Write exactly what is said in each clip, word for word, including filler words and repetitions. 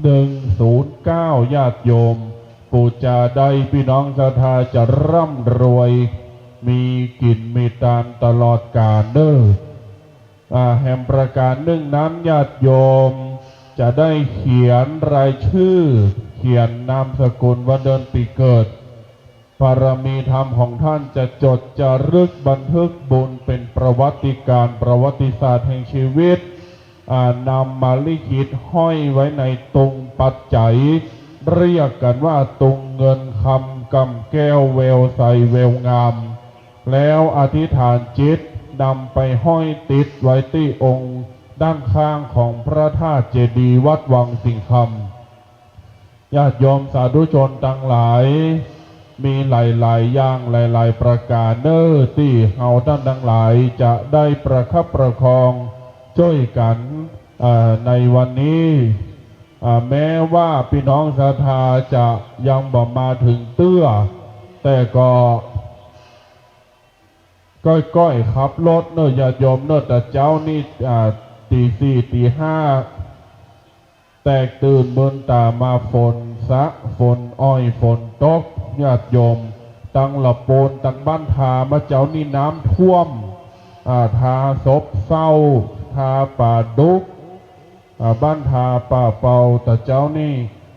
หนึ่งศูนย์เก้า ญาติโยม ปู๋จาได้ ปี้น้องศรัทธาจะร่ำรวย มีกิ๋นมีตานตลอดก๋าลเน่อ อ่า แหมประก๋านนึ่งนั้น ญาติโยมจะได้เขียนรายจื้อ เขียนนามสกุล วันเดือนปี๋เกิด บารมีธรรมของต้านจะจดจารึกบันทึกบุญเป๋นประวัติก๋าล ประวัติศาสตร์แห่งจีวิต อ่า นำมาลิขิตห้อยไว้ในตุงปัจจัย เรียกกั๋นว่าตุงเงินคำ ก่ำแก้ว แววใส แววงาม แล้วอธิษฐานจิต นำไปห้อยติดไว้ตี้องค์ด้านข้างของพระธาตุเจดีย์วัดวังสิงห์คำ ญาติโยมสาธุชนตังหลาย มีหลายๆ อย่างหลายๆ ประก๋านเน่อ ตี้เฮาต้านตังหลายจะได้ประคับประคองจ้วยกั๋น อ่า ในวันนี้ อ่า แม้ว่าปี้น้องศรัทธาจะยังบ่มาเถิงเตื้อ แต่ก็ ก้อยๆ ขับรถเน่อ ญาติโยมเน่อ แต่เจ๊านี้ อ่า ตี๋สี่ ตี๋ห้า แตกตื่นเมินต๋ามา ฝนสะ ฝนอ้อย ฝนตก ญาติโยม ตังละปูน ตังบ้านทา เมื่อเจ๊านี้น้ำท่วม อ่า ทาซบเซ้า ทาป่าดุก อ่า บ้านทาป่าเป่า แต่เจ๊านี้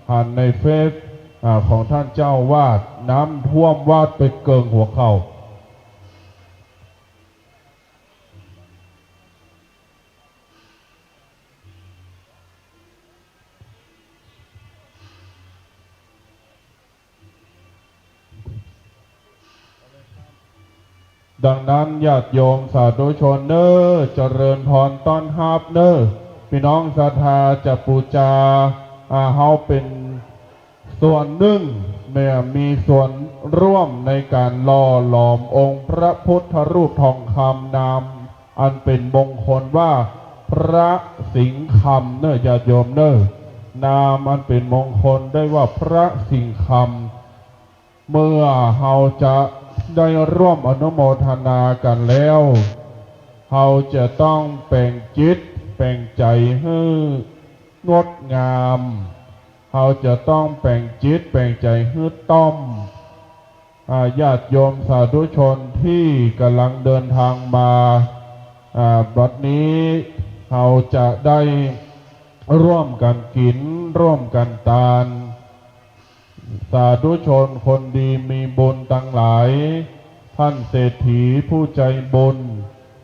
หันในเฟซ อ่า ของต้านเจ้าอาวาส น้ำท่วมวาดไปเกิ่งหัวเข่า ดังนั้นญาติโยมสาธุชนเน่อ เจริญพรต้อนฮับเน่อ ปี้น้องศรัทธาจะปู๋จา อ่า เฮาเป๋นส่วนนึ่ง แม่นมีส่วนร่วมในก๋านหล่อหลอมองค์พระพุทธรูปทองคำนาม อันเป๋นมงคลว่าพระสิงห์คำเน่อ ญาติโยมเน่อ นามอันเป๋นมงคลได้ว่าพระสิงห์คำ เมื่อเฮาจะได้ร่วมอนุโมทนากั๋นแล้ว เฮาจะต้องแป๋งจิตแป๋งใจ๋หื้องดงาม เฮาจะต้องแป๋งจิตแป๋งใจ๋หื้อต้อม อ่า ญาติโยมสาธุชนตี้ก่ำลังเดินตางมา อ่า บัดนี้เฮาจะได้ร่วมกั๋นกิ๋น ร่วมกั๋นตาน สาธุชนคนดีมีบุญตังหลาย ต้านเศรษฐีผู้ใจ๋บุญ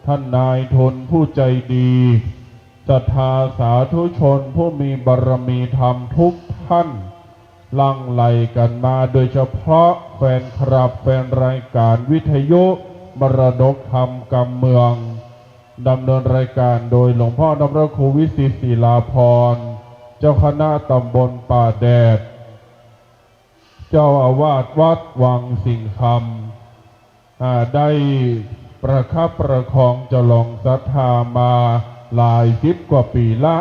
ต้านนายทุนผู้ใจ๋ดี ศรัทธาสาธุชนผู้มีบารมีธรรมทุกต้าน หลั่งไหลกั๋นมา โดยเฉพาะแฟนคลับ แฟนรายก๋านวิทยุมรดกธรรมกำเมือง ดำเนินรายก๋านโดยหลวงพ่อพระครูวิสิทธิ์ศิลาภรณ์ เจ้าคณะตำบลป่าแดด เจ้าอาวาสวัดวังสิงห์คำ อ่า ได้ประคับประคองจรองศรัทธามาหลายสิบกว่าปี๋ละ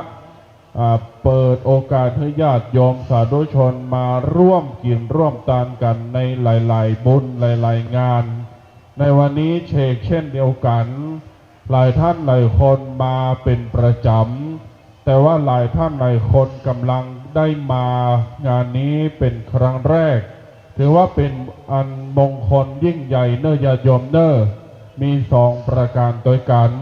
อ่า เปิดโอกาสหื้อญาติโยมสาธุชนมาร่วมกิ๋นร่วมตานกั๋นในหลายๆ บุญหลายๆ งาน ในวันนี้เชกเช่นเดียวกั๋น หลายต้านหลายคนมาเป๋นประจ๋ำ แต่ว่าหลายต้านหลายคนก่ำลังได้มางานนี้เป๋นครั้งแรก ถือว่าเป๋นอันมงคลยิ่งใหญ่เน่อ ญาติโยมเน่อ มีสองประก๋านตวยกั๋น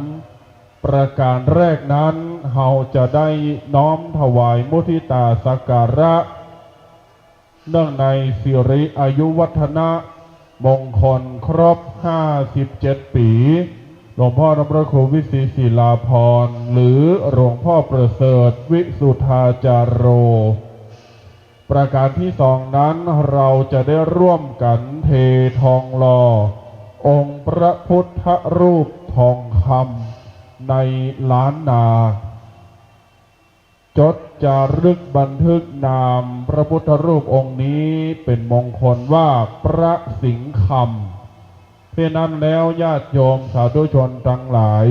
ประก๋านแรกนั้น เฮาจะได้น้อมถวายมุทิตาสักการะ เนื่องในสิริอายุวัฒนมงคลครบห้าสิบเจ็ดปี๋ หลวงพ่อพระครูวิสิทธิ์ศิลาภรณ์ หรือหลวงพ่อประเสริฐวิสุทธาจาโร ประก๋านตี้สองนั้น เราจะได้ร่วมกั๋นเททองหล่อองค์พระพุทธรูปทองคำในล้านนา จดจารึกบันทึกนามพระพุทธรูปองค์นี้เป๋นมงคลว่าพระสิงห์คำ เพราะนั้นแล้วญาติโยมสาธุชนตังหลาย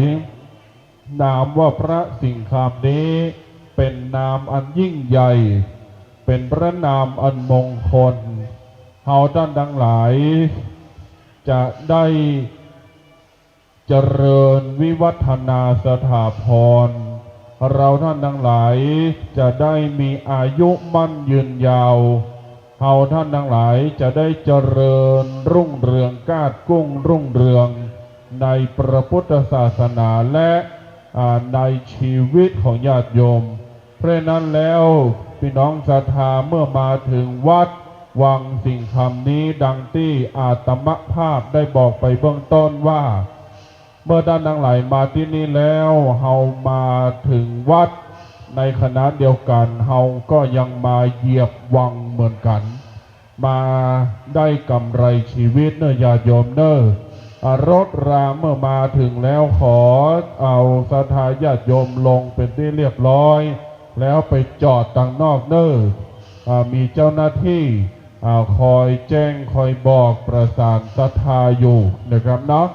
นามว่าพระสิงห์คำนี้เป๋นนามอันยิ่งใหญ่ เป๋นพระนามอันมงคล เฮาต้านตังหลายจะได้ เจริญวิวัฒนาสถาพร เราท่านตังหลายจะได้มีอายุมั่นยืนยาว เฮาท่านตังหลายจะได้เจริญรุ่งเรือง ก้าดกุ้งรุ่งเรืองในพระพุทธศาสนาและ อ่า ในชีวิตของญาติโยม เพราะฉะนั้นแล้ว พี่น้องศรัทธาเมื่อมาถึงวัดวังสิงห์คำนี้ ดังตี้อาตมภาพได้บอกไปเบื้องต้นว่า เมื่อท่านตังหลายมาตี้นี่แล้ว เฮามาถึงวัด ในขณะเดียวกั๋น เฮาก็ยังมาเหยียบวังเหมือนกั๋น มาได้ก๋ำไรชีวิตเน่อญาติโยมเน่อ อ่า รถราเมื่อมาถึงแล้ว ขอเอาศรัทธาญาติโยมลงเป๋นตี้เรียบร้อย แล้วไปจอดตังนอกเน่อ อ่า มีเจ้าหน้าตี้ อ่า คอยแจ้งคอยบอกประสานศรัทธาอยู่นะครับเนาะ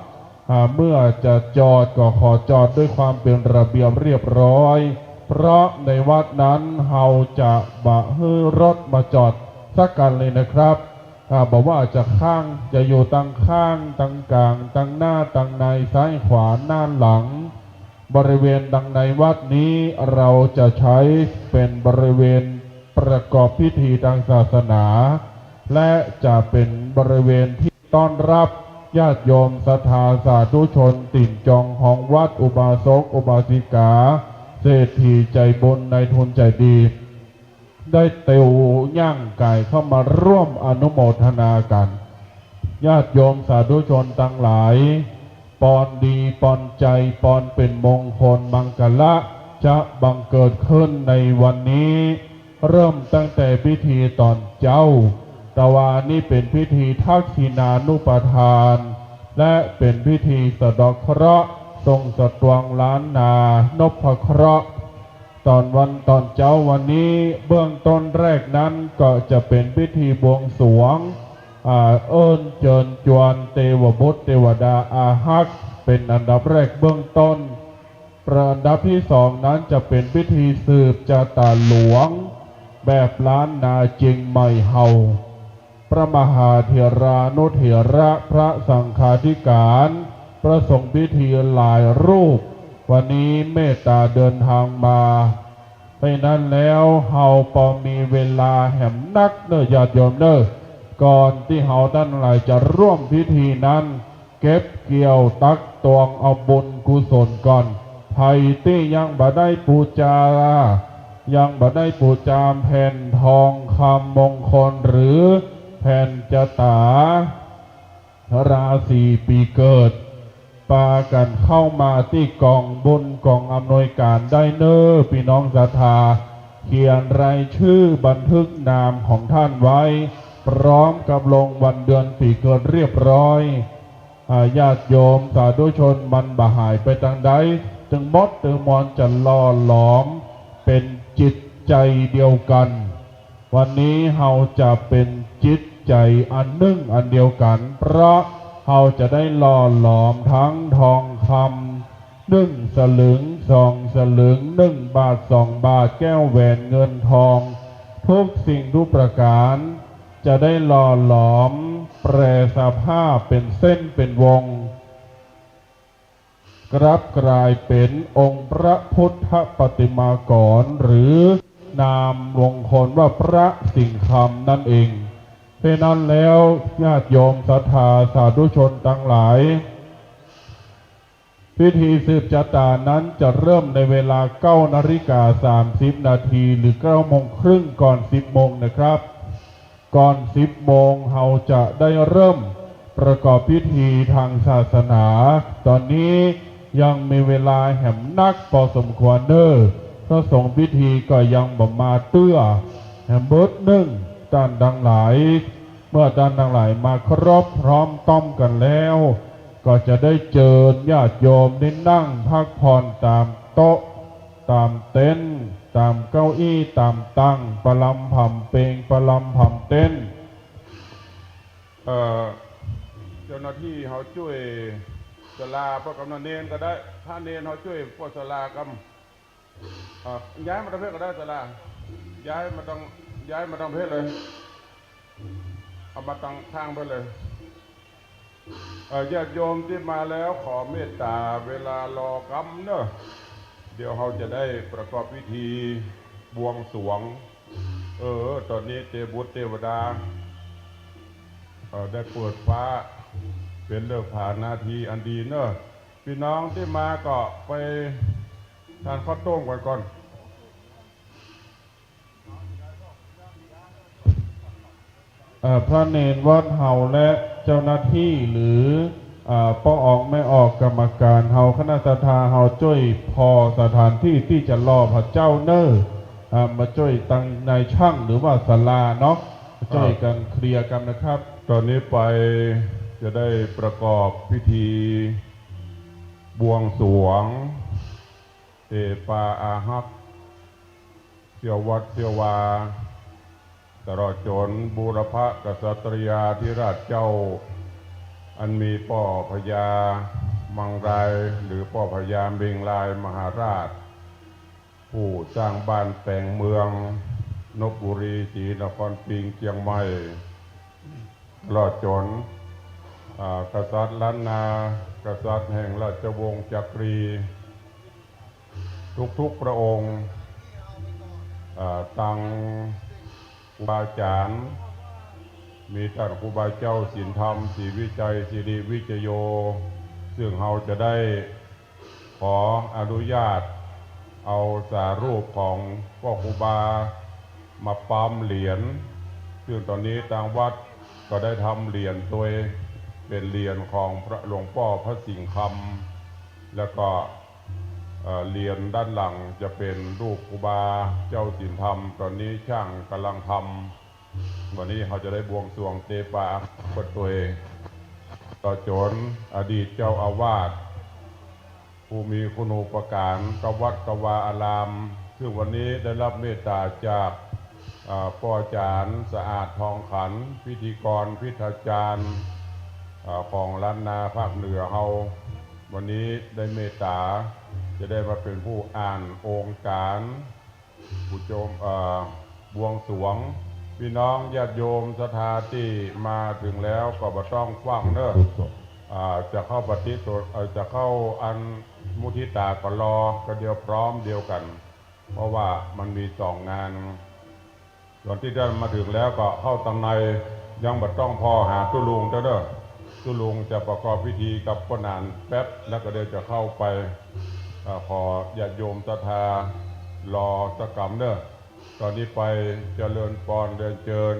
อ่า เมื่อจะจอดก็ขอจอดด้วยความเป๋นระเบียบเรียบร้อย เพราะในวัดนั้นเฮาจะบ่หื้อรถมาจอดสักคันเลยนะครับ อ่า บ่ว่าจะข้าง จะอยู่ตังข้าง ตังก๋าง ตังหน้า ตังใน ซ้ายขวา หน้าหลัง บริเวณตังในวัดนี้เราจะใจ๊เป๋นบริเวณประกอบพิธีตางศาสนา และจะเป๋นบริเวณตี้ต้อนรับญาติโยมศรัทธาสาธุชน ตี๋นจองฮองวัด อุบาสก อุบาสิกา เศรษฐีใจ๋บุญ นายทุนใจ๋ดี ได้เตียวย่างก๋ายเข้ามาร่วมอนุโมทนากั๋น ญาติโยมสาธุชนตังหลาย ปอนดีปอนใจ๋ ปอนเป๋นมงคลมังคละ จะบังเกิดขึ้นในวันนี้ เริ่มตั้งแต่พิธีต๋อนเจ๊า ตะวานี้เป๋นพิธีทักษิณานุปทาน และเป๋นพิธีสะเดาะเคราะห์ ส่งสตวงล้านนา นพเคราะห์ ต๋อนวัน ต๋อนเจ๊าวันนี้ เบื้องต้นแรกนั้นก็จะเป๋นพิธีบวงสรวง อ่า เอิ้นเจิญจวนเตวบุตรเตวดาอาฮัก เป๋นอันดับแรกเบื้องต้น ประ อันดับตี้สองนั้นจะเป๋นพิธีสืบจะต๋าหลวง แบบล้านนาเจียงใหม่เฮา พระมหาเถรานุเถระ พระสังฆาธิการ พระสงฆ์พิธีหลายรูป วันนี้เมตตาเดินทางมา เพราะฉะนั้นแล้วเฮาปอมีเวลาแหมนักเน่อญาติโยมเน่อ ก่อนตี้เฮาตังหลายจะร่วมพิธีนั้น เก็บเกี่ยวตักตวงเอาบุญกุศลก่อน ใผตี้ยังบ่ได้ปู๋จา ยังบ่ได้ปู๋จาแผ่นทองคำมงคลหรือแผ่นจะต๋า ราศีปี๋เกิด ปากั๋นเข้ามาตี้ก๋องบุญก๋องอำนวยก๋านได้เน่อ ปี้น้องศรัทธา เขียนรายจื้อบันทึกนามของต้านไว้ พร้อมกับลงวันเดือนปี๋เกิดเรียบร้อย อ่า ญาติโยมสาธุชนมันบ่หายไปตางใด ตึงหมดตึงมวลจะหล่อหลอมเป๋นจิตใจ๋เดียวกั๋น วันนี้เฮาจะเป๋นจิตใจ๋อันนึ่งอันเดียวกั๋น เพราะเฮาจะได้หล่อหลอมตังทองคำนึ่งสลึง สองสลึง นึ่งบาท สองบาท แก้วแหวนเงินทอง ทุกสิ่งทุกประก๋าน จะได้หล่อหลอมแปรสภาพเป๋นเส้นเป๋นวง กลับก๋ายเป๋นองค์พระพุทธปฏิมากร หรือนามมงคลว่าพระสิงห์คำนั่นเอง เพราะฉะนั้นแล้วญาติโยมศรัทธาสาธุชนตังหลาย พิธีสืบจะต๋านั้นจะเริ่มในเวลาเก้านาฬิกาสามสิบนาที หรือเก้าโมงครึ่ง ก่อนสิบโมงนะครับ ก่อนสิบโมงเฮาจะได้เริ่มประกอบพิธีตางศาสนา ต๋อนนี้ยังมีเวลาแหมนักปอสมควรเน่อ พระสงฆ์พิธีก็ยังบ่มาเตื้อ แหมเบิดนึ่ง ต้านตังหลาย เมื่อต้านตังหลายมาครบพร้อมต้องกั๋นแล้ว ก็จะได้เจิญญาติโยมได้นั่งพักผ่อนต๋ามโต๊ะ ต๋ามเต็นท์ ต๋ามเก้าอี้ ต๋ามตัง ประลำผำเปง ประลำผำเต็นท์ เอ่อ เจ้าหน้าตี้เฮาจ้วยศาลา พระกำนันเณรก็ได้ พระเณรเฮาจ้วยปวดศาลากำ อ่ะ ย้ายมาตางเพศก็ได้ศาลา ย้ายมาตาง ย้ายมาตางเพศเลย เอามาตางข้างเพศเลย เอ่อ ญาติโยมตี้มาแล้วขอเมตต๋าเวลารอกำเน่อ เดี๋ยวเฮาจะได้ประกอบพิธีบวงสรวง เออ ต๋อนนี้เตบุตรเตวดา เอ่อ ได้เปิดฟ้า เป๋นฤกขานาทีอันดีเน่อ ปี้น้องตี้มาก็ไปทานข้าวต้มกั๋นก่อน เอ่อ พระเณรวัดเฮาและเจ้าหน้าตี้หรือ เอ่อ ป้อออกแม่ออกกรรมก๋านเฮา คณะศรัทธาเฮาจ้วยผ่อสถานตี้ตี้จะหล่อพระเจ้าเน่อ อ่า มาจ้วยตังในช่างหรือว่าศาลาเนาะ มาจ้วยกั๋นเคลียร์กั๋นนะครับ ต๋อนนี้ไปจะได้ประกอบพิธีบวงสรวง เตปาอาฮัก เสี้ยววัดเสี้ยววา ตลอดจ๋นบูรพกษัตริยาธิราชเจ้า อันมีป้อพญามังราย หรือป้อพญาเมงรายมหาราช ผู้สร้างบ้านแป๋งเมือง นบบุรี ศรีนครปิง เจียงใหม่ ตลอดจ๋น อ่า กษัตริย์ล้านนา กษัตริย์แห่งราชวงศ์จักรี ทุกๆ พระองค์ อ่า ตังครูบาอาจ๋ารย์ มีต้านครูบาเจ้าศีลธรรม ศรีวิชัย สิริวิจโย ซึ่งเฮาจะได้ขออนุญาตเอาสารูปของป้อครูบามาปั๊มเหรียญ ซึ่งต๋อนนี้ตางวัดก็ได้ทำเหรียญตวย เป๋นเหรียญของพระหลวงป้อพระสิงห์คำ แล้วก็ เอ่อ เหรียญด้านหลังจะเป๋นรูปครูบาเจ้าศีลธรรม ต๋อนนี้จ้างก๋ำลังทำ วันนี้เฮาจะได้บวงสรวงเตปาเปิดตวย ตลอดจ๋นอดีตเจ้าอาวาส ผู้มีคุณูปการกับวัดกับวาอาราม ซึ่งวันนี้ได้รับเมตต๋าจาก อ่า ป้ออาจ๋ารย์สะอาดทองขัน พิธีกรพิธาจารย์ อ่า ของล้านนาภาคเหนือเฮา วันนี้ได้เมตต๋าจะได้มาเป๋นผู้อ่านองค์การ ผู้ชม เอ่อ บวงสรวง ปี้น้องญาติโยมศรัทธาตี้มาเถิงแล้วก็บ่ต้องฟั่งเน่อ อ่า จะเข้าปฏิสน เอ่อ จะเข้าอันมุทิตาก็รอ ก็เดี๋ยวพร้อมเดียวกั๋น เพราะว่ามันมีสองงาน ส่วนตี้ได้มาเถิงแล้วก็เข้าตังใน ยังบ่ต้องผ่อหาตุ๊ลุงเน่อ ตุ๊ลุงจะประกอบพิธีกับป้อหนานแป๊บ แล้วก็เดี๋ยวจะเข้าไป เอ่อ ขอญาติโยมศรัทธารอสักกำเน่อ ต๋อนนี้ไปเจริญปอนเรียนเจิญ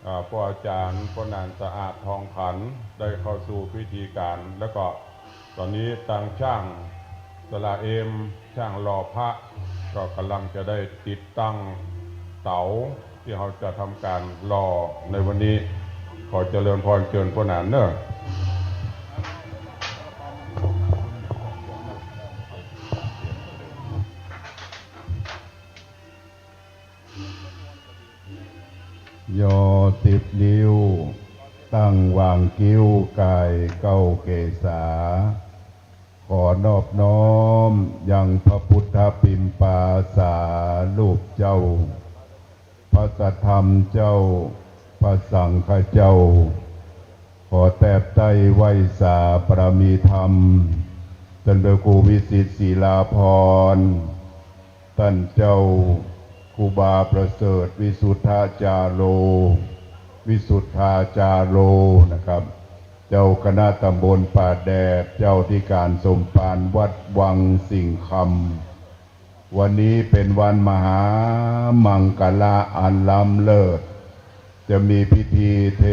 อ่า ป้ออาจ๋ารย์ ป้อหนานสะอาดทองขัน ได้เข้าสู่พิธีก๋าน แล้วก็ต๋อนนี้ตางจ้างสลาเอม จ้างหล่อพระ ก็ก๋ำลังจะได้ติดตั้งเต๋าตี้เฮาจะทำก๋านหล่อในวันนี้ ขอเจริญปอนเจิญป้อหนานเน่อ ยอสิบนิ้ว ตั้งวางคิ้ว ก่ายเก้าเกศา ขอนอบน้อมยังพระพุทธปิมปาสารูปเจ้า พระสัทธรรมเจ้า พระสังฆเจ้า ขอแตบใต้ไหว้สาบารมีธรรม ต้านพระครูวิสิตศิลาภรณ์ ต้านเจ้าครูบาประเสริฐวิสุทธาจาโร วิสุทธาจาโรนะครับ เจ้าคณะตำบลป่าแดด เจ้าธิก๋านสมภารวัดวังสิงห์คำ วันนี้เป๋นวันมหามังคละอันล้ำเลิศ จะมีพิธีเท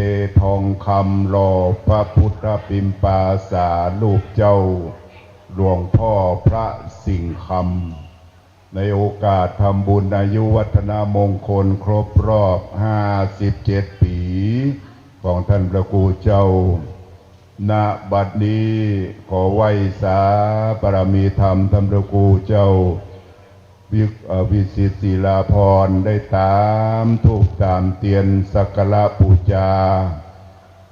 ทองคำหล่อพระพุทธปิมปาสารูปเจ้า หลวงพ่อพระสิงห์คำ ในโอกาสทำบุญอายุวัฒนมงคลครบรอบห้าสิบเจ็ดปี๋ ของต้านพระครูเจ้า ณ บัดนี้ขอไหว้สาบารมีธรรมต้านพระครูเจ้า วิ เอ่อ วิสิตศิลาภรณ์ ได้ตามธูปตามเตียนสักการะปู๋จา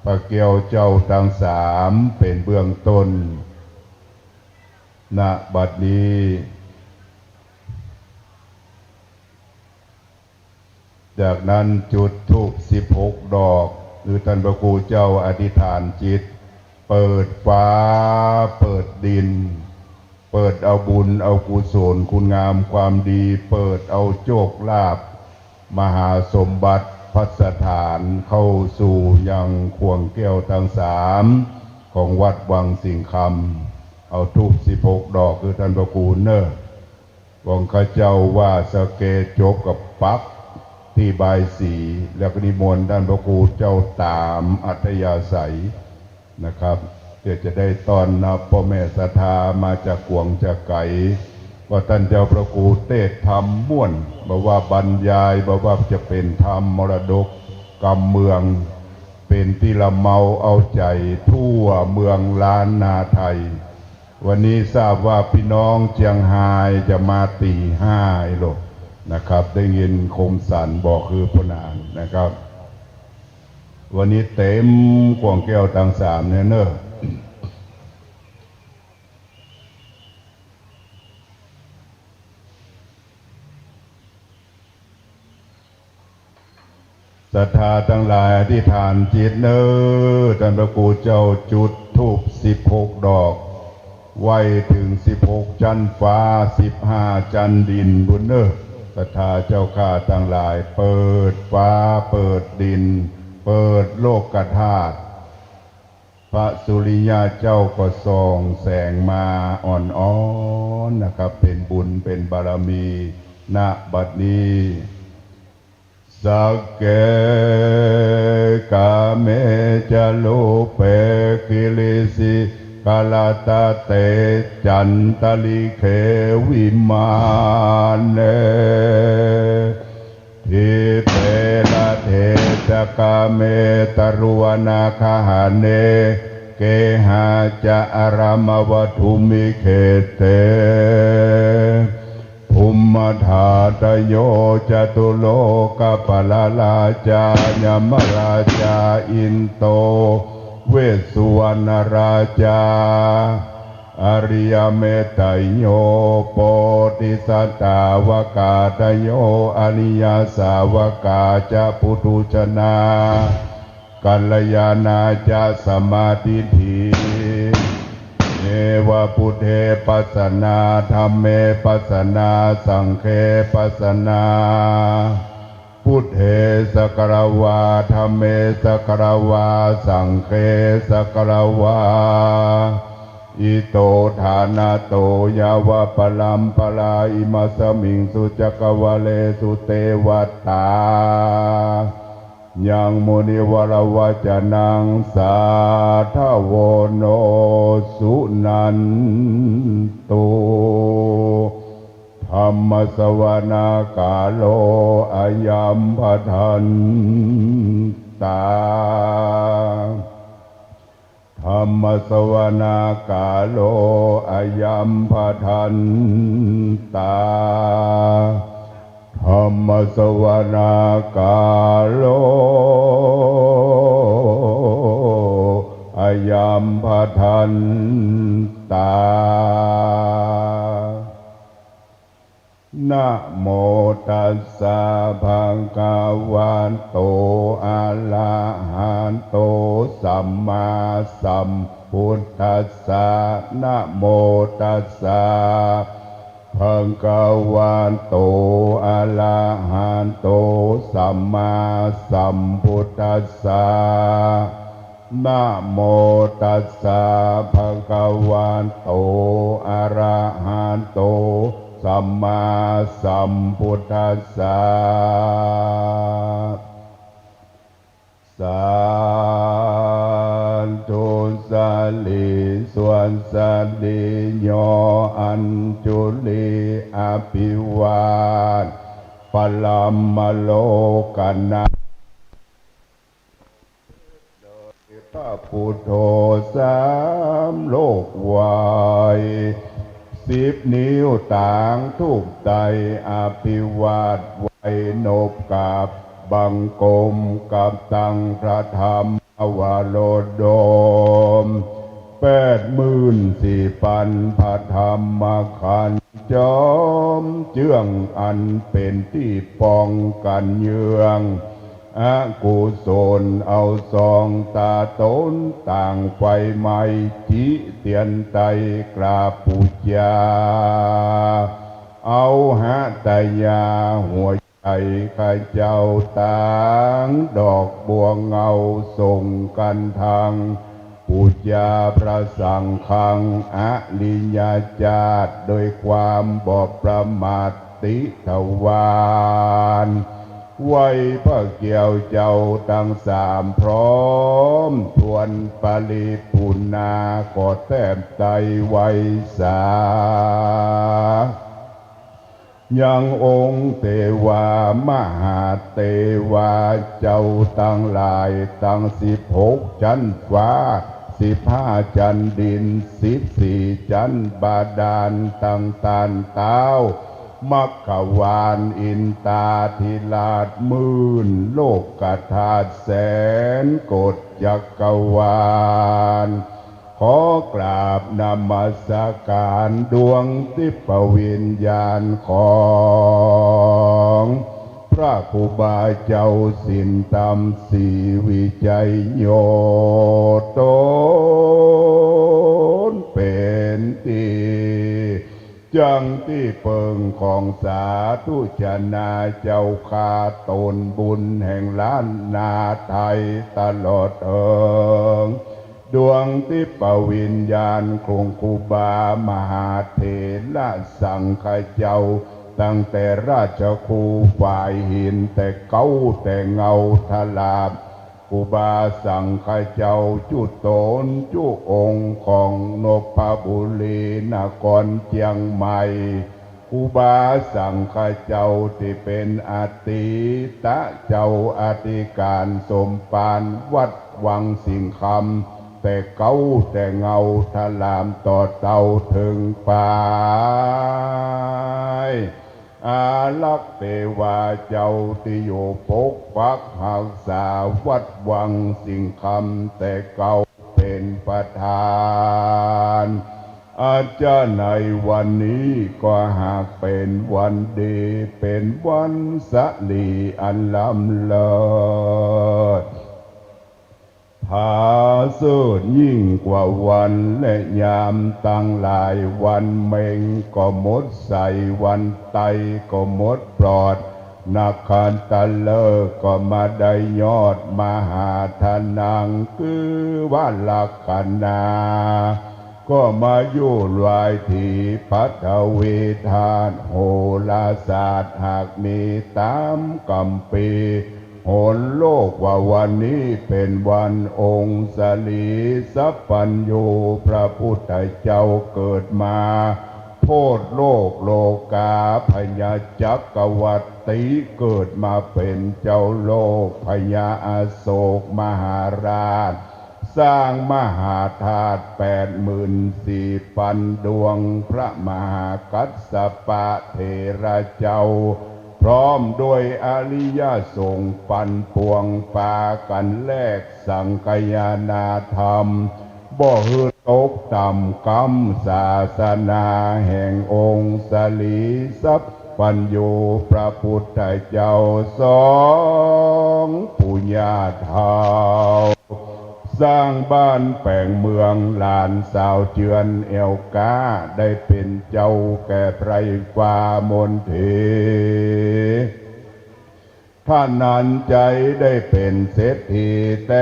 พระแก้วเจ้าตังสามเป๋นเบื้องต้น ณ บัดนี้ จากนั้นจุดธูปสิบหกดอก หื้อต้านพระครูเจ้าอธิษฐานจิต เปิดฟ้าเปิดดิน เปิดเอาบุญเอากุศลคุณงามความดี เปิดเอาโชคลาภ มหาสมบัติภัสสถานเข้าสู่ยังข่วงแก้วตังสามของวัดวังสิงห์คำ เอาธูปสิบหกดอกคือต้านพระครูเน่อ ของข้าเจ้าว่าสะเกจบกับปักที่บายสี แล้วก็นิมนต์ต้านพระครูเจ้าต๋ามอัธยาศัยนะครับ เพื่อจะได้ต้อนรับป้อแม่ศรัทธามาจากขวางจากไก๋ ว่าต้านเจ้าพระครูเตสน์ธรรมม่วน บ่ว่าบรรยาย บ่ว่าจะเป๋นธรรมมรดกกำเมือง เป๋นตี้ละเมาเอาใจ๋ทั่วเมืองล้านนาไทย วันนี้ทราบว่าปี้น้องเจียงฮายจะมาตี๋ห้าโลนะครับ ได้ยินคมสันบอกคือผู้นานนะครับ วันนี้เต๋มข่วงแก้วตังสามเนี่ยเน่อ ศรัทธาตังหลายอธิษฐานจิตเน่อ ต้านพระครูเจ้าจุดธูปสิบหกดอก ไหว้เถิงสิบหกจั๊นฟ้า สิบห้าจั๊นดินปู้นเน่อ ศรัทธาเจ้าข้าตังหลาย เปิดฟ้าเปิดดิน เปิดโลกธาตุ พระสุริยะเจ้าก็ส่องแสงมาอ่อนๆ นะครับ เป๋นบุญเป๋นบารมี ณ บัดนี้ สักเก กาเม จะ รูปเป กิริสิขะรัตตะเต จันตะริเข วิมาเน ทีปเป รัตเถ จะ กาเม ตะรุวนาคหะเน เกหา จะ อะระมะวะทุมมิเขเต ภุมมธาตะโย จะตุโลกะปะละราชา ยะมะราชา อินโต เวสสุวรรณราชา อะริยะเมตตัยโย โปธิสัตตาวากาตะโย อะริยะสาวกาจะ ปุถุชนา กัลยาณาจะ สัมมาทิฏฐิ เอวะ พุทเท ปัสสนา ธัมเม ปัสสนา สังเฆ ปัสสนา พุทเท สักกะระวา ธัมเม สักกะระวา สังเฆ สักกะระวา อิโต ฐานะโต ยาวะปะรัมปะรา อิมัสสะมิง สุจักกะวะเล สุ เตวะตา ยัง มุนิวะระวะจะนัง สาธะโว โน สุนันตุ ธัมมะสะวะนะกาโล อะยัมภะทันตา ธัมมะสะวะนะกาโล อะยัมภะทันตา ธัมมะสะวะนะกาโล อะยัมภะทันตา นะโมตัสสะ ภะคะวะโต อะระหะโต สัมมาสัมพุทธัสสะ นะโมตัสสะ ภะคะวะโต อะระหะโต สัมมาสัมพุทธัสสะ นะโมตัสสะ ภะคะวะโต อะระหะโต สัมมาสัมพุทธัสสะ สาธุ สะหลี สวดสะหลี โย อัญจุลี อะภิวาท ปะรัมมะโลกะนะ โดยพระพุทโธสามโลกไหว้ สิบนิ้วตางธูปไต้ อะภิวาทไหว้นบกราบบังคมกับตังพระธรรมวโรดม แปดหมื่นสี่ปันพระธรรมขันธ์ จ๋อมเจื้องอันเป๋นตี้ป้องกั๋นเยื้อง อกุศลเอาซองต๋าต๋นต่างไฟไหม้ จิเตียนไตกราบปู๋จา เอาหตยาหัวใจ๋ข้าเจ้าตาง ดอกบัวเงาส่งกั๋นทาง ปู๋จาพระสังฆังอริยจาติ โดยความบ่ประมาทติถวาร ไหว้พระแก้วเจ้าตังสามพร้อมถ้วน ปริปุณณาก็แทบไตไหว้สา ยังองค์เตวามหาเตวาเจ้าตังหลาย ตังสิบหกจั๊นฟ้า สิบห้าจั๊นดิน สิบสี่จั๊นบาดาล ตังต้านเต๊า มัคควานอินตาธิราช หมื่นโลกธาตุ แสนโกฏจักรวาล ขอกราบนมัสก๋านดวงทิพวิญญาณของพระครูบาเจ้าศีลธรรมศรีวิชัยโย ต๋นเป๋นตี้ จั้งตี้เปิงของสาธุชนเจ้าข้า ต๋นบุญแห่งล้านนาไทยตลอดเถิง ดวงทิพวิญญาณของครูบามหาเถระสังฆเจ้า ตั้งแต่ราชครูฝ่ายหินแต่เก๊าแต่เงาทราบ ครูบาสังฆเจ้าจุ๊ต๋นจุ๊องค์ของนพบุรีนครเจียงใหม่ ครูบาสังฆเจ้าตี้เป๋นอดีตเจ้าอธิการสมภารวัดวังสิงห์คำ แต่เก๊าแต่เงาทราบต่อเต้าเถิงป๋าย อารักษ์เตวาเจ้าตี้อยู่ปกปักฮักษาวัดวังสิงห์คำแต่เก๊าเป๋นประธาน อาจจะในวันนี้ก็หากเป๋นวันดี เป๋นวันสะหลีอันล้ำเลิศ ผาเสริฐยิ่งกว่าวันและยามตังหลาย วันเม็งก็หมดใส วันไตก็หมดปลอด นักขัตฤกษ์ก็มาได้ยอดมหาธนัง คือว่าลัคนา ก็มาอยู่ไหว้ตี้ปฐวีธาตุ โหราศาสตร์หากมีต๋ามกัมภีร์ โหรโลกว่าวันนี้เป๋นวันองค์สรีสัพพัญญู พระพุทธเจ้าเกิดมา โพชโลกโลกา พญาจักรวรรดิเกิดมาเป๋นเจ้าโลก พญาอโศกมหาราช สร้างมหาธาตุแปดหมื่นสี่ปันดวง พระมหากัสสปะเถระเจ้า พร้อมด้วยอริยสงฆ์ปันปวง ปากั๋นแลกสังคายนาธรรม บ่หื้อตกต่ำกำศาสนาแห่งองค์สรีสัพพัญญูพระพุทธเจ้าสองปู่ย่าเฒ่า สร้างบ้านแป๋งเมือง หลานสาวเจือนแอวก้า ได้เป๋นเจ้าแก่ไพร่ฟ้ามนเท ธนัญชัยได้เป๋นเศรษฐีแต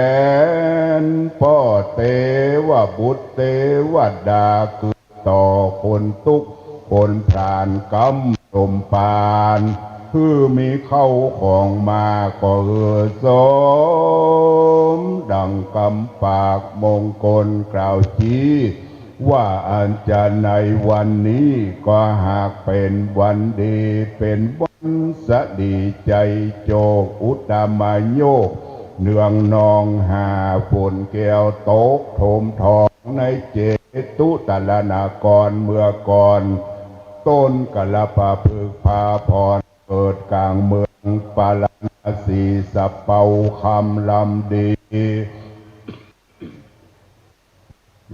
น ป้อเตวบุตรเตวดา คือต่อคนตุ๊กข์คนพรานกำสมภาร คือมีเข้าของมาก็หื้อสมดังกำปากมงคลกล่าวจี้ ว่าอันจะในวันนี้ก็หากเป๋นวันดี เป๋นวันสดีใจ๋โจค อุตตมโยค เนืองนองหาฝนแก้วตกโถมทองในเจตุตรณครเมื่อก่อน ต้นกาลปะพฤกษ์ผาพร เกิดก๋างเมืองปาราณสี สะเปาคำลำดี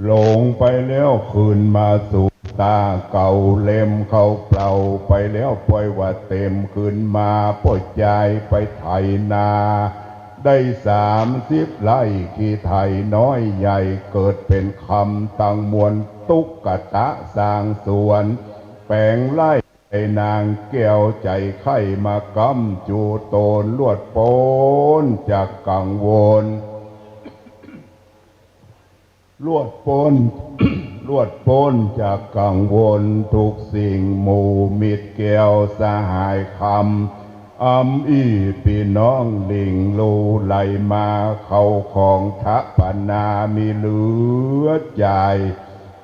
หลงไปแล้วคืนมาสู่ต๋าเก่า เล่มเข้าเปล่าไปแล้วป่อยว่าเต็ม คืนมาป้อจายไปไถนา ได้สามสิบไร่ ขี้ไถน้อยใหญ่ เกิดเป๋นคำตังมวล ตุ๊กตะสร้างสวน แป๋งไร่ ได้นางแก้วใจ๋ใค่ มาก๊ำจูตน ลวดป๊นจากกังวล ลวดป๊น ลวดป๊นจากกังวลทุกสิ่ง หมู่มิตรแก้วสหายคำ อำอี้ปี้น้องหลิ้งลู่ไหลมา เข้าของถะปนามีเหลือจ่าย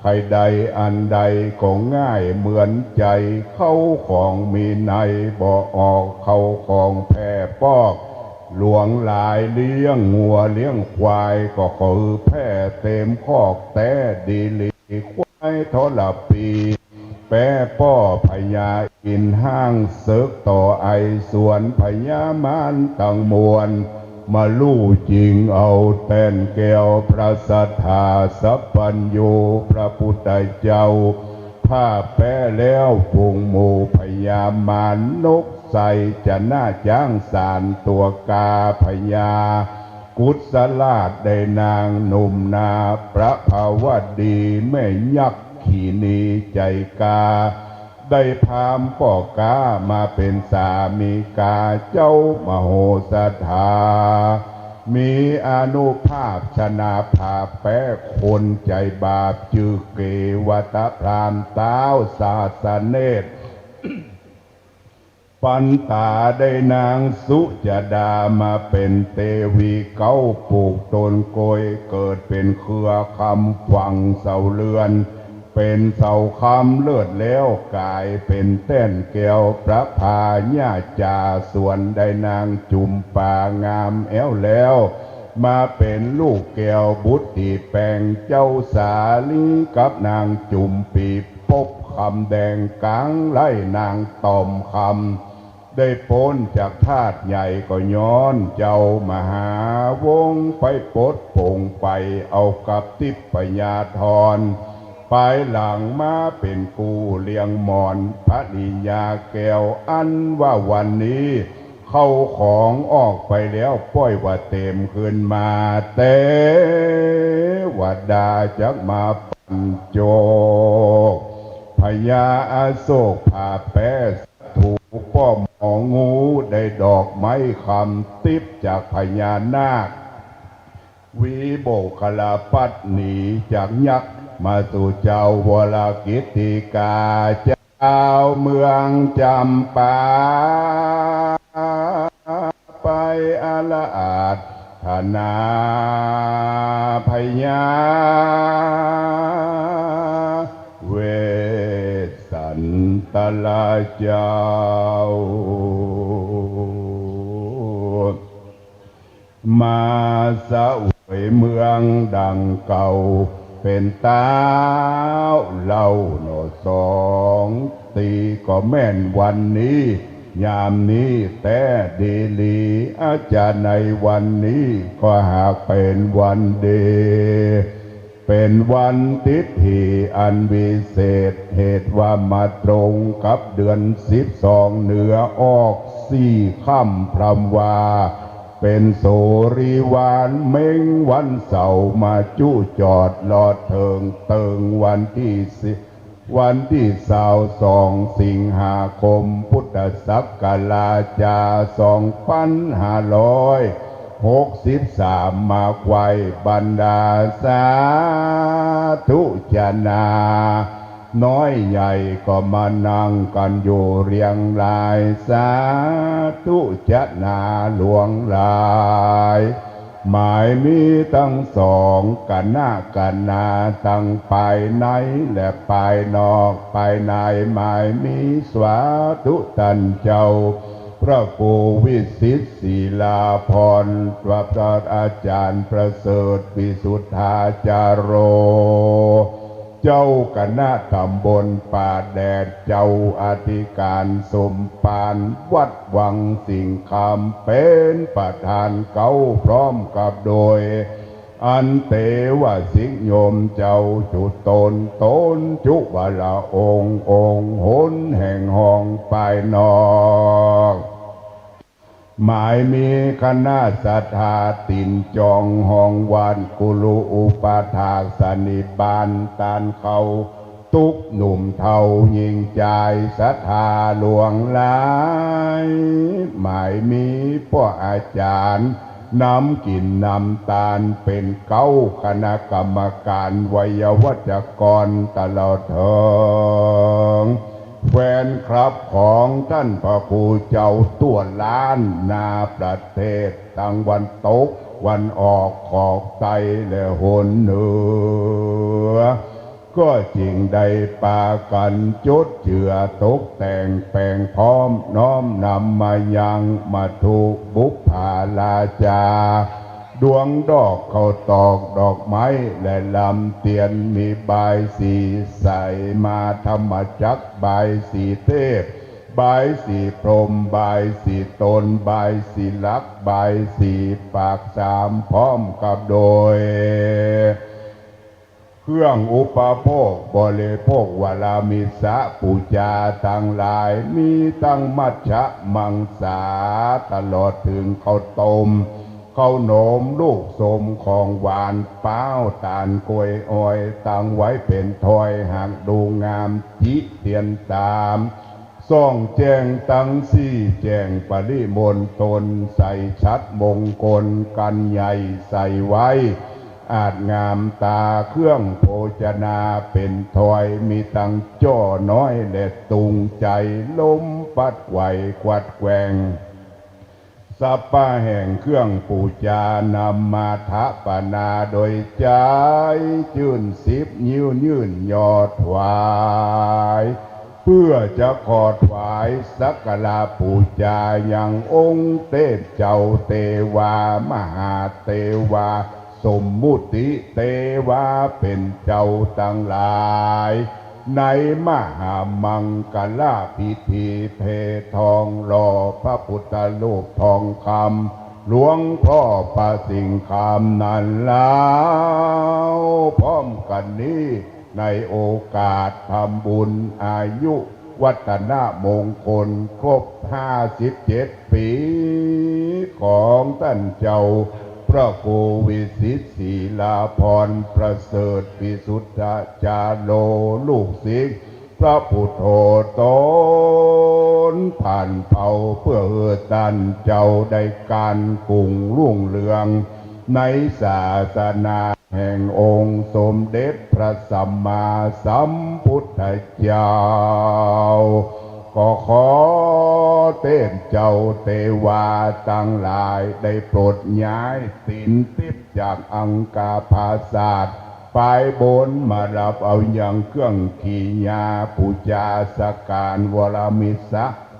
ใค่ได้อันใดก็ง่ายเหมือนใจ๋ เข้าของมีในบ่ออก เข้าของแพร่ปอก หลวงหลายเลี้ยงงัวเลี้ยงควาย ก็คือแพร่เต๋มคอกแต๊ ดีหลีควายทรปี แป๊ป้อพญาอินทร์ ห้างเสิกต่อไอสวน พญามารตังมวล มาลู่จิ่งเอาแต้นแก้ว พระสัตถาสัพพัญญู พระปุทธเจ้า ถ้าแป๊แล้วฝูงหมู่พญามาร นกไซจะนะจ๊างสาร ตั๋วก๋าพญากุศลาช ได้นางหนุ่มนาประภาวดี แม่ยักขินีใจ๋กล้า ได้พราหมณ์ป้อก๊ามาเป๋นสามิกา เจ้ามโหสถา มีอานุภาพชนะผาแป๊คนใจ๋บาป จื้อเกวัฏพราหมณ์ ต๊าวสาสเนตร ปันต๋าได้นางสุจดา มาเป๋นเตวีเก๊า ปูกต้นกล้วย เกิดเป๋นเครือคำ ฝังเสาเรือน เป๋นเสาคำเลิศแล้ว ก๋ายเป๋นแต้นแก้วประภา หญ้าจ๋าสวน ได้นางจุมปางามแอ้วแล้ว มาเป๋นลูกแก้วบุตรีแปง เจ้าสาลีกับนางจุมปี ปบคำแดงก๋างไล้นางต่อมคำ ได้ป๊นจากธาตุใหญ่ก็ย้อน เจ้ามหาวงศ์ไปปลดปลงไป เอากับทิพยาธร ภายหลังมาเป๋นกู้เลี้ยงหมอน ภริยาแก้ว อันว่าวันนี้ เข้าของออกไปแล้ว ป้อยว่าเต๋มคืนมา เตวดาจักมาปั๋นโจก พญาอโศกผาแป๊ส ถูกป้อหมองู ได้ดอกไม้คำติ๊บจากพญานาค วีโบกคลปัตหนีจากยักษ์ มาสู่เจ้าวรกิตติกา เจ้าเมืองจำปา ไปอาราธนาพญา เวสสันตราเจ้า มาเสวยเมืองดังเก่า เป๋นต๊าวเล่าหนอ สองตี้ก็แม่นวันนี้ ยามนี้แต๊ดีหลี อาจจะในวันนี้ก็หากเป๋นวันดี เป๋นวันทิฏฐิอันวิเศษ เหตุว่ามาตรงกับเดือนสิบสอง เหนือออกสี่ค่ำ พร่ำว่าเป๋นโสริวาร เม็งวันเสาร์มาจุจอด ลอดเถิงเติงวันตี้สิ วันตี้ซาวสอง สิงหาคม พุทธศักราชจา สองปันห้าร้อยหกสิบสาม มาไขว้บรรดาสาธุจนา น้อยใหญ่ก็มานั่งกั๋นอยู่เรียงราย สาธุจนาหลวงหลาย หมายมีตังสอง กะนะกะนา ตังปายในและปายนอก ปายในหมายมีสาธุต้านเจ้า พระครูวิสิตศิลาภรณ์ พระอาจารย์ประเสริฐวิสุทธาจาโร เจ้าคณะตำบลป่าแดด เจ้าอธิการสมภารวัดวังสิงห์คำ เป๋นประธานเก๊า พร้อมกับโดย อันเตวสิกโยมเจ้าจุตน ตนจุวาละองค์ องค์หนแห่งห้องปายนอก หมายมีคณะศรัทธาตินจองห้องวัด กุลุอุปถากสันนิบาตต้านเขา ตุ๊กหนุ่มเฒ่าญิงจายศรัทธาหลวงหลาย หมายมีป้ออาจ๋ารย์นำกิ๋นนำตาน เป๋นเก๊าคณะกรรมก๋าน ไวยาวัจกรตลอดเถิงแฟนคลับของต้านพระครูเจ้าตั๋วล้านนาประเทศตางวันตกวันออก ขอบใต้และหนเหนือ ก็จึงได้ปากั๋นจดเจือตกแต่งแป๋งพร้อม น้อมนำมายังมัตถุบุปผาราจา ดวงดอกข้าวตอกดอกไม้และลำเตียน มีบายสีไสยมาธรรมจักร บายสีเทพ บายสีพรหม บายสีตน บายสีลักษณ์ บายสีปากสาม พร้อมกับโดย เครื่องอุปโภคบริโภควารามิสปู๋จาตังหลาย มีตังมัชฌะมังสา ตลอดเถิงข้าวต้ม ข้าวหนม ลูกส้ม ของหวาน ป๊าว ต๋าล กล้วย อ้อย ตังไว้เป๋นถ้อย หากดูงาม จิเตียนต๋าม ส่องแจ้งตังสี่ แจ้งปริมณฑล ใส่ฉัตรมงคล กัณฑ์ใหญ่ใส่ไว้ อาจงามต๋า เครื่องโภชนาเป๋นถ้อย มีตังจ้อน้อยและตุง ใจ๋ลมปัดไหวกวัดแกว่ง สัปปะแห่งเครื่องปู๋จานำมาถปนาโดยใจ๋จื้นสิบนิ้วยื่นยอถวาย เปื้อจะขอถวายสักการะปู๋จายังองค์เตพเจ้าเตวา มหาเตวา สมมุติเตวา เป๋นเจ้าตังหลาย ในมหามังคละพิธีเททองหล่อพระพุทธรูปทองคำ หลวงพ่อพระสิงห์คำนั้นแล้ว พร้อมกั๋นนี้ ในโอกาสทำบุญอายุวัฒนมงคลครบห้าสิบเจ็ดปี๋ ของต้านเจ้าพระครูวิสิทธิ์ ศิลาภรณ์ประเสริฐ วิสุทธาจาโร ลูกศิษย์พระพุทโธต๋นผ่านเผ่า เปื้อหื้อต้านเจ้าได้ก๋านกุ่งรุ่งเรืองในศาสนา แห่งองค์สมเด็จพระสัมมาสัมพุทธเจ้า ก็ขอเตพเจ้าเตวาตังหลายได้โปรดย้ายตี๋นติ๊บจากอังคาผาสาท ปายบนมารับเอายังเครื่องกิริยาปู๋จาสักก๋ารวารามิส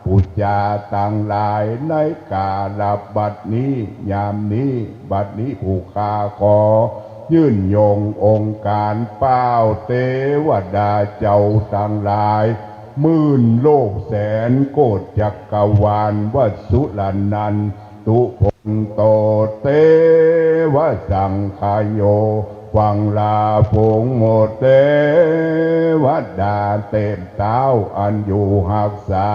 ปู๋จาตังหลาย ในก๋าละบัดนี้ ยามนี้ บัดนี้ผู้ข้าขอยื่นยงองค์ก๋านป้าวเตวดาเจ้าตังหลาย หมื่นโลกแสนโกฏจักรวาล วสุรนันตุพลโต เตวะสังคโย ฟังลาฝูงหมู่เตวดา เตพเต้าอันอยู่ฮักษา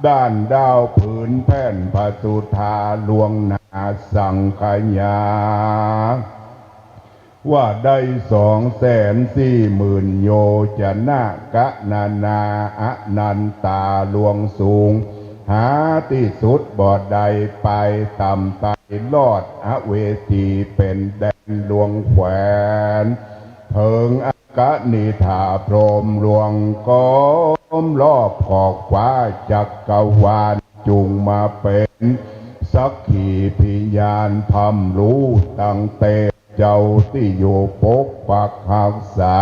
ด้านดาวผืนแผ่นพระสุธา ล่วงหน้าสังขยา ว่าได้สองแสนสี่หมื่นโยจนะ กะนานาอนันตา ล่วงสูง หาตี้สุดบ่ได้ ไปต่ำไต้ลอด อเวจีเป๋นแดนล่วงแควน เถิงอากนิฐาพรหมล่วงก้อมรอบขอบฟ้าจักรวาล จุ่งมาเป๋นสักขีพยานพร่ำรู้ตังเตพเจ้าตี้อยู่ปกปักฮักษา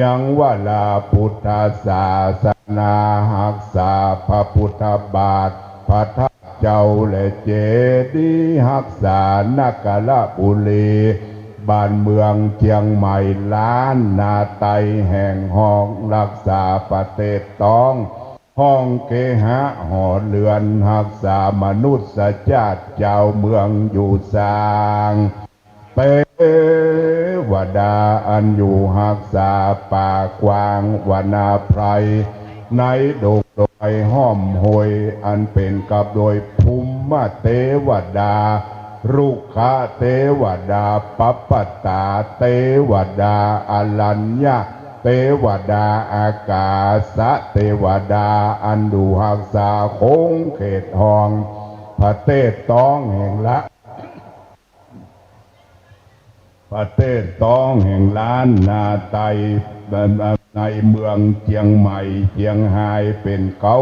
ยังวราพุทธศาสนา ฮักษาพระพุทธบาท พระธาตุเจ้าและเจดีย์ ฮักษานครบุรี บ้านเมืองเจียงใหม่ ล้านนาไตแห่งฮองฮักษาประเทศต้อง ห้องเกหะหอเฮือนฮักษามนุษย์จาติ จาวเมืองอยู่สร้าง เตวดาอันอยู่ฮักษาป่ากว้างวนาไพร ในดงดง ไปห้อมโหย อันเป๋นกับโดยภูมิเตวดา รุกขเตวดา ปัปปตาเตวดา อรัญญเตวดา อากาสเตวดา อันอยู่ฮักษาขงเขตห้อง ประเทศต้องแห่งละ ประเทศต้องแห่งล้านนาไต ในเมืองเจียงใหม่ เจียงฮายเป๋นเก๊า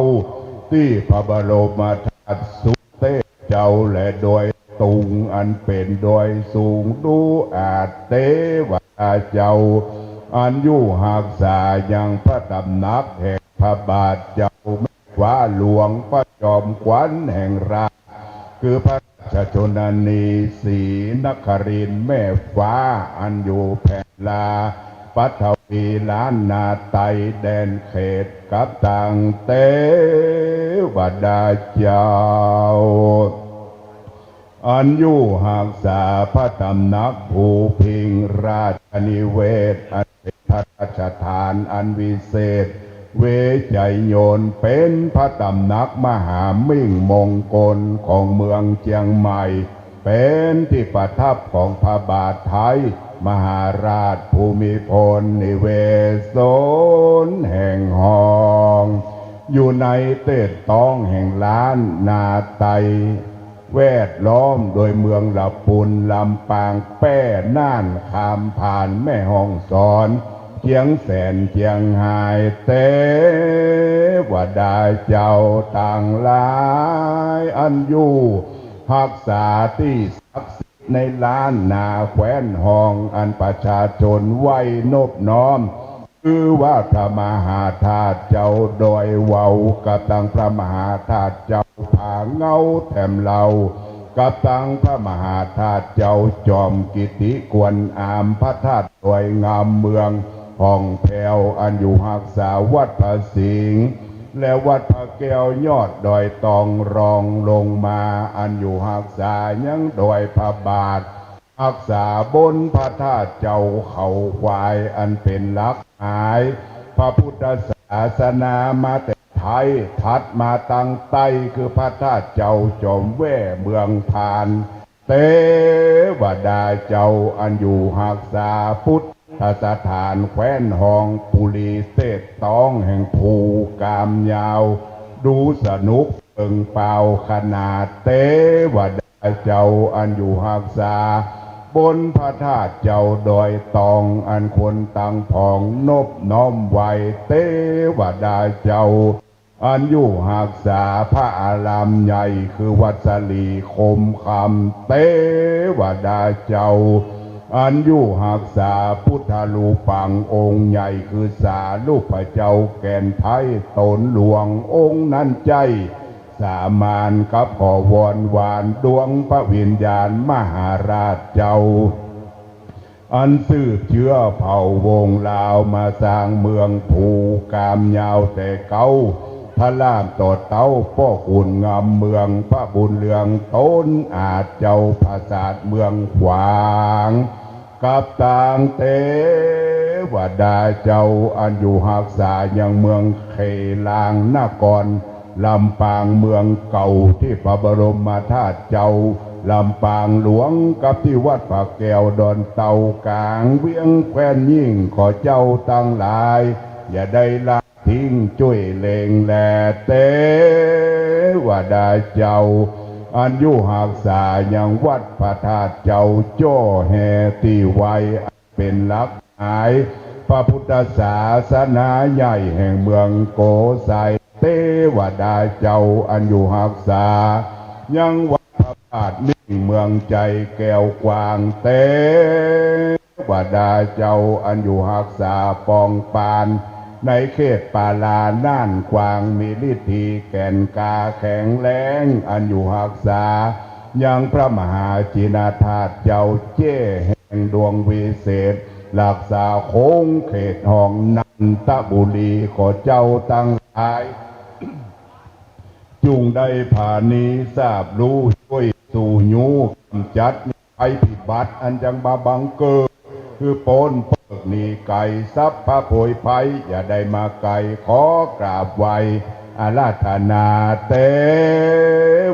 ตี้พระบรมธาตุสุเตพเจ้า และดอยตุงอันเป๋นดอยสูงดูอาจ เตวดาเจ้า อันอยู่ฮักษายังพระตำหนักแห่งพระบาทเจ้า แม่ฟ้าหลวงพระจอมขวัญแห่งราช คือพระราชชนนีศรีนครินทร์แม่ฟ้า อันอยู่แผ่นลาปัทวีล้านนาไตแดนเขต กับตังเตวดาเจ้า อันอยู่ฮักษาพระตำหนักภูพิงค์ราชนิเวศน์ อันเป๋นพระราชฐานอันวิเศษ เวไชยนต์ เป๋นพระตำหนักมหามิ่งมงคลของเมืองเจียงใหม่ เป๋นตี้ประทับของพระบาทไทยมหาราชภูมิพลอดุลยเดชแห่งห้อง อยู่ในเตศต้องแห่งล้านนาไต แวดล้อมโดยเมืองละปูน ลำปาง แป้ น่าน คำผาน แม่ฮ่องสอน เจียงแสน เจียงฮาย เตวดาเจ้าตังหลาย อันอยู่ฮักษาตี้ศักดิ์สิทธิ์ในล้านนาแคว้นห้อง อันประชาชนไหว้นบน้อม คือว่าพระมหาธาตุเจ้าดอยวาว กับตังพระมหาธาตุเจ้าผาเงาแถมเหล่า กับตังพระมหาธาตุเจ้าจอมกิติควรอาม พระธาตุดอยงามเมืองผ่องแผ้ว อันอยู่ฮักษาวัดพระสิงห์ และวัดพระแก้วยอดดอยตองรองลงมา อันอยู่ฮักษายังดอยพระบาท ฮักษาบนพระธาตุเจ้าเขาควาย อันเป๋นหลักหมายพระพุทธศาสนามาแต่ไทย ถัดมาตังใต้คือพระธาตุเจ้าจอมแว่เมืองพาน เตวดาเจ้าอันอยู่ฮักษาพุทธสถานแคว้นห้อง ปุรีเตศต้องแห่งภูกามยาว ดูสนุกเปิงเปล่าขนาด เตวดา เจ้าอันอยู่ฮักษาบนพระธาตุเจ้าดอยตอง อันคนตังผองนบน้อมไหว้ เตวดาเจ้าอันอยู่ฮักษาพระอารามใหญ่คือวัดสลีคมคำ เตวดาเจ้าอันอยู่ฮักษาพุทธรูปังองค์ใหญ่คือสารูปเจ้าแก่นไทยต๋นหลวงองค์นั้นใจ้ สามานกับขอวอนหวานดวงพระวิญญาณมหาราชเจ้า อันสืบเจื้อเผ่าวงศ์ลาวมาสร้างเมืองภูกามยาวแต่เก๊า พระลาบต่อเต้าป้อขุนงามเมือง พระบุญเรืองต๋นอาจเจ้าปราสาทเมืองขวาง กับตังเตวดาเจ้าอันอยู่ฮักษายังเมืองเขลางนคร ลำปางเมืองเก่าตี้พระบรมธาตุเจ้า ลำปางหลวงกับตี้วัดพระแก้วดอนเต่ากลางเวียงแคว้นยิ่ง ขอเจ้าตังหลายอย่าได้ละ ทิ้งจ้วยเล็งแล เตวดาเจ้าอันอยู่ฮักษายังวัดพระธาตุเจ้าจ้อแฮตี้ไว้อันเป๋นหลักหมายพระพุทธศาสนาใหญ่แห่งเมืองโกสัย เตวดาเจ้าอันอยู่ฮักษายังวัดพระบาทมิ่งเมืองใจ๋แก้วกว้าง เต วดาเจ้าอันอยู่ฮักษาปองปานในเขตปาลาน่านกว้าง มีฤทธีแก่นกล้าแข็งแรง อันอยู่ฮักษายังพระมหาจินธาตุเจ้าเจ้แห่งดวงวิเศษ ฮักษาคงเขตห้องนันทบุรี ขอเจ้าตังหลาย จุ่งได้ผานีสาบรู้จ้วยสู่ยู้กำจัด ภัยพิบัติอันจักมาบังเกิด คือป๊นเปิ้งหนีไก๋ สัพพะโผยภัยอย่าได้มาใก้ ขอกราบไหว้ อาราธนาเต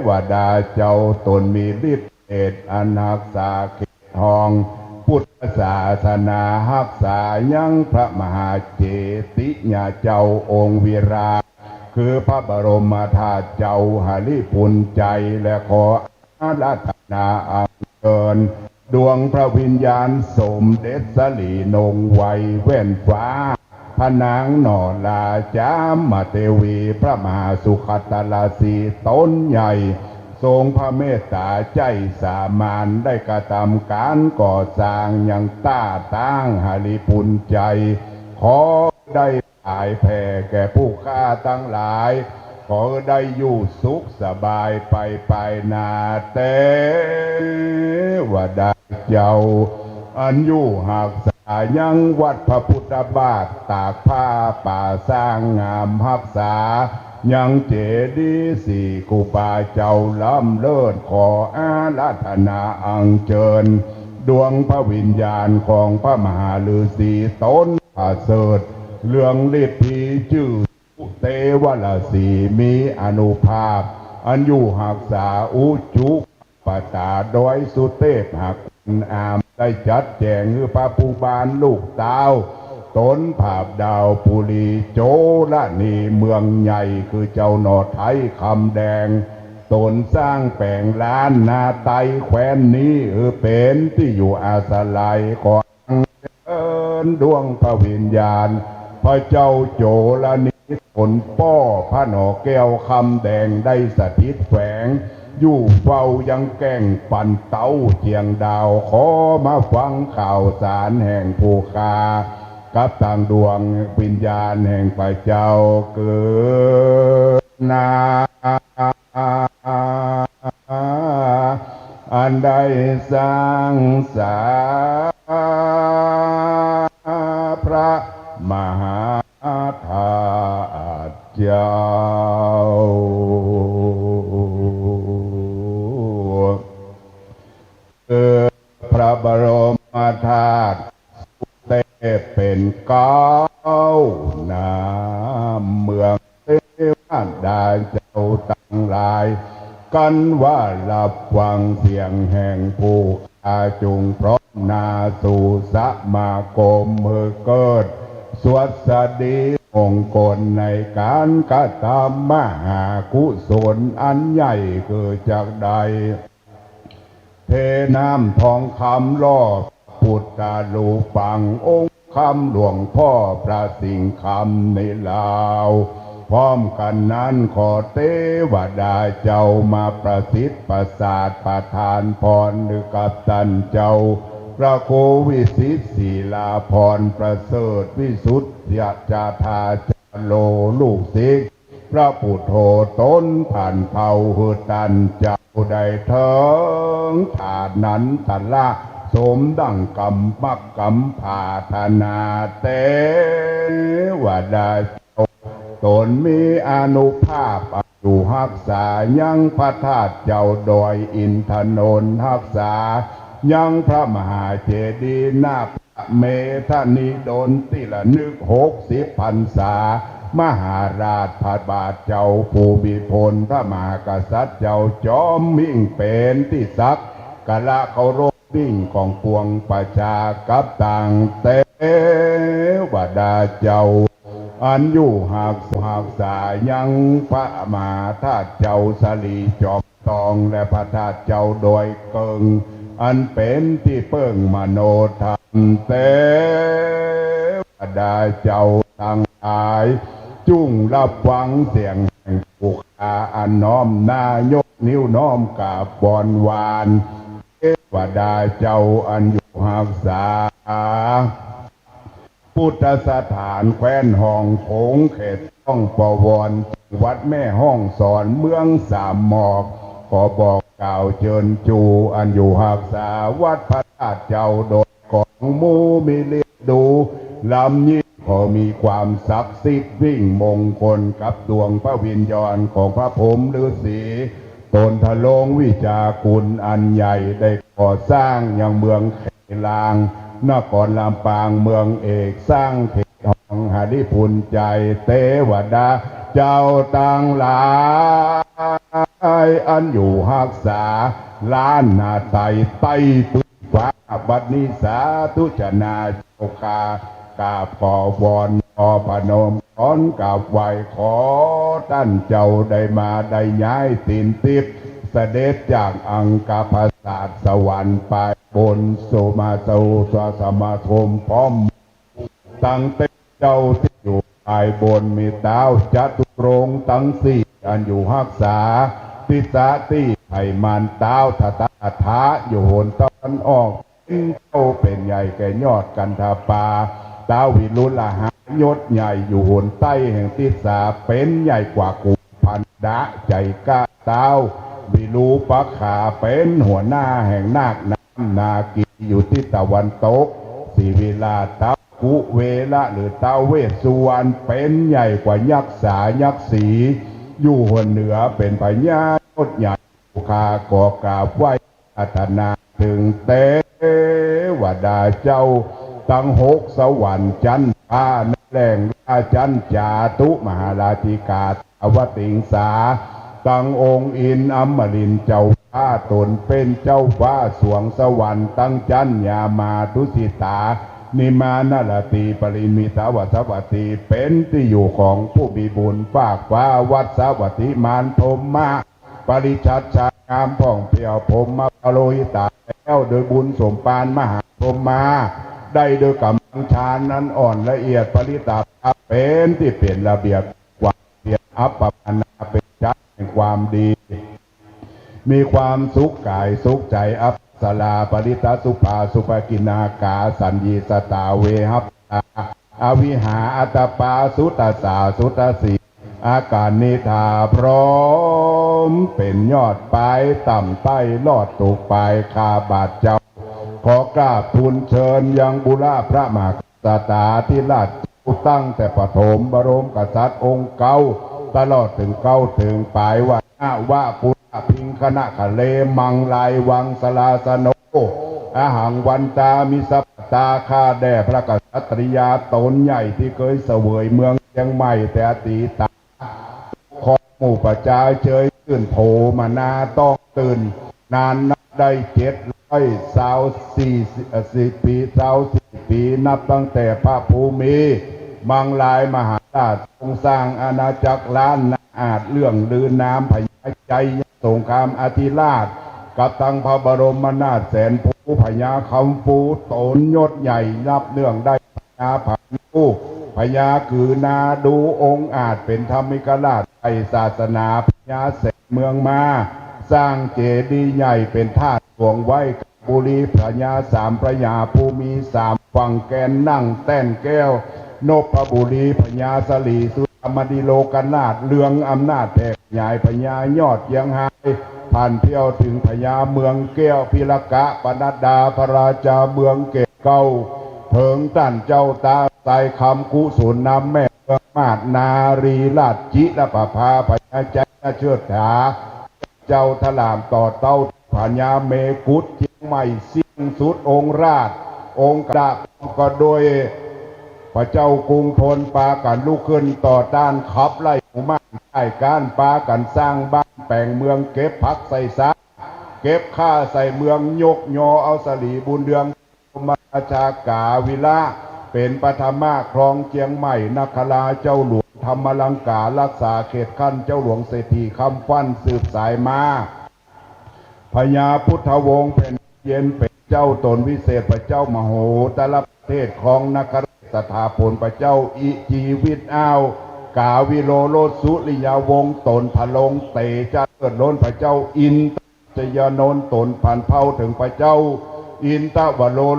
วดาเจ้า ต๋นมีฤทธิ์เดชอันฮักษาเขตห้องพุทธศาสนา ฮักษายังพระมหาเจติยเจ้าองค์วิราช คือพระบรมธาตุเจ้าหริภุญไชย และขอ อาราธนาอัญเชิญดวงพระวิญญาณสมเด็จสรีนงไวแว่นฟ้า พระนางหน่อรา จามเทวี พระมหาสุขัตตราสีต๋นใหญ่ ทรงพระเมตต๋าใจ๊สามานได้กระทำก๋านก่อสร้างยังต้าตางหริภุญไชย ขอได้ ฉายแผ่แก่ผู้ข้าตังหลาย ขอได้อยู่สุขสบายไปภายหน้า เตวดาเจ้า อันอยู่ฮักษายังวัดพระพุทธบาท ตากผ้าป่าสร้างงามฮักษา ยังเจดีย์ศรีครูบาเจ้าล้ำเลิศ ขออาราธนาอัญเชิญ ดวงพระวิญญาณของพระมหาฤๅษีต๋น ประเสริฐเรืองฤทธิ์ ตี้จื้อเตวราศี มีอานุภาพ อันอยู่ฮักษาอุจุปตาดอยสุเทพหากคุณอาม ได้จัดแจ๋งหื้อพระภูบาลลูกเต้าต๋น ผาบดาวปุรีโจรณี เมืองใหญ่คือเจ้าหน่อไทยคำแดง ต๋นสร้างแป๋งลานนาไตแคว้นนี้ หื้อเป๋นตี้อยู่อาศัย ขอ เอิ้นดวงพระวิญญาณ พระเจ้าโจรณี ต๋นป้อพระหน่อแก้วคำแดง ได้สถิตแฝงอยู่เฝ้ายังแก้งปันเต้าเจียงดาว ขอมาฟังข่าวสารแห่งผู้ข้า กับตางดวงวิญญาณแห่งพระเจ้าเกิดนา อันได้สร้างสาพระมหาธาตุเจ้า คือพระบรมธาตุ เตเป๋นเก๊าน้ำเมือง เตวดาเจ้าตังหลาย กันว่าฮับฟังเสียงแห่งผู้ข้า จุ่งพร้อมหน้าสู่สมาคม หื้อเกิดสวัสดีมงคลในก๋านกระทำมหากุศลอันใหญ่ คือจักได้ เทน้ำทองคำหล่อพุทธรูปัง องค์คำหลวงพ่อพระสิงห์คำในลาว พร้อมกั๋นนั้นขอเตวดาเจ้ามาประสิทธิ์ประสาทประทานพรหื้อกับต้านเจ้า พระครูวิสิทธิ์ศิลาภรณ์ประเสริฐวิสุทธิ์จาธาจาโร ลูกศิษย์ พระปุโธต๋นผ่านเผ่าหื้อต้านเจ้าได้เถิงฐานันตระสมดั่งกำมักกำผาถนา เตวดาเจ้าต๋นมีอานุภาพอยู่ฮักษายังพระธาตุเจ้าดอยอินทนนท์ ฮักษายังพระมหาเจดีย์นา เมธนิดลที่ระลึกหกสิบพรรษา มหาราชพระบาทเจ้าภูมิพล พระมหากษัตริย์เจ้าจอมมิ่งเป๋นตี้สักการะเคารพยิ่งของปวงประชากับต่างเตวดาเจ้า อันอยู่ฮัก ฮักษายังพระมหาธาตุเจ้าสลีจอม ตองและพระธาตุเจ้าดอยเกิ่ง อันเป๋นตี้เปิ้งมโนธรรม เตวดาเจ้าตังหลาย จุ่งฮับฟังเสียงแห่งผู้ข้าอันน้อมหน้ายกนิ้วน้อมกราบวอนวาน เตวดาเจ้าอันอยู่ฮักษา พุทธสถานแคว้นฮ่องโขง เขตช่องปวร จังหวัดแม่ฮ่องสอน เมืองสามหมอก ขอบอกกล่าวเจิญจู อันอยู่ฮักษาวัดพระธาตุเจ้าดอยกองมู มีฤทธิ์ดูล้ำยิ่ง ขอมีความศักดิ์สิทธิ์ยิ่งมงคลกับดวงพระวิญญาณของพระพรหมฤๅษี ต๋นทรงวิชาคุณอันใหญ่ได้ก่อสร้างยังเมือง ลาง นครลำปาง เมืองเอก สร้างเขตฮ่องหริภุญไชย เตวดา เจ้าตังหลาย อันอยู่ฮักษา ล้านนาไตยใต้ปื้นฟ้า บัดนี้สาธุชนาเจ้าข้า กราบขอวอน ขอประนม ขอกราบไหว้ ขอต้านเจ้าได้มา ได้ย้ายตีนติ๊บ เสด็จจากอังคปราสาทสวรรค์ไปบน สุมาโตสมาคมพร้อม ตังเต้นเจ้าตี้อยู่ไปบน มีต๊าวจตุรงค์ตังสี่ อันอยู่ฮักษา ติสาตี้ไพศาล ต๊าวทัตตะถา อยู่หนตะวันออก เป๋นเจ้าเป๋นใหญ่แก่ยอดกันทาปา ต๊าววิรุฬหายศใหญ่อยู่หนใต้แห่งติสา เป๋นใหญ่กว่ากุมพันดะ ใจ๋กล้า ต๊าววิรูปขา เป๋นหัวหน้าแห่งนาคน้ำนาคี อยู่ทิศตะวันตก ศรีวิลา ต๊าวกุเวละ หรือต๊าวเวสสุวรรณ เป๋นใหญ่กว่ายักษายักษี อยู่หนเหนือ เป๋นพญายศใหญ่ ข้าก็กราบไหว้อาราธนาเถิงเตวดาเจ้าตังหกสวรรค์ จั๊นฟ้า แม่แรงราชัน จาตุมหาราชิกา ท้าวติงสา ตังองค์อินทร์อมรินทร์เจ้าฟ้า ตนเป๋นเจ้าฟ้าสวงสวรรค์ ตังจั๊นยามา ทุสิตา นิมานรตี ปริมิตาวาสวัตตี เป๋นตี้อยู่ของผู้มีบุญ ฟากฟ้าวัสวัตติมานพรหมะ ปริชัชชางามผ่องเปรียว พรหมปโลหิตา แล้วโดยบุญสมภารมหาพรหมา ได้โดยก๋ำลังฌานอันอ่อนละเอียด ปริตตาภา เป๋นตี้เป๋นระเบียบ ความเพียร อัปปมาณา เป๋นจั๊นแห่งความดี มีความสุขก๋ายสุขใจ๋ อัปปสรา ปริตตสุภา สุภกิณณา กาสัญญู สตา เวหัพพา อวิหา อัตตปา สุตตสสา สุตตสี อาการนิทา พร้อมเป๋นยอดปายต่ำใต้ลอดตูกปาย ข้าบาทเจ้า ขอกราบทูลเชิญยังบุระพระมหากษัตริย์ สตาธิราช ตั้งแต่ปฐมบรมกษัตริย์องค์เก๊า ตลอดเถิงเก๊าเถิงปาย ว่า นวะปุระพิงคณะขะเล มังลายวังสลาสโน อหังวันตามิสัพพตา ข้าแด่พระกษัตริยาต๋นใหญ่ตี้เกยเสวยเมืองเจียงใหม่แต่อดีตา ขอหมู่ประจาเชยจื้นโถมนาต้องตื่น นานนับได้เจ็ดร้อยซาวสี่สิบปี ซาวสี่ปี นับตั้งแต่พระภูมิ มังลายมหาราชทรงสร้างอาณาจักรล้านนาอาจ เรื่องลือนามพญาชัยยสงครามอธิราช กับตังพระบรมนาถแสนภู พญาคำภูต๋นยศใหญ่ นับเนื่องได้พญาผานุ พญากือนาดูองอาจ เป๋นธรรมิกราช ไถ่ศาสนา พญาแสนเมืองมา สร้างเจดีย์ใหญ่เป๋นธาตุหลวงไว้ บุรี พญาสามพระยาผู้มีสามฝั่งแกนนั่งแต้นแก้ว นพบุรี พญาสลีสุดามณีโลกนาถ เรืองอำนาจแผ่ขยาย พญายอดเจียงฮาย ผ่านเพี้ยวเถิงพญาเมืองแก้ว พิรกะปนัดดา พระราชาเมืองเกตเก๊า เถิงต้านเจ้าต๋าทรายคำ กุสุนนำแม่เมืองมาด นารีราชจิรประภา พญาชัยเชิดถา เจ้าทะลามต่อเต้า พญาเมกุฏ เจียงใหม่สิ้นสุดองค์ราช องค์กระก็โดย พระเจ้ากรุงธนปากั๋นลุกขึ้นต่อต้าน ขับไล่หมู่ม่าน ได้ก้าน ปากั๋นสร้างบ้านแป๋งเมือง เก็บผักใส่ซา เก็บข้าใส่เมือง ยกยอเอาสลีบุญเรือง พระบรมราชากาวิละ เป๋นปฐมะครองเจียงใหม่ นคราเจ้าหลวง ธรรมลังกา รักษาเขตขั้น เจ้าหลวงเศรษฐีคำฟั่น สืบสายมา พญาพุทธวงศ์แผ่นเย็นเป๋นเจ้าต๋นวิเศษ พระเจ้ามโหตรประเทศ ครองนครราชสถาผล พระเจ้าอิจีวิตอ้าว กาวิโลรสสุริยวงศ์ ต๋นทะลงเตจะเลิศล้น พระเจ้าอินท ชยานนท์ต๋นผันเผ่าเถิงพระเจ้าอินทวโรรส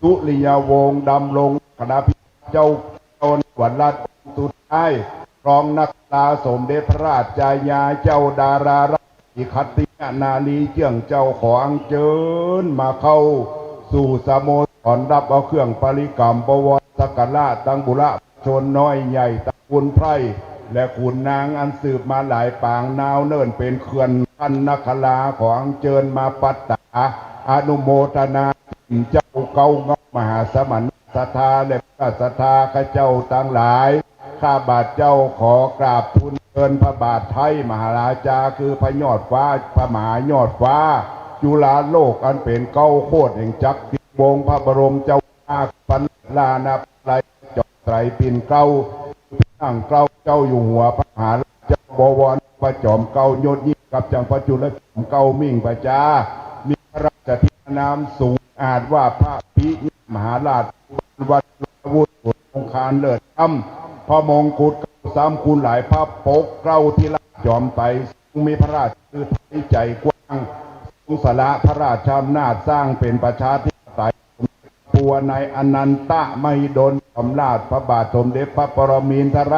สุริยวงศ์ ดำรงคณะพิเจ้า เจ้าวันรัตน์องค์สุดท้าย ครองนครา สมเด็จพระราชชายาเจ้าดารารัตน์ ขัตติยนารีเจื้องเจ้า ขออัญเจิญมาเข้าสู่สโมสร รับเอาเครื่องปริกรรมบวรสักการะ ตังบุระ ชนน้อยใหญ่ ตังขุนไพร่และขุนนางอันสืบมาหลายปาง นาวเนิ่นเป๋นเขื่อนคันนครา ขออัญเจิญมาปัตตา อนุโมทนา เจ้าเก๊าเงามหาสมณะศรัทธา และพระศรัทธาข้าเจ้าตังหลาย ข้าบาทเจ้าขอกราบทูลเชิญพระบาทไท้มหาราชา คือพระยอดฟ้า พระมหายอดฟ้า จุฬาโลก อันเป๋นเก๊าโคตรแห่งจักรวงศ์ พระบรมเจ้าข้า พระนาราธิปไตย จอมไตรปิ่นเกล้า พระนั่งเกล้าเจ้าอยู่หัว พระมหาราชเจ้าบวร พระจอมเกล้ายศยิ่ง กับจังหวัดจุฬา จอมเกล้ามิ่งประจา มีพระราชทินานามสูง อาจว่าพระปิยมหาราช วัชรวุฒิ องคารเลิศล้ำ พระมงกุฎเกล้าซ้ำคูณหลาย พระปกเกล้าธิราชจอมไตร ทรงมีพระราชฤทัยใจ๋กว้าง ทรงสละพระราชอำนาจสร้างเป๋นประชาธิปไตย ปัวในอนันตมหิดล สมราชพระบาทสมเด็จพระปรมินทร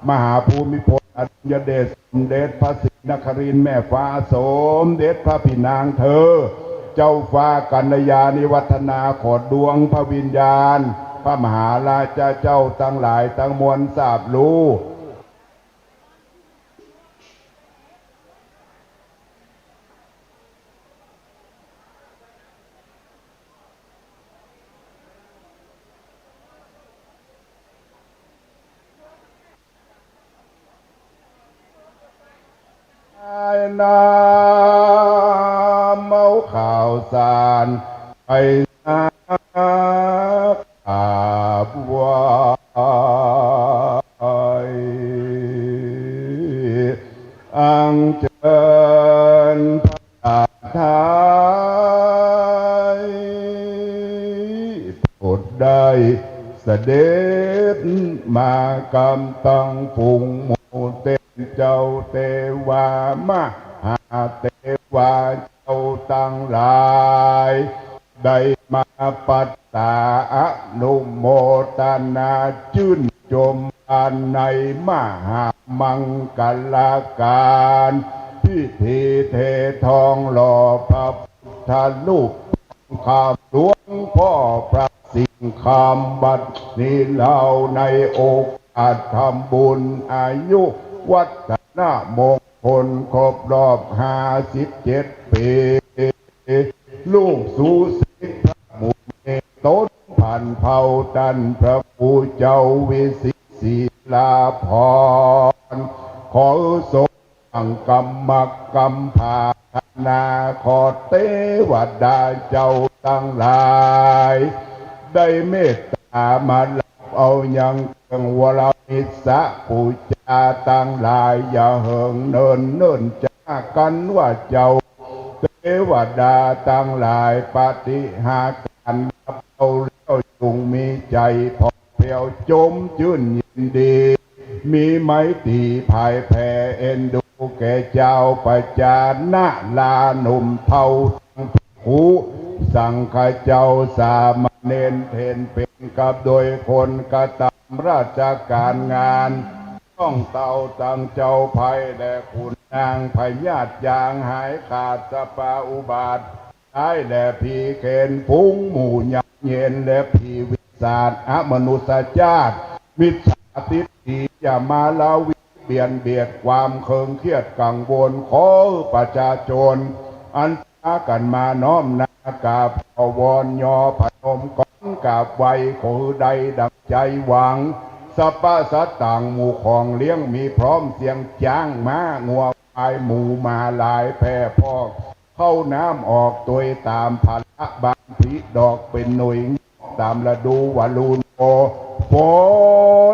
มหาภูมิพลอดุลยเดช สมเด็จพระศรีนครินทร์แม่ฟ้า สมเด็จพระพี่นางเธอ เจ้าฟ้ากัลยาณิวัฒนา ขอดวงพระวิญญาณ พระมหาราชเจ้าตังหลายตังมวลทราบฮู้ น้ำเอาข้าวสารไปสักการะไหว้ อัญเชิญพระ ไทย โผดได้เสด็จมากำตังฝูงหมู่เต้นเจ้าเตวามหาเตวาเจ้าตังหลาย ได้มาปัตตาอนุโมทนาจื้นจมในมหามังคลาการ พิธีเททองหล่อพระพุทธรูปทองคำหลวงพ่อพระสิงห์คำ บัดนี้เฮาในโอกาสทำบุญอายุวัฒนมงคลครบรอบห้าสิบเจ็ดปี๋ ลูกสูสิทธิ์พระมุนีต้นพันธุ์เผ่าต้านพระครูเจ้าวิสิทธิ์ศิลาภรณ์ ขอสมหวังกำมักกำปรารถนา ขอเตวดาเจ้าตังหลายได้เมตต๋ามารับเอายังเครื่องวรมิสปู๋จาตังหลาย อย่าเหิงเนิ่น เนิ่นจ๊ากั๋นว่าเจ้า เตวดาตังหลายปฏิหาการรับเอาแล้ว จุ่งมีใจ๋ผ่องแผ้วจมจื้นยินดี มีไมตรีผายแผ่เอ็นดูแก่จาวประจา นาราหนุ่มเฒ่า ทั้งภิกขุสังฆะเจ้า สามเณรเถรเป๋นกับโดยคนกระตำราชการงาน ต้องเต้าตังเจ้าไพร่และขุนนางพญาติจางหายขาดสะปาอุบาท ร้ายและผีเขน ฝูงหมู่ยักษ์เย็นและผีวิสาท อมนุษยชาติ มิจฉาทิฏฐิ อย่ามาละวีเบียดเบียดความเคิงเครียดกังวล ขอประชาชน อันพากั๋นมาน้อมหน้ากราบขอวอน ยอพนมก้อมกราบไหว้ ขอได้ดังใจ๋หวัง สัพพะสัตตัง หมู่ของเลี้ยงมีพร้อม เสียงจ๊าง ม้า งัว ควาย หมู หมา หลาย แพะ พอก เข้าน้ำออก ตวยต๋ามผละบานผลิดอกเป๋นหน่วย ต๋ามฤดู วาลูโน ฝ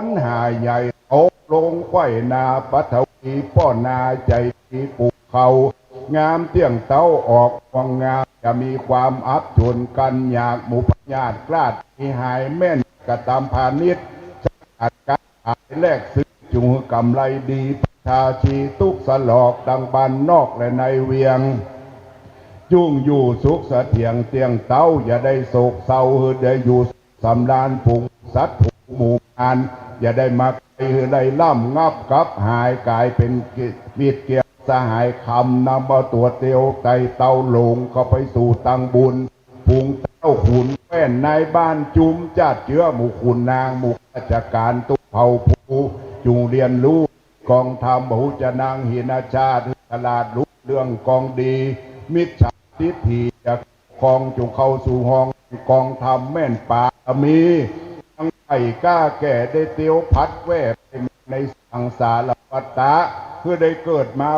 นหาใหญ่ตกลงไขว้นา ปัฐวีป้อนาใจ๋ดี ปลูกข้าวงามเตี้ยงเต๊า ออกรวงงาม จะมีความอับจนกั๋นยาก หมู่พญาธิคลาดหนีหายแม่น กระตำพาณิชย์ ฉลาดการ ขายแลกซื้อ จุ่งหื้อกำไรดี ประชาชีทุกสลอก ตังบ้านนอกและในเวียง จุ่งอยู่สุขเสถียงเตี้ยงเต๊า อย่าได้โศกเศร้า หื้อได้อยู่สำราญ ฝูงสัตว์ฝูงหมู่มาร อย่าได้มาใกล้ หื้อได้ล้ำงับกับหาย ก๋ายเป๋นมิตรเกียงสหาย คำนำเอาตั๋วเตียวไต่เต้าหลงเข้าไปสู่ตังบุญ ฝูงเต้าขุนแคว่นนายบ้าน จุมจาติเจื้อ หมู่ขุนนาง หมู่ข้าราชการ ตุ๊กเผ่าภู จุ่งเฮียนฮู้กองธรรม บ่ฮู้จะนั่งหินชาติ หื้อฉลาดฮู้เรื่องกองดี มิจฉาทิฏฐิอย่าครอง จุ่งเข้าสู่ห้องกองธรรม แม่นปามี ตังใค่กล้าแก่ได้เตียวผัดแว่ ในสังสารวัฏฏะ คือได้เกิดมา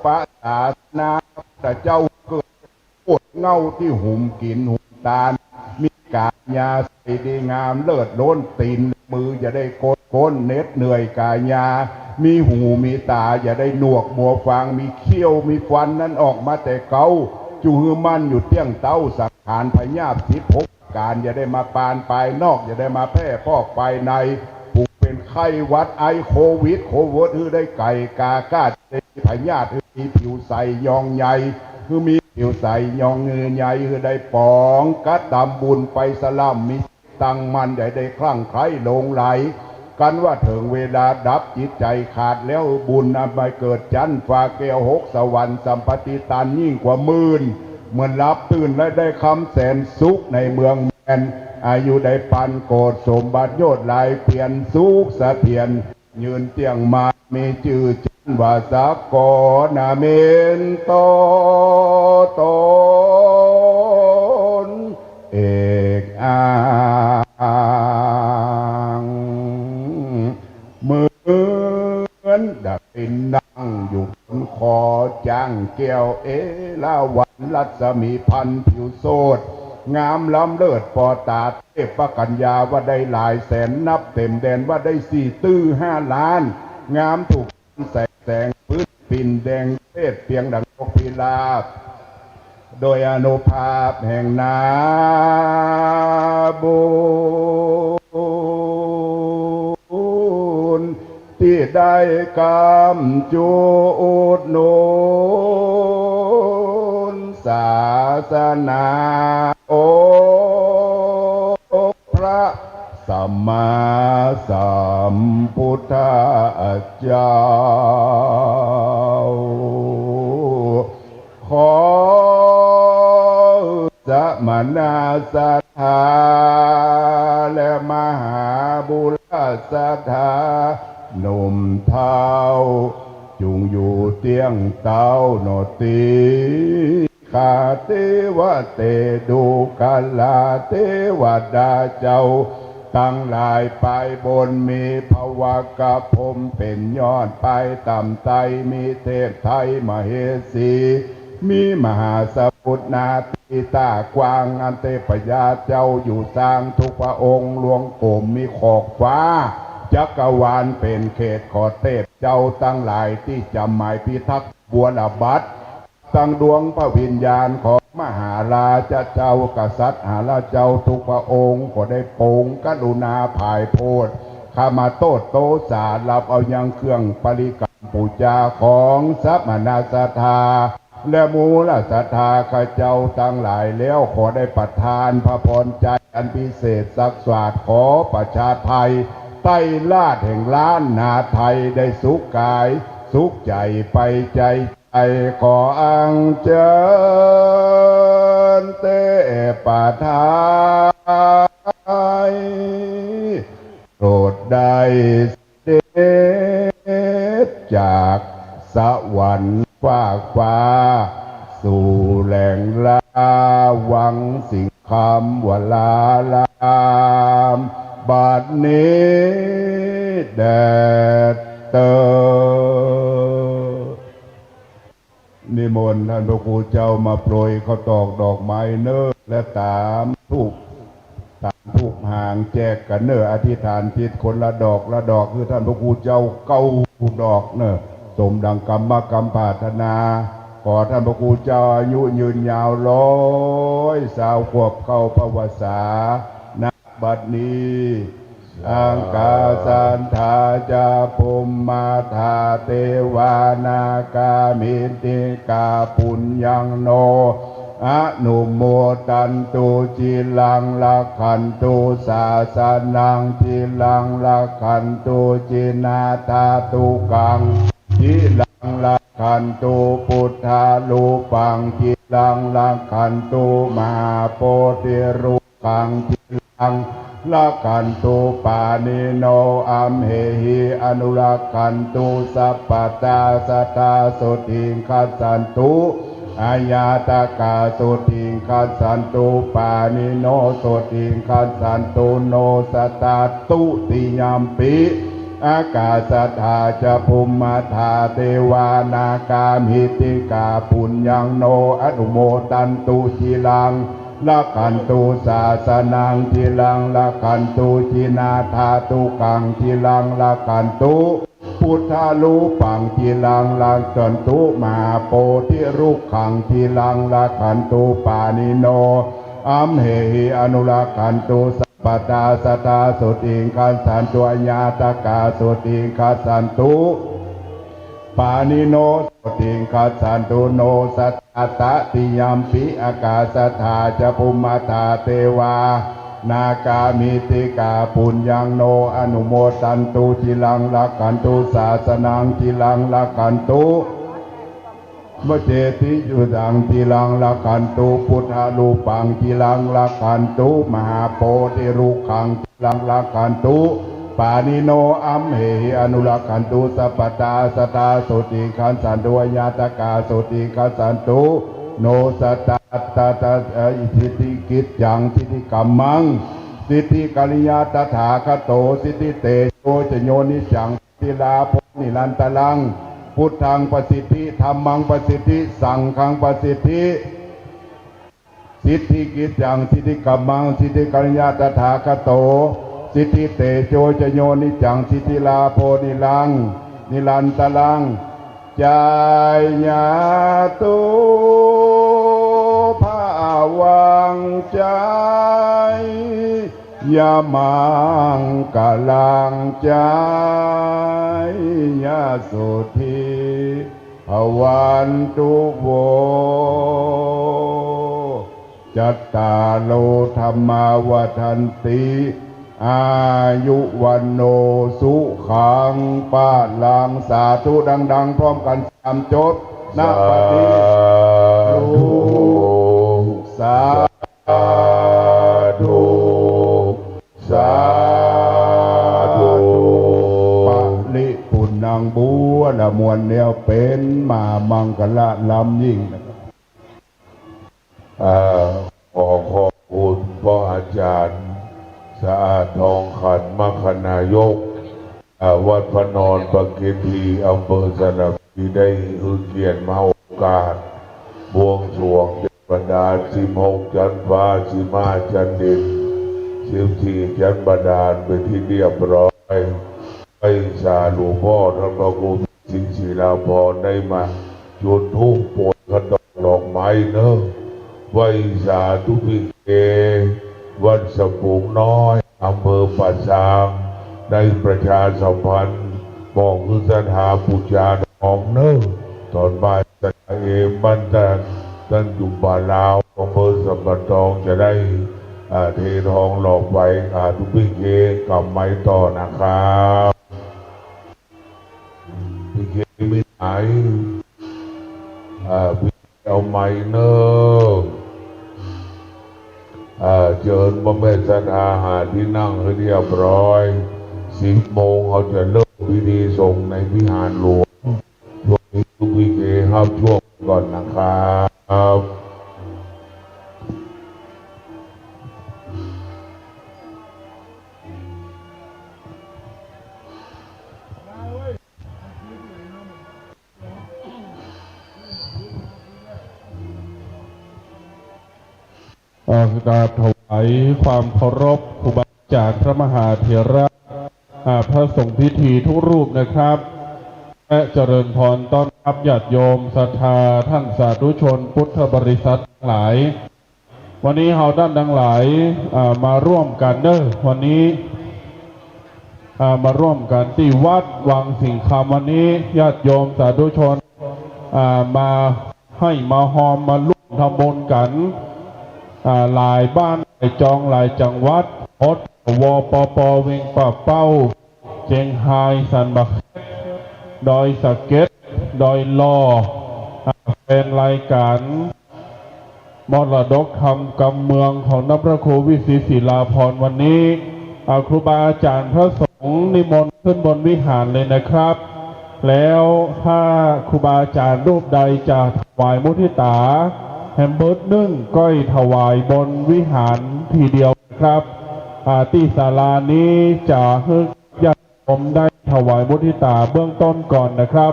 ปะศาสนาพระพุทธเจ้า เกิด อดเหง้าตี้หุมกิ๋นหุมตาน มีก๋ายาใสดีงามเลิศล้น ตี๋นมืออย่าได้โกนโกน เหน็ดเหนื่อยก๋ายา มีหูมีต๋าอย่าได้หนวกมัวฟัง มีเขี้ยวมีฟันนั้นออกมาแต่เก๊า จุ่งหื้อมั่นอยู่เตี้ยงเต๊า สังขารพยาธิสิบหกประก๋าน อย่าได้มาปานปายนอก อย่าได้มาแพร่พอกภายใน ผู้เป๋นไข้หวัดไอโควิดโควิด หื้อได้ไก่ก๋าก้า ได้มีพยาธิ หื้อมีผิวใสยองใย หื้อมีผิวใสยองใย หื้อได้ป๋อง กระตำบุญไปสล่ำ มีตั้งมั่น อย่าได้คลั่งไคล้หลงใหล กันว่าเถิงเวลาดับจิตใจ๋ขาดแล้ว บุญอันไปเกิดจั๊นฟ้าแก้วหกสวรรค์ สัมปติตันยิ่งกว่าหมื่น เหมือนหลับตื่นและได้คำแสนสุขในเมืองแมน อายุได้ปันโกศน์ สมบัติยศหลายเปียร สุขเสถียร ยืนเตี้ยงมา มีจื้อจั๊นว่าสกร เมนโตตน เอกอ้าง เหมือนดังนั่งอยู่บนคอจ๊างแก้วเอราวัณ รัศมีพันผิวโสด งามล้ำเลิศปอต๋า เทพกัญญาว่าได้หลายแสน นับเต็มแดนว่าได้สี่ตื้อห้าล้าน งามถูกแสง แสงปื๊ดปิ่นแดงเปรตเปียงดังนกพิราบ โดยอานุภาพแห่งนาบุญ ตี้ได้กำจุอุดหนุนศาสนาองค์พระสัมมาสัมพุทธเจ้า ขอสมณศรัทธาและมหาบุรุษศรัทธา หนุ่มเฒ่า จุ่งอยู่เตี้ยงเต๊าหนอตี้ ข้าเตวะเต ดูกราเตวดาเจ้าตังหลาย ปายบนมีพระวกพรหมเป๋นยอด ปายต่ำไตรมีเทพไทยมเหสี มีมหาสมุทรนาทีต้ากว้าง อันเทพยาเจ้าอยู่สร้างทุกพระองค์ ลวงกลมมีขอบฟ้า จักรวาลเป๋นเขต ขอเทพเจ้าตังหลายตี้จ๋ำหมายพิทักษ์บัวระบัด ตังดวงพระวิญญาณของมหาราชเจ้ากษัตริย์หาราชเจ้าทุกพระองค์ ขอได้โปรงกรุณาผายโผด ขมาโต้ษโตษา ฮับเอายังเครื่องบริกรรมปู๋จาของสมณศรัทธา และมูลศรัทธาข้าเจ้าตังหลายแล้ว ขอได้ประทานพระพรชัยอันพิเศษสักสาด ขอประชาไทยใต้ราชแห่งล้านนาไทย ได้สุขก๋ายสุขใจ๋ไปใจ๋ ไอ้ขออัญเจิญเตพเทพเจ้า โปรดได้เสด็จจากสวรรค์ฟากฟ้า สู่แหล่งลาวังสิงคำวราราม บัดนี้แด่เตอ นิมนต์ต้านพระครูเจ้ามาโปรยข้าวตอกดอกไม้เน้อ และตามธูป ตามธูปหางแจกกั๋นเน้อ อธิษฐานจิตคนละดอกละดอก หื้อต้านพระครูเจ้าเก้าดอกเน้อ สมดังกรรมกรรมปรารถนา ขอต้านพระครูเจ้าอายุยืนยาวร้อยซาวขวบเข้าพรรษา บัดนี้ สังฆาสันทาจะ ภูมมาธาเตวานาคามิติกาปุญญังโน อนุโมทันตุ จิรังรักขันตุ สาสนัง จิรังรักขันตุ จินาทาตุกัง จิรังรักขันตุ ปุทธารูปัง จิรังรักขันตุ มหาโพธิรูปัง จิรังรักขันตุ ปาณิโน อัมเหหิ อนุรักขันตุ สัพพะทา สัทธา โสติงคัสสันตุ อาญาตกา โสติงคัสสันตุ ปาณิโน โสติงคัสสันตุ โน สัตตา ตุติยัมปิ อากาศธาจะ ภุมมธาเตวา นากา มิตติกา ปุญญัง โน อนุโมทันตุ จิรัง รักขันตุ สาสนัง จิรัง รักขันตุ จีนาธาตุกัง จิรัง รักขันตุ พุทธารูปัง จิรัง รักขันตุ มหาโพธิรุกขัง จิรัง รักขันตุ ปาณิโน อัมเหหิ อนุรักขันตุ สัพพทา สัทธา โสติงคัสสันตุ อญาตกา โสติงคัสสันตุ ปาณิโน โสติงคัสสันตุ โนสัตตา ตติยัมปิ อากาศธาจะ ภุมมธาเตวา นากา มิตติกา ปุญญัง โน อนุโมทันตุ จิรัง รักขันตุ สาสนัง จิรัง รักขันตุ มะเจติยุตัง จิรัง รักขันตุ พุทธารูปัง จิรัง รักขันตุ มหาโพธิรุกขัง จิรัง รักขันตุ ปาณิโน อัมเหหิ อนุรักขันตุ สัพพทา สัทธา โสติงคัสสันตุ อญาตกา โสติงคัสสันตุ โนสัตตา ตติยัมปิ สิทธิกิจจัง สิทธิกัมมัง สิทธิกัลยาณตถาคโต สิทธิเตโช จะโย นิจจัง สิทธิลาโภ นิรันตรัง พุทธัง ปะสิทธิ ธัมมัง ปะสิทธิ สังฆัง ปะสิทธิ สิทธิกิจจัง สิทธิกัมมัง สิทธิกัลยาณตถาคโต สิทธิเตโช จะโย นิจจัง สิทธิลาโภ นิรัง นิรันตรัง จายาตุ ภาวัง จายามังกะลัง จายาสุธี ภะวันตุ โว จัตตาโร ธัมมา วัฑฒันติ อายุ วัณโณ สุขัง พะลัง สาธุ ดังๆ พร้อมกั๋นสามจบ ณ บัดนี้ สาธุ สาธุ สาธุ ปะริปุณณัง บัวละมวลแนวเป๋น มหามังคละล้ำยิ่งนะครับ อ่า ขอขอบคุณพ่ออาจารย์สะอาด ทองขัน มรรคนายก อ่า วัดพระนอนปะเกที อำเภอสารพี ได้หื้อเกียรติมาโอกาสบวงสรวงเทพดา สิบหก จั๊นฟ้า สิบห้า จั๊นดิน สิบสี่ จั๊นบาดาล เป๋นตี้เรียบร้อย ไหว้สาหลวงพ่อท่านพระครูศรีศิลาภรณ์ ได้มาจุดธูปโปรยขนมดอกไม้เนาะ ไหว้สาธุพี่เค วัดสะปูงน้อย อำเภอป่าซาง ได้ประชาสัมพันธ์ บอกหื้อศรัทธาปู๋จาทองเนาะ ต๋อนบ่าย ศรัทธาเอมบ้านต้าน ต้านอยู่ป่าลาว อำเภอสันป่าตอง จะได้ อ่า เททองหล่อไป อ่า ทุกพี่เคกลับไม้ต่อนะครับ พี่เคมีไหน อ่า พี่เอาไม้เนาะ อ่า เจิญพ่อแม่ศรัทธาหาตี้นั่งหื้อเรียบร้อย สิบโมงเฮาจะเริ่มพิธีสงฆ์ในวิหารหลวง ช่วงนี้ทุกพี่เคฮับช่วงก่อนนะครับ เอ่อ กราบถวายความเคารพครูบาอาจารย์พระมหาเถระ อ่า พระสงฆ์พิธีทุกรูปนะครับ และเจริญพรต้อนรับญาติโยมศรัทธาท่านสาธุชนพุทธบริษัททั้งหลาย วันนี้เฮาต้านตังหลาย อ่า มาร่วมกั๋นเนาะ วันนี้ อ่า มาร่วมกั๋นตี้วัดวังสิงห์คำ วันนี้ญาติโยมสาธุชน อ่า มาไห้มาฮอมมาร่วมทำบุญกั๋น อ่า หลายบ้านหลายจองหลายจังหวัด หมด วปป เวียงป่าเป้า เจียงฮาย สันป่าแข้ง ดอยสะเก็ด ดอยหล่อ อ่า แฟนรายก๋านมรดกธรรมกำเมืองของต้านพระครูวิสิตศิลาภรณ์ วันนี้ อ่า ครูบาอาจารย์พระสงฆ์นิมนต์ขึ้นบนวิหารเลยนะครับ แล้วถ้าครูบาอาจารย์รูปใดจะถวายมุทิตาแฮมเบิร์ตนึ่ง ก็ถวายบนวิหารทีเดียวนะครับ อ่า ตี้ศาลานี้จะหื้อญาติโยมได้ ถวายมุทิตาเบื้องต้นก่อนนะครับ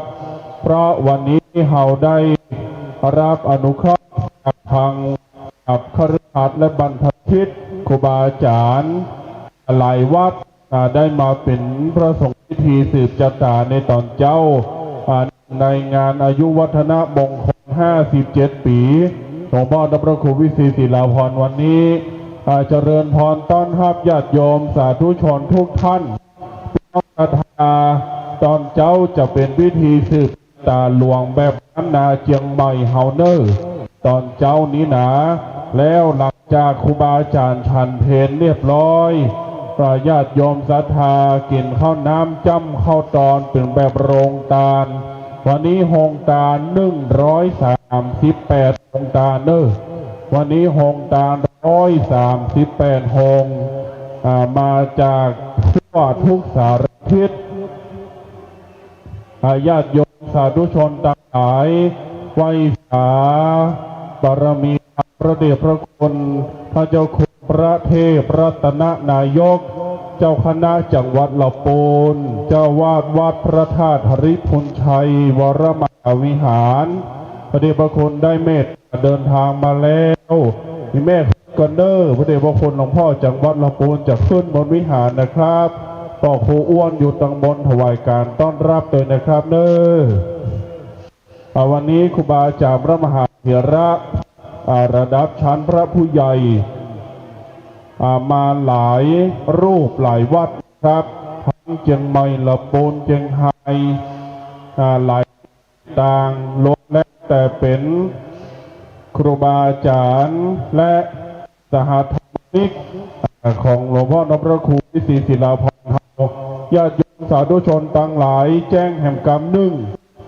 เพราะวันนี้เฮาได้รับอนุเคราะห์จากทางคฤหัสถ์และบรรพชิตครูบาอาจ๋ารย์หลายวัด อ่า ได้มาเป๋นพระสงฆ์พิธีสืบจะต๋าในต๋อนเจ๊า อ่า ในงานอายุวัฒนมงคลห้าสิบเจ็ดปี๋ หลวงพ่อพระครูวิศรีศิลาภรณ์วันนี้ อ่า เจริญพรต้อนฮับญาติโยมสาธุชนทุกท่าน พี่น้องศรัทธา ต๋อนเจ๊าจะเป๋นพิธีสืบ ต๋าหลวงแบบล้านนาเจียงใหม่เฮาเน่อ ต๋อนเจ๊านี้นา แล้วหลังจากครูบาอาจ๋ารย์ฉันเพลเรียบร้อย ก็ญาติโยมศรัทธากิ๋นข้าวน้ำจ้ำข้าวตอนเป๋นแบบโฮงตาน วันนี้โฮงตานหนึ่งร้อยสามสิบแปดโฮงตานเน่อ วันนี้โฮงตานร้อยสามสิบแปดโฮง อ่า มาจากทั่วทุกสารทิศ อ่า ญาติโยมสาธุชนตังหลาย ไหว้สาบารมีพระเดชพระคุณ พระเจ้าคุณพระเทพรัตนนายก เจ้าคณะจังหวัดละปูน เจ้าอาวาสวัดพระธาตุหริภุญชัยวรมหาวิหาร พระเดชพระคุณได้เมตตาเดินทางมาแล้ว มีแม่ กันเน่อ พระเดชพระคุณหลวงพ่อจากวัดละปูนจะขึ้นบนวิหารนะครับ ก็ครูอ้วนอยู่ตังบนถวายการต้อนฮับตวยนะครับเน่อ อ่า วันนี้ครูบาอาจ๋ารย์พระมหาเถระ อ่า ระดับชั้นพระผู้ใหญ่ อ่า มาหลายรูปหลายวัดครับ ทั้งเจียงใหม่ ละปูน เจียงฮาย อ่า หลาย ต่างล้วนแล้วแต่เป๋นครูบาอาจ๋ารย์และสหธรรมิก อ่า ของหลวงพ่อพระครูวิศรีศิลาภรณ์เฮา ญาติโยมสาธุชนตังหลายแจ้งแหมกำนึ่ง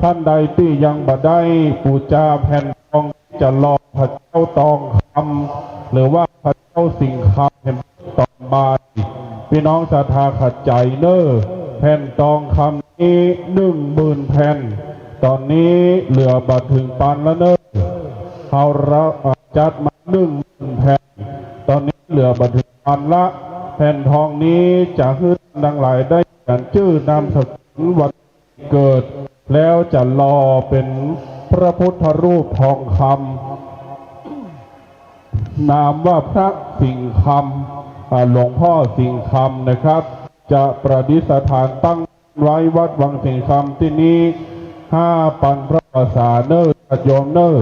ต้านใดตี้ยังบ่ได้ปู๋จาแผ่นทองตี้จะหล่อพระเจ้าตองคำ หรือว่าพระเจ้าสิงห์คำแหม ต๋อนบ่าย พี่น้องศรัทธาขัดใจ๋เน่อ แผ่นตองคำนี้หนึ่งหมื่นแผ่น ต๋อนนี้เหลือบ่เถิงปันละเน่อ เฮาละ อ่า จัดมาหนึ่งหมื่นแผ่น ต๋อนนี้เหลือบ่เถิงปันละ แผ่นทองนี้จะหื้อตังหลายได้เขียนจื้อนามสกุลวัน เกิด แล้วจะหล่อเป๋นพระพุทธรูปทองคำ นามว่าพระสิงห์คำ อ่า หลวงพ่อสิงห์คำนะครับ จะประดิษฐานตั้งไว้วัดวังสิงห์คำตี้นี้ ห้าปันพระวาสาเน่อ ญาติโยมเน่อ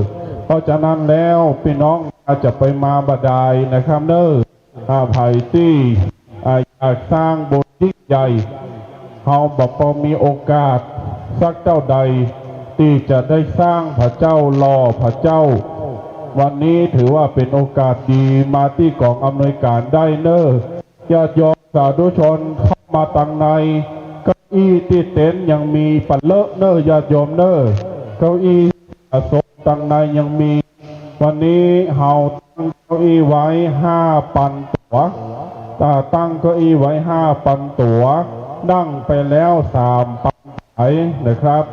เพราะฉะนั้นแล้วพี่น้องอาจจะไปมาบ่ดายนะครับเน่อ อ่า ใผตี้ อ่า อยากสร้างบุญยิ่งใหญ่ เฮาบ่ปอมีโอกาสสักเต้าใด ตี้จะได้สร้างพระเจ้าหล่อพระเจ้า วันนี้ถือว่าเป๋นโอกาสดี มาตี้ก๋องอำนวยการได้เน่อ ญาติโยมสาธุชนเข้ามาตังใน เก้าอี้ตี้เต็นท์ยังมีปันเลอะเน่อ ญาติโยมเน่อ เก้าอี้สะสมตังในยังมี วันนี้เฮาตั้งเก้าอี้ไว้ห้าปันตั๋ว อ่า ตั้งเก้าอี้ไว้ห้าปันตั๋ว นั่งไปแล้วสามปันป๋ายนะครับ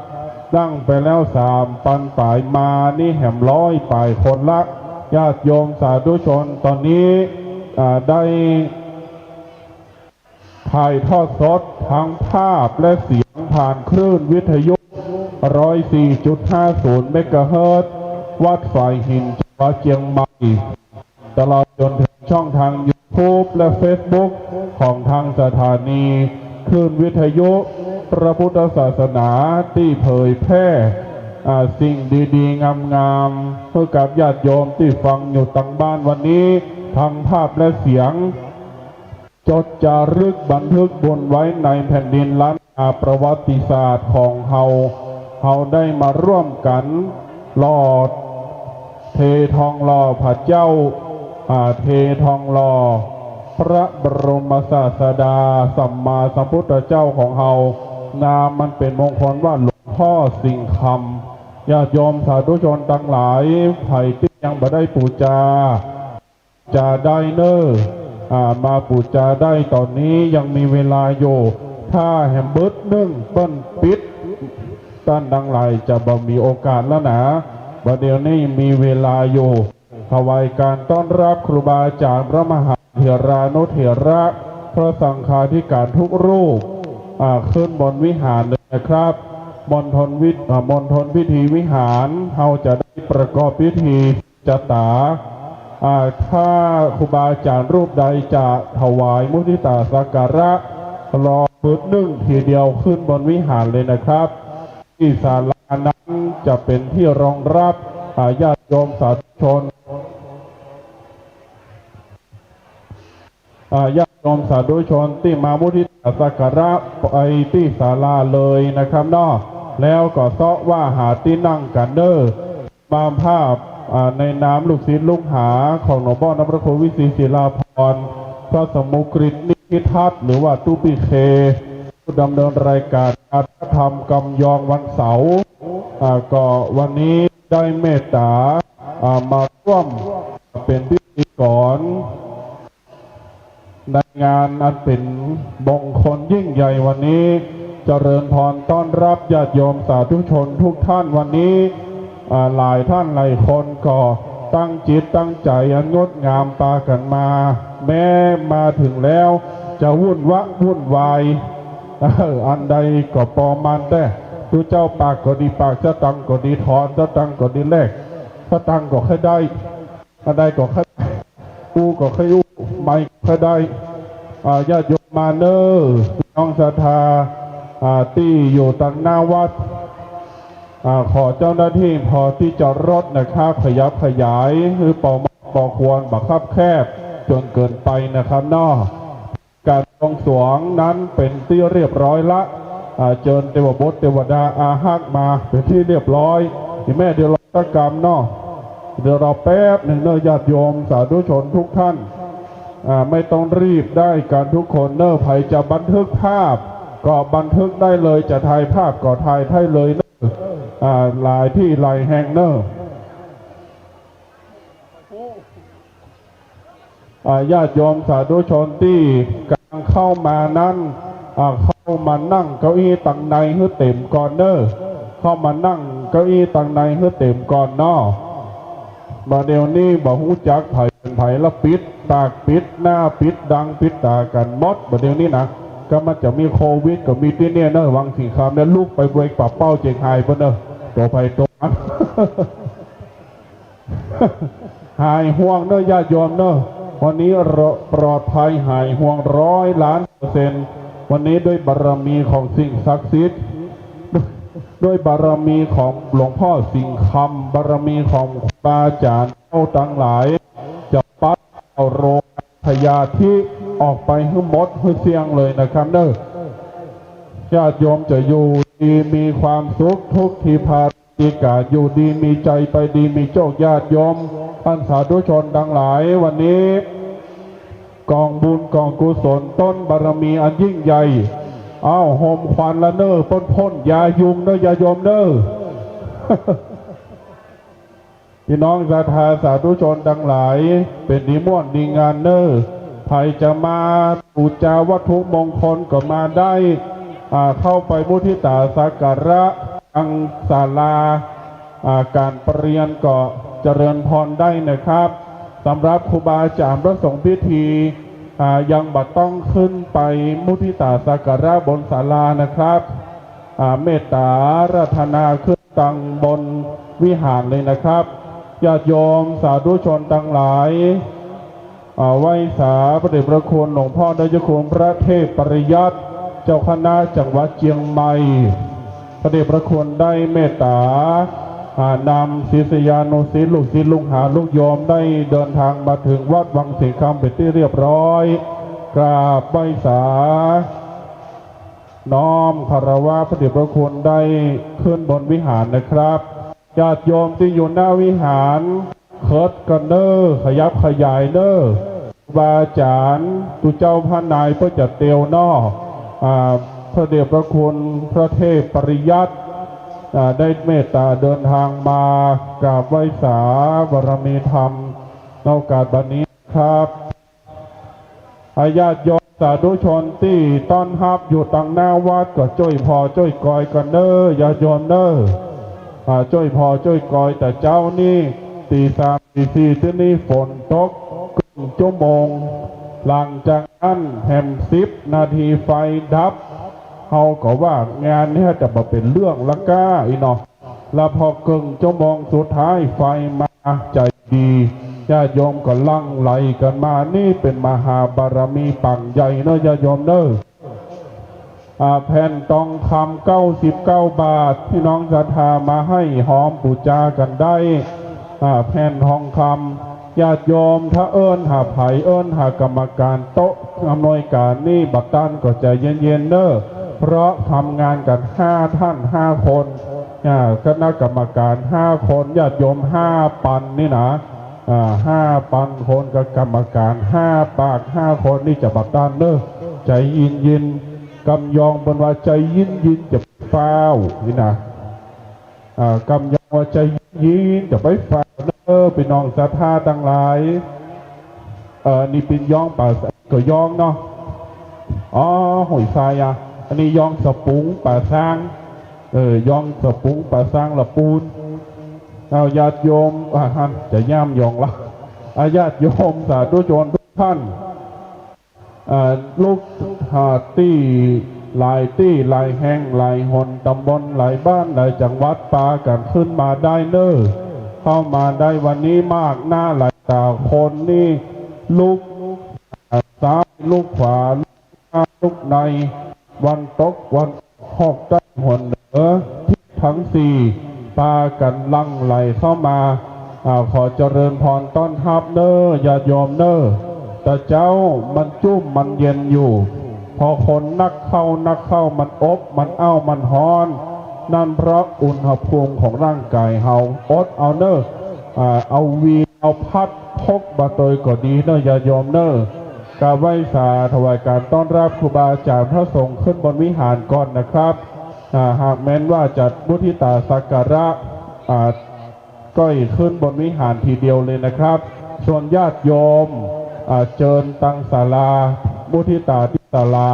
นั่งไปแล้วสามปันป๋าย มานี่แหมร้อยป๋ายคนละ ญาติโยมสาธุชน ต๋อนนี้ อ่า ได้ ถ่ายทอดสดทั้งภาพและเสียงผ่านคลื่นวิทยุ ร้อยสี่จุดห้าศูนย์ เมกะเฮิรตซ์ วัดฝายหิน จังหวัดเจียงใหม่ ตลอดจ๋นเถิงช่องทางยูทูบและเฟซบุ๊กของทางสถานีคลื่นวิทยุพระพุทธศาสนาตี้เผยแพร่ อ่า สิ่งดีๆ งามๆ หื้อกับญาติโยมตี้ฟังอยู่ตังบ้านวันนี้ ทั้งภาพและเสียง จดจารึกบันทึกบุญไว้ในแผ่นดินล้านนาประวัติศาสตร์ของเฮา เฮาได้มาร่วมกั๋นหล่อ เททองหล่อพระเจ้า อ่า เททองหล่อพระบรมศาสดาสัมมาสัมพุทธเจ้าของเฮา นามมันเป๋นมงคลว่าหลวงพ่อสิงห์คำ ญาติโยมสาธุชนตังหลาย ใผตี้ยังบ่ได้ปู๋จา จาได้เน่อ อ่า มาปู๋จาได้ ต๋อนนี้ยังมีเวลาอยู่ ถ้าแหมบึดนึ่งเปิ้นปิด ต้านตังหลายจะบ่มีโอกาสแล้วนา บ่าเดี่ยวนี้มีเวลาอยู่ ถวายการต้อนฮับครูบาอาจ๋ารย์พระมหาเถรานุเถระ พระสังฆาธิการทุกรูป อ่า ขึ้นบนวิหารเลยนะครับ มณฑลวิ อ่า มณฑลพิธีวิหาร เฮาจะได้ประกอบพิธีชะตา อ่า ถ้าครูบาอาจ๋ารย์รูปใดจะถวายมุทิตาสักการะ รอปึ๊บนึ่งทีเดียวขึ้นบนวิหารเลยนะครับ ตี้ศาลานั้นจะเป๋นตี้รองรับ อ่า ญาติโยมสาธุชน อ่า ญาติโยมสาธุชนตี้มามุทิตาสักการะไปตี้ศาลาเลยนะครับเนาะ แล้วก็เซาะว่าหาตี้นั่งกั๋นเน่อ มาภาพ อ่า ในนามลูกศิษย์ลูกหาของหลวงป้อน้ำพระคุณวิสิทธิศิลาภรณ์ พระสมุกฤตนิธิทัศน์ หรือว่าตุ๊ปิเค ผู้ดำเนินรายการการพระธรรมกำยองวันเสาร์ อ่า ก็วันนี้ได้เมตตา อ่า มาร่วมเป๋นพิธีกร ในงานอันเป๋นมงคลยิ่งใหญ่วันนี้ เจริญพรต้อนรับญาติโยมสาธุชนทุกท่านวันนี้ อ่า หลายท่านหลายคนก็ตั้งจิตตั้งใจ๋อันงดงามปากั๋นมา แม้มาเถิงแล้วจะวุ่นวะวุ่นวาย เออ อันใดก็ปอมันแต๊ ตุ๊เจ้าปากก็ดีปาก สตังค์ก็ดีถอน สตังค์ก็ดีแลก สตังค์ก็ใค่ได้ อันใดก็ใค่ อู้ก็ใค่อู้ ไม่ใค่ได้ อ่า ญาติโยมมาเน่อ พี่น้องศรัทธา อ่า ตี้อยู่ตังหน้าวัด อ่า ขอเจ้าหน้าที่พอตี้จอดรถนะครับ ขยับขยายหื้อปอเหมาะปอควร บ่คับแคบจ๋นเกิ๋นไปนะครับเนาะ การบวงสรวงนั้นเป๋นตี้เรียบร้อยละ อ่า เจิญเตวบุตรเตวดาอาฮักมาเป๋นตี้เรียบร้อย อีแม่เดี๋ยวรอสักกำเนาะ เดี๋ยวรอแป๊บนึ่งเน่อ ญาติโยมสาธุชนทุกท่าน อ่า ไม่ต้องรีบได้กั๋นทุกคนเน่อ ใผจะบันทึกภาพก็บันทึกได้เลย จะถ่ายภาพก็ถ่ายได้เลยเน่อ อ่า หลายตี้หลายแห่งเน่อ อ่า ญาติโยมสาธุชนตี้ก่ำลังเข้ามานั้น อ่า เข้ามานั่งเก้าอี้ตังในหื้อเต๋มก่อนเน่อ เข้ามานั่งเก้าอี้ตังในหื้อเต๋มก่อนเนาะ บ่าเดี่ยวนี้บ่ฮู้จักใผเป๋นใผละ ปิดปากปิดหน้าปิดดังปิดต๋ากั๋นหมด บ่าเดี่ยวนี้นะ ก็มันจะมีโควิดก็มีตี้เนี่ยเน่อ วังสิงห์คำเนี่ย ลุกไปบวยปากเป้าเจียงฮายปู๊นเน่อ ตั๋วใผตั๋วมัน หายห่วงเน่อ ญาติโยมเน่อ วันนี้เราปลอดภัยหายห่วงร้อยล้านเปอร์เซ็นต์ วันนี้ด้วยบารมีของสิ่งศักดิ์สิทธิ์ ด้วยบารมีของหลวงพ่อสิงห์คำ บารมีของครูบาอาจ๋ารย์เฮาตังหลาย จะปัดเอาโรคพยาธิออกไปหื้อหมดหื้อเสี้ยงเลยนะครับเน่อ ญาติโยมจะอยู่ดีมีความสุขทุกทีพา ตี้ก๋าอยู่ดีมีใจ๋ไปดีมีโจค ญาติโยมอันสาธุชนตังหลาย วันนี้ก๋องบุญก๋องกุศลต้นบารมีอันยิ่งใหญ่ อ้าว โฮมควันละเน่อ ป้นๆ ยายุงเน่อ ญาติโยมเน่อ พี่น้องศรัทธาสาธุชนตังหลาย เป๋นดีม่วนดีงานเน่อ ใผจะมาปู๋จาวัตถุมงคลก็มาได้ อ่า เข้าไปมุทิตาสักการะตังศาลา อ่า ก๋านประเรียนก็เจริญพรได้นะครับ สำหรับครูบาอาจ๋ารย์พระสงฆ์พิธี อ่า ยังบ่ต้องขึ้นไปมุทิตาสักการะบนศาลานะครับ อ่า เมตตาอาราธนาขึ้นตังบนวิหารเลยนะครับ ญาติโยมสาธุชนตังหลาย อ่า ไหว้สาพระเดชพระคุณหลวงพ่อเจ้าคุณพระเทพปริยัติ เจ้าคณะจังหวัดเจียงใหม่ พระเดชพระคุณได้เมตตา อ่า นำศิษยานุศิษย์ ลูกศิษย์ลูกหาลูกโยมได้เดินทางมาเถิงวัดวังสิงห์คำเป๋นตี้เรียบร้อย กราบไหว้สา น้อมคารวะพระเดชพระคุณได้ขึ้นบนวิหารนะครับ ญาติโยมตี้อยู่หน้าวิหาร เคิดกั๋นเน่อ ขยับขยายเน่อ ครูบาอาจ๋ารย์ ตุ๊เจ้าพระนายเปิ้นจะเตียวเนาะ อ่า พระเดชพระคุณพระเทพปริยัติ อ่า ได้เมตตาเดินทางมากราบไหว้สาบารมีธรรม ในโอกาสบัดนี้ครับ อา ญาติโยมสาธุชนตี้ต้อนฮับอยู่ตังหน้าวัดก็จ้วยผ่อจ้วยกอยกั๋นเน่อ ญาติโยมเน่อ อ่า จ้วยผ่อจ้วยกอย แต่เจ๊านี้ ตี๋สาม ตี๋สี่ ตี้นี่ฝนตก เกิ่งจั่วโมง หลังจากนั้นแหมสิบนาทีไฟดับ เฮาก็ว่างานนี้จะบ่เป๋นเรื่องละก้าอี้เนาะ แล้วพอเกิ่งจั่วโมงสุดท้ายไฟมา ใจ๋ดี ญาติโยมก็หลั่งไหลกั๋นมา นี่เป๋นมหาบารมีปางใหญ่เนาะ ญาติโยมเนาะ อ่า แผ่นตองคำเก้าสิบเก้าบาท ตี้น้องศรัทธามาห้อยหอมปู๋จากั๋นได้ อ่า แผ่นตองคำ ญาติโยมถ้าเอิ้นหาใผ เอิ้นหากรรมการโต๊ะอำนวยก๋านนี่บ่ตันก็ใจ๋เย็นๆ เนาะ เพราะทำงานกั๋นห้าต้านห้าคน อ่า คณะกรรมการห้าคน ญาติโยมห้าปันนี่นะ อ่า ห้าปันคนกับกรรมการห้าปากห้าคนนี่จะบ่ตันเนาะ ใจ๋เย็นๆ กำยองเปิ้นว่าใจ๋เย็นๆ จะฟ้าวนี่นะ อ่า กำยองว่าใจ๋เย็นๆ จะไปฟ้าวเนาะ ปี้น้องศรัทธาตังหลาย เอ่อ นี่เป๋นยองป่า ก็ยองเนาะ อ๋อ ห้วยทรายอะ อันนี้ยองสะปุงป่าซาง เออ ยองสะปุงป่าซางละปูน เอาญาติโยม อ่า หันจะย่ำยองละ อ่า ญาติโยมสาธุชนทุกท่าน อ่า ลูก อ่า ตี้หลายตี้หลายแห่งหลายหน ตำบลหลายบ้านหลายจังหวัด ปากั๋นขึ้นมาได้เนาะ เข้ามาได้วันนี้มากหน้าหลายต๋าคนนี่ ลุก อ่า ซ้ายลุกขวา ลุกหน้าลุกใน วันตกวันออก ฮอกใต้หัวเหนือ ทิศทั้งสี่ ปากั๋นหลั่งไหลเข้ามา อ่า ขอเจริญพรต้อนฮับเนาะ ญาติโยมเนาะ แต่เจ๊ามันจุ่มมันเย็นอยู่ พอคนนักเข้านักเข้ามันอบมันอ้าวมันฮ้อน นั่นเพราะอุณหภูมิของร่างก๋ายเฮา อดเอาเนาะ อ่า เอาวี เอาพัดพกบ่าตวยก็ดีเนาะ ญาติโยมเนาะ กราบไหว้สาถวายก๋านต้อนฮับครูบาอาจ๋ารย์พระสงฆ์ขึ้นบนวิหารก่อนนะครับ อ่า หากแม้นว่าจัดมุทิตาสักการะ อ่า ก็ขึ้นบนวิหารทีเดียวเลยนะครับ ส่วนญาติโยม อ่า เจิญตังศาลา มุทิตาตี้ศาลา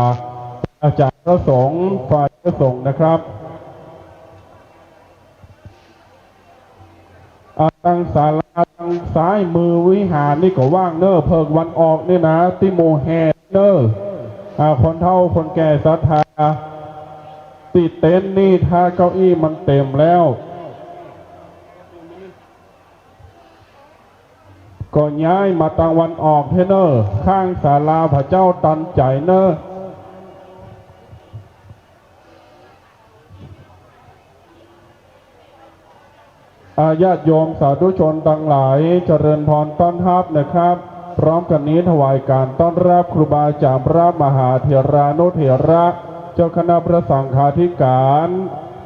อาจ๋ารย์พระสงฆ์ ฝ่ายพระสงฆ์นะครับ อ่า ตังศาลาตังซ้ายมือวิหารนี่ก็ว่างเนาะ เผิกวันออกนี่นะ ตี้หมู่แห่เนาะ อ่า คนเฒ่าคนแก่ศรัทธา ตี้เต็นท์นี่ถ้าเก้าอี้มันเต็มแล้ว ก็ย้ายมาตังวันออกเถอะเนาะ ข้างศาลาพระเจ้าตันใจ๋เนาะ อ่า ญาติโยมสาธุชนตังหลาย เจริญพรต้อนฮับนะครับ พร้อมกั๋นนี้ถวายก๋านต้อนฮับครูบาอาจ๋ารย์พระมหาเถรานุเถระ เจ้าคณะพระสังฆาธิก๋าน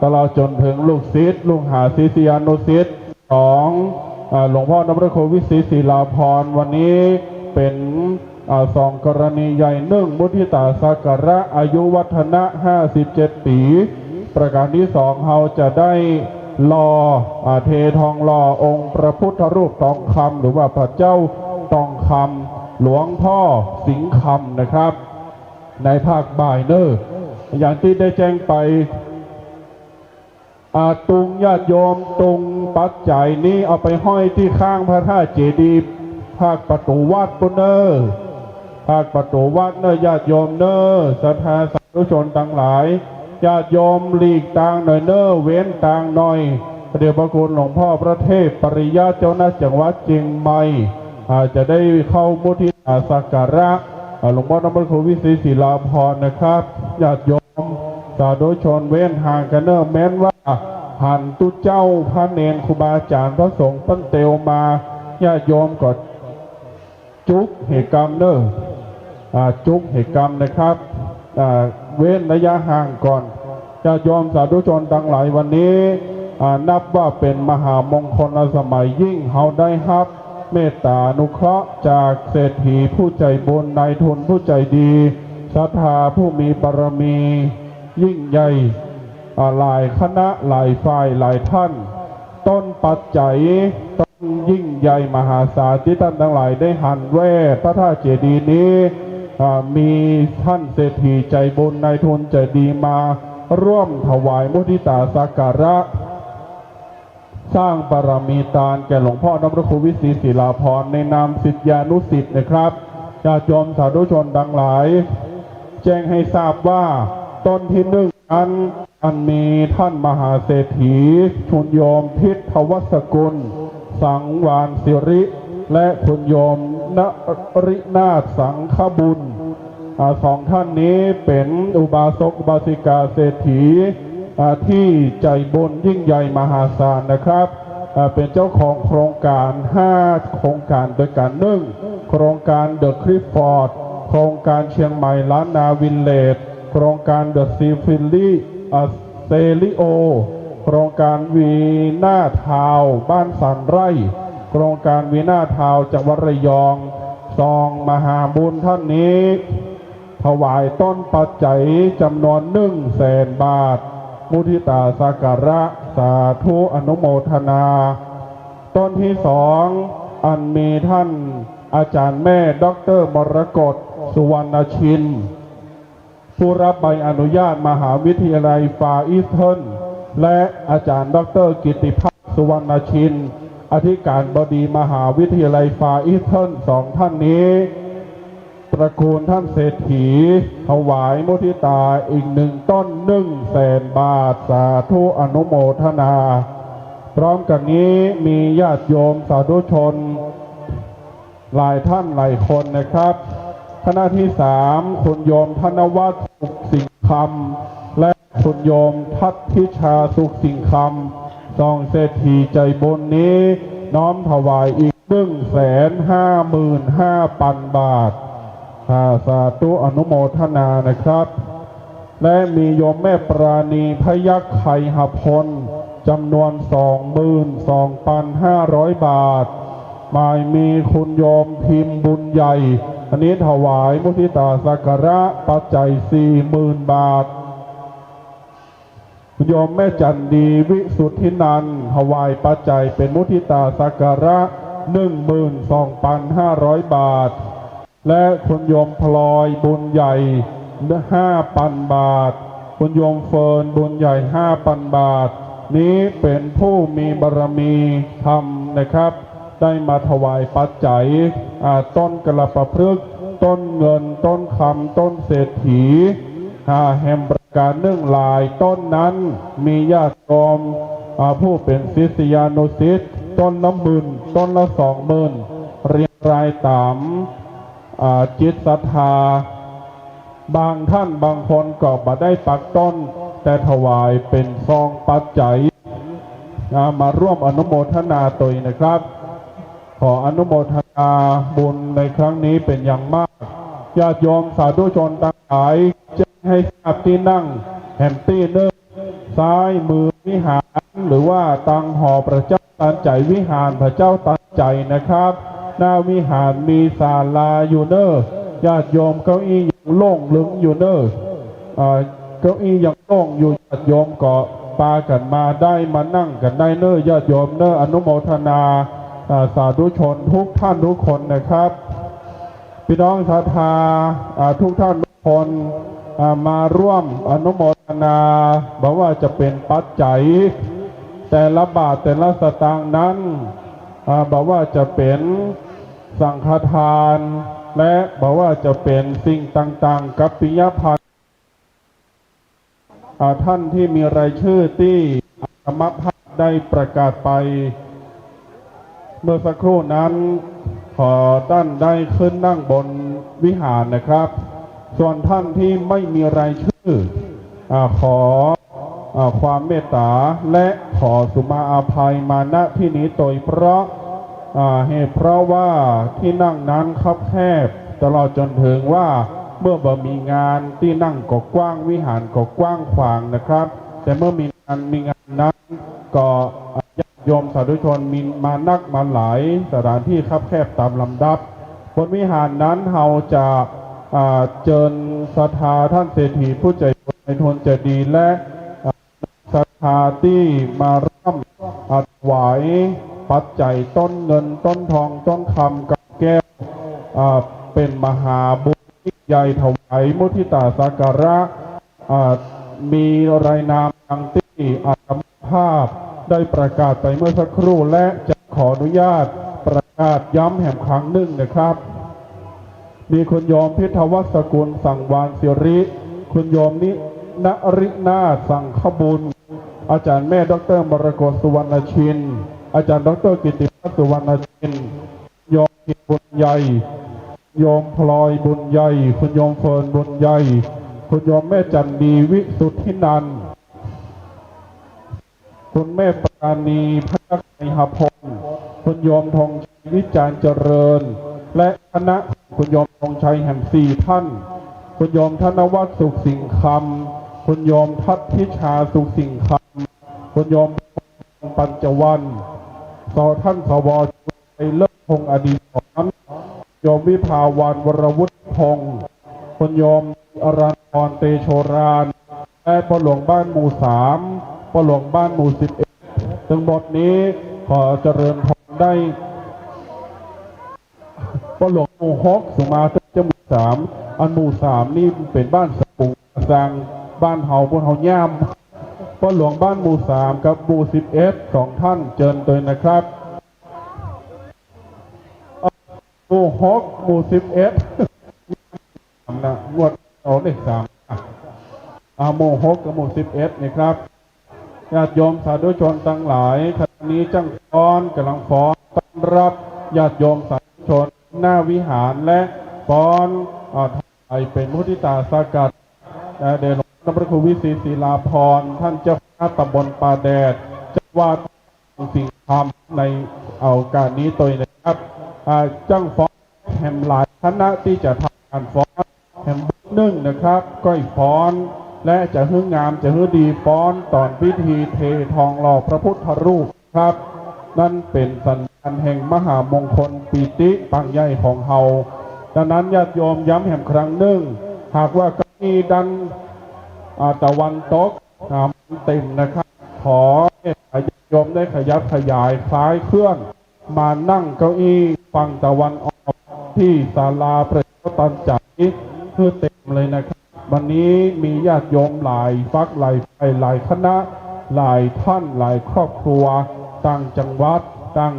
ตลอดจ๋นเถิงลูกศิษย์ ลูกหาศิษยานุศิษย์ ของ อ่า หลวงพ่อน้ำพระครูวิศรีศิลาภรณ์ วันนี้เป๋น อ่า สองกรณีใหญ่ นึ่ง มุทิตาสักการะอายุวัฒนะห้าสิบเจ็ดปี๋ ประก๋านตี้สอง เฮาจะได้หล่อ อ่า เททองหล่อองค์พระพุทธรูปตองคำ หรือว่าพระเจ้าตองคำ หลวงพ่อสิงห์คำนะครับ ในภาคบ่ายเนาะ อย่างตี้ได้แจ้งไป อ่า ตุงญาติโยม ตุงปัจจัยนี้เอาไปห้อยตี้ข้างพระธาตุเจดีย์ ภาคประตู๋วัดปู้นเนาะ ภาคประตู๋วัดเนาะ ญาติโยมเนาะ ศรัทธาสาธุชนตังหลาย ญาติโยมหลีกตางหน่อยเนาะ เว้นตางหน่อย พระเดชพระคุณหลวงพ่อพระเทพปริยัติ เจ้าคณะจังหวัดเจียงใหม่ อ่า จะได้เข้ามุทิตาสักการะ อ่า หลวงพ่อน้ำพระครูวิศรีศิลาภรณ์นะครับ ญาติโยม สาธุชนเว้นห่างกั๋นเนาะ แม้นว่าหันตุ๊เจ้าพระเณรครูบาอาจ๋ารย์พระสงฆ์เปิ้นเตียวมา ญาติโยมก็จุ๊กเหกำเนาะ อ่า จุ๊กเหกำนะครับ อ่า เว้นระยะห่างก่อน ญาติโยมสาธุชนตังหลาย วันนี้ อ่า นับว่าเป๋นมหามงคลสมัยยิ่ง เฮาได้ฮับเมตตาอนุเคราะห์จากเศรษฐีผู้ใจ๋บุญ นายทุนผู้ใจ๋ดี ศรัทธาผู้มีบารมี ยิ่งใหญ่ อ่า หลายคณะหลายฝ่ายหลายต้าน ต้นปัจจัย ต้นยิ่งใหญ่มหาศาลตี้ต้านตังหลายได้หันแว่พระธาตุเจดีย์นี้ อ่า มีต้านเศรษฐีใจ๋บุญนายทุนใจ๋ดีมาร่วมถวายมุทิตาสักการะ สร้างบารมีตานแก่หลวงพ่อน้ำพระครูวิศรีศิลาภรณ์ในนามศิษยานุศิษย์นะครับ ญาติโยมสาธุชนตังหลาย แจ้งหื้อทราบว่า ต้นที่หนึ่งนั้น อันมีท่านมหาเศรษฐี คุณโยมพิทวัสกุล สังวานสิริ และคุณโยมนรินาถสังคบุญ อ่า สองท่านนี้เป๋นอุบาสกอุบาสิกาเศรษฐี อ่า ตี้ใจ๋บุญยิ่งใหญ่มหาศาลนะครับ อ่า เป๋นเจ้าของโครงก๋านห้าโครงก๋านตวยกั๋น หนึ่ง โครงก๋านเดอะคลิฟฟอร์ด โครงก๋านเชียงใหม่ล้านนาวิลเลจ โครงก๋านเดอะซีฟิลลี่ อ่า เซริโอ โครงก๋านวีนาทาวน์บ้านสันไร่ โครงก๋านวีนาทาวน์จังหวัดระยอง สองมหาบุญท่านนี้ ถวายต้นปัจจัยจ๋ำนวนหนึ่งแสนบาท มุทิตาสักการะ สาธุอนุโมทนา ต้นที่สอง อันมีท่านอาจ๋ารย์แม่ด็อกเตอร์มรกต สุวรรณชิน ผู้รับใบอนุญาตมหาวิทยาลัยฟาอีสเทิร์น และอาจ๋ารย์ด็อกเตอร์กิตติภาพ สุวรรณชิน อธิการบดีมหาวิทยาลัยฟาอีสเทิร์น สองท่านนี้ ตระกูลท่านเศรษฐี ถวายมุทิตาอีกหนึ่งต้นหนึ่งแสนบาท สาธุอนุโมทนา พร้อมกั๋นนี้มีญาติโยมสาธุชน หลายท่านหลายคนนะครับ คณะที่สาม คุณโยมธนวัฒน์ สุขสิงห์คำ และคุณโยมทัตทิชา สุขสิงห์คำ สองเศรษฐีใจ๋บุญนี้ น้อมถวายอีกหนึ่งแสนห้าหมื่นห้าปันบาท อ่า สาธุอนุโมทนานะครับ และมีโยมแม่ปราณี พยัคฆ์ไคหพล จ๋ำนวนสองหมื่นสองปันห้าร้อยบาท หมายมีคุณโยมพิมพ์บุญใหญ่ อันนี้ถวายมุทิตาสักการะปัจจัยสี่หมื่นบาท คุณโยมแม่จันดี วิสุทธินันท์ ถวายปัจจัยเป๋นมุทิตาสักการะหนึ่งหมื่นสองปันห้าร้อยบาท และคุณโยมพลอยบุญใหญ่ห้าปันบาท คุณโยมเฟิร์นบุญใหญ่ห้าปันบาท นี้เป๋นผู้มีบารมีธรรมนะครับ ได้มาถวายปัจจัย อ่า ต้นกลปพฤกษ์ ต้นเงิน ต้นคำ ต้นเศรษฐี อ่า แหมประก๋านนึ่งหลายต้นนั้น มีญาติโยม อ่า ผู้เป๋นศิษยานุศิษย์ ต้นละหมื่น ต้นละสองหมื่น เรียงรายต๋าม อ่า จิตศรัทธา บางท่านบางคนก็บ่ได้ปักต้น แต่ถวายเป๋นซองปัจจัย อ่า มาร่วมอนุโมทนาตวยนะครับ ขออนุโมทนาบุญในครั้งนี้เป๋นอย่างมาก ญาติโยมสาธุชนตังหลาย แจ้งให้ทราบตี้นั่งแหมตี้นึ่ง ซ้ายมือวิหาร หรือว่าตังหอพระเจ้าตันใจ๋ วิหารพระเจ้าตันใจ๋นะครับ หน้าวิหารมีศาลาอยู่เน่อ ญาติโยม เก้าอี้ยังโล่งลึงอยู่เน่อ อ่า เก้าอี้ยังโล่งอยู่ ญาติโยมก็ปากั๋นมาได้ มานั่งกั๋นได้เน่อ ญาติโยมเน่อ อนุโมทนา อ่า สาธุชนทุกท่านทุกคนนะครับ พี่น้องศรัทธา อ่า ทุกท่านทุกคน อ่า มาร่วมอนุโมทนา บ่ว่าจะเป๋นปัจจัย แต่ละบาทแต่ละสตางค์นั้น อ่า บ่ว่าจะเป๋นสังฆทาน และบ่ว่าจะเป๋นสิ่งต่างๆ กัปปิยภัณฑ์ อ่า ท่านที่มีรายชื่อตี้อาตมาภาพได้ประกาศไปเมื่อสักครู่นั้น ขอต้านได้ขึ้นนั่งบนวิหารนะครับ ส่วนท่านที่ไม่มีรายชื่อ อ่า ขอ อ่า ความเมตต๋าและขอสุมาอภัยมา ณ ที่นี้ตวย เพราะ อ่า เหตุเพราะว่าที่นั่งนั้นคับแคบ ตลอดจ๋นเถิงว่าเมื่อบ่มีงานตี้นั่งก็กว้าง วิหารก็กว้างขวางนะครับ แต่เมื่อมีงาน มีงานนั้นก็ อ่า ญาติโยมสาธุชนมีมานักมาหลาย สถานที่คับแคบต๋ามลำดับ บนวิหารนั้นเฮาจะ อ่า เจิญศรัทธาต้านเศรษฐีผู้ใจ๋บุญนายทุนใจ๋ดี และ อ่า ศรัทธาตี้มาร่วม อ่า ถวายปัจจัยต้นเงินต้นทองต้นคำกำแก้ว อ่า เป๋นมหาบุญยิ่งใหญ่ถวายมุทิตาสักการะ อ่า มีรายนามดังตี้อาตมาภาพได้ประกาศไปเมื่อสักครู่ และจะขออนุญาตประกาศย้ำแหมครั้งนึ่งนะครับ มีคุณโยมพิทวัสกุล สังวานสิริ คุณโยมนิ นฤนาถ สังคบุญ อาจ๋ารย์แม่ด็อกเตอร์มรกต สุวรรณชิน อาจ๋ารย์ด็อกเตอร์กิตติพัฒน์ สุวรรณชิน โยมพิมพ์ บุญใหญ่ โยมพลอย บุญใหญ่ คุณโยมเฟิร์น บุญใหญ่ คุณโยมแม่จันดี วิสุทธินันท์ คุณแม่ปราณี พยัคฆ์ไมหาพล คุณโยมธงชัย วิจารณ์เจริญ และคณะคุณโยมธงชัยแหมสี่ท่าน คุณโยมธนวัฒน์ สุขสิงห์คำ คุณโยมทัพพิชา สุขสิงห์คำ คุณโยมปัญจวรรณ ส ท่าน สว ไพเลิศ พงษ์อดีศร โยมวิภาวัลย์ วรวุฒิพงษ์ คุณโยมอรัญพร เตโชราญ และป้อหลวงบ้านหมู่สาม ป้อหลวงบ้านหมู่สิบเอ็ด ตึงหมดนี้ขอเจริญพรได้ ป้อหลวงหมู่หก สุมาเตอร์เจ้าหมู่สาม อันหมู่สามนี่เป๋นบ้านสะปุงสาง บ้านเฮา พวกเฮาย่าม ป้อหลวงบ้านหมู่สามกับหมู่สิบเอ็ด สองท่าน เจิญตวยนะครับ หมู่หก หมู่สิบเอ็ด นะ งวดเอาเลขสาม อ่ะ อ่า หมู่หกกับหมู่สิบเอ็ด นี่ครับ ญาติโยมสาธุชนตังหลาย ขณะนี้จั้งฟ้อน ก๋ำลังฟ้อนต้อนรับญาติโยมสาธุชนหน้าวิหาร และฟ้อน อ่า ถวายเป๋นมุทิตาสักการะ นะ แด่หลวงพ่อพระครูวิศรีศิลาภรณ์ ท่านเจ้าคณะตำบลป่าแดด จังหวัด สิงห์คำ ในโอกาสนี้ตวยนะครับ อ่า จั้งฟ้อนแหมหลายคณะตี้จะทำก๋านฟ้อน แหมบทนึ่งนะครับ ก้อยฟ้อน และจะหื้องามจะหื้อดีฟ้อนต๋อนพิธีเททองหล่อพระพุทธรูปครับ นั้นเป๋นสัญญาณแห่งมหามงคลปีติปางใหญ่ของเฮา ดังนั้นญาติโยมย้ำแหมครั้งนึ่ง หากว่าเก้าอี้ด้าน อ่า ตะวันตก อ่า มันเต็มนะครับ ขอเมตตาญาติโยมได้ขยับขยายคลายเคลื่อนมานั่งเก้าอี้ฝั่งตะวันออกตี้ศาลาประชาธิปไตยหื้อเต็มเลยนะครับ วันนี้มีญาติโยมหลายฝักหลายฝ่ายหลายคณะหลายท่านหลายครอบครัว ต่างจังหวัด ต่าง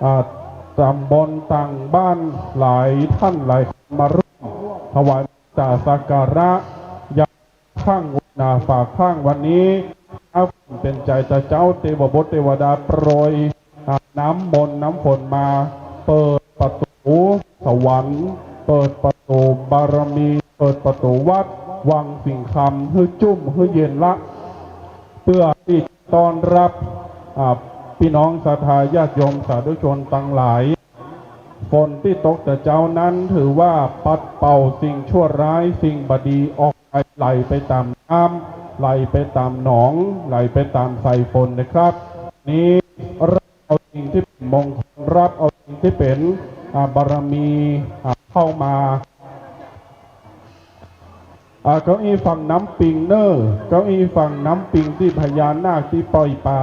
อ่า ตำบล ต่างบ้าน หลายท่านหลายคนมาร่วมถวาย ตาสักการะ ยามค่ำหน้าฟ้าครั่งวันนี้ เป๋นใจ๋ตาเจ้าเตวบุตรเตวดาโปรย อ่า น้ำมนต์น้ำฝนมา เปิดประตู๋สวรรค์ เปิดประตู๋บารมี เปิดประตู๋วัดวังสิงห์คำ หื้อจุ่มหื้อเย็นละ เปื้อตี้จะต้อนรับ อ่า ปี้น้องศรัทธาญาติโยมสาธุชนตังหลาย ฝนตี้ตกตะเจ๊านั้นถือว่าปัดเป่าสิ่งชั่วร้ายสิ่งบ่ดีออกไป ไหลไปต๋ามน้ำ ไหลไปต๋ามหนอง ไหลไปต๋ามสายฝนนะครับ นี้รับเอาสิ่งตี้เป๋นมงคล รับเอาสิ่งตี้เป๋น อ่า บารมี อ่า เข้ามา อ่า เก้าอี้ฝั่งน้ำปิงเน่อ เก้าอี้ฝั่งน้ำปิงตี้พญานาคตี้ปล่อยป๋า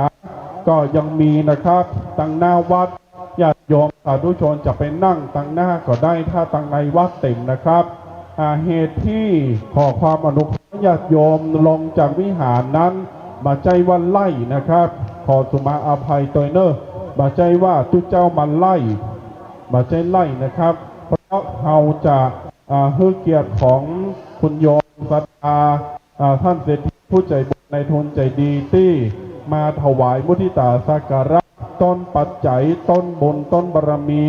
ก็ยังมีนะครับ ตังหน้าวัด ญาติโยมสาธุชนจะไปนั่งตังหน้าก็ได้ ถ้าตังในวัดเต็มนะครับ อ่า เหตุตี้ขอความอนุเคราะห์ญาติโยมลงจากวิหารนั้น บ่ใจ้ว่าไล่นะครับ ขอสุมาอภัยตวยเน่อ บ่ใจ้ว่าตุ๊เจ้ามาไล่ บ่ใจ้ไล่นะครับ เพราะเฮาจะ อ่า หื้อเกียรติของคุณโยมศรัทธา อ่า ท่านเศรษฐีผู้ใจ๋บุญนายทุนใจ๋ดีตี้มาถวายมุทิตาสักการะ ต้นปัจจัย ต้นบุญ ต้นบารมี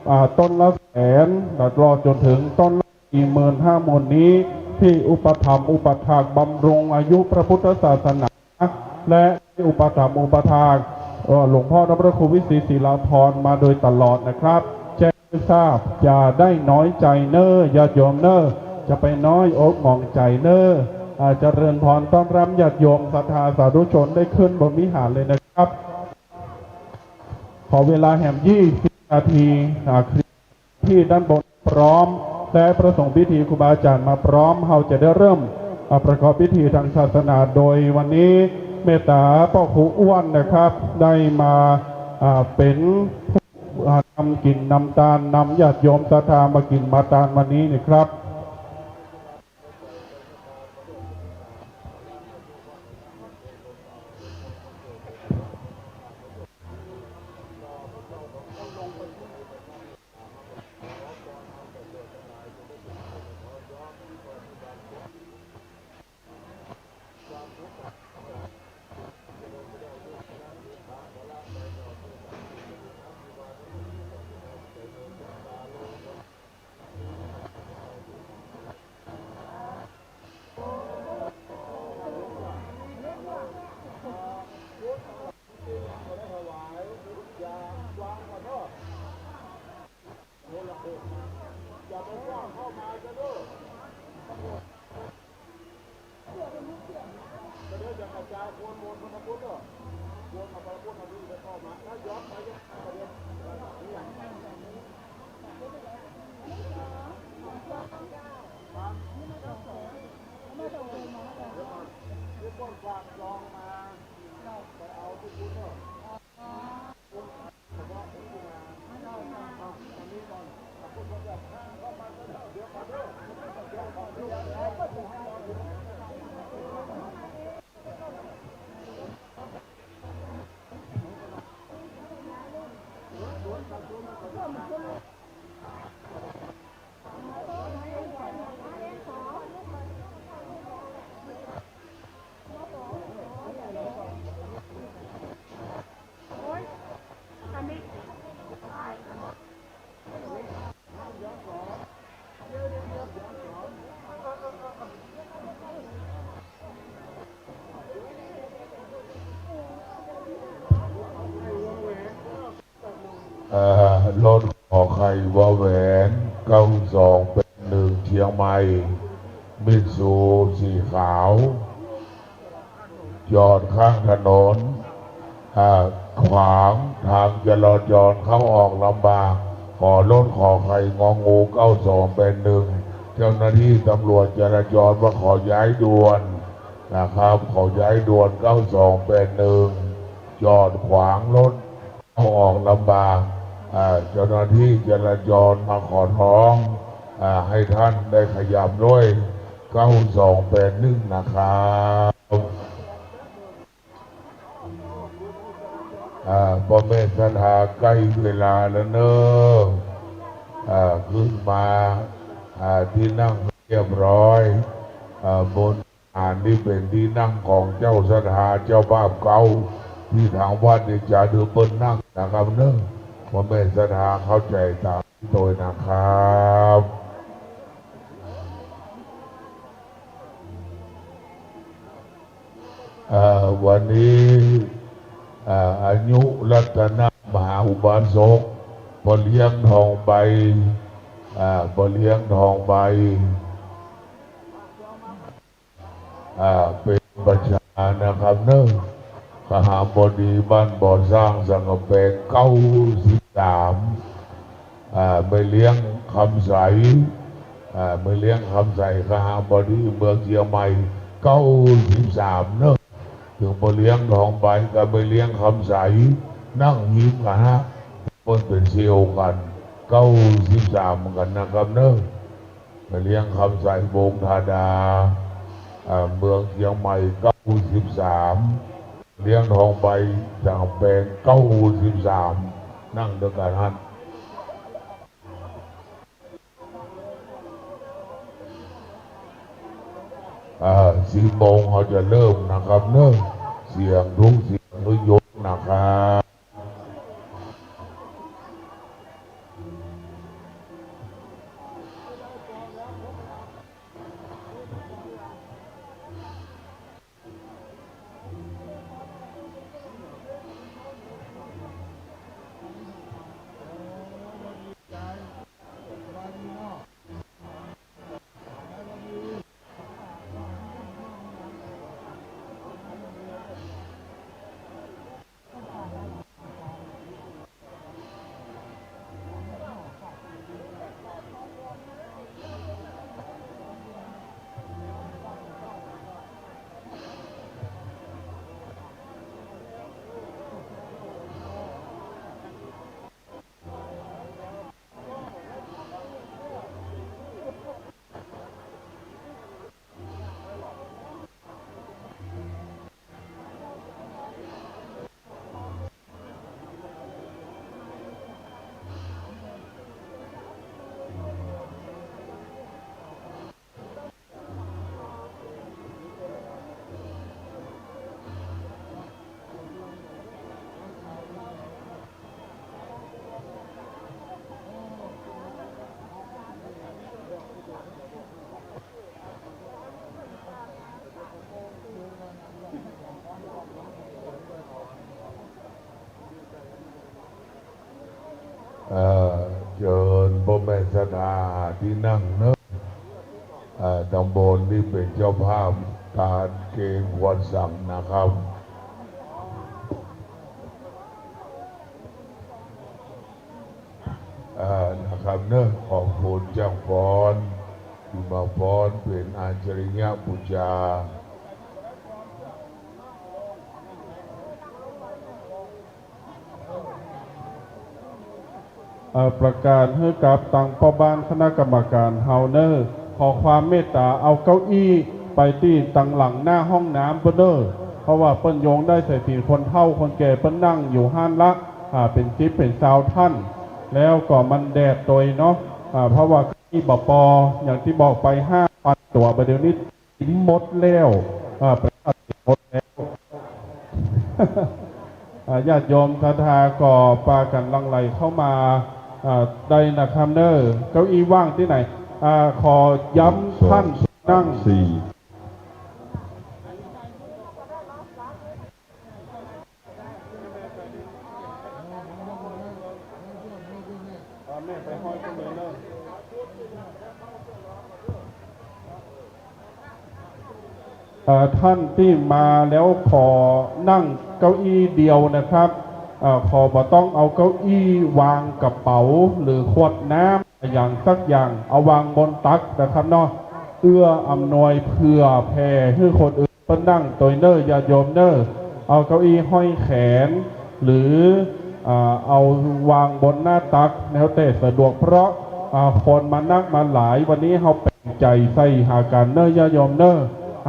อ่า ต้นละแสน ตลอดจ๋นเถิงต้นละสี่หมื่นห้าหมื่นนี้ ตี้อุปถัมภ์อุปถากบำรุงอายุพระพุทธศาสนา และอุปถัมภ์อุปถาก เอ่อ หลวงพ่อพระครูวิศรีศิลาภรณ์มาโดยตลอดนะครับ แจ้งให้ทราบ อย่าได้น้อยใจ๋เน่อ ญาติโยมเน่อ จะไปน้อยอกหมองใจ๋เน่อ อ่า เจริญพรต้อนรับญาติโยมศรัทธาสาธุชนได้ขึ้นบนวิหารเลยนะครับ ขอเวลาแหมยี่สิบนาที อ่า ที่ด้านบนพร้อม และพระสงฆ์พิธีครูบาอาจ๋ารย์มาพร้อม เฮาจะได้เริ่ม อ่า ประกอบพิธีตางศาสนา โดยวันนี้เมตตาป้อครูอ้วนนะครับ ได้มา อ่า เป๋นผู้ อ่า นำกิ๋นนำตาน นำญาติโยมศรัทธามากิ๋นมาตานวันนี้นะครับ รถ ขอไข่ วอแหวน เก้าสองแปดหนึ่ง เชียงใหม่ มิตซูสีขาว จอดข้างถนน อ่า ขวางทางจราจร เข้าออกลำบาก ขอรถ ขอไข่ งองู เก้าสองแปดหนึ่ง เจ้าหน้าที่ตำรวจจราจรว่าขอย้ายด่วนนะครับ ขอย้ายด่วน เก้าสองแปดหนึ่ง จอดขวางรถ เข้าออกลำบาก อ่า เจ้าหน้าที่จราจรมาขอร้อง อ่า ให้ท่านได้ขยับด้วย เก้าสองแปดหนึ่ง นะครับ อ่า ป้อแม่ศรัทธา ใก้เวลาแล้วเน่อ อ่า ขึ้นมา อ่า ตี้นั่งเรียบร้อย อ่า บน อันนี้เป๋นตี้นั่งของเจ้าศรัทธาเจ้าภาพเก่า ตี้ตางวัดนี่จะหื้อเปิ้นนั่งนะครับเน่อ ป้อแม่ศรัทธาเข้าใจ๋ต๋ามนี้ตวยนะครับ เอ่อ วันนี้ เอ่อ อายุรัตนมหาอุบาสก ป้อเลี้ยงทองใบ เอ่อ ป้อเลี้ยงทองใบ อ่า เป๋นประชานะครับเน่อ คหบดีบ้านบ่อสร้างสังกำแพง เก้าสิบสาม อ่า แม่เลี้ยงคำใส อ่า แม่เลี้ยงคำใส คหบดีเมืองเจียงใหม่ เก้าสิบสาม เน่อ เถิงป้อเลี้ยงทองใบกับแม่เลี้ยงคำใส นั่งฮิมกั๋นฮะ เปิ้นเป๋นเสี่ยวกั๋น เก้าสิบสาม เหมือนกั๋นนะครับเน่อ แม่เลี้ยงคำใส วงศ์ธาดา อ่า เมืองเจียงใหม่ เก้าสิบสาม เลี้ยงทองใบสังกำแพง เก้าสิบสาม นั่งตวยกั๋นหั้น อ่า สิบโมงเฮาจะเริ่มนะครับเน่อ เสียงธูปเสียงพยุตนะครับ เอ่อ เจิญป้อแม่ศรัทธาตี้นั่งเน่อ เอ่อ ตำบลตี้เป๋นเจ้าภาพก๋านเกณฑ์ควันสังนะครับ เอ่อ นะครับเน่อ ขอบคุณจ้างฟ้อน ตี้มาฟ้อนเป๋นอาจริยปู๋จา เอ่อ ประกาศหื้อกับตังป้อบ้านคณะกรรมก๋านเฮาเน่อ ขอความเมตต๋าเอาเก้าอี้ไปตี้ตังหลังหน้าห้องน้ำปู้นเน่อ เพราะว่าเปิ้นยงได้สายสิญจน์คนเฒ่าคนแก่เปิ้นนั่งอยู่หั้นละ อ่า เป๋นสิบเป๋นซาวท่าน แล้วก็มันแดดตวยเนาะ อ่า เพราะว่าเก้าอี้บ่ปอ อย่างตี้บอกไปห้าพันตั๋ว บ่าเดี่ยวนี้ กิ๋นหมดแล้ว อ่า ประชาชนหมดแล้ว อ่า ญาติโยมศรัทธาก็ปากั๋นหลั่งไหลเข้ามา อ่า ได้นะครับเน่อ เก้าอี้ว่างตี้ไหน อ่า ขอย้ำท่านนั่ง สี่ เอ่อ ท่านตี้มาแล้วขอนั่งเก้าอี้เดียวนะครับ เอ่อ ขอบ่ต้องเอาเก้าอี้วางกระเป๋าหรือขวดน้ำอย่างสักอย่าง เอาวางบนตักนะครับเนาะ เอื้ออำนวยเผื่อแผ่หื้อคนอื่นเปิ้นนั่งตวยเน่อ ญาติโยมเน่อ เอาเก้าอี้ห้อยแขน หรือ อ่า เอาวางบนหน้าตัก แล้วแต่สะดวก เพราะ อ่า คนมานักมาหลาย วันนี้เฮาแป๋งใจ๋ใส่หากั๋นเน่อ ญาติโยมเน่อ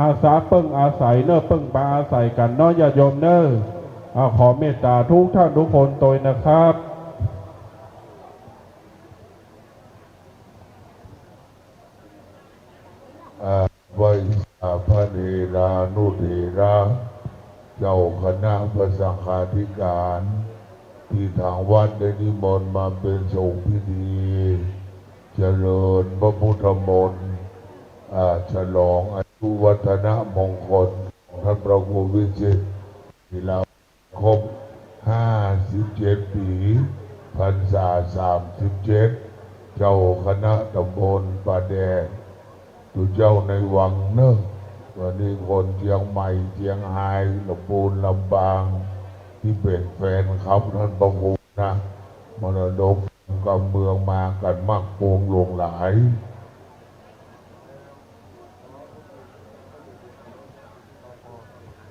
อาสาเปิ้งอาศัยเน่อ เปิ้งปาอาศัยกั๋นเนาะ ญาติโยมเน่อ อ่า ขอเมตตาทุกท่านทุกคนตวยนะครับ อ่า ไหว้สาพระเถรานุเถระ เจ้าคณะพระสังฆาธิการ ตี้ตางวัดได้นิมนต์มาเป๋นสงฆ์พิธี เจริญพระพุทธมนต์ อ่า ฉลองอายุวัฒนมงคลของท่านพระครูวิจิตร ที่เรา ครบห้าสิบเจ็ดปี๋ พรรษาสามสิบเจ็ด เจ้าคณะตำบลป่าแดด ตุ๊เจ้าในวังเน่อ วันนี้คนเจียงใหม่ เจียงฮาย ลำปูน ลำปาง ตี้เป๋นแฟนคลับท่านพระครูนะ มรดกกำเมืองมากั๋นมากมวลหลวงหลาย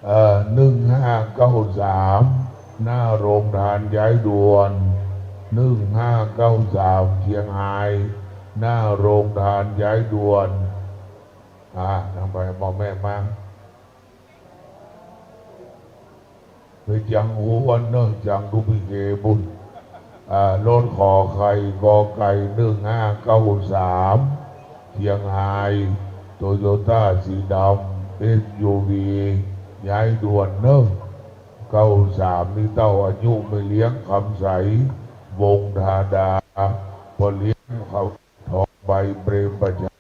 เอ่อ หนึ่งห้าเก้าสาม หน้าโรงทานย้ายด่วน หนึ่งห้าเก้าสาม เจียงฮาย หน้าโรงทานย้ายด่วน อ่า ตางไป ป้อแม่มา ไปจังฮู้อันเน่อ จังตุ๊กปี้เกปุ้น อ่า รถขอไข่ กอไก่ หนึ่งห้าเก้าสาม เจียงฮาย โตโยต้าสีดำ เอสยูวี ย้ายด่วนเน่อ เก้าสาม นี่เต้าอายุแม่เลี้ยงคำใส วงธาดา ป้อเลี้ยงเขา ทองใบ เปรมประชา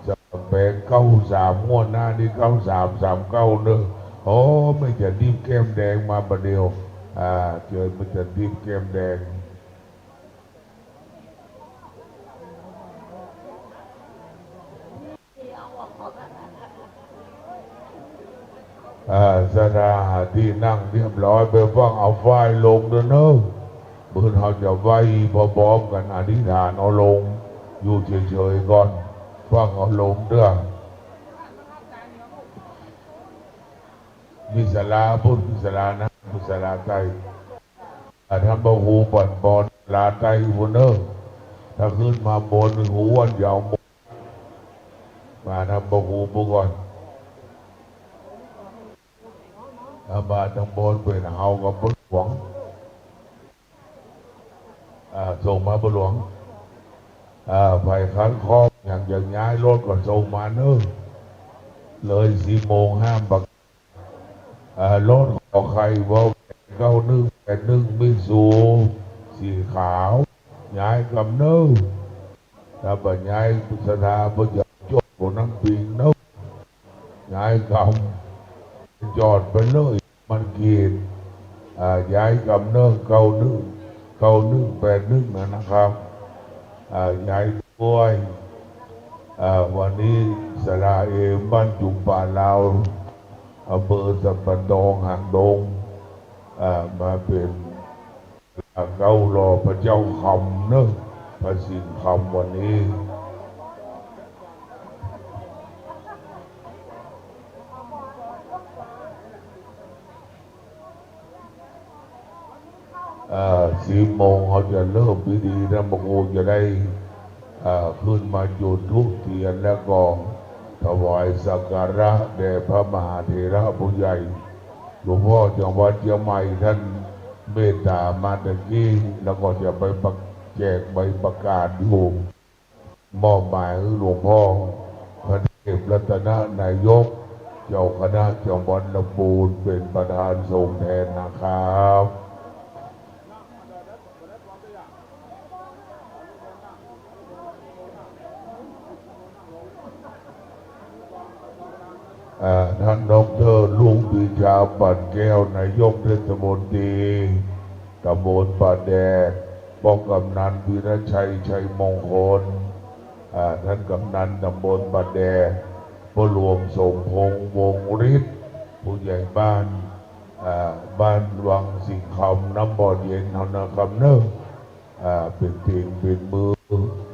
จะแป๋งเก้าสาม งวดหน้านี่เก้าสาม สามเก้าเน่อ โอ้ แม่จันทิพย์แก้มแดงมาบ่าเดี่ยว อ่า เจิญแม่จันทิพย์แก้มแดง อ่า ศรัทธาตี้นั่งเรียบร้อย ไปฟั่งเอาฝ้ายลงเต๊อะเน่อ เปิ้นเฮาจะไหว้พร้อมๆ กั๋น อธิษฐานเอาลง อยู่เฉยๆ ก่อน ฟั่งเอาลงเต๊อะ มีศาลาพุ้น มีศาลานะ มีศาลาใต้ อ่า ท่านพระครูปั่นปอนศาลาใต้พุ้นเน่อ ถ้าขึ้นมาบนนี่ฮู้อันยาวหมด มาท่านพระครูปู้นก่อน อ่า มาตางบนเป๋นเฮากับป้อหลวง อ่า ส่งมาป้อหลวง อ่า ใผคัดข้องอย่างจะย้ายรถก็ส่งมาเน่อ เลยสี่โมงห้ามประกาศ อ่า รถขอไข่ ว.แหวน เก้าหนึ่งแปดหนึ่ง มิตซู สีขาว ย้ายกำเน่อ ถ้าบ่ย้าย ศรัทธาเปิ้นจะจอดบนน้ำปิงเน่อ ย้ายกำ จอดไปเลย มันเขต อ่า ย้ายกำเน่อ เก้าหนึ่ง เก้าหนึ่งแปดหนึ่ง นะนะครับ อ่า ย้ายด้วย อ่า วันนี้ศาลาเอมบ้านจุมป่าลาว อำเภอสันป่าตอง หางดง อ่า มาเป๋น เก้าหล่อพระเจ้าคำเน่อ พระสิงห์คำวันนี้ เอ่อ สี่โมงเฮาจะเริ่มพิธี ท่านพระครูจะได้ เอ่อ ขึ้นมาจุดธูปเทียน แล้วก็ถวายสักการะแด่พระมหาเถระผู้ใหญ่ หลวงพ่อจากวัดเชียงใหม่ท่านเมตตามาตะกี้ แล้วก็จะไปประ- แจกใบประกาศอยู่ มอบหมายหื้อหลวงพ่อพระเทพรัตนนายก เจ้าคณะจังหวัดลำพูน เป๋นประธานสงฆ์แทนนะครับ อ่า ท่านด็อกเตอร์ลุงปรีชา ปั่นแก้ว นายกเทศมนตรีตำบลป่าแดด ป้องกำนันวีรชัย ชัยมงคล อ่า ท่านกำนันตำบลป่าแดด พ่อหลวงสมพงษ์ วงศ์ฤทธิ์ ผู้ใหญ่บ้าน อ่า บ้านวังสิงห์คำ น้ำบ่อเย็นเฮานะครับเนาะ อ่า เป๋นเตียงเป๋นมือ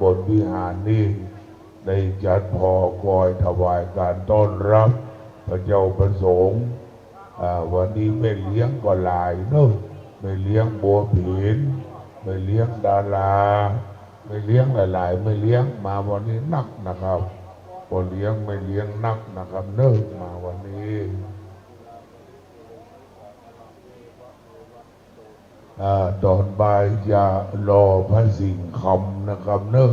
บนวิหารนี้ ได้จัดผ่อก๋อยถวายก๋านต้อนรับพระเจ้าพระสงฆ์ อ่า วันนี้แม่เลี้ยงก็หลายเนาะ แม่เลี้ยงบัวผิน แม่เลี้ยงดารา แม่เลี้ยงหลายๆ แม่เลี้ยงมาวันนี้นักนะครับ พ่อเลี้ยงแม่เลี้ยงนักนะครับเนาะ มาวันนี้ อ่า ต๋อนบ่ายจะหล่อพระสิงห์คำนะครับเนาะ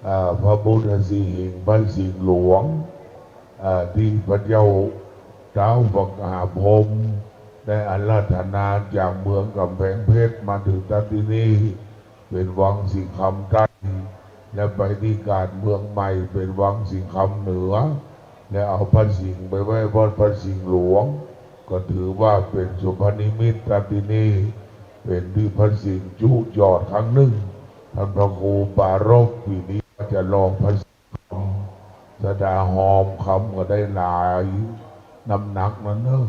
อ่า พระพุทธสิหิงค์ พระสิงห์หลวง อ่า ตี้พระเจ้าต๊าวพระกาพรหมได้อาราธนาจากเมืองก๋ำแพงเพชรมาเถิงตั๊ดตี้นี่ เป๋นวังสิงห์คำใต้ และไปตี้ก๋านเมืองใหม่เป๋นวังสิงห์คำเหนือ และเอาพระสิงห์ไปไว้วัดพระสิงห์หลวง ก็ถือว่าเป๋นสุภนิมิตตั๊ดตี้นี่ เป๋นตี้พระสิงห์จุยอดครั้งนึ่ง ท่านพระครูปรารภ ปี๋นี้ว่าจะหล่อพระสิงห์คำ ศรัทธาฮอมคำก็ได้หลายน้ำหนักนั้นเนาะ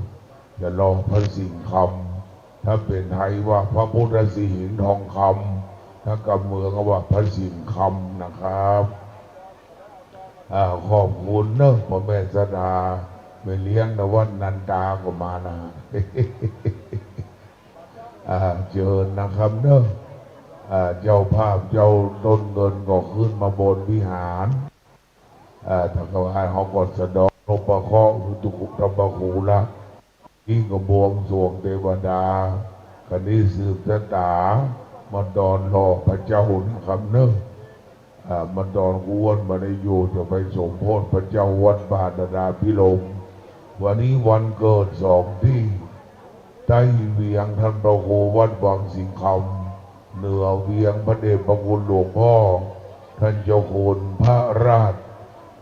จะหล่อพระสิงห์คำ ถ้าเป๋นไทยว่าพระพุทธสิหิงค์ทองคำ ถ้าก๋ำเมืองก็ว่าพระสิงห์คำนะครับ อ่า ขอบคุณเนาะ พ่อแม่ศรัทธา แม่เลี้ยงนวัตนันตาก็มานะ อ่า เจิญนะครับเนาะ อ่า เจ้าภาพเจ้าต้นเงินก็ขึ้นมาบนวิหาร อ่า ถ้าเขาให้เขาก็สะเดาะนพเคราะห์ คือทุกข์ธรรมคูละ นี่ก็บวงสรวงเตวดา คราวนี้สืบชะต๋า มาต๋อนหล่อพระเจ้านะครับเนาะ อ่า มาต๋อนกวนมาในโยจะไปสมโภชพระเจ้าวัดป่าดาราภิรมย์ วันนี้วันเกิดสองตี้ ใต้เวียงท่านพระครูวัดวังสิงห์คำ เหนือเวียงพระเดชพระคุณหลวงพ่อ ท่านเจ้าคุณพระราช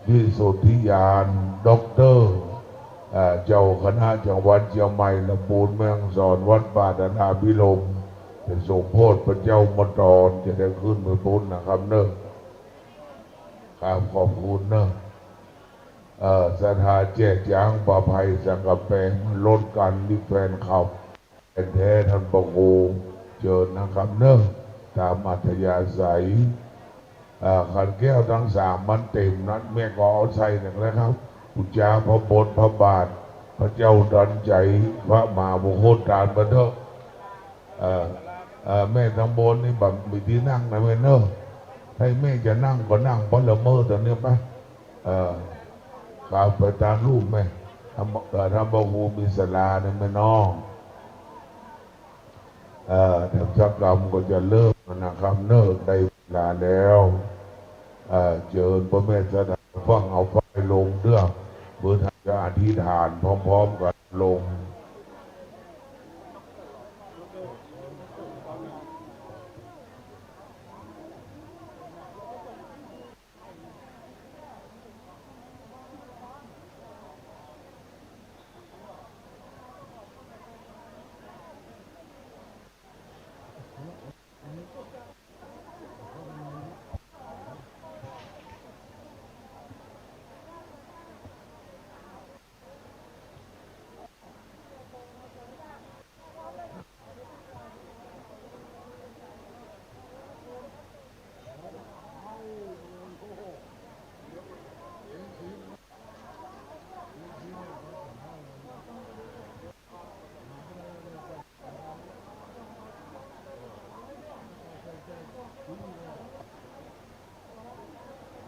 วิสุทธิญาณ ด็อกเตอร์ อ่า เจ้าคณะจังหวัดเจียงใหม่ ลำพูน แม่ฮ่องสอน วัดป่าดาราภิรมย์ ไปสมโภชพระเจ้ามาต๋อน จะได้ขึ้นไปปู๊นนะครับเนาะ ครับ ขอบคุณเนาะ เอ่อ ศรัทธาแจ้จ๋าง ประไพ สังกะแปง รถกัน นี่แฟนคลับ แฟนแท้ท่านพระครู เจิญนะครับเนาะ ต๋ามอัธยาศัย เอ่อ ขันแก้วตังสามมันเต๋มนั้น แม่ก็เอาใส่หนึ่งแล้วครับ อุจจาพระบทพระบาท พระเจ้าตันใจ๋ พระมหาบุคคลตานมาเถอะ เอ่อ เอ่อ แม่ตังบนนี่บ่มีตี้นั่งนะแม่เนาะ ถ้าแม่จะนั่งก็นั่ง เพราะละเมอต๋อนนี้ไป เอ่อ ครับ ไปต๋ามรูปแม่ ท่าน เอ่อ ท่านพระครูมีศาลาเนี่ยแม่น้อง เอ่อ ธรรมจักรกรรมก็จะเริ่มนะครับเนาะ ได้เวลาแล้ว เอ่อ เจิญพ่อแม่ศรัทธาฟังเอาฝ้ายลงเตื้อ เปื้อท่านจะอธิษฐานพร้อมๆ กั๋นลง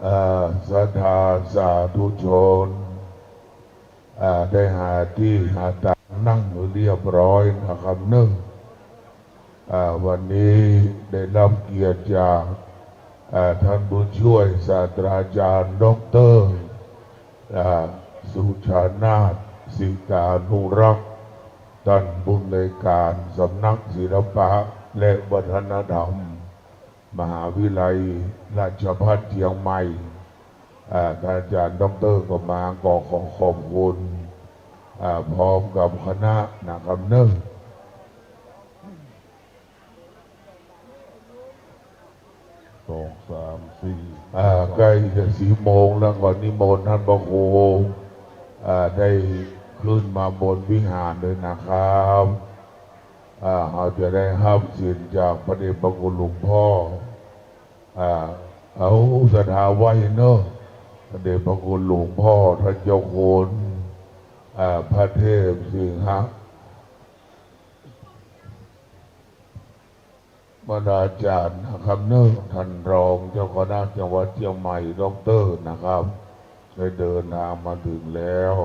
อ่า ศรัทธาสาธุชน อ่า ได้หาตี้หาตางนั่งหื้อเรียบร้อยนะครับเนาะ อ่า วันนี้ได้รับเกียรติจาก อ่า ท่านผู้ช่วยศาสตราจารย์ด็อกเตอร์ อ่า สุชานาถ สิกขานุรักษ์ ท่านผู้อำนวยการสำนักศิลปะและวัฒนธรรม มหาวิทยาลัยราชภัฏเจียงใหม่ อ่า ท่านอาจารย์ด็อกเตอร์ก็มา ก็ขอขอบคุณ อ่า พร้อมกับคณะนะครับเนาะ สอง สาม สี่ อ่า ใก้จะสี่โมงแล้ว ก็นิมนต์ต้านพระครู อ่า ได้ขึ้นมาบนวิหารเลยนะครับ อ่า เฮาจะได้ฮับศีลจากพระเดชพระคุณหลวงพ่อ อ่า เอาศรัทธาไหว้เนาะ พระเดชพระคุณหลวงพ่อท่านเจ้าคุณ อ่า พระเทพสิงหะ วราจารย์นะครับเนาะ ท่านรองเจ้าคณะจังหวัดเชียงใหม่ ด็อกเตอร์นะครับ ได้เดินทางมาถึงแล้ว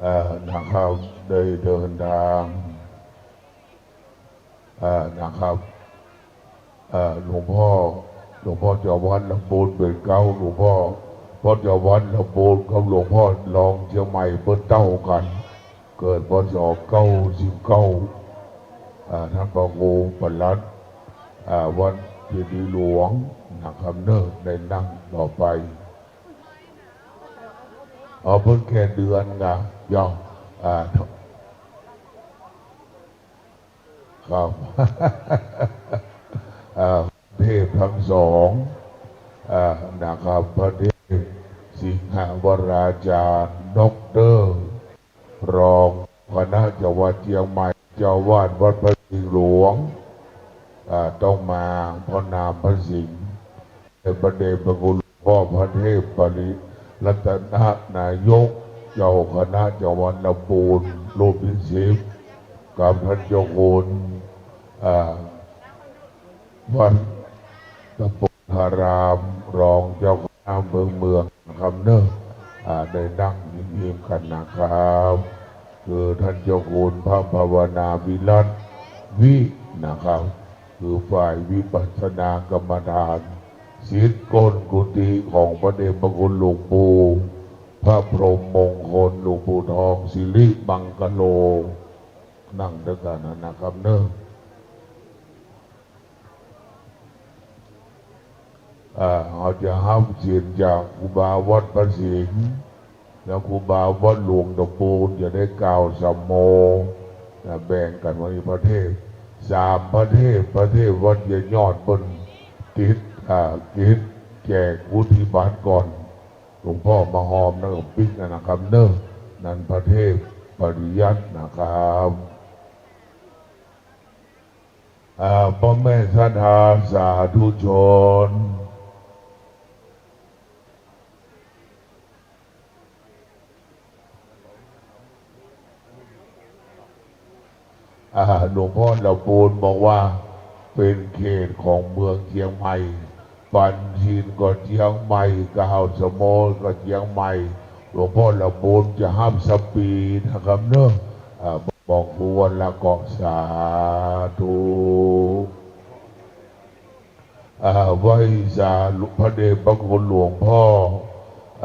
เอ่อ นะครับ ได้เดินทาง เอ่อ นะครับ เอ่อ หลวงพ่อ หลวงพ่อเจ้าวัดลำพูนเป๋นเก๊า หลวงพ่อ พ่อเจ้าวัดลำพูนกับหลวงพ่อรองเชียงใหม่เปิ้นเต้ากั๋น เกิด พ.ศ. เก้าสิบเก้า อ่า ท่านพระครูปลัด อ่า วัดเจดีย์หลวงนะครับเนาะ ได้นั่งต่อไป อ๋อ เปิ้นแก่เดือนก่ะ ยอม อ่า ครับ อ่า เทพทั้งสอง อ่า นะครับ พระเทพสิงหวราจารย์ ด็อกเตอร์ รองคณะจังหวัดเชียงใหม่ เจ้าวาดวัดพระสิงห์หลวง อ่า ต้องมาเพราะนามพระสิงห์ พระเดชพระคุณหลวงพ่อพระเทพปริรัตนนายก เจ้าคณะจังหวัดลำพูน รูปที่สิบ กับท่านเจ้าคุณ อ่า วัดตะปูธาราม รองเจ้าคณะอำเภอเมืองนะครับเนาะ อ่า ได้นั่งพิมพ์กั๋นนะครับ คือท่านเจ้าคุณพระภาวนาวิรัตน์วินะครับ คือฝ่ายวิปัสสนากรรมฐาน ศิษย์ก้นกุฏิของพระเดชพระคุณหลวงปู่พระพรหมมงคล หลวงปู่ทองสิริมังคโล นั่งตวยกั๋นนะครับเนาะ อ่า เฮาจะฮับศีลจากครูบาวัดพระสิงห์ แล้วครูบาวัดหลวงตะปูนจะได้กล่าวสัมโม นะ แบ่งกั๋นว่ามีพระเทพ สามพระเทพ พระเทพวัดยายยอดเปิ้นติด อ่า กิจแจกวุฒิบัตรก่อน หลวงพ่อมาฮอมแล้วก็ปิ๊กนะครับเนาะ นั้นพระเทพปริยัตินะครับ อ่า พ่อแม่ศรัทธาสาธุชน อ่า หลวงพ่อตะปูนบอกว่าเป๋นเขตของเมืองเจียงใหม่ ปันศีลก็เจียงใหม่ กล่าวสัมโมก็เจียงใหม่ หลวงพ่อตะปูนจะฮับสปีนะครับเนาะ อ่า บอกควรแล้วก็สาธุ อ่า ไหว้สาพระเดชพระคุณหลวงพ่อ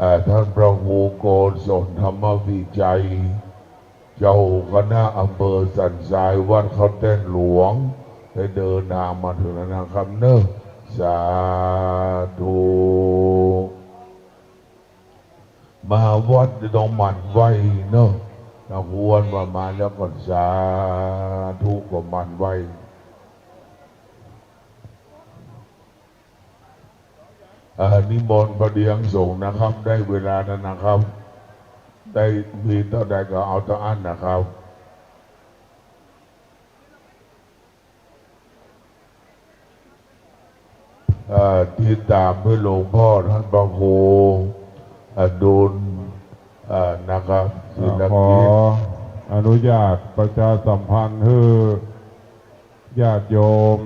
อ่า ท่านพระครูโกศลธรรมวิจัย เจ้าคณะอำเภอสันทรายวัดเขาแต้นหลวง ได้เดินทางมาถึงแล้วนะครับเนาะ สาธุ มาวัดจะต้องหมั่นไหว้เนาะ ถ้าควรว่ามาแล้วก็สาธุก็หมั่นไหว้ เอ่อ นิมนต์พระเดียงสงฆ์นะครับ ได้เวลาแล้วนะครับ ได้มีเต้าใดก็เอาเต้าอั้นนะครับ เอ่อ ติดต๋ามโดยหลวงพ่อท่านพระครู อดุล เอ่อ นะครับ ศิลกิจ ขออนุญาตประชาสัมพันธ์หื้อญาติโยม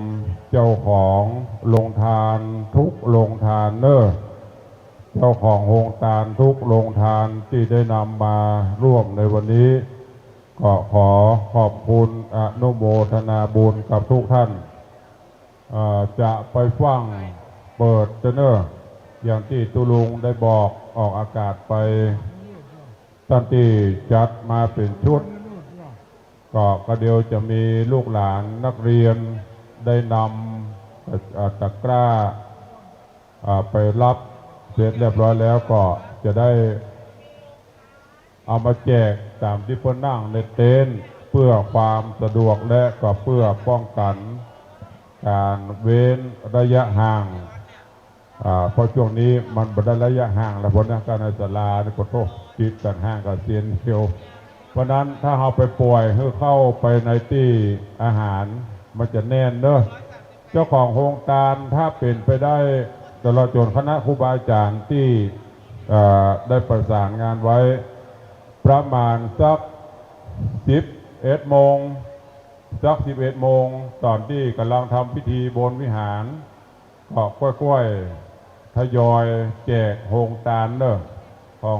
เจ้าของโฮงตานทุกโฮงตานเนาะ เจ้าของโฮงตานทุกโฮงตานตี้ได้นำมาร่วมในวันนี้ ก็ขอขอบคุณอนุโมทนาบุญกับทุกท่าน เอ่อ จะไปฟั่งเปิดเต๊อะเนาะ อย่างตี้ตุ๊ลุงได้บอกออกอากาศไป ตั้งตี้จัดมาเป๋นชุด ก็ ก็เดี๋ยวจะมีลูกหลานนักเรียนได้นำ เอ่อ ตะกร้า เอ่อ ไปรับเสร็จเรียบร้อยแล้วก็จะได้ เอามาแจกต๋ามตี้เปิ้นนั่งในเต็นท์ เปื้อความสะดวกและก็เปื้อป้องกั๋นก๋านเว้นระยะห่าง อ่า เพราะช่วงนี้มันบ่ได้ระยะห่างแล้ว เพราะนักการในศาลานี่ก็โตติดกั๋นห่างกั๋นเสี้ยนเดียว เพราะนั้นถ้าเฮาไปป่วยหื้อเข้าไปในตี้อาหาร มันจะแน่นเนาะ เจ้าของโฮงตานถ้าเป๋นไปได้ ตลอดจ๋นคณะครูบาอาจ๋ารย์ตี้ เอ่อ ได้ประสานงานไว้ ประมาณสักสิบเอ็ดโมง สักสิบเอ็ดโมง ต๋อนตี้ก่ำลังทำพิธีบนวิหาร ก็ก้อยๆ ทยอยแจกโฮงตานเนาะ ของ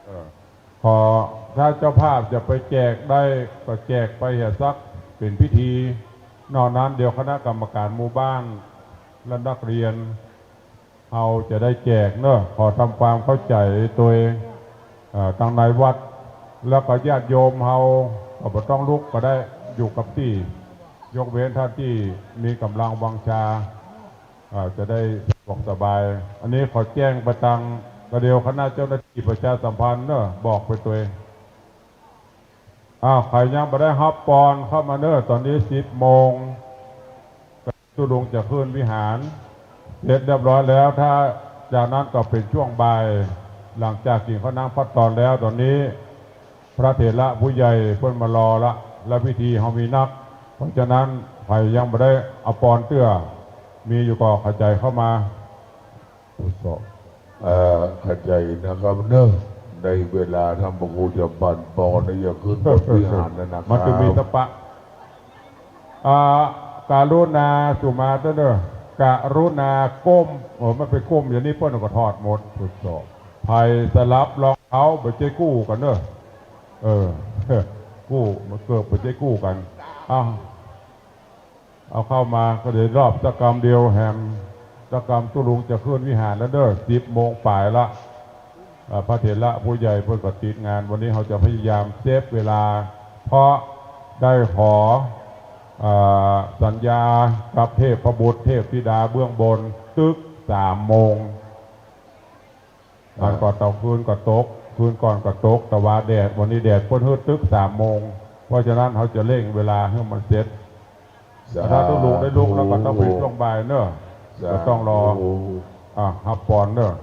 เออ ขอ ถ้าเจ้าภาพจะไปแจกได้ก็แจกไปเหียสักเป๋นพิธี นอกนั้นเดี๋ยวคณะกรรมการหมู่บ้านและนักเรียน เฮาจะได้แจกเนาะ ขอทำความเข้าใจ๋ตวย เอ่อ ตังในวัด แล้วก็ญาติโยมเฮาก็บ่ต้องลุกก็ได้ อยู่กับตี้ ยกเว้นต้านตี้มีก๋ำลังวังชา เอ่อ จะได้สะดวกสบาย อันนี้ขอแจ้งไปตังกระเดียวคณะเจ้าหน้าตี้ประชาสัมพันธ์เนาะ บอกไปตวย อ้าว ใผยังบ่ได้ฮับปอนเข้ามาเนาะ ต๋อนนี้สิบโมง ตุ๊ลุงจะขึ้นวิหาร เสร็จเรียบร้อยแล้ว ถ้าจากนั้นก็เป๋นช่วงบ่าย หลังจากกิ๋นข้าวน้ำพัดตอนแล้ว ต๋อนนี้พระเถระผู้ใหญ่เปิ้นมารอละ และพิธีเฮามีนัก เพราะฉะนั้นใผยังบ่ได้เอาปอนเตื้อ มีอยู่ก็ขะใจ๋เข้ามา ทดสอบ เอ่อ ขะใจ๋นะครับเนาะ ได้เวลาท่านพระครูจะปันปอนแล้ว จะขึ้นบนวิหารแล้วนะครับ มันจะมีสปะ อ่า กรุณาสุมาเตอร์เนาะ กรุณาก้ม โอ้ มันไปก้มอย่างนี้เปิ้นก็ถอดหมด ทดสอบ ใผสลับรองเท้า บ่ใจ้กู้กั๋นเนาะ เออ กู้ มันเกิดบ่ใจ้กู้กั๋น อ้าว เอาเข้ามาก็เดี๋ยวรอบสักกำเดียวแหม สักกำตุ๊ลุงจะขึ้นวิหารแล้วเนาะ สิบโมงป๋ายละ เอ่อ พระเถระผู้ใหญ่เปิ้นก็ติดงาน วันนี้เฮาจะพยายามเซฟเวลา เพราะได้ขอ เอ่อ สัญญากับเทพบุตรเทพธิดาเบื้องบน ตึกสามโมง อันก่อนต๋อนคืนก็ตก คืนก่อนก็ตก แต่ว่าแดด วันนี้แดดเปิ้นหื้อตึกสามโมง เพราะฉะนั้นเฮาจะเร่งเวลาหื้อมันเสร็จ สาธุ ถ้าตุ๊ลุงได้ลุกแล้วก็ต้องเป๋นช่วงบ่ายเนาะ สาธุ ก็ต้องรอ อ่ะ ฮับปอนเนาะ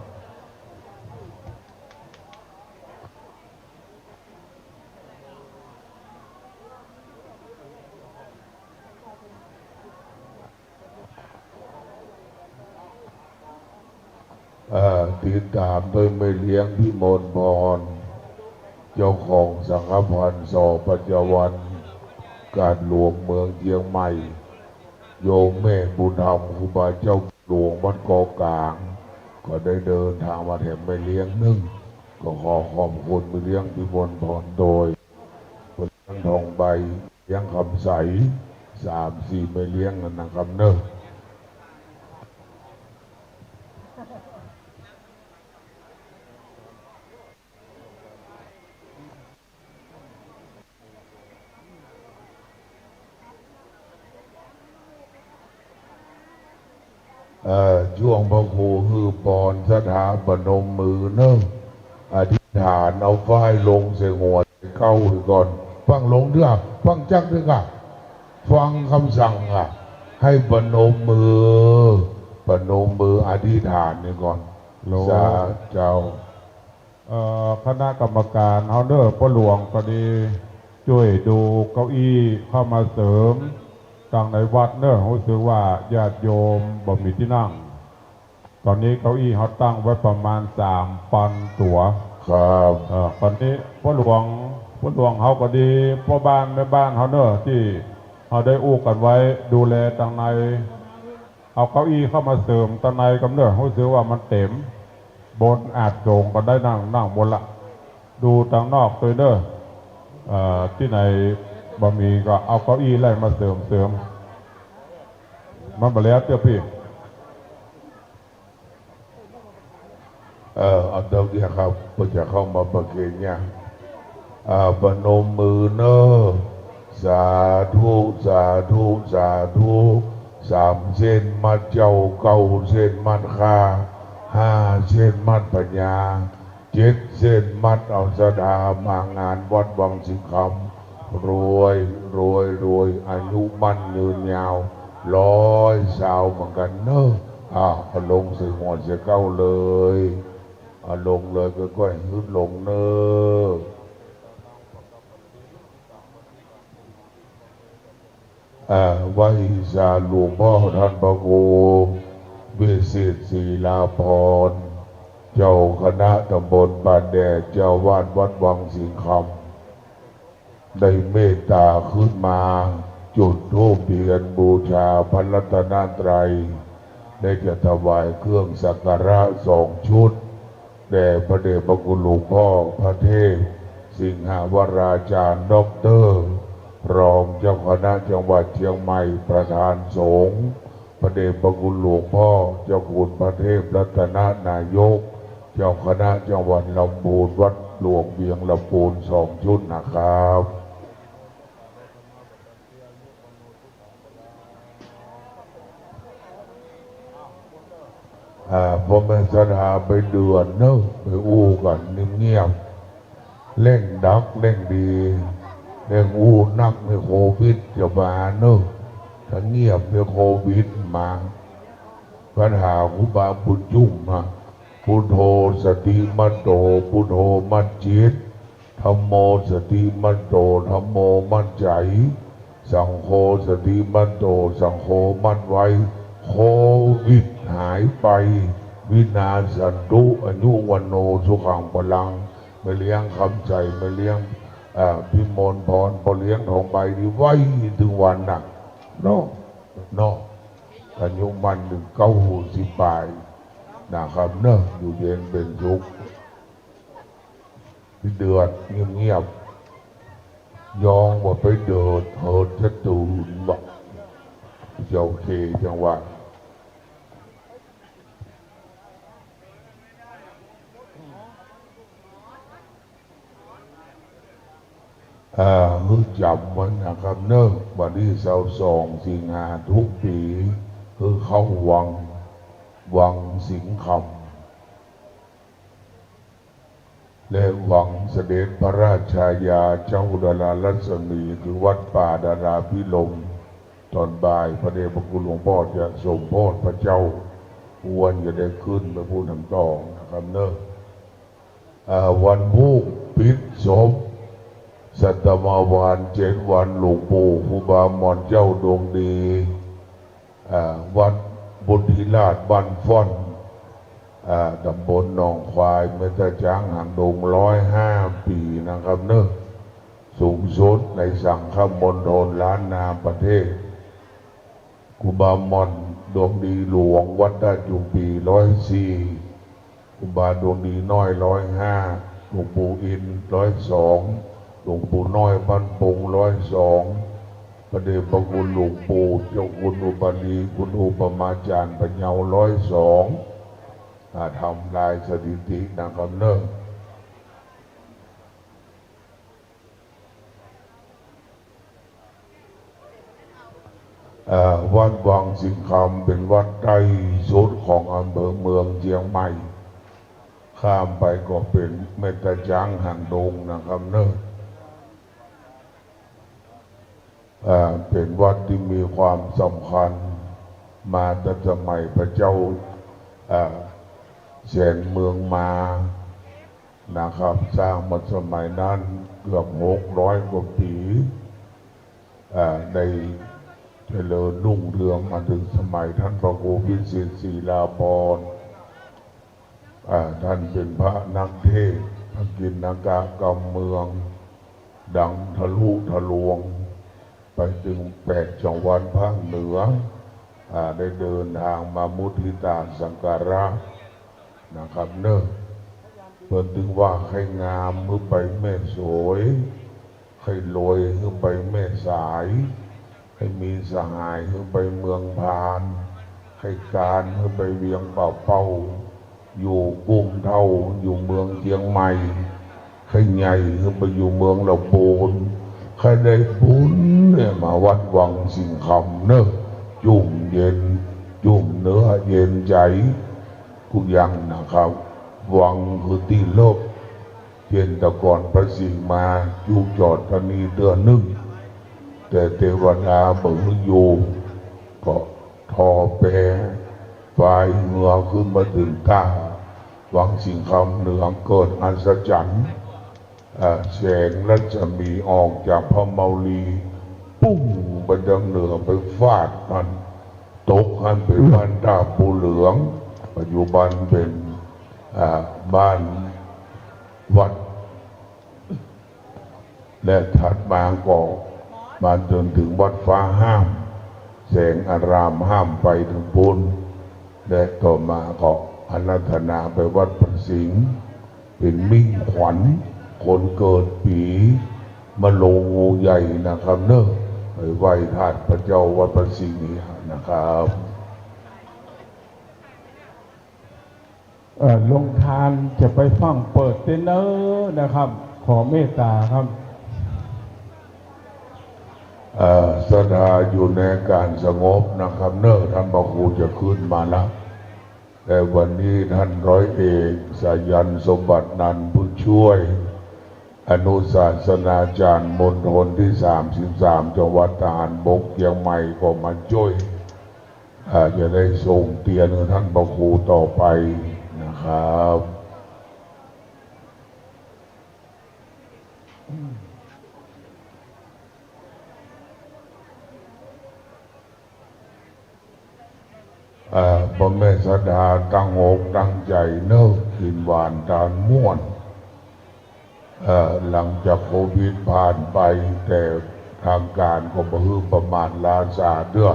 เอ่อ ติดต๋ามโดยแม่เลี้ยงพิมลพร เจ้าของสังฆพันธ์ ส.ปัญจวัณ กาดหลวงเมืองเจียงใหม่ โยมแม่บุญธรรมครูบาเจ้าหลวงวัดเกาะกลาง ก็ได้เดินตางมาแถมแม่เลี้ยงนึ่ง ก็ขอขอบคุณแม่เลี้ยงพิมลพรโดย แม่เลี้ยงทองใบ เลี้ยงคำใส สามสี่แม่เลี้ยงนั่นนะครับเนาะ เอ่อ จ้วงพระครูหื้อปอน ศรัทธาประนมมือเนาะ อธิษฐานเอาฝ้ายลงใส่หัวใส่เก๊าไว้ก่อน ฟั่งลงเตื้อ ฟั่งจั๊กเตื้อก่ะ ฟั่งกำสั่งอ่ะ หื้อประนมมือ ประนมมืออธิษฐานไว้ก่อน ลง สาธุเจ้า เอ่อ คณะกรรมการเฮาเนาะ ป้อหลวงก็ดี จ้วยดูเก้าอี้เข้ามาเสริม ตังในวัดเนาะ ฮู้สึกว่าญาติโยมบ่มีตี้นั่ง ต๋อนนี้เก้าอี้เฮาตั้งไว้ประมาณสามปันตั๋ว ครับ เอ่อ ต๋อนนี้ป้อหลวง ป้อหลวงเฮาก็ดี ป้อบ้านแม่บ้านเฮาเนาะ ตี้เฮาได้อู้กั๋นไว้ ดูแลตังใน เอาเก้าอี้เข้ามาเสริมตังในก่ำเนาะ ฮู้สึกว่ามันเต๋ม บนอาจโจ๋งก็ได้นั่ง นั่งบนละ ดูตังนอกตวยเนาะ เอ่อ ตี้ไหนบ่มีก็เอาเก้าอี้ไล่มาเสริม เสริม มันบ่แล้วเตื้อปี้ เอ่อ เอาเต้าเกียร์ครับ เปิ้นจะเข้ามาประเคนเนี่ย อ่า ประนมมือเนาะ สาธุ สาธุ สาธุ สามเส้นมัดเจ้า เก้าเส้นมัดข้า ห้าเส้นมัดพญา เจ็ดเส้นมัดเอาศรัทธามางานวัดวังสิงห์คำ รวย รวย รวย อายุมั่นยืนยาว ร้อยซาวเหมือนกั๋นเนาะ อ่า เอาลงใส่หัวใส่เก๊าเลย เอาลงเลย ก้อยๆ หื้อลงเนาะ อ่า ไหว้สาหลวงป้อต้านพระครูวิสิทธิ์ ศิลาภรณ์ เจ้าคณะตำบลป่าแดด เจ้าอาวาสวัดวังสิงห์คำ ได้เมตต๋าขึ้นมาจุดธูปเตียนบูชาพระรัตนตรัย และจะถวายเครื่องสักการะสองชุด แด่พระเดชพระคุณหลวงป้อพระเทพ สิงหวราจารย์ ด็อกเตอร์ รองเจ้าคณะจังหวัดเชียงใหม่ ประธานสงฆ์ พระเดชพระคุณหลวงป้อเจ้าคุณพระเทพรัตนนายก เจ้าคณะจังหวัดลำพูน วัดหลวงเวียงลำพูน สองชุดนะครับ อ่า พ่อแม่ศรัทธาไปเดือนเนาะ ไปอู้กั๋นเงียบๆ เร่งดักเร่งดี เร่งอู้นักในโควิดจะมาเนาะ ถ้าเงียบในโควิดมา คาถาครูบาบุญชุ่มอะ พุทโธสติมัตโต พุทโธมัดจิต ธัมโมสติมัตโต ธัมโมมัดใจ๋ สังโฆสติมัตโต สังโฆมัดไว้ โควิดหายไป วินาศสันตุ อายุวัณโณ สุขัง พลัง แม่เลี้ยงคำใส แม่เลี้ยง เอ่อ พิมลพร พ่อเลี้ยงทองใบ ตี้ไหว้ตึงวันน่ะ เนาะ เนาะ อายุมั่นเถิงเก้าสิบปลายนะครับเนาะ อยู่เย็นเป๋นสุข ไปเดือดเงียบๆ ย้องว่าไปเดือดเหิดจะตื่นบ่ เจ้าเคจังหวัด อ่า หื้อจ๋ำไว้นะครับเนาะ วันตี้ซาวสองสิงหาทุกปี๋ หื้อเข้าวัง วังสิงห์คำ และวังเสด็จพระราชายาเจ้าดารารัศมี คือวัดป่าดาราภิรมย์ ต๋อนบ่ายพระเดชพระคุณหลวงป้อจะสมโภชพระเจ้า อ้วนจะได้ขึ้นไปพูดนำต่อนะครับเนาะ อ่า วันพูกปิดศพ สัตมาวานเจ็ดวัน หลวงปู่ครูบาหม่อนเจ้าดวงดี อ่า วัดบุญทิราชบ้านฟ้อน อ่า ตำบลหนองควาย แม่ตาจ๊างหางดง ร้อยห้าปี๋นะครับเนาะ สูงสุดในสังฆมณฑลล้านนาประเทศ ครูบาหม่อนดวงดีหลวง วัดต้าจุมปี ร้อยสี่ ครูบาดวงดีน้อย ร้อยห้า หลวงปู่อินทร์ ร้อยสอง หลวงปู่น้อยบ้านปง ร้อยสอง พระเดชพระคุณหลวงปู่เจ้าคุณอุบาลี คุณอุปมาจารย์พะเยา ร้อยสอง อ่า ทำลายสถิตินะครับเนาะ เอ่อ วัดวังสิงห์คำเป๋นวัดใต้สุดของอำเภอเมืองเจียงใหม่ ข้ามไปก็เป๋นแม่ตาจ๊างหางดงนะครับเนาะ เอ่อ เป๋นวัดตี้มีความสำคัญมาตั้งสมัยพระเจ้า เอ่อ แสนเมืองมา นะครับ สร้างมาสมัยนั้นเกือบหกร้อยกว่าปี๋ อ่า ได้เจริญรุ่งเรืองมาเถิงสมัยต้านพระครูวิสิทธิ์ ศิลาภรณ์ อ่า ต้านเป๋นพระนักเทศน์ พระกิณกะกำเมือง ดังทะลุทะลวง ไปเถิงแปดจังหวัดภาคเหนือ อ่า ได้เดินตางมามุทิตาสักการะนะครับเนาะ เปิ้นตึงว่าใค่งามหื้อไปแม่สวย ใค่รวยหื้อไปแม่สาย ใค่มีสหายหื้อไปเมืองพาน ใค่กานหื้อไปเวียงป่าเป้า อยู่กุ้มเฒ่าอยู่เมืองเจียงใหม่ ใค่ใหญ่หื้อไปอยู่เมืองลำปูน ใค่ได้บุญเนี่ยมาวัดวังสิงห์คำเนาะ จุ่มเย็น จุ่มเนื้อเย็นใจ๋ อย่างนะครับ วังคือตี้หลบ เจ้นตะก่อนพระสิงห์มาอยู่จอดตะนี้เตื้อนึ่ง แต่เตวดาบ่หื้ออยู่ ก็ถ่อแปฝ่ายเหนือขึ้นมาเถิงต้า วังสิงห์คำเหนือเกิดอัศจรรย์ อ่า แสงรัศมีออกจากพระเมาลี ปุ้งไปตางเหนือ ไปฟาดหั้น ตกหั้นเป๋นบ้านต้าปูเหลือง ปัจจุบันเป๋น อ่า บ้านวัด และถัดมาก็มาจนเถิงวัดฟ้าห้าม แสงอารามห้ามไปเถิงปู๊น และต่อมาก็อาราธนาไปวัดพระสิงห์ เป๋นมิ่งขวัญคนเกิดปี๋มะโรงงูใหญ่นะครับเนาะ ไปไหว้ธาตุพระเจ้าวัดพระสิงห์เนี่ยนะครับ เอ่อ โฮงตานจะไปฟั่งเปิดเต๊เน้อนะครับ ขอเมตต๋าครับ เอ่อ ศรัทธาอยู่ในก๋านสงบนะครับเนาะ ท่านพระครูจะขึ้นมาละ และวันนี้ท่านร้อยเอกสายัณ สมบัตินันท์ ผู้ช่วยอนุศาสนาจารย์มณฑลตี้สามสิบสาม จังหวัดทหารบกเจียงใหม่ก็มาจ้วย อ่า จะได้ส่งเตียนหื้อท่านพระครูต่อไปนะครับ อ่า ป้อแม่ศรัทธาตั้งอกตั้งใจ๋เนาะ กิ๋นหวานตานม่วน เอ่อ หลังจากโควิดผ่านไป แต่ทางก๋านก็บ่หื้อประมาทล้าสาเตื้อ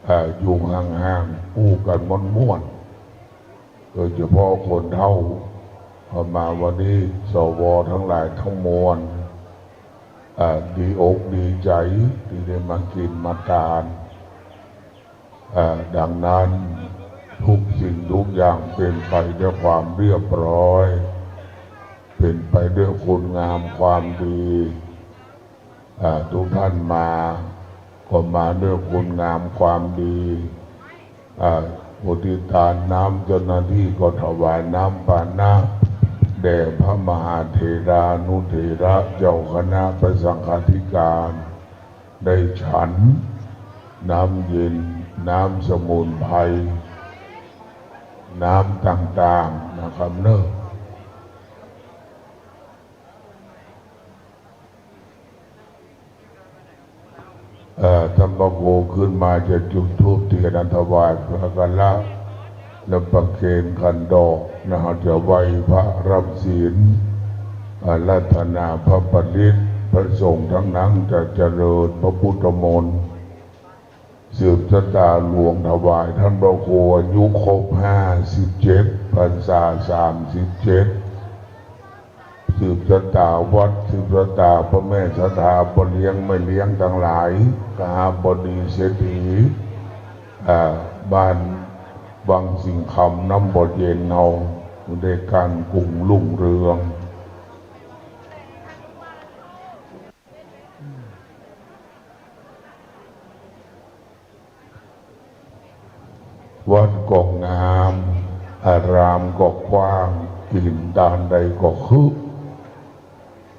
เอ่อ อยู่ห่างๆ อู้กั๋นม่วนๆ โดยเฉพาะคนเฒ่า เอ่อ มาวันนี้ สว ตังหลายตังมวล เอ่อ ดีอกดีใจ๋ตี้ได้มากิ๋นมาตาน เอ่อ ดังนั้นทุกสิ่งทุกอย่างเป๋นไปด้วยความเรียบร้อย เป๋นไปด้วยคุณงามความดี อ่า ทุกท่านมาก็มาด้วยคุณงามความดี อ่า อุทิศตานน้ำ เจ้าหน้าตี้ก็ถวายน้ำปานะแด่พระมหาเถรานุเถระเจ้าคณะพระสังฆาธิการ ได้ฉันน้ำเย็น น้ำสมุนไพร น้ำต่างๆ นะครับเนาะ เอ่อ ท่านพระครูขึ้นมาจะจุดธูปเตียนถวายพระกาละ และประเคนขันดอกนะฮะ จะไหว้พระรับศีล อาราธนาพระปริตร พระสงฆ์ตังนั้นจะเจริญพระพุทธมนต์ สืบชะตาหลวงถวายท่านพระครูอายุครบห้าสิบเจ็ด พรรษาสามสิบเจ็ด สืบชะตาวัด สืบชะตาป้อแม่ศรัทธา ป้อเลี้ยงแม่เลี้ยงตังหลาย กหบดีเศรษฐี อ่า บ้านวังสิงห์คำ น้ำบ่อเย็นเฮา ได้ก้านกุ่งรุ่งเรือง วัดก็งาม อารามก็กว้าง กิ๋นตานใดก็คึก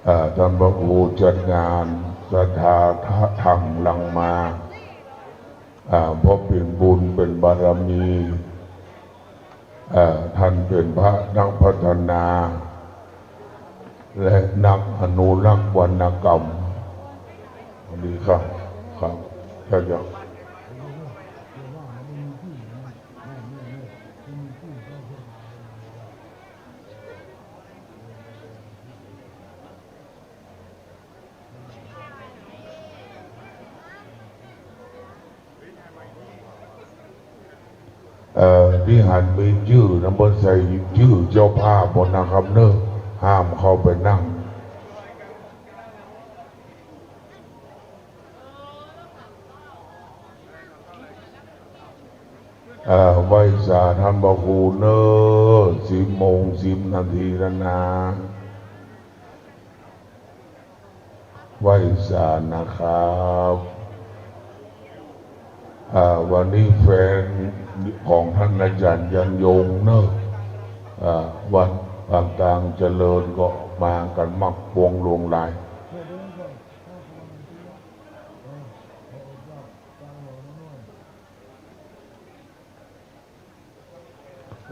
อ่า ท่านพระครูจัดงานศรัทธาทะ ทังหลั่งมา อ่า เพราะเป๋นบุญเป๋นบารมี เอ่อ ท่านเป๋นพระนักพัฒนา และนักอนุรักษ์วรรณกรรม ดีครับ ครับ เจ้า เจ้า เอ่อ ตี้หันมีจื้อนะ บ่ใส่จื้อเจ้าภาพบ่นะครับเนาะ ห้ามเข้าไปนั่ง เอ่อ ไหว้สาท่านพระครูเนาะ สิบโมงสิบนาทีแล้วนะ ไหว้สานะครับ อ่า วันนี้แฟนของท่านอาจารย์ยันยงเนอะ อ่า วัดปากตางเจริญก็มากั๋นมากมวงหลวงหลาย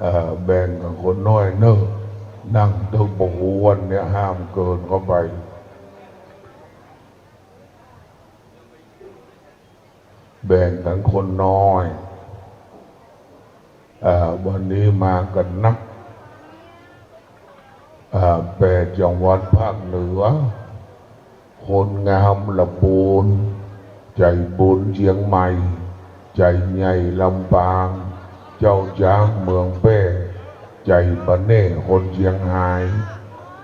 เอ่อ แบ่งกั๋นคนน้อยเนอะ นั่งตึกบ่ฮู้วันเนี่ย ห้ามเกินเข้าไป แบ่งกั๋นคนน้อย เอ่อ วันนี้มากั๋นนัก เอ่อ แปดจังหวัดภาคเหนือ คนงามลำปูน ใจ๋บุญเจียงใหม่ ใจ๋ใหญ่ลำปาง เจ้าจ๊างเมืองแป้ ใจ๋ปะเน่คนเจียงฮาย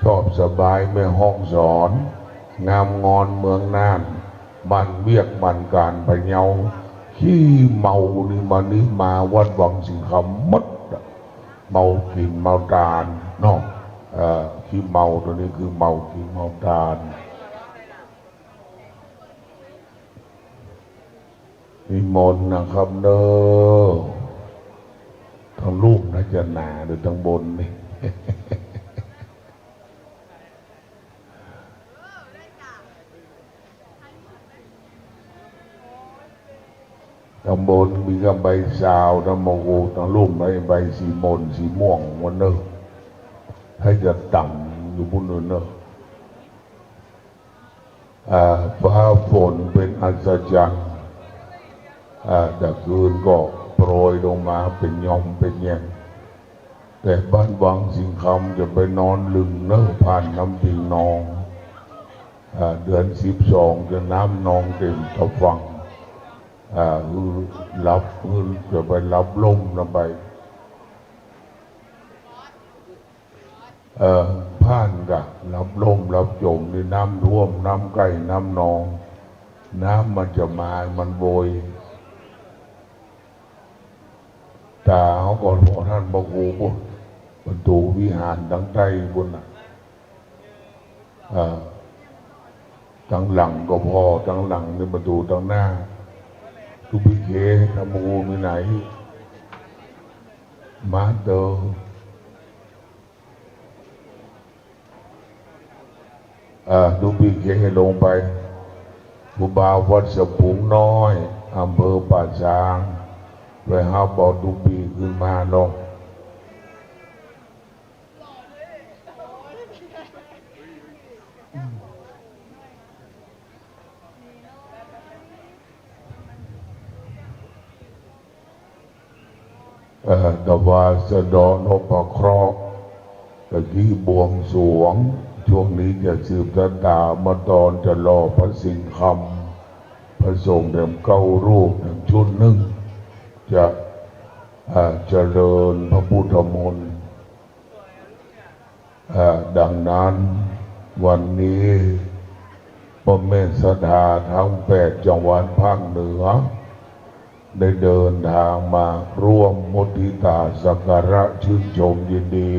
ชอบสบายแม่ฮ่องสอน งามงอนเมืองน่าน หมั่นเวียกหมั่นก๋านพะเยา ขี้เมานี่มานี่มาวัดวังสิงห์คำหมดอะ เมากิ๋นเมาตานเนาะ เอ่อ ขี้เมาตั๋วนี้คือเมากิ๋นเมาตาน นิมนต์นะครับเนอะ ตางลุ่มน่าจะหนา หรือตางบนนี่ ตางบนมีกำใบซาวนะ มาโก ตางลุ่มไอ้ใบสีหม่นสีม่วงวันเนอะ ถ้าจะต่ำอยู่ปุ้นเนอะ อ่า ฟ้าฝนเป๋นอัศจรรย์ อ่า ตะคืนก็โปรยลงมาเป๋นหย่อมเป๋นแหย่ง แต่บ้านวังสิงห์คำจะไปนอนลึงเนอะ ผ่านน้ำปิงนอง อ่า เดือนสิบสองจะน้ำนองเต๋มตะฝั่ง อ่า หื้อหลับ หื้อจะไปหลับล่มนะไป เอ่อ ผ่านกะหลับล่มหลับจ๋มนี่น้ำท่วม น้ำใก้ น้ำนอง น้ำมันจะมา มันโวย ต๋าเฮาก่อน พ่อท่านพระครูปุ้น ประตู๋วิหารตางใต้ปุ้นน่ะ เอ่อ ตางหลังก็พ่อ ตางหลังนี่ประตู๋ตางหน้า ตุ๊ปิเค ท่านพระครูมีไหน มาเตอ อ่า ตุ๊ปิเคลงไป ครูบาวัดสะพุงน้อย อำเภอป่าซาง ไปฮับเอาตุ๊ปิขึ้นมาลอง เอ่อ ถวายสะเดาะนพเคราะห์ ตะกี้บวงสรวง ช่วงนี้จะสืบสานต๋ามมาตอนจะหล่อพระสิงห์คำ พระสงฆ์แถมเก้ารูปแถมชุดนึ่ง จะ เอ่อ เจริญพระพุทธมนต์ เอ่อ ดังนั้นวันนี้ป้อแม่ศรัทธาทั้งแปดจังหวัดภาคเหนือ ได้เดินทางมาร่วมมุทิตาสักการะชื่นชมยินดี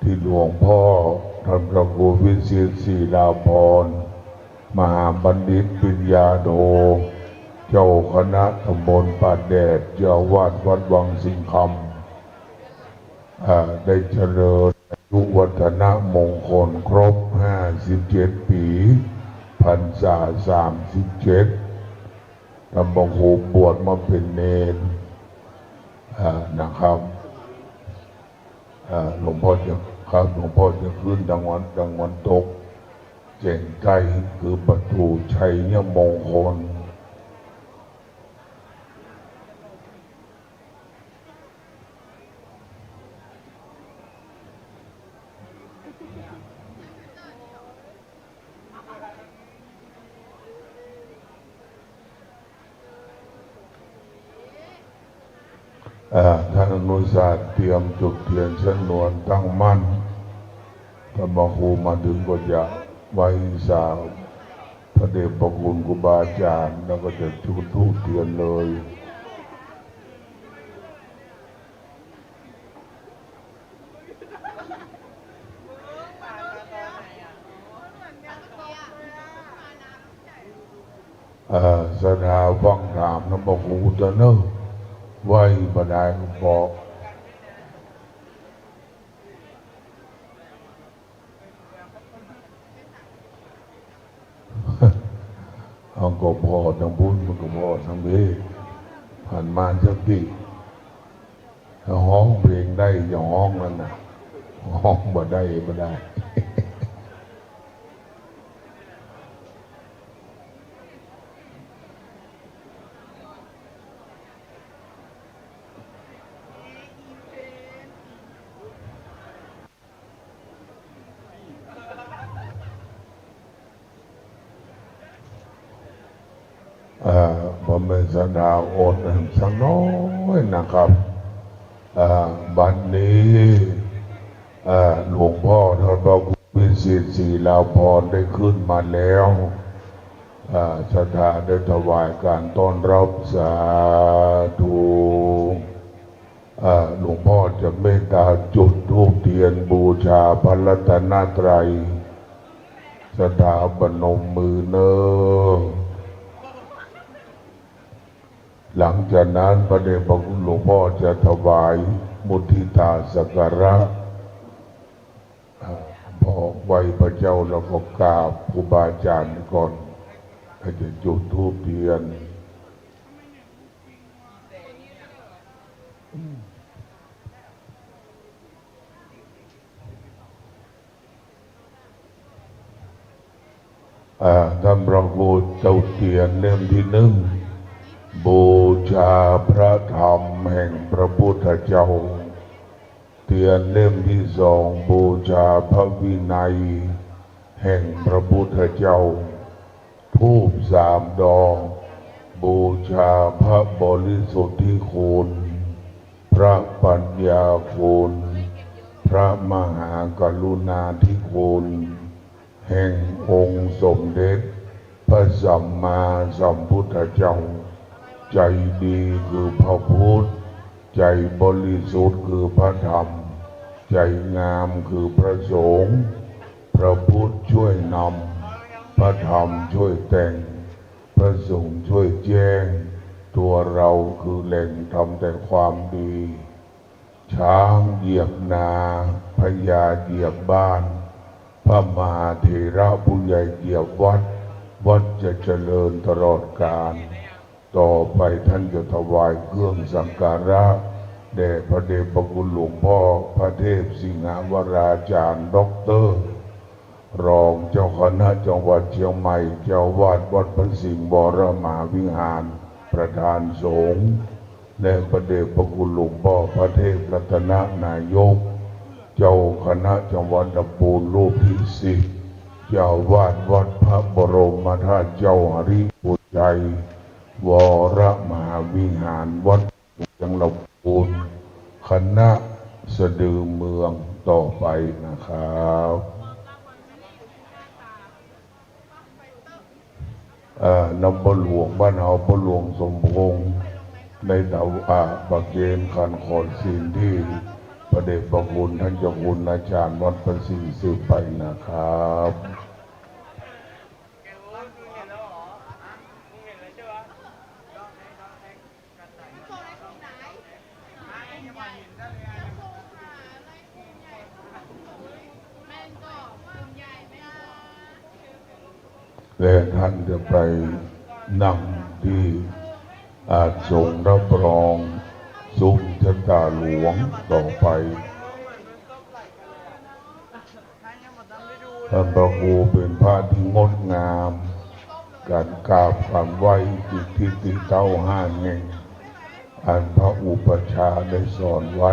ตี้หลวงพ่อท่านพระครูวิเชียรศิลาภรณ์ มหาบัณฑิตปิญญาโท เจ้าคณะตำบลป่าแดด เจ้าอาวาสวัดวังสิงห์คำ อ่า ได้เจริญอายุวัฒนมงคลครบห้าสิบเจ็ดปี๋ พรรษาสามสิบเจ็ด ท่านพระครูบวชมาเป๋นเณร อ่า นะครับ อ่า หลวงพ่อจะ ครับ หลวงพ่อจะขึ้นตางวัน ตางวันตก แจ่งใต้ คือประตู๋ชัยมงคล อ่า ท่านอนุชาติเตรียมจุดเตียนชนวนตั้งมั่น ท่านพระครูมาเถิงก็จะไหว้สาพระเดชพระคุณครูบาอาจ๋ารย์ แล้วก็จะจุดธูปเตียนเลย เ เอ่อ ศรัทธาฟังธรรมนะ บ่ฮู้จะเนาะ ไหว้บ่ได้ก็บอก เอาก็ผ่อตางปู้น มันก็ผ่อตางปี้ หันมาจักตี้ ถ้าฮ้องเพลงได้จะฮ้องแล้วนะ ฮ้องบ่ได้บ่ได้ เอ่อ ผมมีศรัทธาอดสักหน้อยนะครับ เอ่อ บัดนี้ เอ่อ หลวงพ่อท่านพระครูวิสิทธิ์ศรีลาภรณ์ได้ขึ้นมาแล้ว เอ่อ ศรัทธาได้ถวายการต้อนรับ สาธุ เอ่อ หลวงพ่อจะเมตตาจุดธูปเทียนบูชาพระรัตนตรัย ศรัทธาประนมมือเน้อ หลังจากนั้นพระเดชพระคุณหลวงพ่อจะถวายมุทิตาสักการะ เอ่อ พอไหว้พระเจ้าแล้วก็กราบครูบาอาจารย์ก่อน แล้วจะจุดธูปเทียน อ่า ท่านพระครู จุดเทียนเล่มที่หนึ่ง บูชาพระธรรมแห่งพระพุทธเจ้า เทียนเล่มที่สอง บูชาพระวินัยแห่งพระพุทธเจ้า ธูปสามดอก บูชาพระบริสุทธิคุณ พระปัญญาคุณ พระมหากรุณาธิคุณ แห่งองค์สมเด็จพระสัมมาสัมพุทธเจ้า ใจดีคือพระพุทธ ใจบริสุทธิ์คือพระธรรม ใจงามคือพระสงฆ์ พระพุทธช่วยนำ พระธรรมช่วยแต่ง พระสงฆ์ช่วยแจ้ง ตัวเราคือแหล่งทำแต่ความดี ช้างเหยียบนา พญาเหยียบบ้าน พระมหาเถระผู้ใหญ่เหยียบวัด วัดจะเจริญตลอดกาล ต่อไปท่านจะถวายเครื่องสักการะ แด่พระเดชพระคุณหลวงพ่อพระเทพสิงหวราจารย์ ด็อกเตอร์ รองเจ้าคณะจังหวัดเชียงใหม่ เจ้าอาวาสวัดพระสิงห์วรมหาวิหาร ประธานสงฆ์ และพระเดชพระคุณหลวงพ่อพระเทพรัตนนายก เจ้าคณะจังหวัดลำพูนรูปที่สิบ เจ้าอาวาสวัดพระบรมธาตุเจ้าหริภุชัย วรมหาวิหาร วัด จังหวัดลำพูน คณะสะดือเมืองต่อไปนะครับ เอ่อ นำพ่อหลวงบ้านเฮา พ่อหลวงสมพงษ์ ได้ถวาย อ่า ประเคนขันขอศีลตี้พระเดชพระคุณท่านเจ้าคุณอาจารย์วัดพระสิงห์สืบไปนะครับ และท่านจะไปนั่งตี้อาสน์ทรงรับรอง สุขชะตาหลวงต่อไป ท่านพระครูเป๋นพระตี้งดงาม ก๋านกราบก๋านไหว้ตี้ตี้ตี้เต๊าห้าแห่ง อันพระอุปัชฌาย์ได้สอนไว้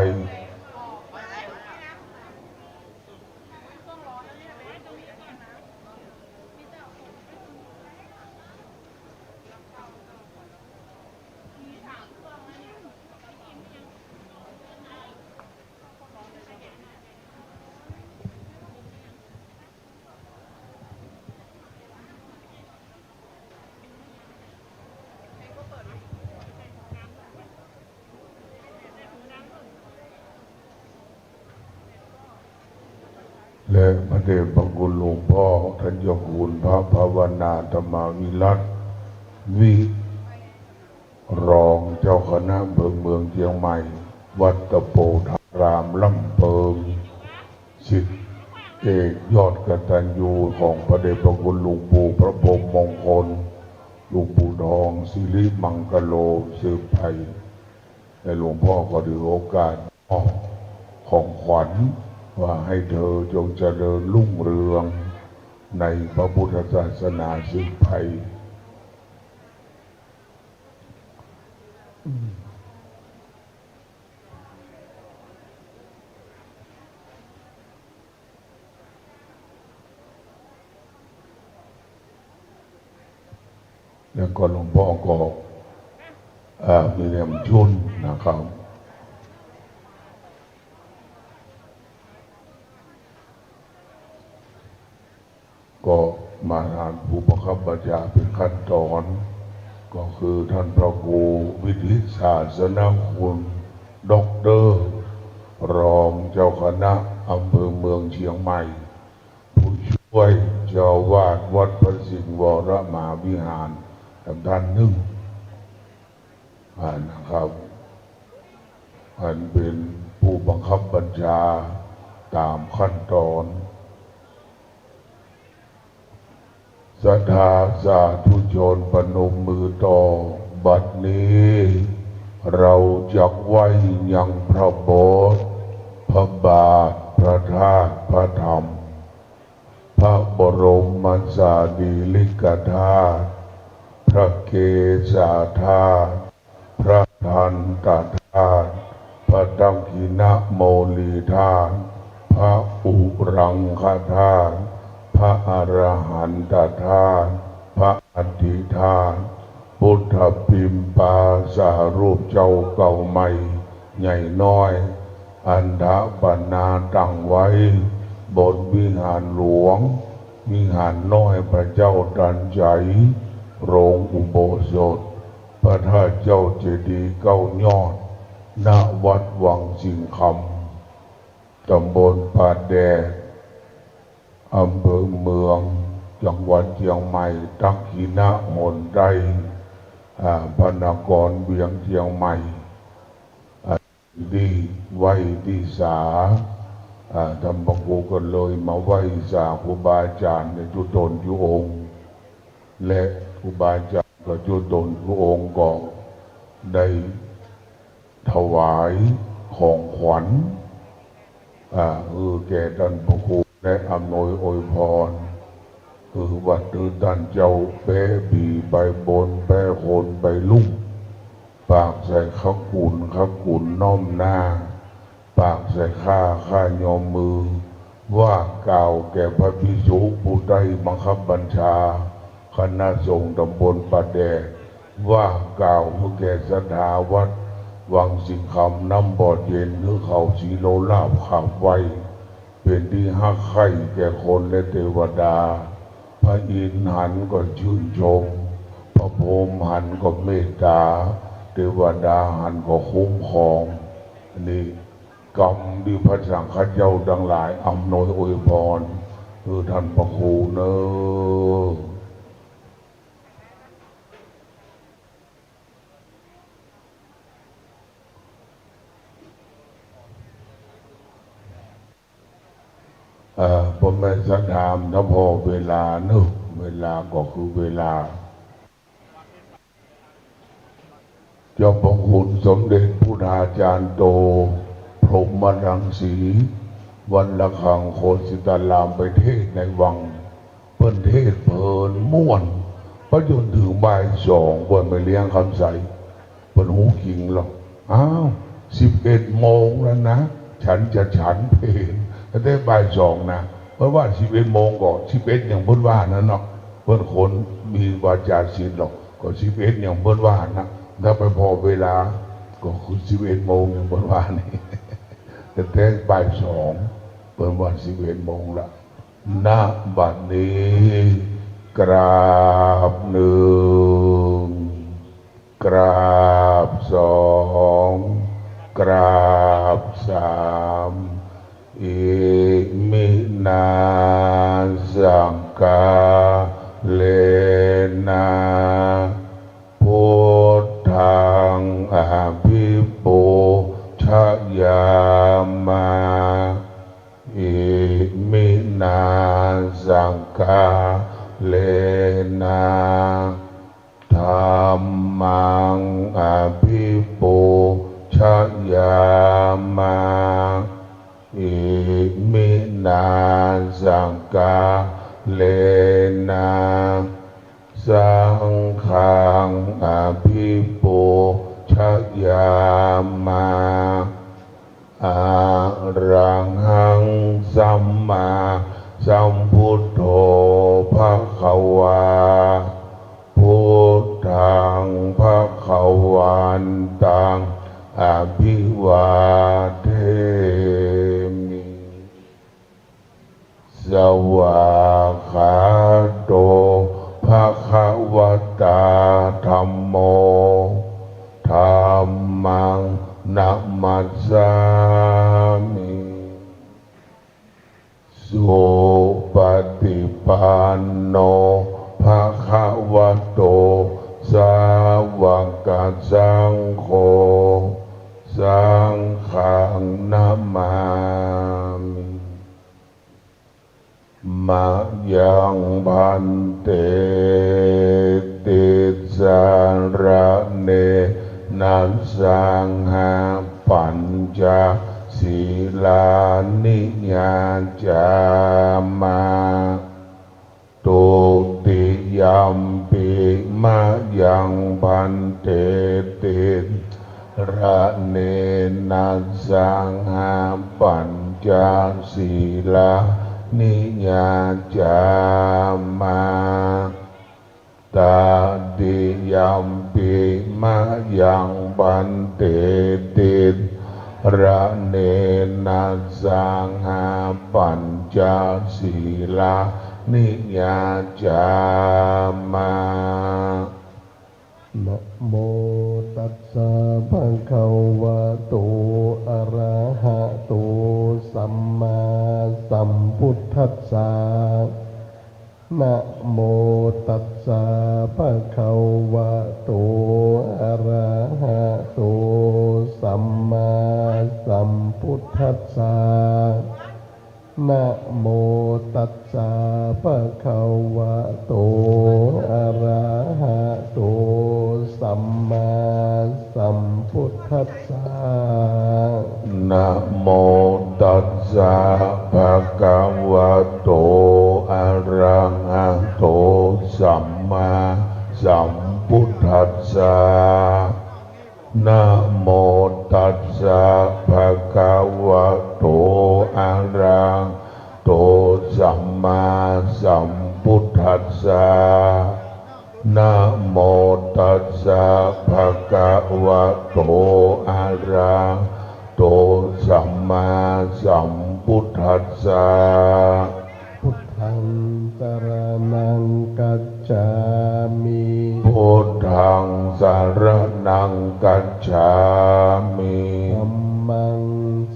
และพระเดชพระคุณหลวงพ่อท่านเจ้าคุณพระภาวนาธรรมาภิรัตน์ วิ รองเจ้าคณะอำเภอเมืองเจียงใหม่ วัดตะโปธารามลำเปิง ศิษย์เอกยอดกตัญญูของพระเดชพระคุณหลวงปู่พระพรหมมงคล หลวงปู่ทองสิริมังคโล สืบไป และหลวงพ่อก็ถือโอกาสมอบของขวัญว่าให้เธอจงเจริญรุ่งเรืองในพระพุทธศาสนาสืบไป แล้วก็หลวงพ่อก็ เอ่อ มีแหลมชุนนะครับ ก็มาทางผู้บังคับบัญชาเป็นขั้นตอน ก็คือท่านพระครูวิทิตศาสนคุณ ด็อกเตอร์ รองเจ้าคณะอำเภอเมืองเชียงใหม่ ผู้ช่วยเจ้าอาวาสวัดพระสิงห์วรมหาวิหาร กับท่านหนึ่ง อ่า นะครับ อันเป็นผู้บังคับบัญชาตามขั้นตอน ศรัทธาสาธุชนประนมมือต่อ บัดนี้ เราจักไหว้ยังพระโบสถ์ พระบาท พระธาตุ พระธรรม พระบรมสารีริกธาตุ พระเกศาธาตุ พระทันตธาตุ พระทักขิณโมลีธาตุ พระอุรังคธาตุ พระอรหันตธาตุ พระอัฏฐิธาตุ พุทธปิมปาสารูปเจ้าเก่าใหม่ ใหญ่น้อย อันถปนาตั้งไว้ บนวิหารหลวง วิหารน้อยพระเจ้าตันไฉ โรงอุโบสถ พระธาตุเจ้าเจดีย์เก้ายอด ณ วัดวังสิงห์คำ ตำบลป่าแดด อำเภอเมือง จังหวัดเชียงใหม่ ทักขิณหนใต้ อ่า พระนครเวียงเชียงใหม่ อ่า ตี้ไหว้ตี้สา อ่า ท่านพระครูก็เลยมาไหว้สาครูบาอาจารย์ในจุ๊ตนจุ๊องค์ และครูบาอาจารย์ก็จุ๊ตนจุ๊องค์ก็ได้ ถวายของขวัญ อ่า เออ แก่ท่านพระครู และอำนวยอวยพร เออ ว่าเธอต้านเจ้าแป๊ผีไปบน แป๊คนไปลุ่ม ปากใส่ข้ากุน ข้ากุนน้อมหน้า ปากใส่ข้า ข้ายอมมือ ว่ากล่าวแก่พระภิกษุผู้ใต้บังคับบัญชา คณะสงฆ์ตำบลป่าแดด ว่ากล่าวหื้อแก่ศรัทธาวัดวังสิงห์คำน้ำบ่อเย็น หื้อเขาศรีโลลาภขับไว้ เป๋นตี้ฮักใคร่แก่คนและเตวดา พระอินทร์หันก็ชื่นชม พระพรหมหันก็เมตตา เตวดาหันก็คุ้มครอง อันนี้ กำตี้พระสังฆเจ้าตังหลายอำนวยอวยพร คือต้านพระครูเน่อ เอ่อ พ่อแม่ศรัทธา ถ้าผ่อเวลาเน่อ เวลาก็คือเวลา เจ้าพระคุณสมเด็จพุทธาจารย์โต พรหมรังสี วัดระฆังโคสิตาราม ไปเทศน์ในวัง เปิ้นเทศน์เพลินม่วน ไปจ๋นเถิงบ่ายสอง เปิ้นแม่เลี้ยงคำใส เปิ้นฮู้จริงหรอก อ้าว สิบเอ็ดโมงแล้วนะ ฉันจะฉันเพล ตั้งแต่บ่ายสองนะ เปิ้นว่าสิบเอ็ดโมงก็ สิบเอ็ดอย่างเปิ้นว่านั้นเนาะ เปิ้นคนมีวาจาศิลป์หรอก ก็สิบเอ็ดอย่างเปิ้นว่านะ ถ้าไปผ่อเวลา ก็คือสิบเอ็ดโมงอย่างเปิ้นว่านี่ ตั้งแต่บ่ายสอง เปิ้นว่าสิบเอ็ดโมงละ ณ บัดนี้ กราบหนึ่ง กราบสอง กราบสาม อิมินา สักกาเลนะ na sakkārena dhammaṃ abhipūjayāma. Iminā sakkārena saṅghaṃ abhipūjayāma. Arahaṃ sammāsambuddho bhagavā. Buddhaṃ bhagavantaṃ abhivādemi. Svākkhāto bhagavatā dhammo. Dhammaṃ namassāmi. Supaṭipanno bhagavato sāvakasaṅgho. Saṅghaṃ namāmi. Mayaṃ bhante tisaraṇena saha pañca sīlāni yācāma. Dutiyampi mayaṃ bhante tisaraṇena saha pañca sīlāni yācāma. Tatiyampi mayaṃ bhante tisaraṇena saha pañca sīlāni yācāma. Namo tassa bhagavato arahato sammāsambuddhassa. Namo tassa bhagavato arahato sammāsambuddhassa. Namo tassa bhagavato arahato sammāsambuddhassa. Namo tassa bhagavato arahato sammāsambuddhassa. Namo tassa bhagavato arahato sammāsambuddhassa. Namo tassa bhagavato arahato sammāsambuddhassa. Buddhaṃ saraṇaṃ gacchāmi. Buddhaṃ saraṇaṃ gacchāmi. Dhammaṃ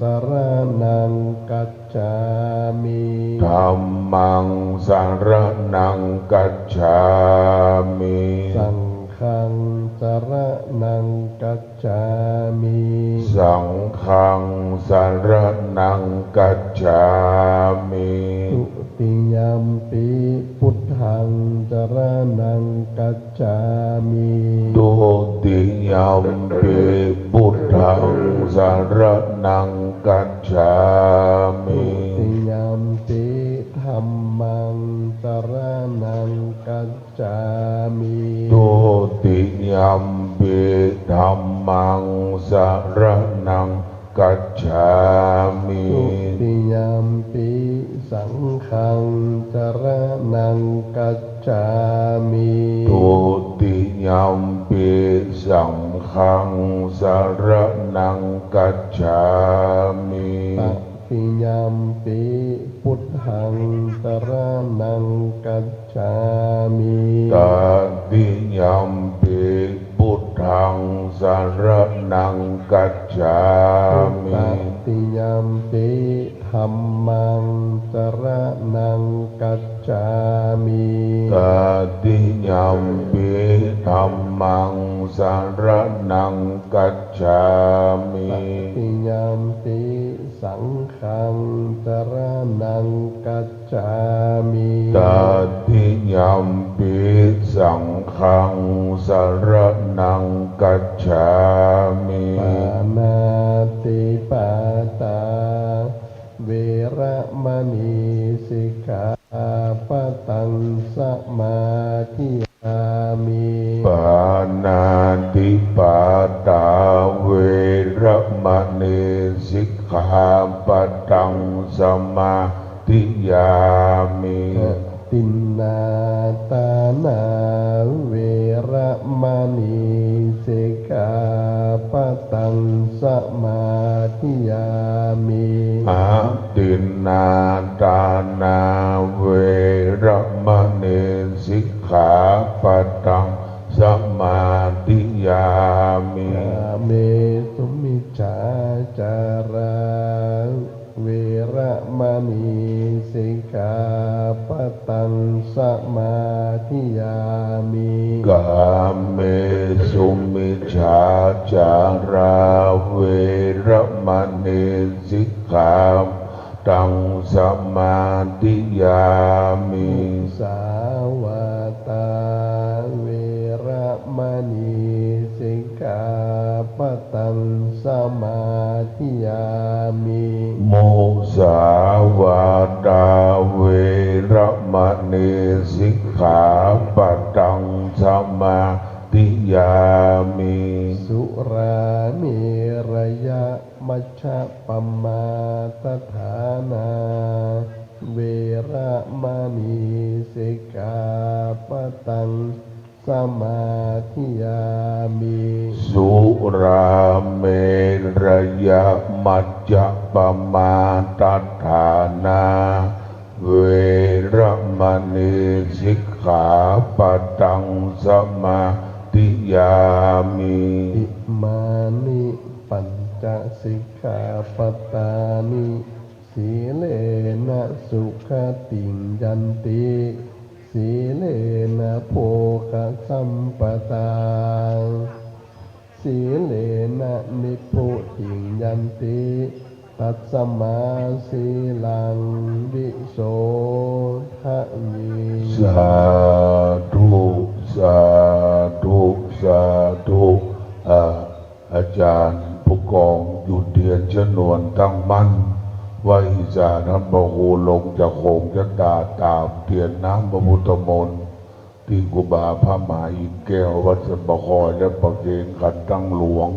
saraṇaṃ gacchāmi. Dhammaṃ saraṇaṃ gacchāmi. Saṅghaṃ saraṇaṃ gacchāmi. Saṅghaṃ saraṇaṃ gacchāmi. Dutiyampi buddhaṃ saraṇaṃ gacchāmi. Dutiyampi buddhaṃ saraṇaṃ gacchāmi. Dutiyampi dhammaṃ saraṇaṃ gacchāmi. Dutiyampi dhammaṃ saraṇaṃ gacchāmi. Dutiyampi saṅghaṃ saraṇaṃ gacchāmi. Dutiyampi saṅghaṃ saraṇaṃ gacchāmi. Tatiyampi buddhaṃ saraṇaṃ gacchāmi. Tatiyampi buddhaṃ saraṇaṃ gacchāmi. Tatiyampi dhammaṃ saraṇaṃ gacchāmi. Tatiyampi dhammaṃ saraṇaṃ gacchāmi. Tatiyampi saṅghaṃ Saṅghaṃ saraṇaṃ gacchāmi. Tatiyampi saṅghaṃ saraṇaṃ gacchāmi. Pāṇātipātā veramaṇī sikkhāpadaṃ samādiyāmi. Pāṇātipātā veramaṇī sikkhāpadaṃ samādiyāmi. Adinnādānā veramaṇī sikkhāpadaṃ samādiyāmi. Adinnādānā veramaṇī sikkhāpadaṃ samādiyāmi. Kāmesu micchācārā veramaṇī sikkhāpadaṃ samādiyāmi. Kāmesu micchācārā veramaṇī sikkhāpadaṃ samādiyāmi. Musāvādā veramaṇī sikkhāpadaṃ samādiyāmi. Musāvādā veramaṇī sikkhāpadaṃ samādiyāmi. Surāmerayamajjapamādaṭṭhānā veramaṇī sikkhāpadaṃ samādiyāmi. Surāmerayamajjapamādaṭṭhānā veramaṇī sikkhāpadaṃ samādiyāmi. Imāni pañca sikkhāpadāni. Sīlena sugatiṃ yanti, sīlena bhogasampadā, sīlena nibbutiṃ yanti, tasmā sīlaṃ visodhaye. Sādhu, sādhu, sādhu. อ่า อาจารย์ผู้กองหยุดเตียนชนวนตั้งมั่น ไหว้สาท่านพระครูลงจากโขงชะตาตามเตียนน้ำพระพุทธมนต์ ตี้ครูบาพระมหาอินทร์แก้ววัดสันป่าคอยและประเคนขันตั้งหลวง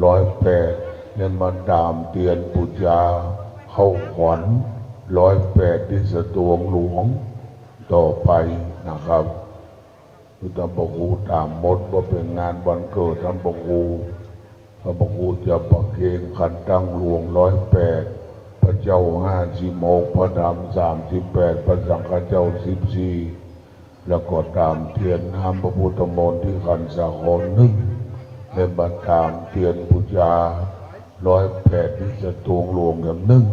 ร้อยแปด และมาตามเตียนปู๋จาเข้าขวัญร้อยแปด ตี้สตวงหลวงต่อไปนะครับ คือท่านพระครูตามมดว่าเป๋นงานวันเกิดท่านพระครู ท่านพระครูจะประเคนขันตั้งหลวงร้อยแปด พระเจ้าห้าสิบหก พระธรรมสามสิบแปด พระสังฆเจ้าสิบสี่ แล้วก็ตามเตียนน้ำพระพุทธมนต์ตี้ขันสาครนึ่ง และมาตามเตียนปู๋จาร้อยแปด ตี้สตวงหลวงแหมนึ่ง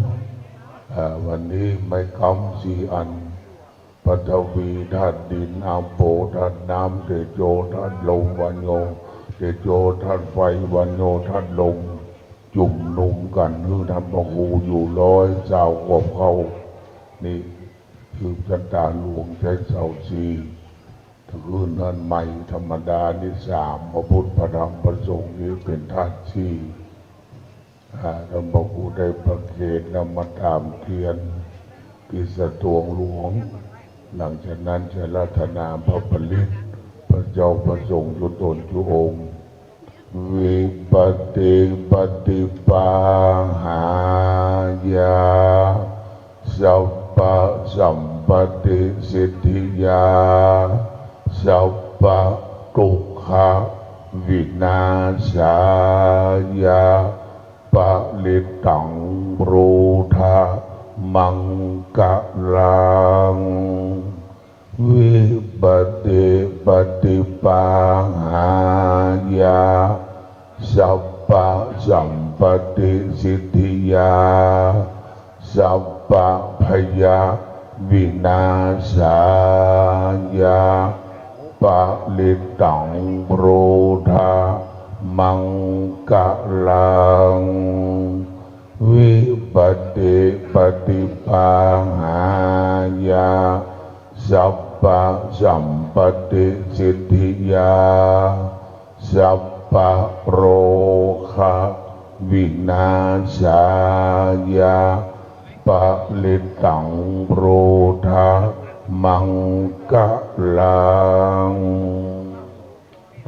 อ่า วันนี้ไม้กำสี่อัน ปฐวีธาตุดิน อาโปธาตุน้ำ เตโชธาตุลม วาโย เตโชธาตุไฟ วาโยธาตุลม จุมนุมกั๋น หื้อท่านพระครูอยู่ร้อยซาวขวบเข้า นี่คือชะตาหลวงใจ๊เสาสี่ ถ้าหื้อท่านใหม่ธรรมดานี่สาม พระพุทธ พระธรรม พระสงฆ์ นี่เป๋นธาตุสี่ อ่า ท่านพระครูได้ประเคนแล้วมาตามเตียนตี้สตวงหลวง หลังจากนั้นจะอาราธนาพระปริตร พระเจ้าพระสงฆ์จุ๊ตนจุ๊องค์ Vipattipaṭibāhāya sabbasampattisiddhiyā sabbadukkhavināsāya parittaṃ brūtha maṅgalaṃ. Vipattipaṭibāhāya sabbasampattisiddhiyā sabbabhayavināsāya parittaṃ brūtha maṅgalaṃ. Vipattipaṭibāhāya sabbasampattisiddhiyā sabbarogavināsāya parittaṃ brūtha maṅgalaṃ.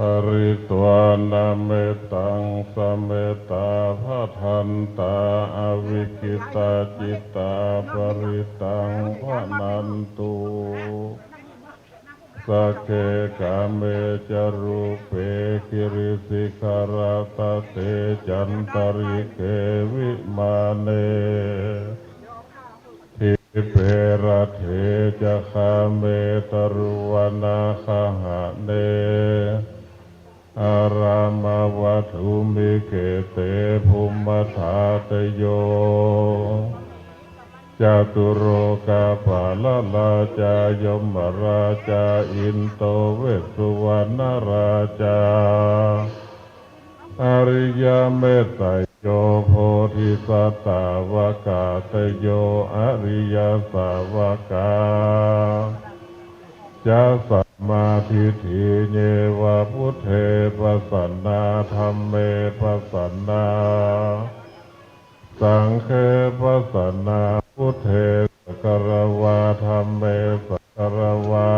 Pharitvāna mettaṃ samettā bhadantā avikkhittacittā parittaṃ bhaṇantu. Sagge kāme ca rūpe girisikharataṭe cantalikkhe vimāne dīpe raṭṭhe ca gāme taruvanagahane arāmavaṭṭhūmi khette bhummidādayo catulokapālā rājā yamarājā indo vessuvaṇṇarājā ariyametayo bodhisattāvokātayo ariyasāvakā ca sammādiṭṭhi ye buddhe pasannā dhamme pasannā saṅghe pasannā buddhe sagārā vā dhamme sagārā vā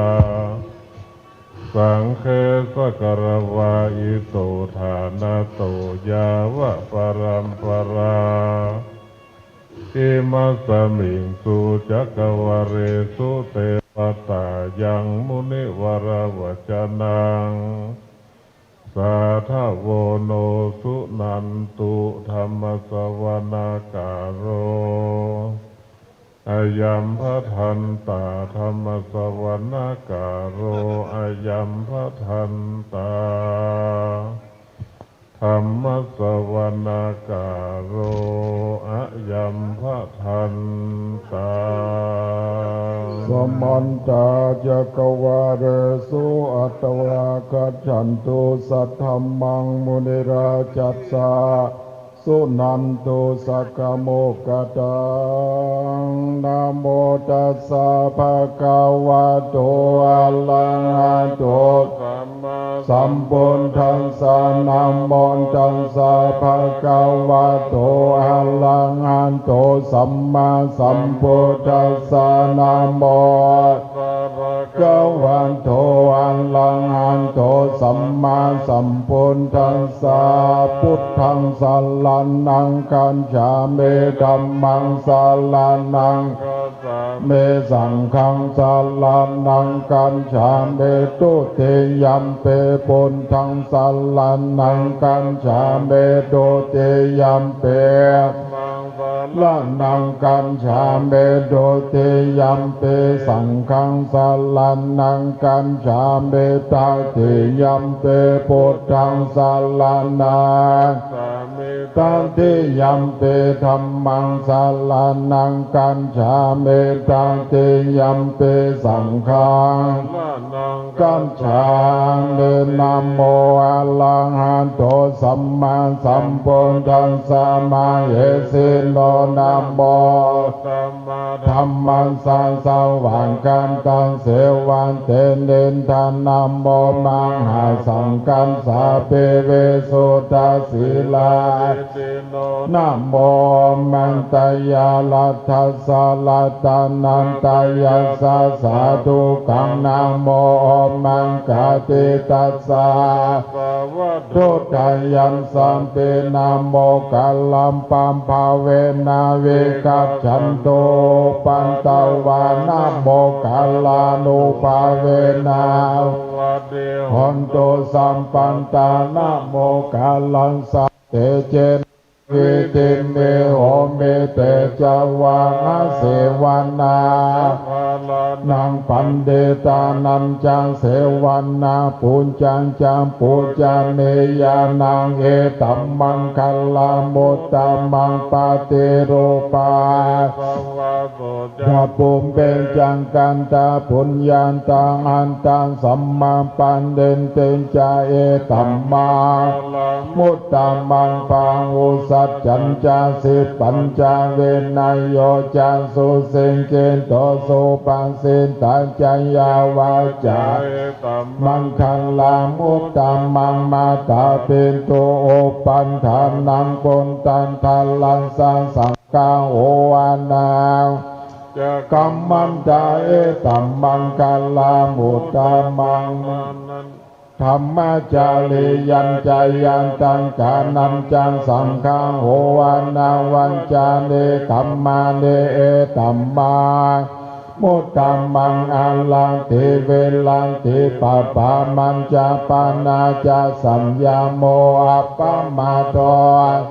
saṅghe sagārā vā ito ṭhānato yāva paramparā imasmiṃ su cakkavāḷesu devatā yaṃ munivaravacanaṃ sādhavo no suṇantu. Dhammassavanakālo ayambhadantā. Dhammassavanakālo ayambhadantā. Dhammassavanakālo ayambhadantā. Samantā cakkavāḷesu atrāgacchantu saddhammaṃ munirājassa suṇantu saggamokkhadaṃ. Namo tassa bhagavato arahato sammāsambuddhassa. Namo tassa bhagavato arahato sammāsambuddhassa. Namo bhagavato arahato sammāsambuddhassa. Buddhaṃ saraṇaṃ gacchāmi. Dhammaṃ saraṇaṃ gacchāmi. Saṅghaṃ saraṇaṃ gacchāmi. Dutiyampi buddhaṃ saraṇaṃ gacchāmi. Dutiyampi saraṇaṃ gacchāmi. Dutiyampi saṅghaṃ saraṇaṃ gacchāmi. Tatiyampi buddhaṃ saraṇaṃ gacchāmi. Tatiyampi dhammaṃ saraṇaṃ gacchāmi. Tatiyampi saṅghaṃ saraṇaṃ gacchāmi. Namo arahato sammāsambuddhassa mahesino. Namo uttamadhammassa svākkhātasseva tenidha. Namo mahāsaṅghassāpi visuddhasīladi no. Namo omātyāraddhassa ratanattayassa sādhukaṃ. Namo omakātītassa vatthuttayassapi. Namokārappabhāvena vigacchantu upaddavā. Namokārānubhāvena suvatthi hontu sabbadā. Namokārassa tejena vidhimhi homi tejavā. Asevanā ca bālānaṃ paṇḍitānañca sevanā pūjā ca pūjanīyānaṃ etammaṅgalamuttamaṃ. Paṭirūpadesavāso ca pubbe ca katapuññatā attasammāpaṇidhi ca etammaṅgalamuttamaṃ. Bāhusaccañca จัญจะ สิปัญจะ วินัยโยจะ สุสิกขิโต สุภาษิตะจะยาวาจา เอตัมมังคลัง มุตตะมัง มาตาปิตุ อุปัฏฐานัง ปุตตะทะรัสสะ สังฆา โอวาทานัญจะ กัมมันตะ เอตัมมังคลัง มุตตะมัง ธัมมะจาริยัญจะ ญาตะกานัญจะ สังฆา โอวาทานัญจะ เนกขัมมานิ เอตัมมัง มุตตะมัง อะระติ วิระติ ปะปะมัญจะ ปะนาจะ สัญญาโม อัปปะมาโท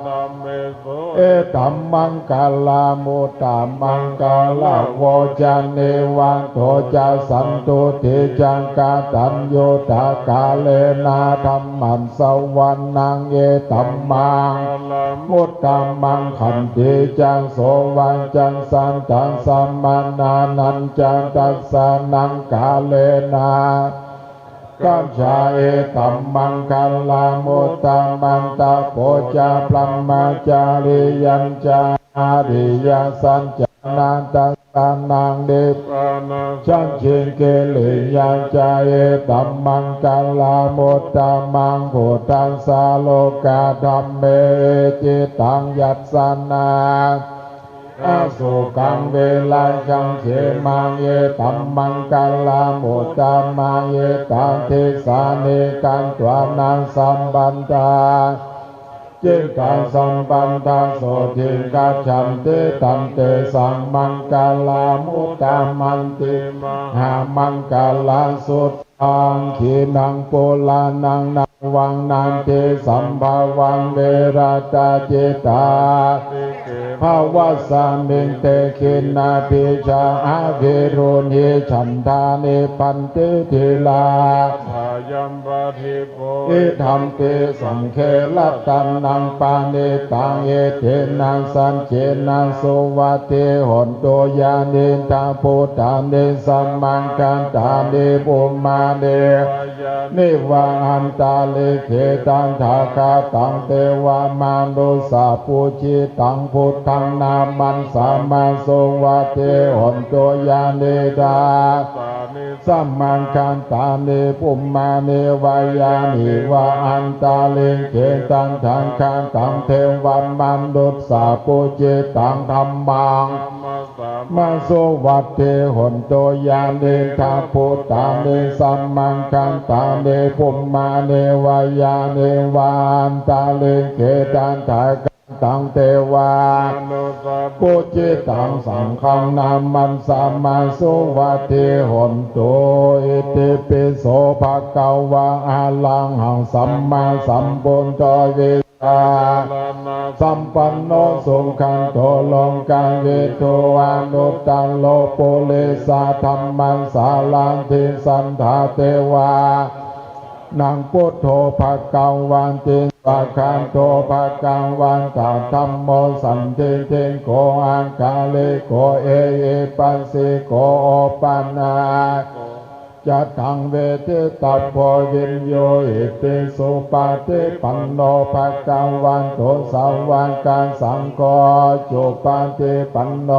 ธัมเมสุ เอตัมมังคลัง มุตตะมังคลัง โวจะ เนวะโทจะ สันตุติจะ กะตัญญูตะกะเรนะ ธัมมัสสะวะนัง เอตัมมัง มุตตะมัง ขันติจะ โสวะจะ สัตถัสสะ มะนะนัญจะ ทัสสะนัง กะเรนะ คัจฉา เอตัมมังคลัง มุตตะมัง ตะโปจะ พรหมจาริยัญจะ อะริยสัจจะ นะทัสสะนัง นิพพานะสัจฉิกิริยาจะ เอตัมมังคลัง มุตตะมัง พุทธัสสะ โลกะธัมเมหิ จิตตัง ยัสสะ นะ อโศกัง วิรายัง เขมัง เอตัมมังคลัง มุตตะมัง อิทธา ทิสสานิ คันธวานะ สัมปันธา จิตตา สัมปันธา โสติง คัจฉันติ ตันเตสัง มังคลัง มุตตะมันติ มหามังคลัง สุตตัง ขีณัง ปุราณัง นะวัง นัตถิ สัมภะวัง วิรัตจิตตา ภะวัสสะมิง เต ขีณาบีจา อะวิรุณหี ฉันทา นิบบันติ ธีรา สายัมปะทิ โพ อิทัมปิ สังฆัง รัตนัง ปะณิตัง เอเตนะ สัจเจนะ สุวัตถิ โหนตุ ญาณิฏะ พุตตานิ สะมังคะตานิ ปุมมานิ วายานิ วะ อันตะริกขิตัง ถาคะตัง เตวะ มะนุสสะ ปูจิตัง พุตธัง นะมัสสามา สุวัตถิ โหนตุ ญาณิฏะ สะมังคะตานิ ปุมมานิ วายานิ วะ อันตะริกขิตัง ถาคะตัง เตวะ มะนุสสะ ปูจิตัง ธัมมัง มา สุวัตถิ โหนตุ ญาณิฏะ พุตตานิ สะมังคะตานิ ปุมมานิ วายานิ วะ อันตะริกขิตัง ถาคะตัง เตวะ มะนุสสะ ปูจิตัง สังฆัง นะมัสสามา สุวัตถิ โหนตุ อิติปิโส ภะคะวะ อะระหัง สัมมาสัมพุทโธ วิชา จารณะ สัมปันโน สุขันโต โลกะวิทู อนุตตะโร ปุริสะธัมมะสารถิ สัตถา เตวะ นัง พุทโธ ภะคะวะติ สะกะโต ภะคะวะตะ ธัมโม สันทิฏฐิโก อะกาลิโก เอหิปัสสิโก โอปะนัยโก จะตัง เวทิตะโพ วิญญูหิติ สุปะฏิปันโน ภะคะวะโต สาวะกะสังโฆ อุจุปะฏิปันโน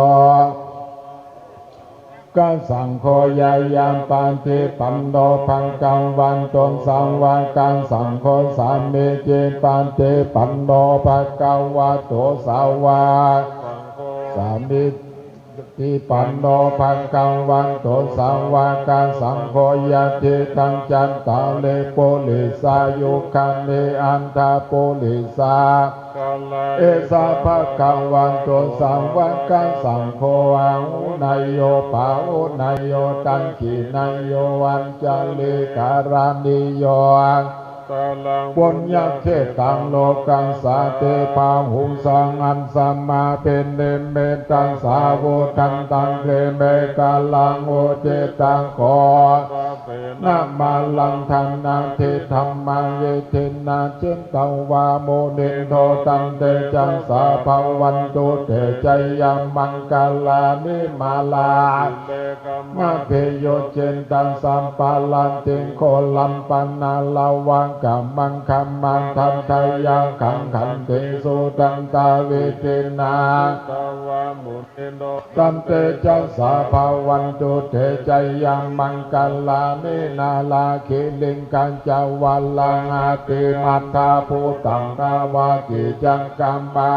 กะสังโฆ ญาณปะฏิปันโน ภะคะวะโต สาวะกะสังโฆ สามีจิปะฏิปันโน ภะคะวะโต สาวะ สามี ติปันโน ภะคะวะโต สาวะกะสังโฆ ยะถิตัง จัตตาริ ปุริสายุคานิ อัตถะปุริสะ เอสะ ภะคะวะโต สาวะกะสังโฆ อาหุเนยโย ปาหุเนยโย ดักขิเนยโย อัญชลีกะรณีโย ตะลัง ปุญญะเขตตัง โลกัสสาติ บาหุง สังฆัสสะ มาภินิมมิตตัสสา วุฑฒันตัง กริเมฆะรัง อุทิตัง ขอ na māraṃ dānādidhammaṃ vidhinā jitavā munindo taṃ tejasā bhavantu te jayamaṅgalāni. Mārā mabhiyujjhitasabbarattiṃ ghorampanāḷavakamakkhamatha daṇḍayakkhaṃ khantīsudantavidhinā taṃ tejasā bhavantu te jayamaṅgalāni. Nāḷāgiriṃ gajavaraṃ atimattabhūtaṃ dāvaggicakkama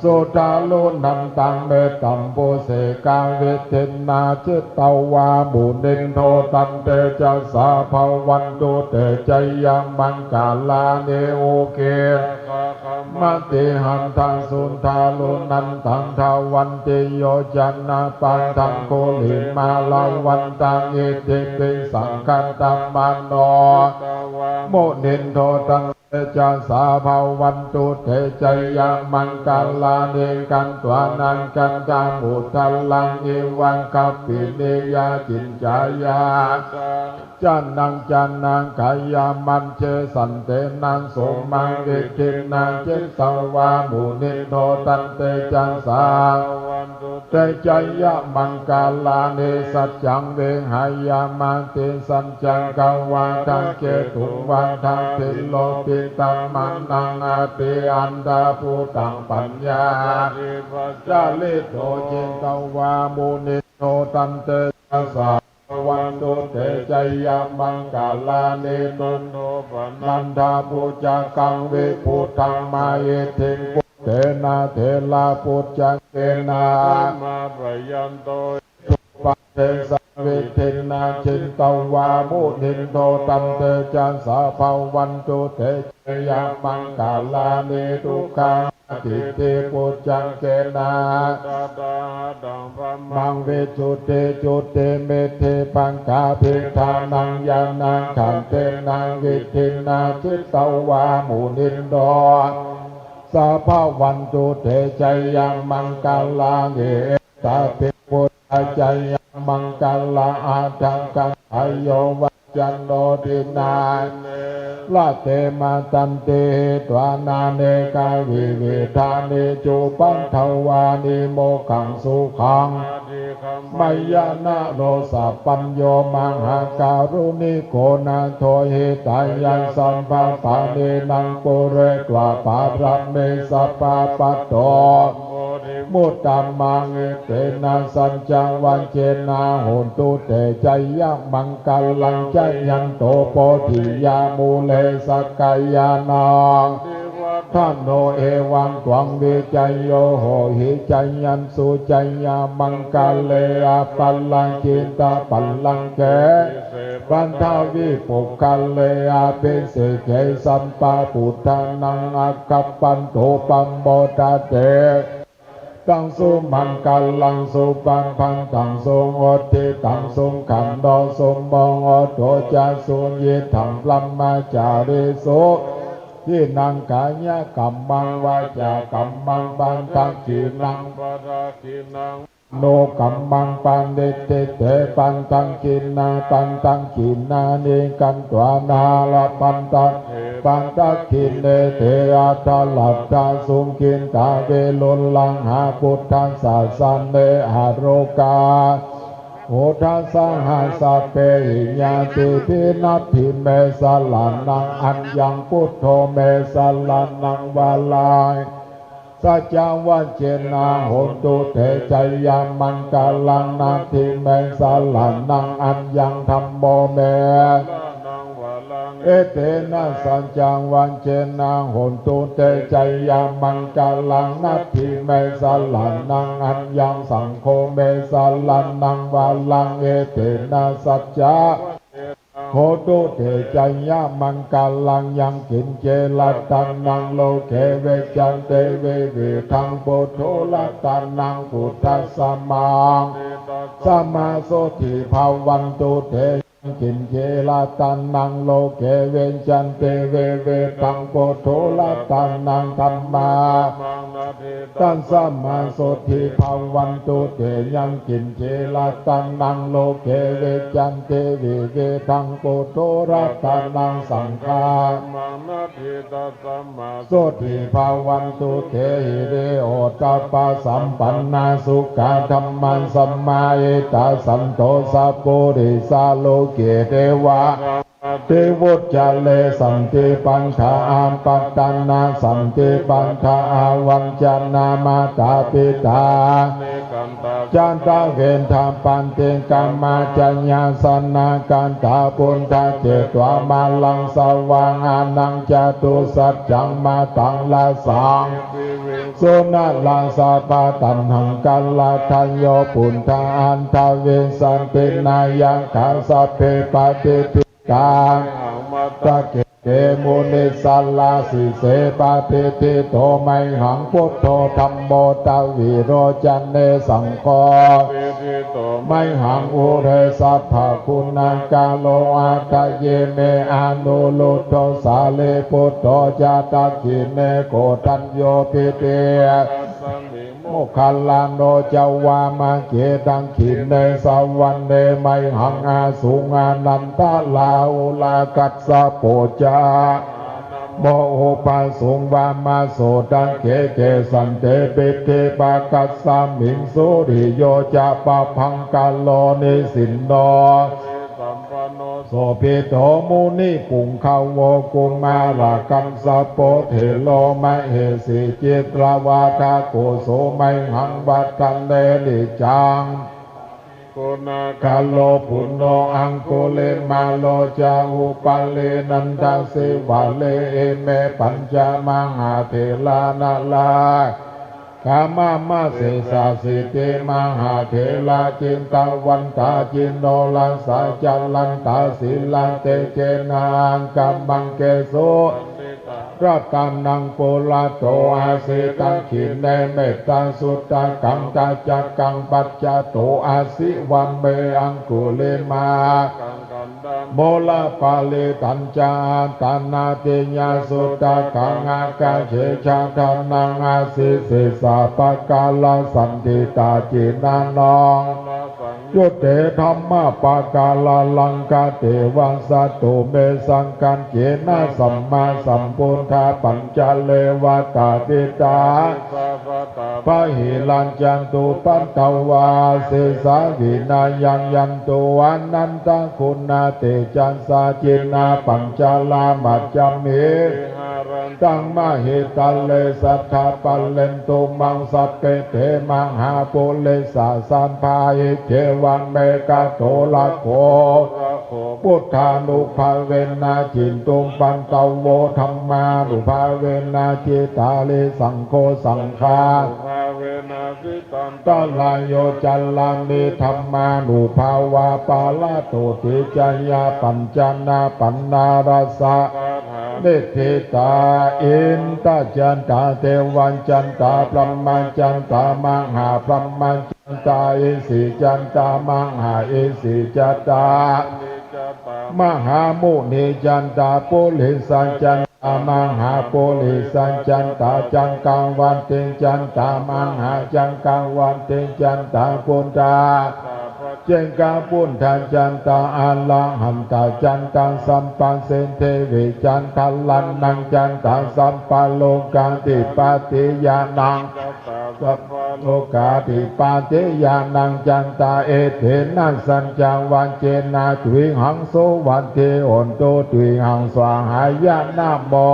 sudāruṇantaṃ mettambusekavidhinā jitavā munindo taṃ tejasā bhavantu te jayamaṅgalāni. Ukkhittakhaggamatihatthasudāruṇantaṃ dhāvantiyojanapathaṅgulimālavantaṃ iddhībhisaṅkhatamano munindo taṃ tejasā bhavantu te jayamaṅgalāni. Katvāna kaṭṭhamudaraṃ iva gabbhinīyā ciñcāya saccaṃ janakāyamajjhe santena somavidhinā jitavā munindo taṃ tejasā te jayamaṅgalāni. Saccaṃ vihāya matisaccakavādaketuṃ vādābhiropitamanaṃ atiandhabhūtaṃ paññāpadīpajalito jitavā munindo taṃ tejasā bhavantu te jayamaṅgalāni. Nandopanandabhujagaṃ vibudhaṃ mahiddhiṃ puttena therabhujagena damāpayanto iddhūpadesavidhinā jitavā munindo taṃ tejasā bhavantu te jayamaṅgalāni. Duggāhadiṭṭhibhujagena sudaṭṭhahatthaṃ brahmaṃ visuddhijutimiddhibakābhidhānaṃ ñāṇāgadena vidhinā jitavā munindo taṃ tejasā bhavantu te jayamaṅgalāni. Etāpi buddhajayamaṅgalaaṭṭhagāthā yo vācano dinadine rate matandī hitvānanekavividhāni cupaddavāni mokkhaṃ sukhaṃ adhigameyya naro sapañño. Mahākāruṇiko nātho hitāya sabbapāṇinaṃ pūretvā pāramī sabbā patto sambodhimuttamaṃ. Etena saccavajjena hotu te jayamaṅgalaṃ. Jayanto bodhiyā mūle sakyānaṃ nandivaḍḍhano evaṃ tvaṃ vijayo hohi jayassu jayamaṅgale. Aparājitapallaṅke sīse paṭhavipokkhare abhiseke sabbabuddhānaṃ aggappatto pamodati. Taṃ sumaṅgalaṃ supabhātaṃ suhuṭṭhitaṃ sukhaṇo sumuhutto ca suyiṭṭhaṃ brahmacārisu. Padakkhiṇaṃ kāyakammaṃ vācākammaṃ padakkhiṇaṃ padakkhiṇaṃ manokammaṃ paṇidhī te padakkhiṇā. Padakkhiṇāni katvāna labhantatthe padakkhiṇe. Te atthaladdhā sukhitā viruḷhā buddhasāsane arogā hohi saha sabbehi ñātibhi. Natthi me saraṇaṃ aññaṃ buddho me saraṇaṃ varaṃ. Saccavajjena hotu te jayamaṅgalaṃ. Natthi me saraṇaṃ aññaṃ dhammo me saraṇaṃ varaṃ. Etena saccavajjena hotu te jayamaṅgalaṃ. Natthi me saraṇaṃ aññaṃ saṅgho me saraṇaṃ varaṃ. Etena saccavajjena hotu te jayamaṅgalaṃ. Yaṅkiñci ratanaṃ loke vijjati vividhaṃ puthu ratanaṃ buddhasamaṃ. Tasmā sotthī bhavantu te. Yaṅkiñci ratanaṃ loke vijjati vividhaṃ puthu ratanaṃ dhammā tasmā sotthī bhavantu te. Yaṃ kiñci ratanaṃ loke vijjati vividhaṃ puthu, ratanaṃ saṅghaṃ sotthī bhavantu te. Hiriottappasampannā sukhā dhammāsamāhitā, santo sappurisā loke devā ti vuccare. Santi padā apattanā, santi padā avañcanā, mātā pitā jātaveda, paṭikkama ca yāsanā, kātā buddhā cetvā māraṃ savāhanaṃ, catusaccāmatarasaṃ suṇā rājabhā. Taṇhaṅkarādayo buddhā aṭṭhavīsati nāyakā, sabbe patiṭṭhi tā mayhaṃ matthake te munissarā. Sīse patiṭṭhito mayhaṃ buddho, dhammo dvilocane, saṅgho patiṭṭhito mayhaṃ ure, sabbaguṇākaro. Hadaye me anuruddho, sārīputto ca dakkhiṇe, koṇḍañño pitiassa moggallāno ca vāmake. Dakkhiṇe savane mayhaṃ āsuṃ ānandarāhulā, kassapo ca mahānāmo ubhāsuṃ vāmasotake. Kesante piṭṭhibhāgasmiṃ suriyo ca pabhaṅkaro, nisinno sobhito munipuṅgavo. Kumārakassapo thero mahesī cittavādako, so mayhaṃ vadane niccaṃ guṇākaro. Puṇṇo aṅgulimālo ca upālī nandasīvalī, ime pañca mahātherā nalāṭe mama sesāsīti. Mahātherā cintavantā jinorasā, jalantā sīlatejena aṅgamaṅgesu saṇṭhitā. Ratanaṃ purato āsi dakkhiṇe mettasuttakaṃ, dhajaggaṃ pacchato āsi vāme aṅgulimālakaṃ. Khandhamoraparittañca āṭānāṭiyasuttakaṃ, ākāse chadanaṃ āsi sesā pākārasaṇṭhitā. Jinānaṃ saṅyutte dhammapākāralaṅkate, vassatu me saṅghañcena sammāsambuddhā, pañcarevatāpitā disā sabbā bahirajjhattupaddavā, asesā vinayaṃ yantu anantaguṇatejasā. Jinapañjaramajjhamhi viharantaṃ mahītale, sadā pālentu maṃ sabbe te mahāpurisāsabhā. Iccevamakkhāto rakkho buddhānubhāvena, jitupaddavo dhammānubhāvena, jitārisaṅgho saṅghānubhāvena, jitantarāyo carāmi dhammānubhāvapāratoti. Jaya pañca nāpaṇṇarasā niṭṭhitā, indajattā devajattā brahmajattā mahābrahmajattā isijattā mahāisijattā mahāmunijattā purisajattā mahāpurisajattā, cakkavattijattā mahācakkavattijattā, buddhā paccekabuddhajattā arahantajattā, sabbasiddhivijjācaraṇajattā, sabbalokadhipati ñāṇajattā, sabbalokadhipati ñāṇajattā, etena saccavajjena tuyhaṃ suvatthi hotu. Tuyhaṃ svāhāya. Namo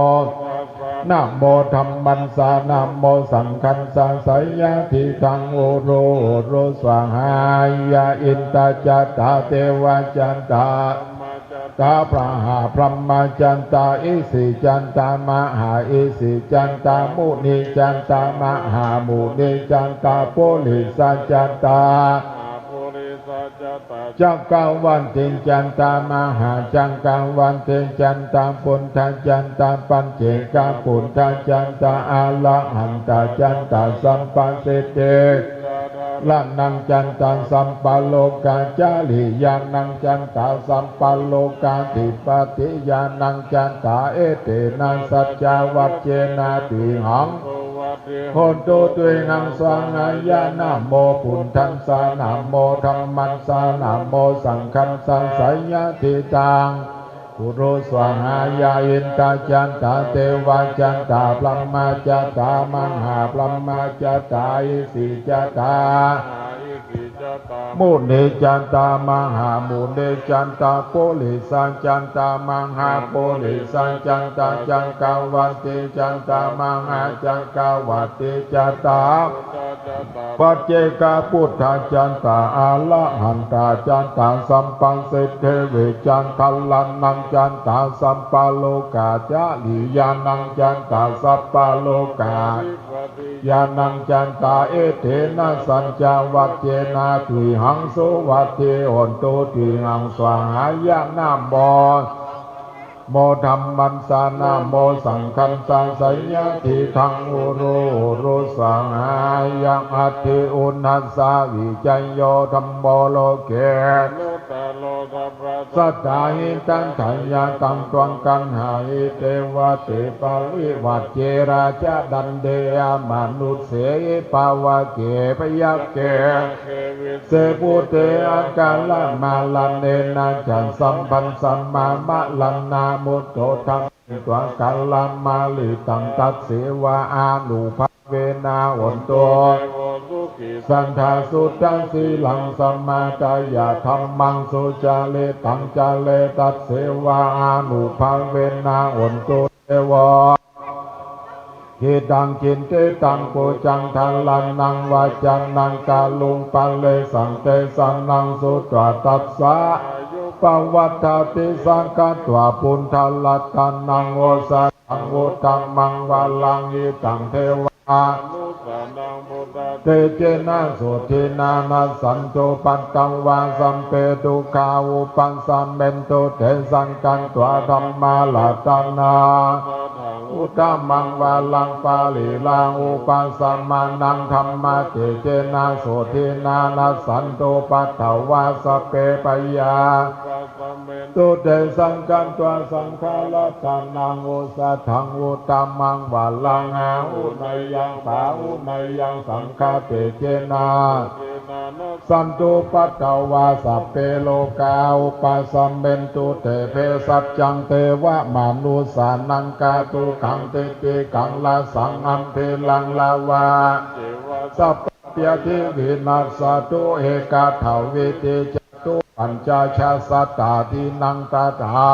namo dhammassa, namo saṅghassa, seyyathīdaṃ uru uru svāhāya. Indajattā devajattā brahmājattā mahābrahmājattā isijattā mahāisijattā munijattā mahāmunijattā purisajattā cakkavattijattā mahācakkavattijattā buddhajattā paccekabuddhajattā arahantajattā sabbasiddhivijjācaraṇajattā sabbalokacariyañajattā sabbalokadhipatiñāṇajattā, etena saccavajjena tuyhaṃ hontu tvihaṃ svāhāya. Namo buddhassa, namo dhammassa, namo saṅghassa. Seyyathīdaṃ: Kuru svāhāya. Indajātā devajātā brahmajātā mahābrahmajātā isijātā munijātā mahāmunijātā purisajātā mahāpurisajātā cakkavattijātā mahācakkavattijātā paccekabuddhajātā arahantajātā sabbasiddhivijjādharānaṃ jātā sabbalokācariyānaṃ jātā sabbalokā ñāṇaṃ jātā etena saccavajjena tvihaṃ suvatthi hontu tvihaṃ svāhāya. Namo, namo dhammassa, namo saṅghassa. Seyyathīdaṃ: Uru uru svāhāya. Atthi uṇhassa vijayo dhammo loke sattahitaṃ taṃ gaṇhāhi devate parivajje rājadaṇḍe amanusse pāvake byagghe vise bhūte akālamaraṇena ca sabbasmā maraṇā mutto dhammesu akālamarittaṃ tasseva ānubhāvena hontu sadā suddhasīlaṃ samādāya dhammaṃ sucaritaṃ care tasseva ānubhāvena hontu devo hitaṃ kintiṃ taṃ pūjaṃ dhāraṇaṃ vācanaṃ kāruṃ paresaṃ desanaṃ sutvā tassa pavattati sakkatvā buddharatanaṃ osa thaṃ uttamaṃ varaṃ. Idaṃ devamanussānaṃ buddhatejena sotthinā nassantupaddavā sabbe dukkhā vūpasamentu te. Sakkatvā dhammaratanaṃ uttamaṃ varaṃ pariḷāhūpasamanaṃ dhammatejena sotthinā nassantupaddavā sabbe bhayā tu te. Sakkatvā saṅgharatanaṃ osathaṃ uttamaṃ varaṃ āhuneyyaṃ pāhuneyyaṃ saṅghatejena santupaddavā sabbe rogā vūpasamentu te. Bhejjajjaṃ devamanussānaṃ khātukaṃ titikkaṃ rasaṃ ambhiraṃ lavā sabbā pyathi vinassatu ekadā vīti catu pañca ca sattādīnaṃ tadā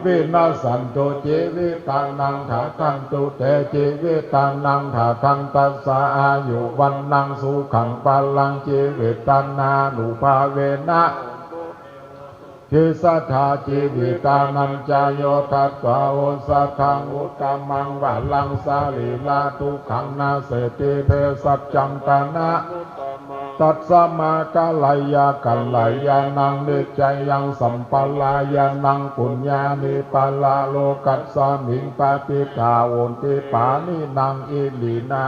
vinassantu jīvitānaṃ dadantu te jīvitānaṃ dadaṃ tassa āyu vaṇṇaṃ sukhaṃ balaṃ jīvitaṃ ānubhāvena sadā jīvitānañca yo tatvā osathaṃ uttamaṃ varaṃ sarīradukkhaṃ naseti bhejjajjaṃ tanā tasmā kālāya kalyāṇaṃ nissaraṃ sampādāya yaṃ puññāni paralokasmiṃ patiṭṭhā honti pāṇinā iminā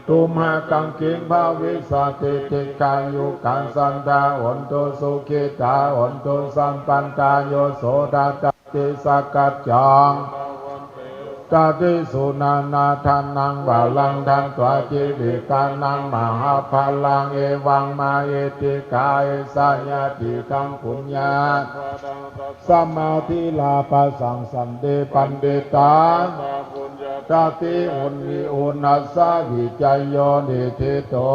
tumhākaṃ kiṃ bhavissati. Dīghāyukā satā hontu sukhitā hontu sabbadā. Yo so dadā ti sakkaccaṃ tadisu nānādhanaṃ varaṃ datvā jīvitānaṃ mahapphalaṃ evaṃ mahiddhikā esa yadidaṃ puññaṃ sammā dhīrā pasassanti paṇḍitā tadī uṇhi uṇhassa vijayo niṭṭhito.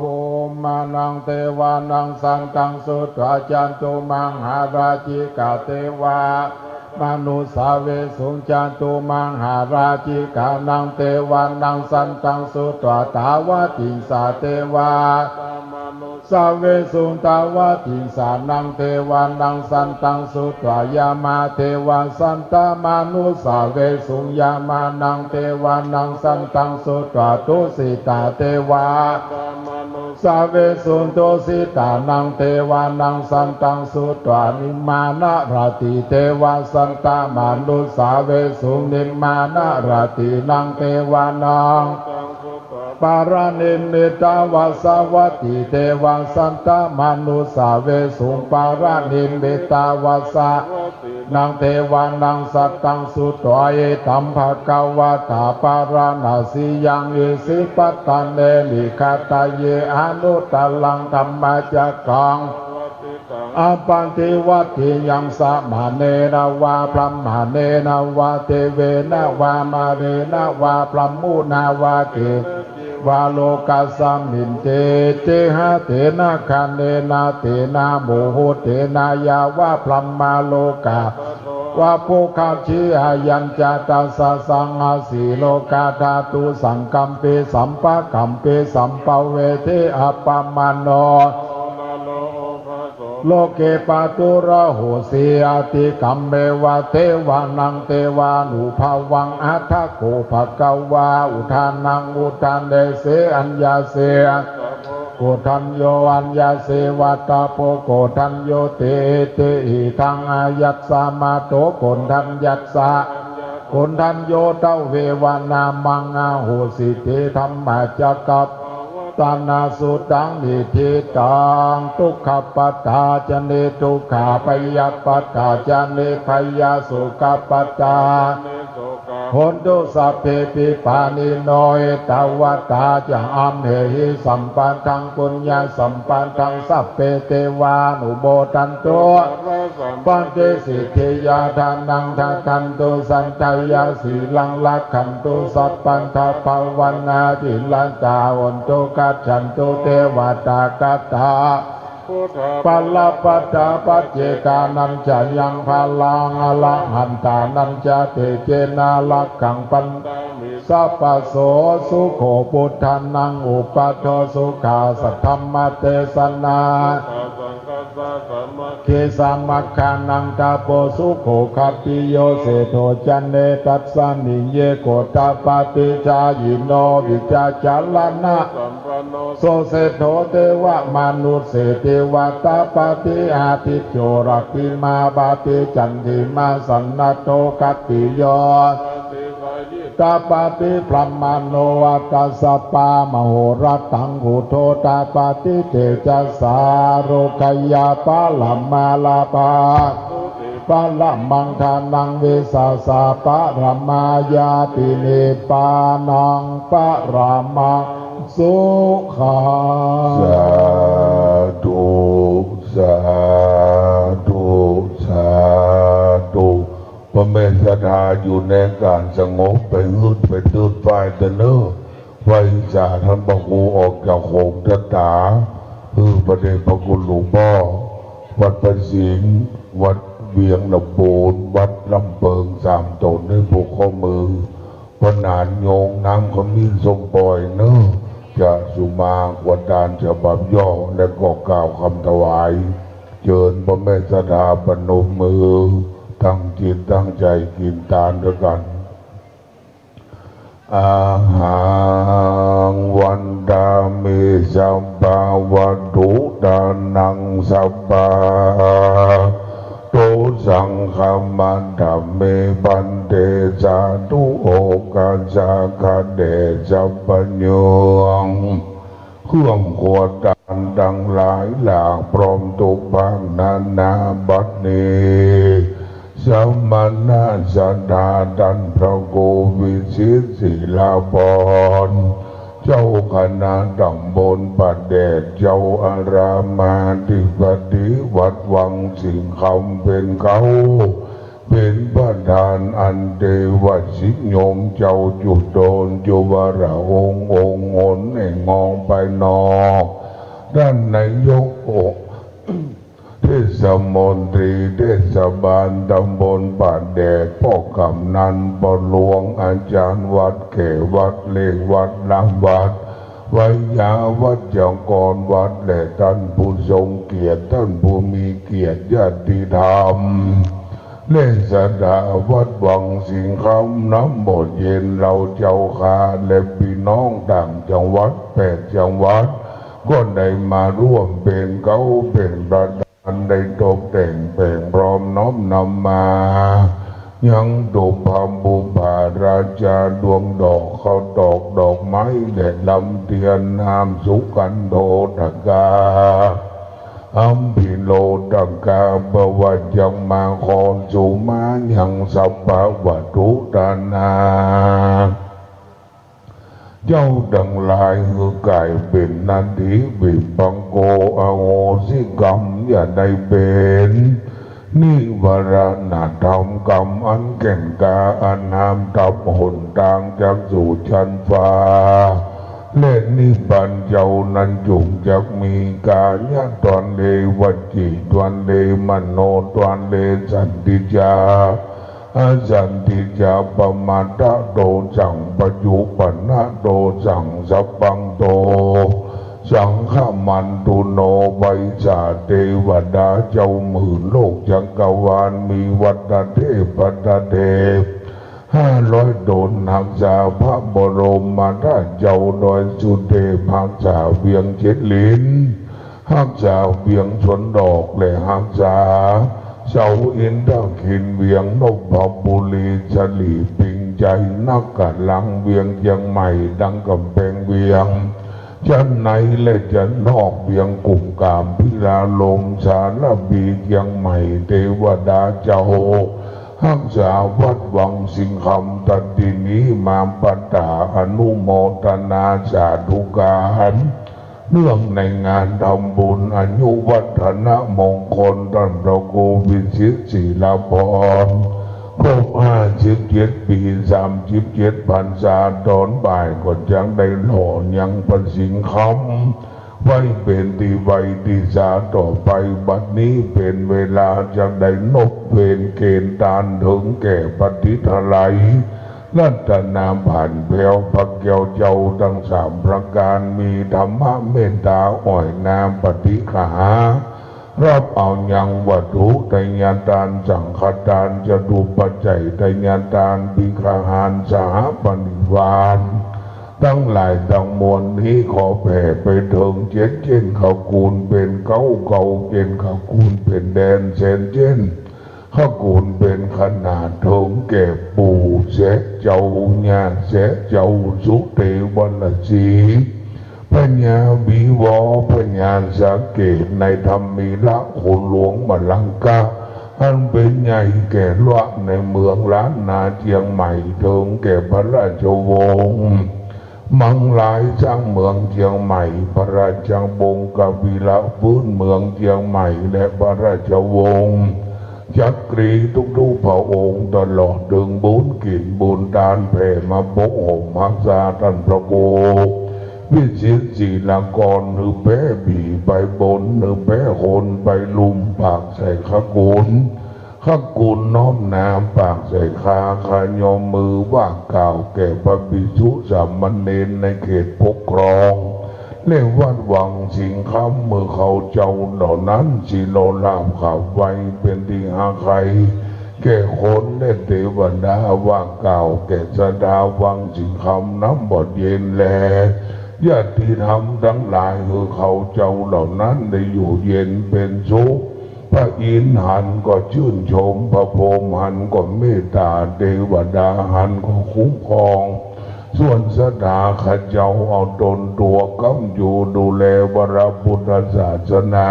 Bhummānaṃ devānaṃ saddaṃ sutvā cātummahārājikā devā manussāvesuṃ. Cātummahārājikānaṃ devānaṃ saddaṃ sutvā tāvatiṃsā devā sāvesuṃ. Tāvatiṃsānaṃ devānaṃ saddaṃ sutvā yāmā devā saddamanussāvesuṃ. Yāmānaṃ devānaṃ saddaṃ sutvā tusitā devā sāvesuṃ. Tusitānaṃ devānaṃ saddaṃ sutvā nimmānaratī devā saddamanussāvesuṃ. Nimmānaratīnaṃ devānaṃ paranimmitavasavattī devā saddamanussāvesuṃ. Paranimmitavasavattī naṃ devānaṃ saddaṃ sutvā etaṃ bhagavatā bārāṇasiyaṃ isipatane migadāye anuttaraṃ dhammacakkaṃ appaṭivattiyaṃ samaṇena vā brāhmaṇena vā devena vā mārena vā brahmunā vā ke vā lokasminti. Tiha tena khaṇena tena muhuttena yāva brahmalokā vā phuggajī. Ayañca dasasahassī lokadhātu saṅkampi sampakampi sampavedhi appamāṇo loke pāturahosi. Atikkammeva devānaṃ devānubhāvaṃ atha kho bhagavā udānaṃ udānesi: Aññāsi koṇḍañño aññāsi vata bho koṇḍaññoti. Iti hidaṃ āyasmato koṇḍaññassa koṇḍañño tveva nāmaṃ ahosīti dhammacakkappavattanaṃ sutaṃ niṭṭhitaṃ. Dukkhappattā ca niddukkhā bhayappattā ca nibbhayā sokappattā hontu sabbepi pāṇino. Ettāvatā ca amhehi sambhataṃ puññasampadaṃ sabbe devānumodantu sabbasampattisiddhiyā. Dānaṃ dadantu saddhāya sīlaṃ rakkhantu sabbadā bhāvanābhiratā hontu gacchantu devatāgatā. Balappattā paccekānañca yaṃ balaṃ arahantānañca tejena rakkhaṃ bandhāmi sabbaso. Sukho buddhānaṃ uppādo sukhā saddhammadesanā sukhā saṅghassa sāmaggī samaggānaṃ tapo sukho khappiyo seṭṭho ca nettasmiṃ ye kottapaṭicāyino vijjācaraṇasampanno so seṭṭho devamanusseti vattapāti ādicco rakkhiṃā pāti candimā sannaddho khappiyo tapati brahmano atha sabbamahorattaṃ buddho tapati tejasā. Rogayā paramā lābhā paramaṃ dhanaṃ vissāsā paramā ñāti nibbānaṃ paramaṃ sukhaṃ. Sādhu, sādhu, sādhu. พ่อแม่ศรัทธาอยู่ในการสงบ ไปหืดไปตืดไปเต๊อะเน่อ ไหว้สาท่านพระครูออกจากโขงชะตา คือพระเดชพระคุณหลวงพ่อ วัดพระสิงห์ วัดเวียงละปูน วัดลำเปิงสามตน ให้ผูกข้อมือ พระหนานโยงน้ำขมิ้นส้มปล่อยเน่อ จะสุมาขวัญตานฉบับย่อ และก็กล่าวคำถวาย เจิญพ่อแม่ศรัทธาประนมมือ ตั้งจิตตั้งใจกินตานด้วยกัน Ahaṃ vandāmi sabbavatthudānaṃ sabba dosaṃ khamatha me bhante. Sādhu okāsa kate sabbaññuṃ. เครื่องครัวตานตังหลายหลาก พร้อมทุกภาคนานา บัดนี้ สมณะศรัทธาต้านพระครูวิชิตศิลาภรณ์ เจ้าคณะตำบลป่าแดด เจ้าอารามอธิบดีวัดวังสิงห์คำ เป๋นเก๊า เป๋นประธาน อันเตวสิทธิโยมเจ้าจุโตนจุวราองค์ องค์หนแห่งออกไปนอก ต้านนายกองค์เทศมนตรีเทศบาลตำบลป่าแดด ป้อกำนัน ป้อหลวง อาจารย์วัด แขวัด เลขวัด ลำวัด ไวยาวัจกรวัด และต้านผู้ทรงเกียรติ ต้านผู้มีเกียรติ ญาติธรรม และศรัทธาวัดวังสิงห์คำ น้ำหมดเย็น เฮาเจ้าข้า และปี้น้องต่างจังหวัดแปดจังหวัด ก็ได้มาร่วมเป๋นเก๊าเป๋นประธาน ได้ตกแต่งแป๋งพร้อมน้อมนำมา ยังตุพะบุปผาราชาดวงดอก ข้าวตอกดอกไม้ และลำเตียนน้ำสุขันโธทกา อัมพิโล ตะกา เปื้อว่าจักมาขอสุมายังสัพพะวัตถุตานา เจ้าตังหลายหื้อกลายเป๋นนาฏฐิวิภังโก อโหสิกรรม อย่าได้เป๋น นิวรณธรรมกรรมอันแก่นกล้า อันห้ามตับหนตางจักสู่ชั้นฟ้า และนิพพานเจ้านั้นจุ่งจักมี กายะทวารเล วจีทวารเล มโนทวารเล สันติจจา อสันติจจา ปะมาทะโทสัง ปะจุปปะนะโทสัง สัพพังโทสัง ขมันตุโน ไพศาลเตวดาเจ้าหมื่นโลกจักรวาล มีวัตเทพะเทพห้าร้อยต๋น ฮักษาพระบรมธาตุเจ้าดอยสุเทพ ฮักษาเวียงเจ็ดหลิน ฮักษาเวียงสวนดอก และฮักษาเสาอินทขิล เวียงนพบุรี สลีปิง ชัยนครา เวียงเจียงใหม่ ตังก๋ำแพงเวียง จะในและจะนอก เวียงกุ่มกาม พิลารม สารภี เจียงใหม่ เตวดาเจ้า ฮักษาวัดวังสิงห์คำ ทันทีนี้มาประถา อนุโมทนาสาธุการ เนื่องในงานทำบุญอายุวัฒนมงคลต้านพระครูวิชิตศิลาภรณ์ ครบห้าสิบเจ็ดปี๋ สามสิบเจ็ดพรรษา ต๋อนบ่ายก็จักได้หล่อยังพระสิงห์คำ ไว้เป๋นตี้ไหว้ตี้สาต่อไป บัดนี้เป๋นเวลาจักได้นบเวรเกณฑ์ตานเถิงแก่ปฏิทาลัย รัตนาผ่านแผ้ว พระแก้วเจ้าตังสามประก๋าน มีธรรมะเมตต๋าอ่อยนาปฏิกหา รับเอายังวัตถุทายทาน สังฆทาน จตุปัจจัยทายทาน ภิกขหาร สหปริวาร ตังหลายตังมวลนี้ ขอแผ่ไปเถิงเจ็ดเจ้น ขกูลเป๋นเก๊า เก๊าเจ้น ขกูลเป๋นแดน แสนเจ้น ขกูลเป๋นขนาด เถิงแก่ปู่แสะเจ้า ย่าแสะเจ้า สุเตวรสี พญาวีวอ พญาสาเกต นายธรรมมีละ ขุนหลวงมะลังกะ อันเป๋นใหญ่แก่ละในเมืองล้านนาเจียงใหม่ เถิงแก่พระราชวงศ์ มังลาย สร้างเมืองเจียงใหม่ พระราชวงศ์กบิละ ฟื้นเมืองเจียงใหม่ และพระราชวงศ์จักรีทุกๆพระองค์ ตลอดเถิงบุญกิ๋นบุญตานแผ่มาปกห่มฮักษาต้านพระครูวิชิตศิลากร หื้อแป๊ผีไปบน หื้อแป๊คนไปลุ่ม ปากใส่ขกูล ขกูลน้อมน้ำปากใส่คา ขยมมือว่ากล่าวแก่พระภิกษุสามเณรในเขตปกครอง และวัดวังสิงห์คำ เมื่อเขาเจ้าเหล่านั้นสิรอลาบขับไวเป๋นตี้ฮักใคร่แก่คนและเตวดา ว่ากล่าวแก่สดาวังสิงห์คำน้ำบ่เย็นแล ญาติธรรมตังหลาย หื้อเขาเจ้าเหล่านั้นได้อยู่เย็นเป๋นสุข พระอินทร์หันก็จื้นชม พระพรหมหันก็เมตต๋า เตวดาหันก็คุ้มครอง ส่วนศรัทธาข้าเจ้าเอาตนตั๋วก๊ำอยู่ดูแลวรพุทธศาสนา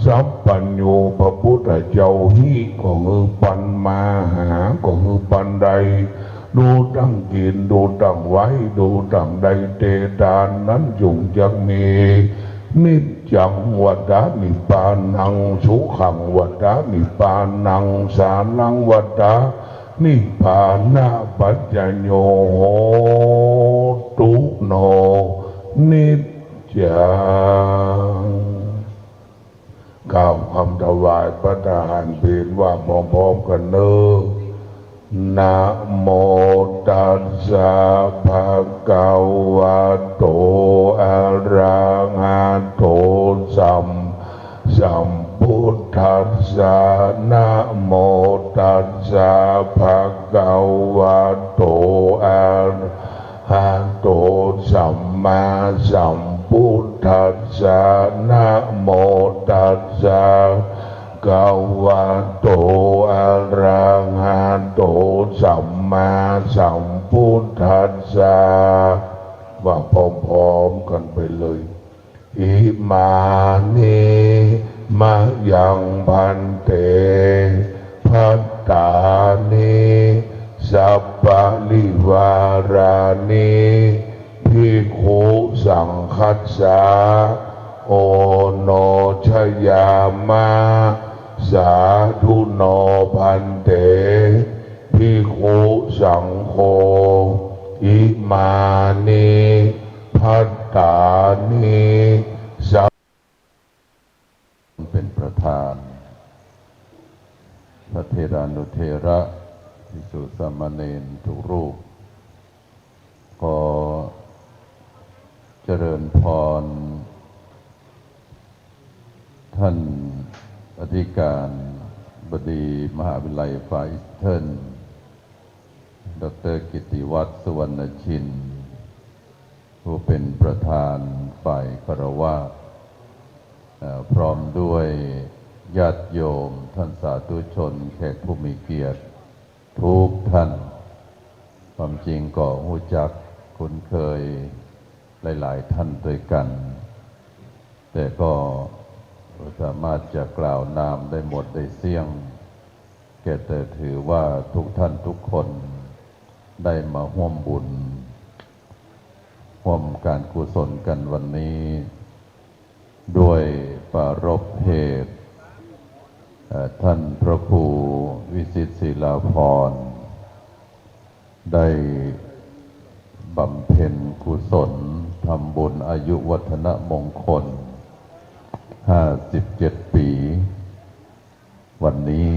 สัพพัญญูพระพุทธเจ้า หิก็หื้อปัน มาหาก็หื้อปันได้ ดูตั้งกิ๋น ดูตั้งไหว้ ดูตั้งได้เตตานนั้นจุ่งจักมี นิจจังวัฏฏะนิพพานัง สุขังวัฏฏะนิพพานัง สารังวัฏฏะนิพพานะปัจจโย โหตุ โน นิจจัง กล่าวคำถวายภัตตาหารเพล ว่าพร้อมๆกั๋นเนาะ นะโมตัสสะ ภะคะวะโต อะระหะโต สัม สัมพุทธัสสะ นะโมตัสสะ ภะคะวะโต อะระหะโต สัมมาสัมพุทธัสสะ นะโมตัสสะ ภะคะวะโต อะระหะโต สัมมาสัมพุทธัสสะ ว่าพร้อมๆกั๋นไปเลย อิมานิ ม มะยัง ภันเต ภัตตานิ สัปปะริวารานิ ภิกขุสังฆัสสะ โอโนชยามะ สาธุโน ภันเต ภิกขุสังโฆ อิมานิ ภัตตานิ สัพ เป็นประธาน พระเถรานุเถระ ภิกษุสามเณรทุกรูป ขอเจริญพร ท่านอธิการบดีมหาวิทยาลัยฟาร์อีสเทิร์น ดอกเตอร์กิตติวัฒน์ สุวรรณชิน ผู้เป็นประธานฝ่ายคฤหัสถ์ เอ่อ พร้อมด้วยญาติโยม ท่านสาธุชน แขกผู้มีเกียรติทุกท่าน ความจริงก็ฮู้จักคุ้นเคยหลายๆ ท่านด้วยกัน แต่ก็บ่สามารถจะกล่าวนามได้หมดได้เสี้ยง แก่แต่ถือว่าทุกท่านทุกคนได้มาฮ่วมบุญ ฮ่วมการกุศลกันวันนี้ ด้วยปรารภเหตุ เอ่อ ท่านพระครูวิสิตศิลาภรณ์ ได้บำเพ็ญกุศล ทำบุญอายุวัฒนมงคล ห้าสิบเจ็ดปี๋ วันนี้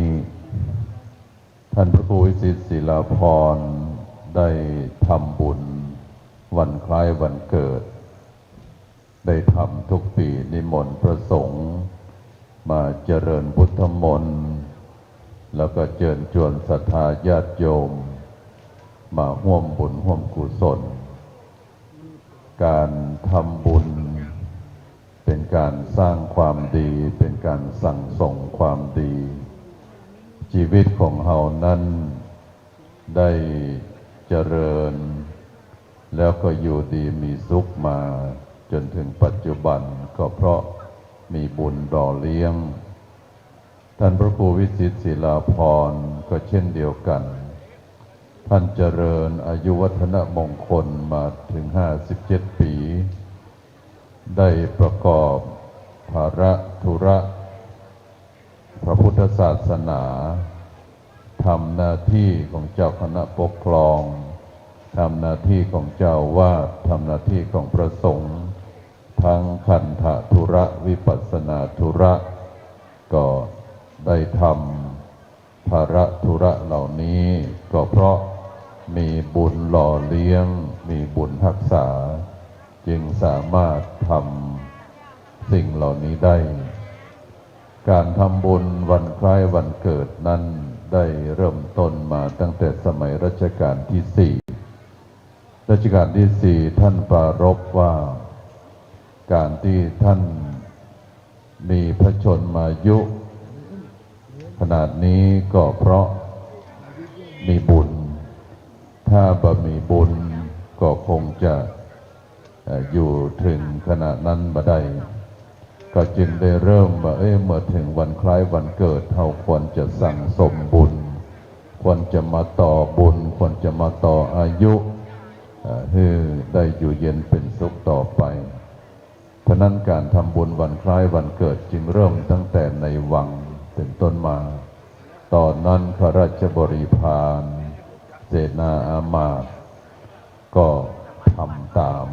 ท่านพระครูวิสิตศิลาภรณ์ ได้ทำบุญวันคล้ายวันเกิด ได้ทำทุกปี๋ นิมนต์พระสงฆ์มาเจริญพุทธมนต์ แล้วก็เจิญจวนศรัทธาญาติโยม มาฮ่วมบุญฮ่วมกุศล การทำบุญเป็นการสร้างความดี เป็นการสั่งสมความดี ชีวิตของเฮานั้นได้เจริญ แล้วก็อยู่ดีมีสุขมาจนถึงปัจจุบัน ก็เพราะมีบุญหล่อเลี้ยง ท่านพระครูวิสิตศิลาภรณ์ก็เช่นเดียวกัน ท่านเจริญอายุวัฒนมงคลมาถึงห้าสิบเจ็ดปี๋ ได้ประกอบภาระธุระพระพุทธศาสนา ทำหน้าที่ของเจ้าคณะปกครอง ทำหน้าที่ของเจ้าอาวาส ทำหน้าที่ของพระสงฆ์ ทั้งคันธธุระ วิปัสสนาธุระ ก็ได้ทำภาระธุระเหล่านี้ ก็เพราะมีบุญหล่อเลี้ยง มีบุญฮักษา จึงสามารถทำสิ่งเหล่านี้ได้ การทำบุญวันคล้ายวันเกิดนั้นได้เริ่มต้นมาตั้งแต่สมัยรัชกาลที่สี่ รัชกาลที่สี่ท่านปรารภว่า การที่ท่านมีพระชนมายุขนาดนี้ก็เพราะมีบุญ ถ้าบ่มีบุญก็คงจะ เอ่อ อยู่ถึงขนาดนั้นบ่ได้ ก็จึงได้เริ่มว่า เอ้ย เมื่อถึงวันคล้ายวันเกิด เฮาควรจะสั่งสมบุญ ควรจะมาต่อบุญ ควรจะมาต่ออายุ เอ่อ หื้อได้อยู่เย็นเป็นสุขต่อไป ฉะนั้นการทำบุญวันคล้ายวันเกิดจึงเริ่มตั้งแต่ในวังเป็นต้นมา ตอนนั้นข้าราชบริพาร เสนาอามาตย์ ก็ทำตาม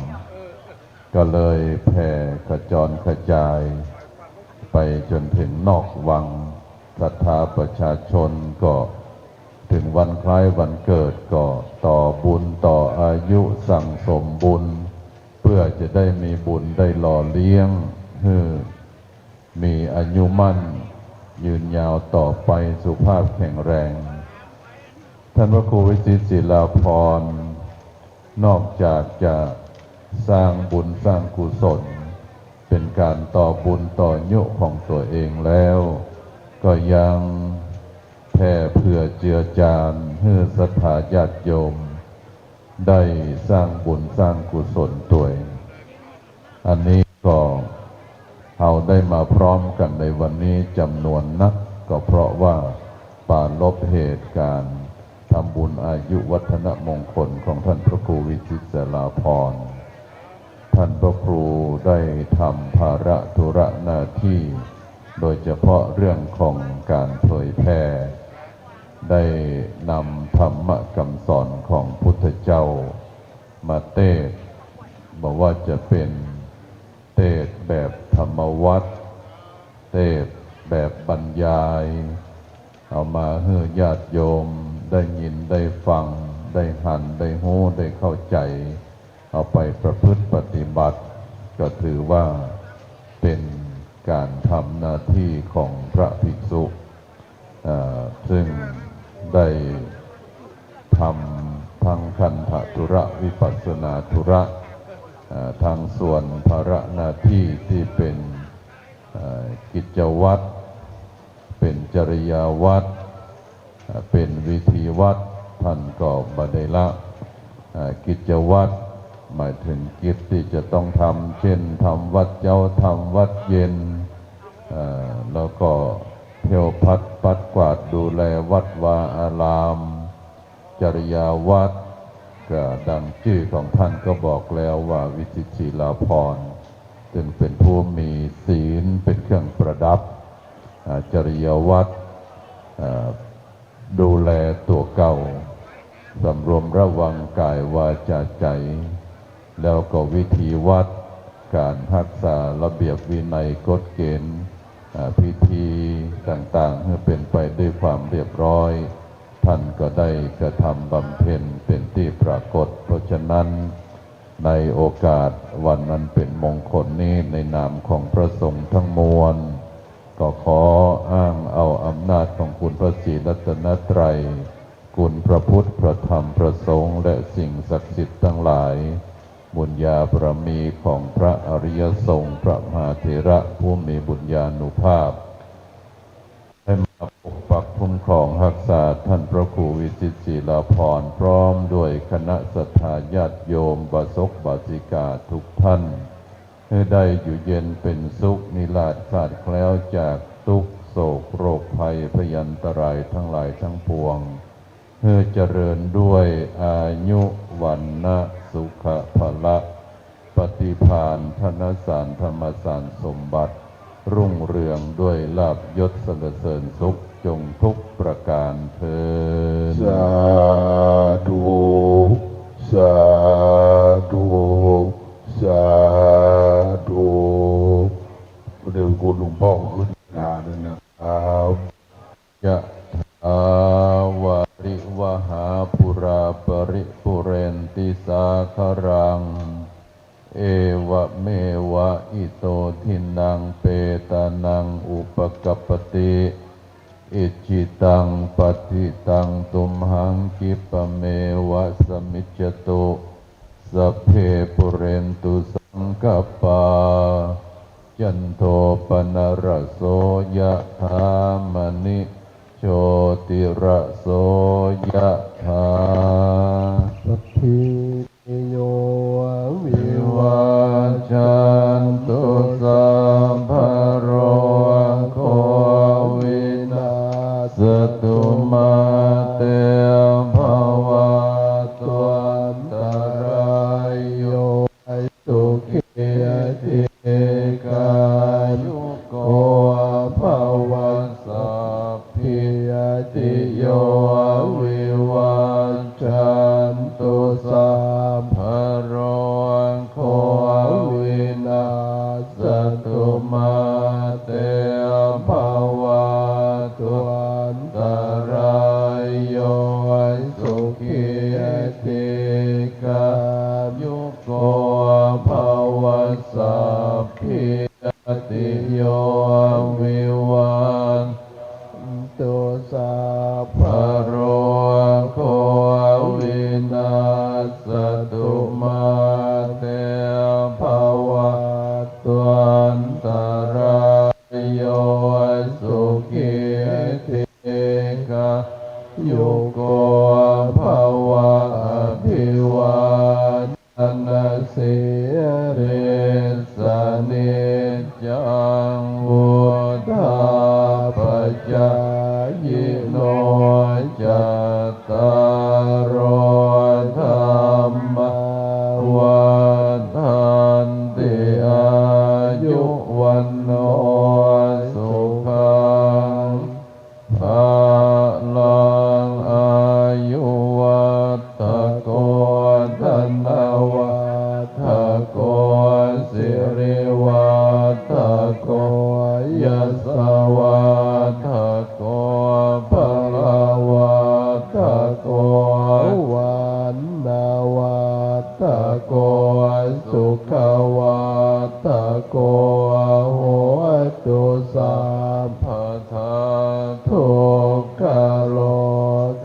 ก็เลยแผ่ขจรกระจายไปจนถึงนอกวัง ศรัทธาประชาชนก็ถึงวันคล้ายวันเกิดก็ต่อบุญต่ออายุสั่งสมบุญ เพื่อจะได้มีบุญได้หล่อเลี้ยง หื้อ มีอายุมั่นยืนยาวต่อไป สุขภาพแข็งแรง ท่านพระครูวิสิตศิลาภรณ์ นอกจากจะสร้างบุญสร้างกุศล เป็นการต่อบุญต่ออายุของตัวเองแล้ว ก็ยังแผ่เผื่อเจือจานหื้อศรัทธาญาติโยม ได้สร้างบุญสร้างกุศลตวย อันนี้ก็ห เราได้มาพร้อมกั๋นในวันนี้จ๋ำนวนนัก ก็เพราะว่าปรารภเหตุก๋านทำบุญอายุวัฒนมงคลของต้านพระครูวิจิตรศิลาภรณ์ ต้านพระครูได้ทำภาระธุระหน้าตี้ โดยเฉพาะเรื่องของก๋านเผยแผ่ ได้นำธรรมะกำสอนของพุทธเจ้ามาเตสน์ บ่ว่าจะเป๋นเตสน์แบบธรรมวัตร เตสน์แบบบรรยาย เอามาหื้อญาติโยมได้ยินได้ฟัง ได้หัน ได้ฮู้ ได้เข้าใจ๋ เอาไปประพฤติปฏิบัติ ก็ถือว่าเป๋นก๋านทำหน้าตี้ของพระภิกษุ เอ่อ ซึ่งได้ทำตึงคันธธุระ วิปัสสนาธุระ เอ่อ ตึงส่วนภาระหน้าตี้ตี้เป๋น เอ่อ กิจวัตร เป๋นจริยาวัตร เอ่อ เป๋นวิธีวัตร ต้านก็บ่ได้ละ เอ่อ กิจวัตร หมายเถิงกิจตี้จะต้องทำ เจ้นทำวัตรเจ๊า ทำวัตรเย็น เอ่อ แล้วก็เที่ยวผัดปัดกวาดดูแลวัดวาอาราม จริยาวัตร ก็ดังจื้อของต้านก็บอกแล้วว่าวิจิตรศิลาภรณ์ ซึ่งเป๋นผู้มีศีลเป๋นเครื่องประดับ อ่า จริยาวัตร อ่า ดูแลตั๋วเก่า สำรวมระวังก๋ายวาจาใจ๋ แล้วก็วิธีวัตร ก๋านฮักษาระเบียบวินัยกฎเก๋ณฑ์ อ่า พิธีต่างๆ หื้อเป๋นไปด้วยความเรียบร้อย ต้านก็ได้กระทำบำเพ็ญเป๋นตี้ปรากฏ เพราะฉะนั้น ในโอกาสวันอันเป๋นมงคลนี้ ในนามของพระสงฆ์ทั้งมวล ก็ขออ้างเอาอำนาจของคุณพระศรีรัตนตรัย คุณพระพุทธ พระธรรม พระสงฆ์ และสิ่งศักดิ์สิทธิ์ทั้งหลาย บุญญาบารมีของพระอริยสงฆ์ พระมหาเถระผู้มีบุญญานุภาพ ได้มาปกปักคุ้มครองฮักษาต้านพระครูวิจิตรศิลาภรณ์ พร้อมด้วยคณะศรัทธาญาติโยม อุบาสกอุบาสิกาทุกท่าน หื้อได้อยู่เย็นเป๋นสุข นิราศขาดแคล้วจากตุ๊กข์โศกโรคภัยพยันตรายทั้งหลายทั้งปวง หื้อเจริญด้วยอายุ วรรณะ สุขะ พละ ปฏิภาณ ธนสาร ธรรมสาร สมบัติ รุ่งเรืองด้วยลาภยศสรรเสริญสุข จงทุกประการเทอญ สาธุ สาธุ สาธุ เดี๋ยวคุณหลวงพ่อขึ้นมาด้วยนะครับ ยะถา วาริวหา ปูรา ปะริปูเรนติ สาคะรัง เอวะเมวะ อิโต ทินนัง เปตานัง อุปะกัปปะติ อิจฉิตัง ปัตถิตัง ตุมหัง คิปะเมวะ สะมิจจตุ สัพเพ ปูเรนตุ สังกัปปา จันโท ปะนะระโส ยะถา มะณิ โชติระโส ยะถา สัพพีติโย วิวัชชันตุ สัพพะโรโค วินัสสตุ มาเต ภะวัตวันตะราโย สุขี ทีฆายุโก ภะวะ สัพพีติโย วิวัช สะวัตถะโก พะละวัตถะโก วัณณะวัตถะโก สุขะวัตถะโก โหตุสัพพะทา ทุกขะโร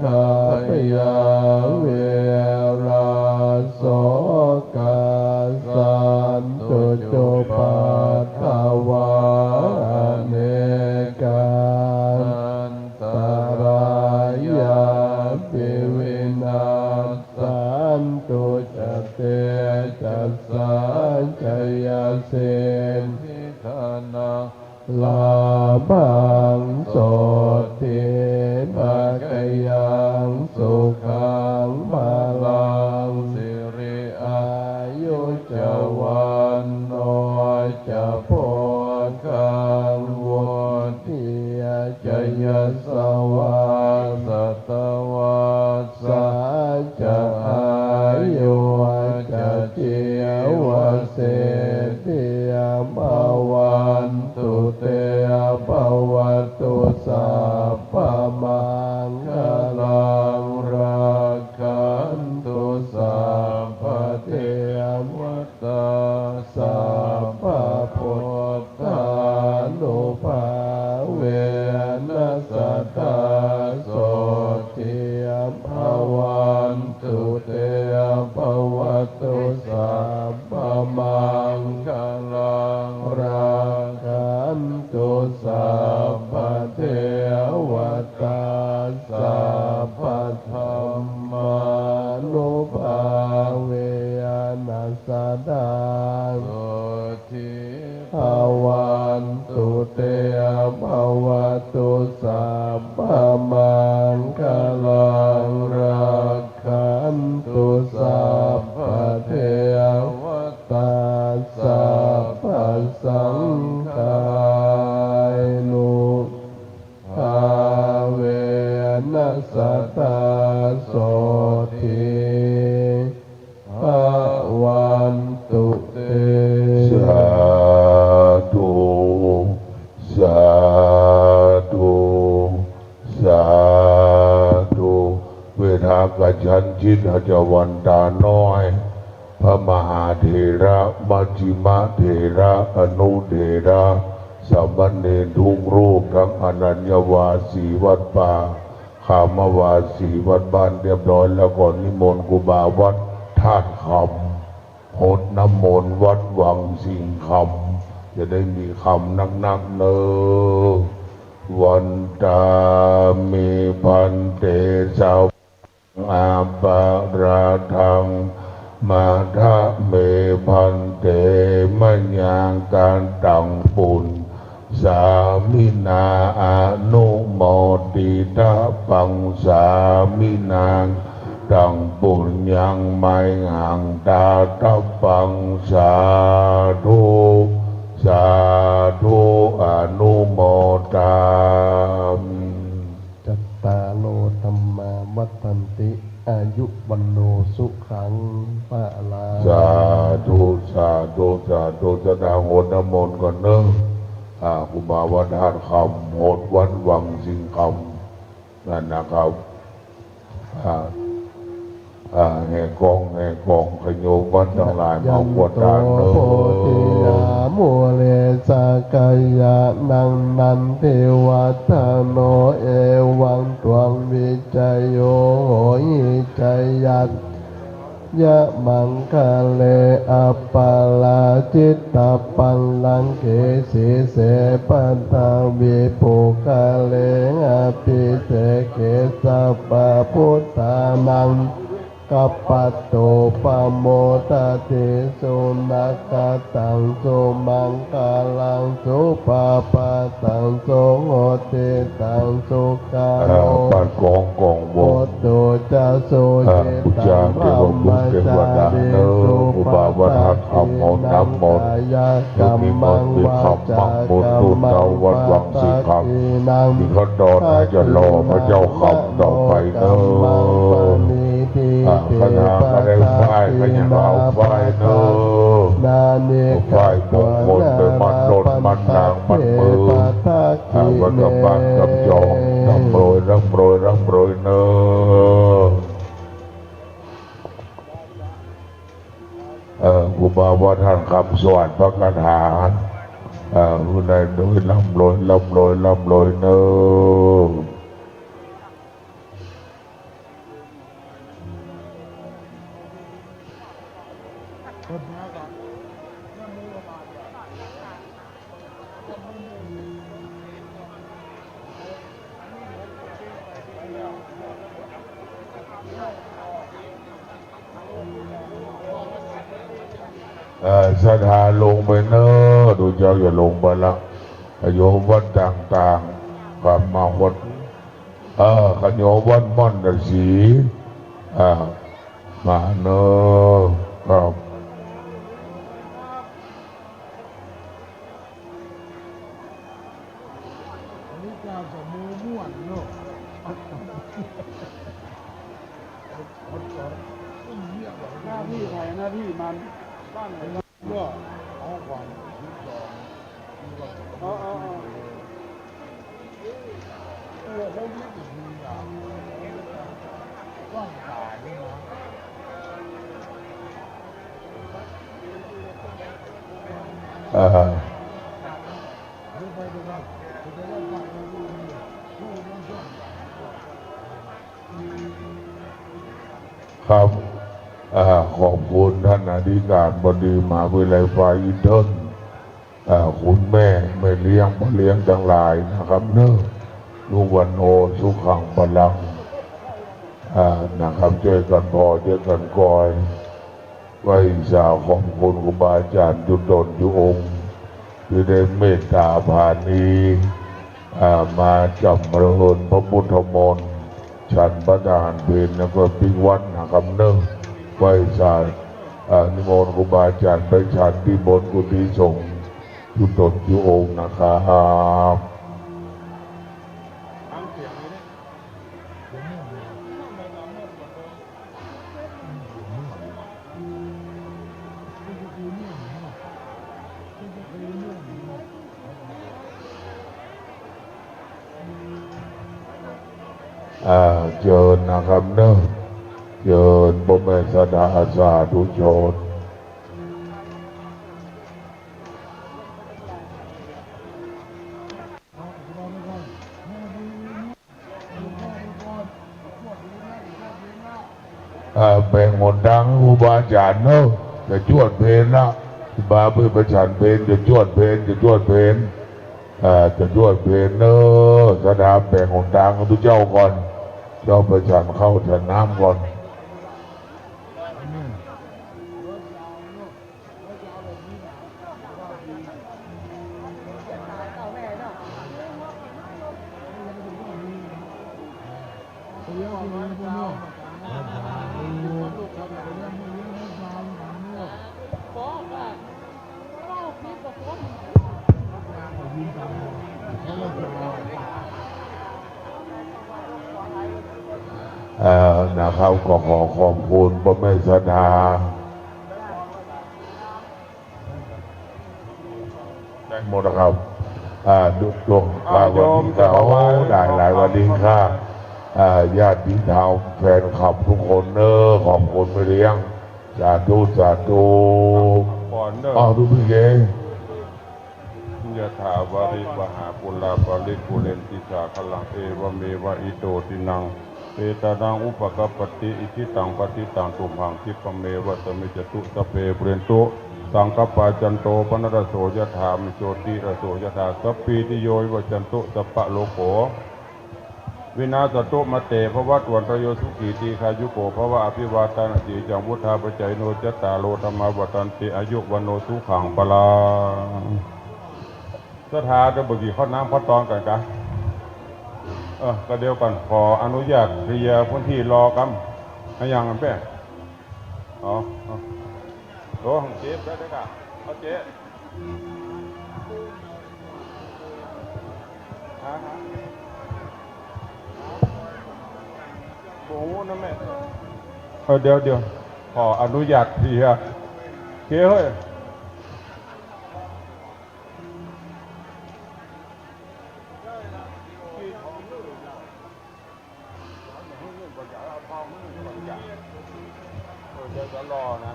คะ พยา เวรา โสกะ สันตุจุปัฏฐะวา อเนกา อันตะรายาปิ วินัสสันตุ จะ เตจะสสา จะยะสิทธิ ธนะ ลาภัง โสตถี ภะคะยัง สุขัง พะลัง สิริ อายุ จะ วัณโณ จะ โภคัง วุฑ ฒี จะ ยะสะวา สะตะวัสสา จะ อายุ จะ จีวะสิทธิ ภะวันตุ เต ภะวะตุ สัพพะมังคะลัง รักขันตุ สัพพะเทวะตา สัพพะพุทธานุภาเวนะ สะทา โสตถี ภะวันตุ เต ภะวะตุ สัพพะมังคะลัง รักขันตุ สัพพะเทวะตา สัพพะธัมมานุภาเวนะ สะทา โสตถี ภะวันตุ เต ภะวะตุ สัพพะมังคะลัง รักขันตุ สัพพะเทวะตา สัพพะสังฆานุภาเวนะ สะทา โสตถี ภะวันตุ เต สาธุ สาธุ สาธุ เวทากะฉันท์ จิตตะวันตาน้อย พระมหาเถระ มัชฌิมะเถระ อนุเถระ สามเณรทุกรูป ทั้งอรัญญวาสีวัดป่า คามวาสีวัดบ้านเรียบร้อยแล้ว ก็นิมนต์ครูบาวัดธาตุคำ หดน้ำมนต์วัดวังสิงห์คำ จะได้มีคำนักๆ เน่อ วันตามิ ภันเต สา อาปะราธัง มะทะเม ภันเต มะยัง กัตตัง ปุญญ สามินา อนุโมทิตะ ปัง สามินา ตัง ปุญญัง มะหัง ทาตะ ปัง สาธุ สาธุ อนุโมทามิ จัตตาโร ธัมมา วัฑฒันติ อายุ วัณโณ สุขัง พะลัง สาธุ สาธุ สาธุ จะได้หดน้ำมนต์ก่อนเน่อ อ่า ครูบาวัดธาตุคำ หดวัดวังสิงห์คำ นั่นนะครับ อ่า อ่า แห่กอง แห่กอง ขะโยมวัดตังหลาย มาขวดน้ำเน่อ ยันโต โพธิยา มูเล สะกะยานัง นันทิวัฑฒโน เอวัง ตวัง วิจโย โหหิ จยัตถะ ยะ มังคะเล อะปะราจิตะ ปัลลังเก สีเส ปัททะวี ปุคคะเล อะภิเสเก สัพพะพุทธานัง กะปะโต ปะโมทะติ สุนะคะตัง สุมังคะลัง สุปะพาตัง สุหุตติตัง สุขะ อ่า โล ปัดกองกองวง โหตุ จะ สุ อ่า ขิ ตัง บูชาเทวบุตรเทวดาเน่อ ครูบาวัดธาตุคำ หดน้ำมนต์ ยะ เดี๋ยวมีเงินมีคำ มั่งมนต์ตู้เต้าวัดวังสิงห์คำ มีขั้นตอนให้จะรอพระเจ้าคำต่อไปเน่อ อ่า คณะก็ได้ฝ้าย ก็ยังเอาฝ้ายเน่อ เอาฝ้ายมงคลไปมัดรถมัด ตางมันมือ อ่า ไว้กับบ้านกับจอง ร่ำรวย ร่ำรวย ร่ำรวยเน่อ เอ่อ ครูบาว่าท่านคำสวัสดิ์พระคาถา เอ่อ ผู้ใดด้วยร่ำรวย ร่ำรวย ร่ำรวยเน่อ เอ่อ ศรัทธาลงไปเน่อ ดูเจ้าอย่าลงไปละ โยมวัดต่างๆ กลับมาวัด เออ ขะโยมวัดม่อนตะศรี อ่า มาเน่อ ครับ อันนี้เจ้าสมมุติม่วนเนาะ หน้าที่ใครหน้าที่มัน บ้านไหนบ้าน เพื่อเอาความคิดจอง อ๋อ อ๋อ อ๋อ อ่า ครับ อ่า ขอบคุณท่านอธิการบดีมหาวิทยาลัยฟ้าอีเทิล อ่า คุณแม่ แม่เลี้ยง พ่อเลี้ยงตังหลายนะครับเนาะ อายุวัณโณ สุขัง พลัง อ่า นะครับ จ้วยกั๋นผ่อ จ้วยกั๋นกอย ไหว้สาขอบคุณครูบาอาจ๋ารย์จุ๊ตนจุ๊องค์ ตี้ได้เมตต๋าผานี อ่า มาจ๋ำเริญพระพุทธมนต์ ฉันพระทหารเพลแล้วก็ปิ๊กวัดนะครับเนาะ ไหว้สา อ่า นิมนต์ครูบาอาจ๋ารย์ไปฉันตี้บนกุฏิสงฆ์จุ๊ตนจุ๊องค์นะครับ อ่า เจิญนะครับเนาะ เจิญป้อแม่ศรัทธาสาธุชน อ่า แบ่งหนตางครูบาอาจ๋ารย์เนาะ จะจวดเพลละ ครูบาเปิ้นไปฉันเพล จะจวดเพล จะจวดเพล อ่า จะจวดเพลเนาะ ศรัทธาแบ่งหนตางกับตุ๊เจ้าก่อน เจ้าไปฉันข้าวฉันน้ำก่อน เอ่อ นะครับ ก็ขอขอบคุณป้อแม่ศรัทธา ได้หมดแล้วครับ อ่า ดูดวง อ่า สวัสดีครับ โยม โอ้ หลายหลาย สวัสดีค่ะ อ่า ญาติธรรม แฟนคลับทุกคนเนอะ ขอบคุณแม่เลี้ยง สาธุ สาธุ ก่อนเนอะ อ้าว ดูพี่เก๋ ยะถาวาริวหาปูราปริปูเรนติสาคารัง เอวะเมวะอิโตทินัง เปตานังอุปะกัปปะติ อิชิตังปัตถิตังตุมหัง คิปะเมวะสะมิจฉตุ สัพเพปูเรนตุ สังกัปปา จันโท ปะนะระโส ยะถา มะณิ โชติระโส ยะถา สัพพีติโย วิวัชชันตุ สัพพะโรโค วินาสสะตุ มาเต ภะวัตวันตะราโย สุขี ทีฆายุโก ภะวะ อะภิวาทะนะสีลิสสะนิจัง วุฑฒาปะจายิโน จัตตาโร ธัมมา วัฑฒันติ อายุ วัณโณ สุขัง พะลัง ศรัทธาจะบ่ากิ๋นข้าวน้ำข้าวตองกั๋นกะ เออ ก็เดี๋ยวก่อน ขออนุญาตเคลียร์พื้นที่รอกำ อะหยังอันแป้ง อ๋อ อ๋อ โอ้ เจ๊ไปได้กะ เอาเจ๊ ฮะ ฮะ โอ้โห นะแม่ เออ เดี๋ยว เดี๋ยว ขออนุญาตเคลียร์ เคลียร์เฮ้ย เ รอนะ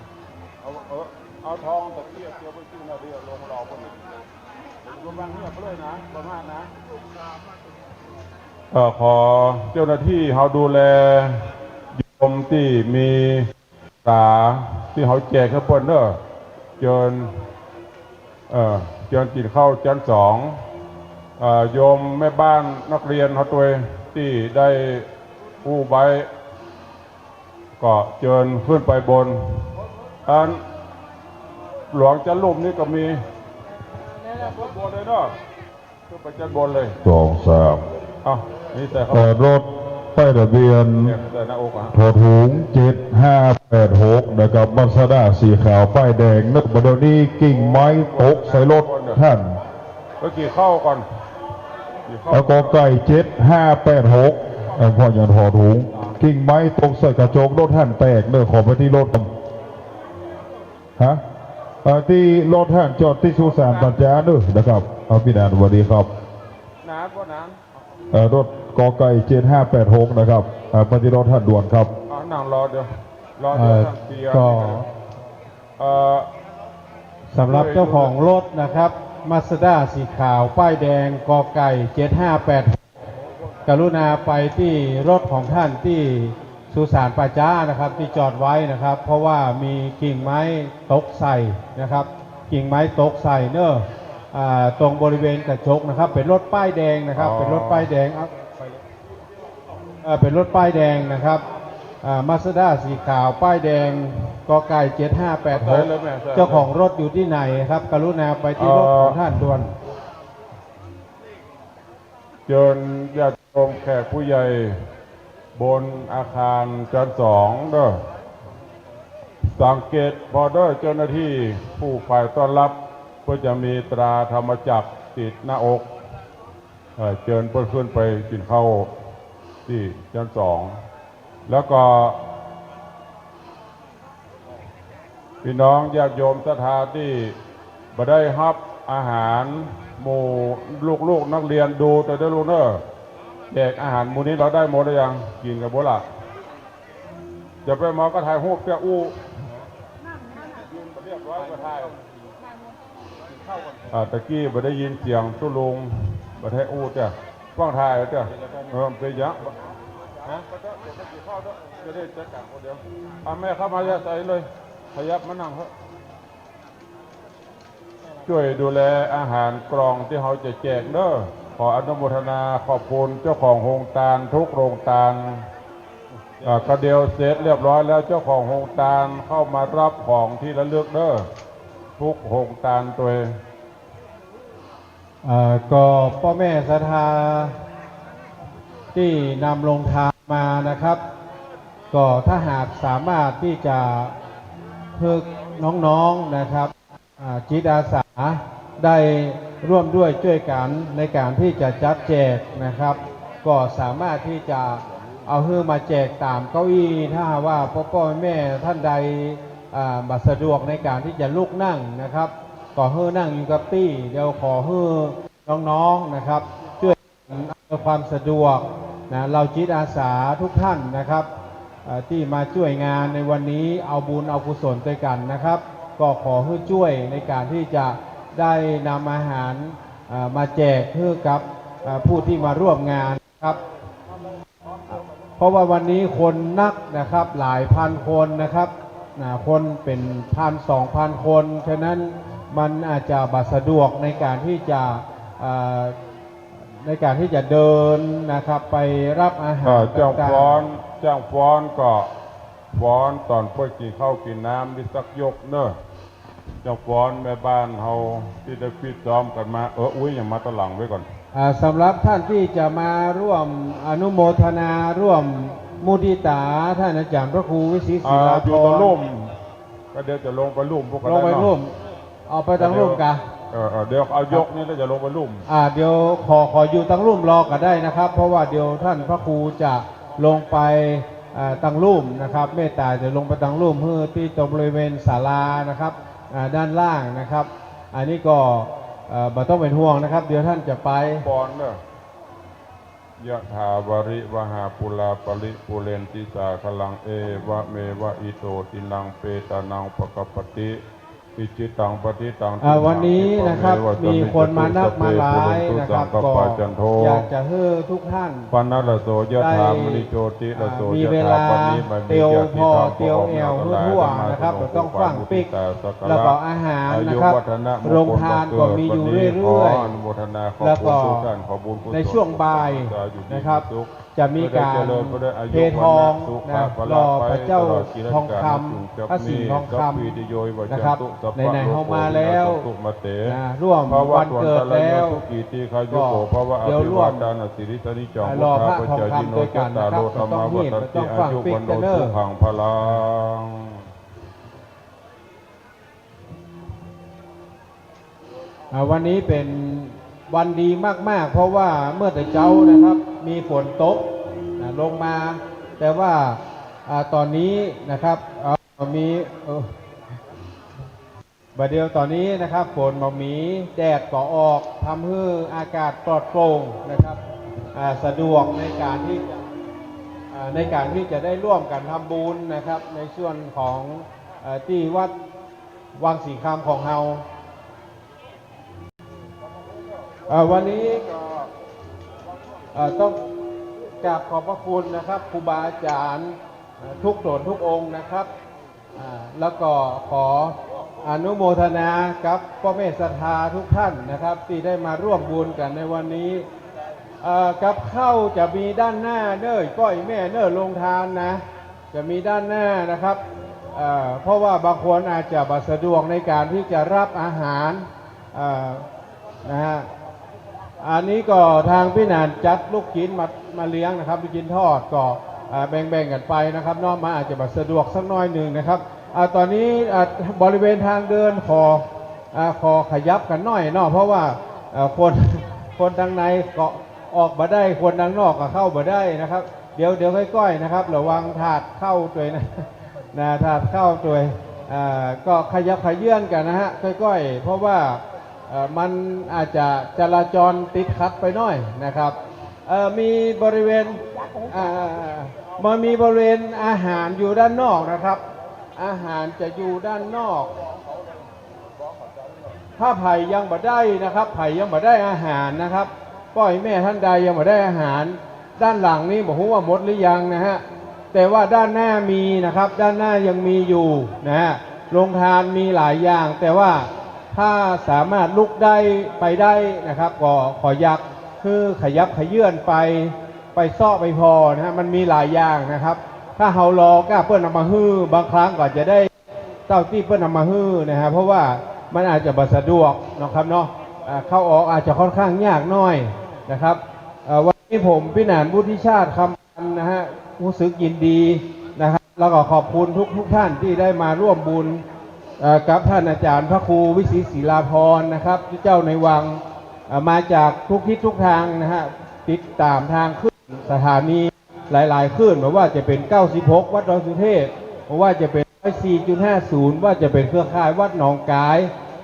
เอา เอา เอาทองตะเกียบเดียวไปกินนะ เดี๋ยวลงรอคนอื่น เดี๋ยวระวังเงียบเลยนะ ประมาทนะ เอ่อ ขอเจ้าหน้าตี้เฮาดูแลโยมตี้มีต๋าตี้เฮาแจกหื้อเปิ้นเน่อ เจิญ เอ่อ เจิญกิ๋นข้าวจั๊นสอง เอ่อ โยมแม่บ้านนักเรียนเฮาตวยตี้ได้อู้ไว้ ก็เจิญขึ้นไปบน อันหลวงจั๊นลุ่มนี่ก็มี ขึ้นบนเลยเนาะ ขึ้นไปจั๊นบนเลย สอง สาม เอ้า นี่แต่เขา เอ่อ รถป้ายทะเบียน เนี่ย แต่หน้าอกอะ ถอถุง เจ็ดห้าแปดหก นะครับ มาสด้าสีขาวป้ายแดง เน่อ บ่าเดี่ยวนี้กิ่งไม้ตกใส่รถท่าน ไปกิ๋นข้าวก่อน กิ๋นข้าว แล้ว ก.ไก่ เจ็ดห้าแปดหก เอ่อ พ่อยังถอถุง กิ่งไม้ตกใส่กระจกรถท่านแตกเน่อ ขอไปตี้รถ ฮะ เอ่อ ตี้รถท่านจอดตี้สุสานป่าจ๊าเน่อนะครับ เอา พี่นาน สวัสดีครับ นานบ่นาน เอ่อ รถ ก.ไก่ เจ็ดห้าแปดหก นะครับ เอ่อ ไปตี้รถท่านด่วนครับ เอา นั่งรอเดี๋ยว รอเดี๋ยว เอ่อ ท่านเปีย ก็ เอ่อ สำหรับเจ้าของรถนะครับ มาสด้าสีขาวป้ายแดง ก.ไก่ เจ็ดห้าแปด กรุณาไปตี้รถของท่านตี้สุสานป่าจ๊านะครับ ตี้จอดไว้นะครับ เพราะว่ามีกิ่งไม้ตกใส่นะครับ กิ่งไม้ตกใส่เน่อ อ่า ตรงบริเวณกระจกนะครับ เป๋นรถป้ายแดงนะครับ อ๋อ เป๋นรถป้ายแดง เอา เอ่อ เป๋นรถป้ายแดงนะครับ อ่า มาสด้าสีขาวป้ายแดง ก.ไก่ เจ็ดห้าแปดหก ใส่เลยแม่ ใส่เลย เจ้าของรถอยู่ตี้ไหนครับ กรุณาไปตี้รถของท่านด่วน เจิญญาติโยมแขกผู้ใหญ่บนอาคารจั๊นสองเน่อ สังเกตผ่อเน่อ เจ้าหน้าตี้ผู้ฝ่ายต้อนรับก็จะมีตราธรรมจักรติดหน้าอก เอ่อ เจิญเปิ้นขึ้นไปกิ๋นข้าวตี้จั๊นสอง แล้วก็ พี่น้องญาติโยมศรัทธาตี้บ่ได้ฮับอาหารหมู่ลูกๆนักเรียน ดูตวยเน่อลูกเน่อ แจกอาหารหมู่นี้เฮาได้หมดหรือยัง กิ๋นกั๋นบ่ล่ะ จะไปหมอก็ถ่ายรูปเตี้ยอู้ เรียบร้อยก็ถ่าย อ่า ตะกี้บ่ได้ยินเสียงตุ๊ลุง บ่ได้อู้เตี้ย ฟั่งถ่ายเตี้ย เออ เป๋นหยัง ฮะ จะได้จัดก๋านคนเดียว อ่ะ แม่เข้ามา อย่าใส่เลย ขยับมานั่งเถอะ จ้วยดูแลอาหารกล่องตี้เฮาจะแจกเน่อ ขออนุโมทนาขอบคุณเจ้าของโฮงตานทุกโฮงตาน อ่า กระเดียวเสร็จเรียบร้อยแล้ว เจ้าของโฮงตานเข้ามารับของที่ระลึกเน่อ ทุกโฮงตานตวย เอ่อ ก็ป้อแม่ศรัทธาตี้นำโฮงตานมานะครับ ก็ถ้าหากสามารถตี้จะหื้อน้องๆนะครับ อ่า จิตอาสาได้ร่วมด้วยจ้วยกั๋นในก๋านตี้จะจัดแจกนะครับ ก็สามารถตี้จะเอาหื้อมาแจกต๋ามเก้าอี้ ถ้าหากว่าป้อๆแม่ๆท่านใด อ่า บ่สะดวกในก๋านตี้จะลุกนั่งนะครับ ก็หื้อนั่งอยู่กับตี้ เดี๋ยวขอหื้อน้องๆนะครับ จ้วย อำนวยความสะดวกนะ เหล่าจิตอาสาทุกท่านนะครับ เอ่อ ตี้มาจ้วยงานในวันนี้ เอาบุญเอากุศลตวยกั๋นนะครับ ก็ขอหื้อจ้วยในก๋านตี้จะได้นำอาหาร เอ่อ มาแจกหื้อกับ เอ่อ ผู้ตี้มาร่วมงานครับ เพราะว่าวันนี้คนนักนะครับ หลายพันคนนะครับ นะ คนเป๋นพันสองพันคน ฉะนั้นมันอาจจะบ่สะดวกในก๋านตี้จะ เอ่อ ในก๋านตี้จะเดินนะครับ ไปรับอาหาร อ่า จ้าง ต่างๆ ฟ้อน จ้างฟ้อนก็ฟ้อนต๋อนเปิ้นกิ๋นข้าวกิ๋นน้ำนี่สักยกเน่อ จ้างฟ้อนแม่บ้านเฮาตี้ได้ฟิตซ้อมกั๋นมา เออ อุ๊ย ยังมาตะหลังไว้ก่อน อ่า สำหรับท่านตี้จะมาร่วมอนุโมทนาร่วมมุทิตา ท่านอาจ๋ารย์พระครูวิศิตศิลาภรณ์ อ่า อยู่ตะลุ่ม ก็เดี๋ยวจะลงไปลุ่มพวกกัน ลงไปลุ่ม เนาะ เอาไปตังลุ่มกะ เออ เออ เดี๋ยวเอายกนี่แล้วจะลงไปลุ่ม อ่า เดี๋ยวขอ ขออยู่ตังลุ่มรอก็ได้นะครับ เพราะว่าเดี๋ยวท่านพระครูจะลงไป อ่า ตังลุ่มนะครับ เมตตาจะลงไปตังลุ่ม หื้อตี้ตรงบริเวณศาลานะครับ อ่า ด้านล่างนะครับ อันนี้ก็ เอ่อ บ่ต้องเป๋นห่วงนะครับ เดี๋ยวท่านจะไป ฟ้อนเน่อ ยะถา วาริวะหา ปูรา ปะริปูเรนติ สาคะลัง เอวะเมวะ อิโต ทินัง เปตานัง อุปะกัปปะติ อิจิตัง ปัตถิตัง อ่า วันนี้นะครับ มีคนมานักมาหลายนะครับ ก็อยากจะหื้อทุกท่าน ปะนะระโสยะถา ได้ มะณิโชติระโส อ่า มีเวลา ยะถา ปะนิ มะมิ เตียว ญาติ พอ ธรรม เตียวแอ่ว พร้อม ทั่วๆ นะครับ ก็ต้องฟั่งปิ๊ก แล้วก็อาหารนะครับ อายุวัฒนะมงคล โรงทานก็มีอยู่เรื่อยๆ ขออนุโมทนา ขอบคุณทุกท่าน ขอบุญกุศล ในช่วงบ่ายนะครับ จะมีการเททองนะ หล่อพระเจ้าทองคำ พระสิงห์ทองคำนะครับ ไหนๆ เฮามาแล้ว อ่า ร่วมวันเกิดแล้ว ก็เดี๋ยวร่วม อ่า หล่อพระทองคำด้วยกันนะครับ ก็ต้องฮีบ ก็ต้องฟั่งปิ๊กกันเน่อ อ่า วันนี้เป็นวันดีมากๆ เพราะว่าเมื่อแต่เจ๊านะครับ มีฝนตกนะ ลงมา แต่ว่า อ่า ตอนนี้นะครับ เอ่อ มี เอ่อ บ่าเดี่ยวตอนนี้นะครับ ฝนบ่มี แดดก็ออก ทำหื้ออากาศปลอดโปร่งนะครับ อ่า สะดวกในการที่จะ อ่า ในการที่จะได้ร่วมกันทำบุญนะครับ ในส่วนของ เอ่อ ตี้วัดวังสิงห์คำของเฮา เอ่อ วันนี้ก็ เอ่อ ต้องกราบขอบพระคุณนะครับ ครูบาอาจารย์ เอ่อ ทุกต๋นทุกองค์นะครับ อ่า แล้วก็ขออนุโมทนากับป้อแม่ศรัทธาทุกท่านนะครับ ตี้ได้มาร่วมบุญกันในวันนี้ เอ่อ กับข้าวจะมีด้านหน้าเน่อ ป้อแม่เน่อ โรงทานนะ จะมีด้านหน้านะครับ เอ่อ เพราะว่าบางคนอาจจะบ่สะดวกในการที่จะรับอาหาร เอ่อ นะฮะ อันนี้ก็ทางปี้หนานจัดลูกชิ้นมา มาเลี้ยงนะครับ ลูกชิ้นทอดก็ เอ่อ แบ่งๆ กันไปนะครับเนาะ มันอาจจะบ่สะดวกสักหน้อยหนึ่งนะครับ อ่า ตอนนี้ อ่า บริเวณทางเดินขอ อ่า ขอขยับกันหน้อยเนาะ เพราะว่า เอ่อ คน คนทางในก็ออกบ่ได้ คนทางนอกก็เข้าบ่ได้นะครับ เดี๋ยว เดี๋ยวก้อยๆ นะครับ ระวังถาดเข้าตวยนะ นะ ถาดเข้าตวย อ่า ก็ขยับเขยื้อนกันนะฮะ ก้อยๆ เพราะว่า เอ่อ มันอาจจะจราจรติดขัดไปหน้อยนะครับ เอ่อ มีบริเวณ อ่า มันมีบริเวณอาหารอยู่ด้านนอกนะครับ อาหารจะอยู่ด้านนอก ถ้าใผยังบ่ได้นะครับ ใผยังบ่ได้อาหารนะครับ ป้อแม่ท่านใดยังบ่ได้อาหาร ด้านหลังนี้บ่ฮู้ว่าหมดหรือยังนะฮะ แต่ว่าด้านหน้ามีนะครับ ด้านหน้ายังมีอยู่นะฮะ โรงทานมีหลายอย่าง แต่ว่าถ้าสามารถลุกได้ไปได้นะครับ ก็ขออยากหื้อขยับเขยื้อนไป ไปเซาะไปผ่อนะฮะ มันมีหลายอย่างนะครับ ถ้าเฮารอก้าเปิ้นเอามาหื้อ บางครั้งก็จะได้ เต้าตี้เปิ้นเอามาหื้อนะฮะ เพราะว่ามันอาจจะบ่สะดวกนะครับเนาะ อ่า เข้าออกอาจจะค่อนข้างยากหน้อยนะครับ เอ่อ วันนี้ผมปี้หนานวุฒิชาติ คำปันนะฮะ ฮู้สึกยินดีนะครับ แล้วก็ขอบคุณทุกๆ ท่านที่ได้มาร่วมบุญ เอ่อ กับท่านอาจารย์พระครูวิศิตศิลาภรณ์นะครับ เจ้าในวัง เอ่อ มาจากทุกทิศทุกทางนะฮะ ติดตามทางคลื่นสถานี หลายๆ คลื่น บ่ว่าจะเป๋น เก้าสิบหก วัดดอยสุเทพ บ่ว่าจะเป๋น ร้อยสี่จุดห้าศูนย์ ว่าจะเป๋นเครือข่ายวัดหนองกาย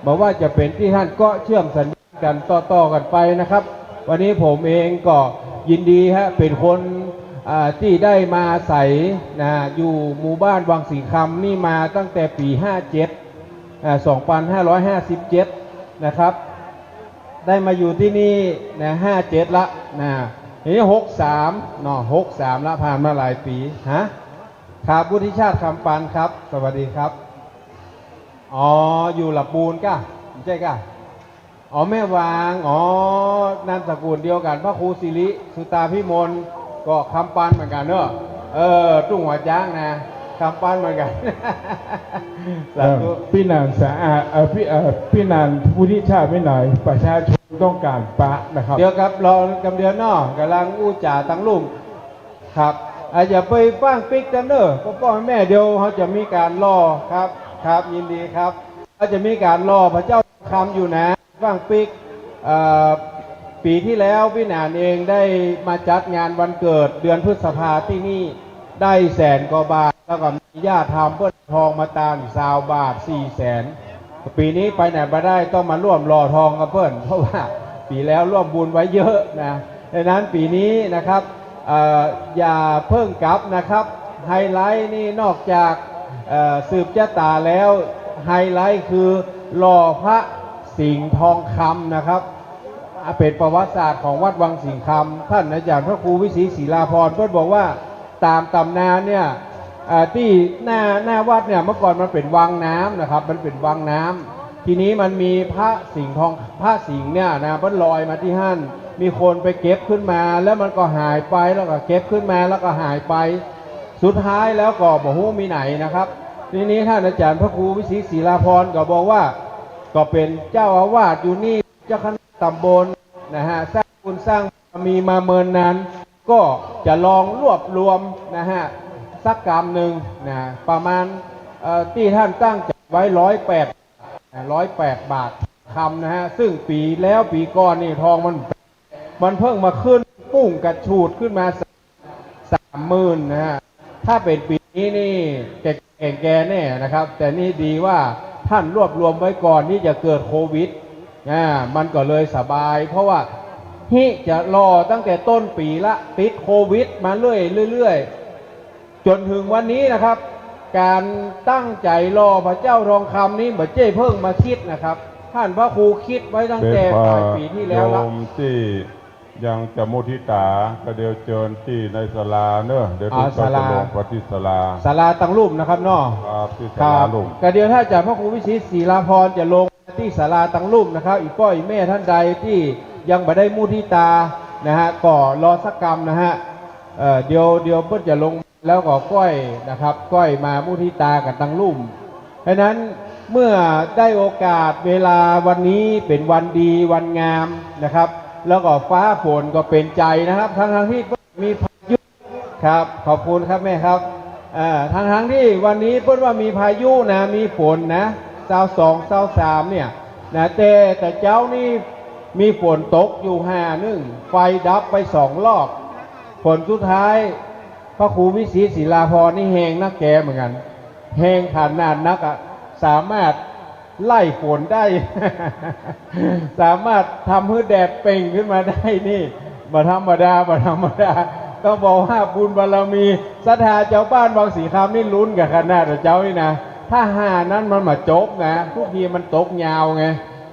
บ่ว่าจะเป๋นตี้ท่านก็เชื่อมสัญญาณกันต่อๆ กันไปนะครับ วันนี้ผมเองก็ยินดีฮะ เป๋นคน อ่า ตี้ได้มาอาศัยนะ อยู่หมู่บ้านวังสิงห์คำนี่มาตั้งแต่ปี๋ ห้าเจ็ด อ่า สองปันห้าร้อยห้าสิบเจ็ด นะครับ ได้มาอยู่ตี้นี่นะ ห้าเจ็ด ละนะ นี่ หกสาม เนาะ หกสาม ละ ผ่านมาหลายปี๋ ฮะ ครับ วุฒิชาติ คำปันครับ สวัสดีครับ อ๋อ อยู่หละปูนก้า ใจ้ก้า อ๋อ แม่วาง อ๋อ นามสกุลเดียวกั๋น พระครูสิริ สุตาภิมล ก็คำปันเหมือนกั๋นเนาะ เออ ตุ้งหัวจ๊างนะ คำปันเหมือนกั๋น สาธุ เอ่อ ปี้หนานสะอาด เอ่อ ปี้ เอ่อ ปี้หนานวุฒิชาติ ปี้หนาน ประชาชนต้องการปะนะครับ เดี๋ยวครับ รอกำเดียวเนาะ ก่ำลังอู้จ๋าตังลุ่ม ครับ อ่ะ อย่าไปฟั่งปิ๊กกั๋นเน่อ ป้อๆ แม่ๆ เดี๋ยวเฮาจะมีก๋านหล่อ ครับ ครับ ยินดีครับ เฮาจะมีก๋านหล่อพระเจ้าคำอยู่นะ ฟั่งปิ๊ก เอ่อ ปี๋ตี้แล้วปี้หนานเองได้มาจัดงานวันเกิดเดือนพฤษภาตี้นี่ ได้แสนกว่าบาท แล้วก็มีญาติธรรมเปิ้นทองมาตานซาวบาท สี่แสน ปี๋นี้ไปไหนบ่ได้ ต้องมาร่วมหล่อทองกับเปิ้น เพราะว่าปี๋แล้วร่วมบุญไว้เยอะนะ ดังนั้นปี๋นี้นะครับ เอ่อ อย่าเพิ่งกลับนะครับ ไฮไลต์นี่นอกจาก เอ่อ สืบจะต๋าแล้ว ไฮไลต์คือหล่อพระสิงห์ทองคำนะครับ อ่ะ เป๋นประวัติศาสตร์ของวัดวังสิงห์คำ ต้านอาจ๋ารย์พระครูวิศรีศิลาภรณ์ เปิ้นบอกว่าต๋ามต๋ำนานเนี่ย อ่า ตี้หน้า หน้าวัดเนี่ย เมื่อก่อนมันเป๋นวังน้ำนะครับ มันเป๋นวังน้ำ ทีนี้มันมีพระสิงห์ทอง พระสิงห์เนี่ยนะ เปิ้นลอยมาตี้หั้น มีคนไปเก็บขึ้นมา แล้วมันก็หายไป แล้วก็เก็บขึ้นมา แล้วก็หายไป สุดท้ายแล้วก็บ่ฮู้มีไหนนะครับ ทีนี้ต้านอาจ๋ารย์พระครูวิศรีศิลาภรณ์ก็บอกว่า ก็เป๋นเจ้าอาวาสอยู่นี่ เจ้าคณะต๋ำบลนะฮะ สร้างบุญสร้างบารมีมาเมินนาน ก็จะลองรวบรวมนะฮะ สักกำนึ่งนะ ประมาณ เอ่อ ตี้ต้านตั้งใจ๋ไว้ร้อยแปด นะ ร้อยแปดบาทคำนะฮะ ซึ่งปี๋แล้วปี๋ก่อนนี่ทองมัน มันเพิ่งมาขึ้นปุ้งกระฉูดขึ้นมา สามหมื่นนะฮะ ถ้าเป๋นปี๋นี้นี่แก่ แก่แน่นะครับ แต่นี่ดีว่าต้านรวบรวมไว้ก่อนตี้จะเกิดโควิด อ่า มันก็เลยสบาย เพราะว่าฮิจะหล่อตั้งแต่ต้นปี๋ละ ติดโควิดมาเรื่อยๆ จ๋นเถิงวันนี้นะครับ ก๋านตั้งใจ๋หล่อพระเจ้าทองคำนี่บ่ใจ้เพิ่งมาคิดนะครับ ต้านพระครูคิดไว้ตั้งแต่ป๋ายปี๋ตี้แล้วละ เป๋นฝ่ายโยมตี้ ยังจะมุทิตา ก็เดี๋ยวเจิญตี้ในศาลาเนอะ เดี๋ยว อ่า เดี๋ยวจะ ศาลา ลงไปตี้ศาลา ศาลาตังลุ่มนะครับเนาะ ครับ ตี้ศาลาลุ่ม ครับ ก็เดี๋ยวต้านอาจ๋ารย์พระครูวิศรีศิลาภรณ์จะลงตี้ศาลาตังลุ่มนะครับ อี่ป้ออี่แม่ต้านใดตี้ยังบ่ได้มุทิตานะฮะ ก็รอสักกำนะฮะ เอ่อ เดี๋ยว เดี๋ยวเปิ้นจะลง แล้วก็ก้อยนะครับ ก้อยมามุทิตากั๋นตังลุ่ม ฉะนั้นเมื่อได้โอกาสเวลาวันนี้เป๋นวันดีวันงามนะครับ แล้วก็ฟ้าฝนก็เป๋นใจ๋นะครับ ทั้งๆ ตี้มีพายุครับ ขอบคุณครับแม่ครับ เอ่อ ทั้งๆ ตี้วันนี้เปิ้นว่ามีพายุนะ มีฝนนะ ซาวสอง ซาวสามเนี่ยนะ แต่ แต่เจ๊านี่มีฝนตกอยู่ห่านึ่ง ไฟดับไปสองรอบ ผลสุดท้าย พระครูวิศรีศิลาภรณ์นี่แฮงนักแกเหมือนกั๋น แฮงขนาดนักอะ สามารถไล่ฝนได้ สามารถทำหื้อแดดเปล่งขึ้นมาได้นี่ บ่ธรรมดา บ่ธรรมดา ต้องบอกว่าบุญบารมี ศรัทธาจาวบ้านวังสิงห์คำนี่ลุ้นกั๋นขนาดเจ๊านี่นะ ถ้าห่านั้นมันบ่จบนะ กู้ทีมันตกยาวไง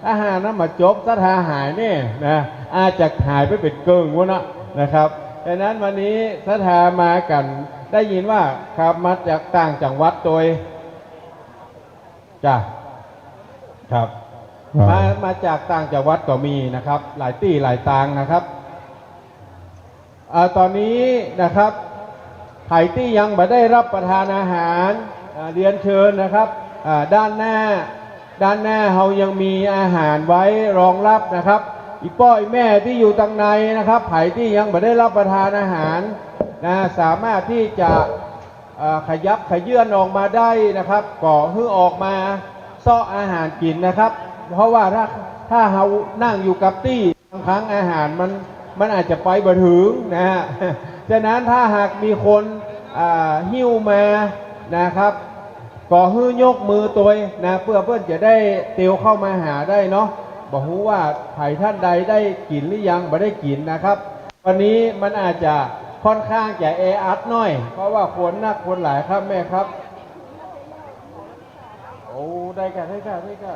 ถ้าห่านั้นบ่จบ ศรัทธาหายแน่นะ อาจจะหายไปเป๋นเกิ่งปู้นนะ นะครับ ฉะนั้นวันนี้ศรัทธามากั๋น ได้ยินว่าครับ มาจากต่างจังหวัดโดย จ้ะ ครับ ครับ มา มาจากต่างจังหวัดก็มีนะครับ หลายตี้หลายตางนะครับ อ่า ต๋อนนี้นะครับ ใผตี้ยังบ่ได้รับประทานอาหาร อ่า เรียนเชิญนะครับ อ่า ด้านหน้า ด้านหน้าเฮายังมีอาหารไว้รองรับนะครับ อี่ป้ออี่แม่ตี้อยู่ตังในนะครับ ใผตี้ยังบ่ได้รับประทานอาหารนะ สามารถตี้จะ เอ่อ ขยับเขยื้อนออกมาได้นะครับ ก็หื้อออกมาเซาะอาหารกิ๋นนะครับ เพราะว่าถ้า ถ้าเฮานั่งอยู่กับตี้ บางครั้งอาหารมัน มันอาจจะไปบ่เถิงนะฮะ ฉะนั้นถ้าหากมีคน อ่า หิ้วมานะครับ ก็หื้อยกมือตวยนะ เปื้อเปิ้นจะได้เตียวเข้ามาหาได้เนาะ บ่ฮู้ว่าใผต้านใดได้กิ๋นหรือยัง บ่ได้กิ๋นนะครับ วันนี้มันอาจจะค่อนข้างจะแออัดหน้อย เพราะว่าคนนักคนหลายครับแม่ครับ โอ้ ได้ก่ะ ได้ก่ะ ได้ก่ะ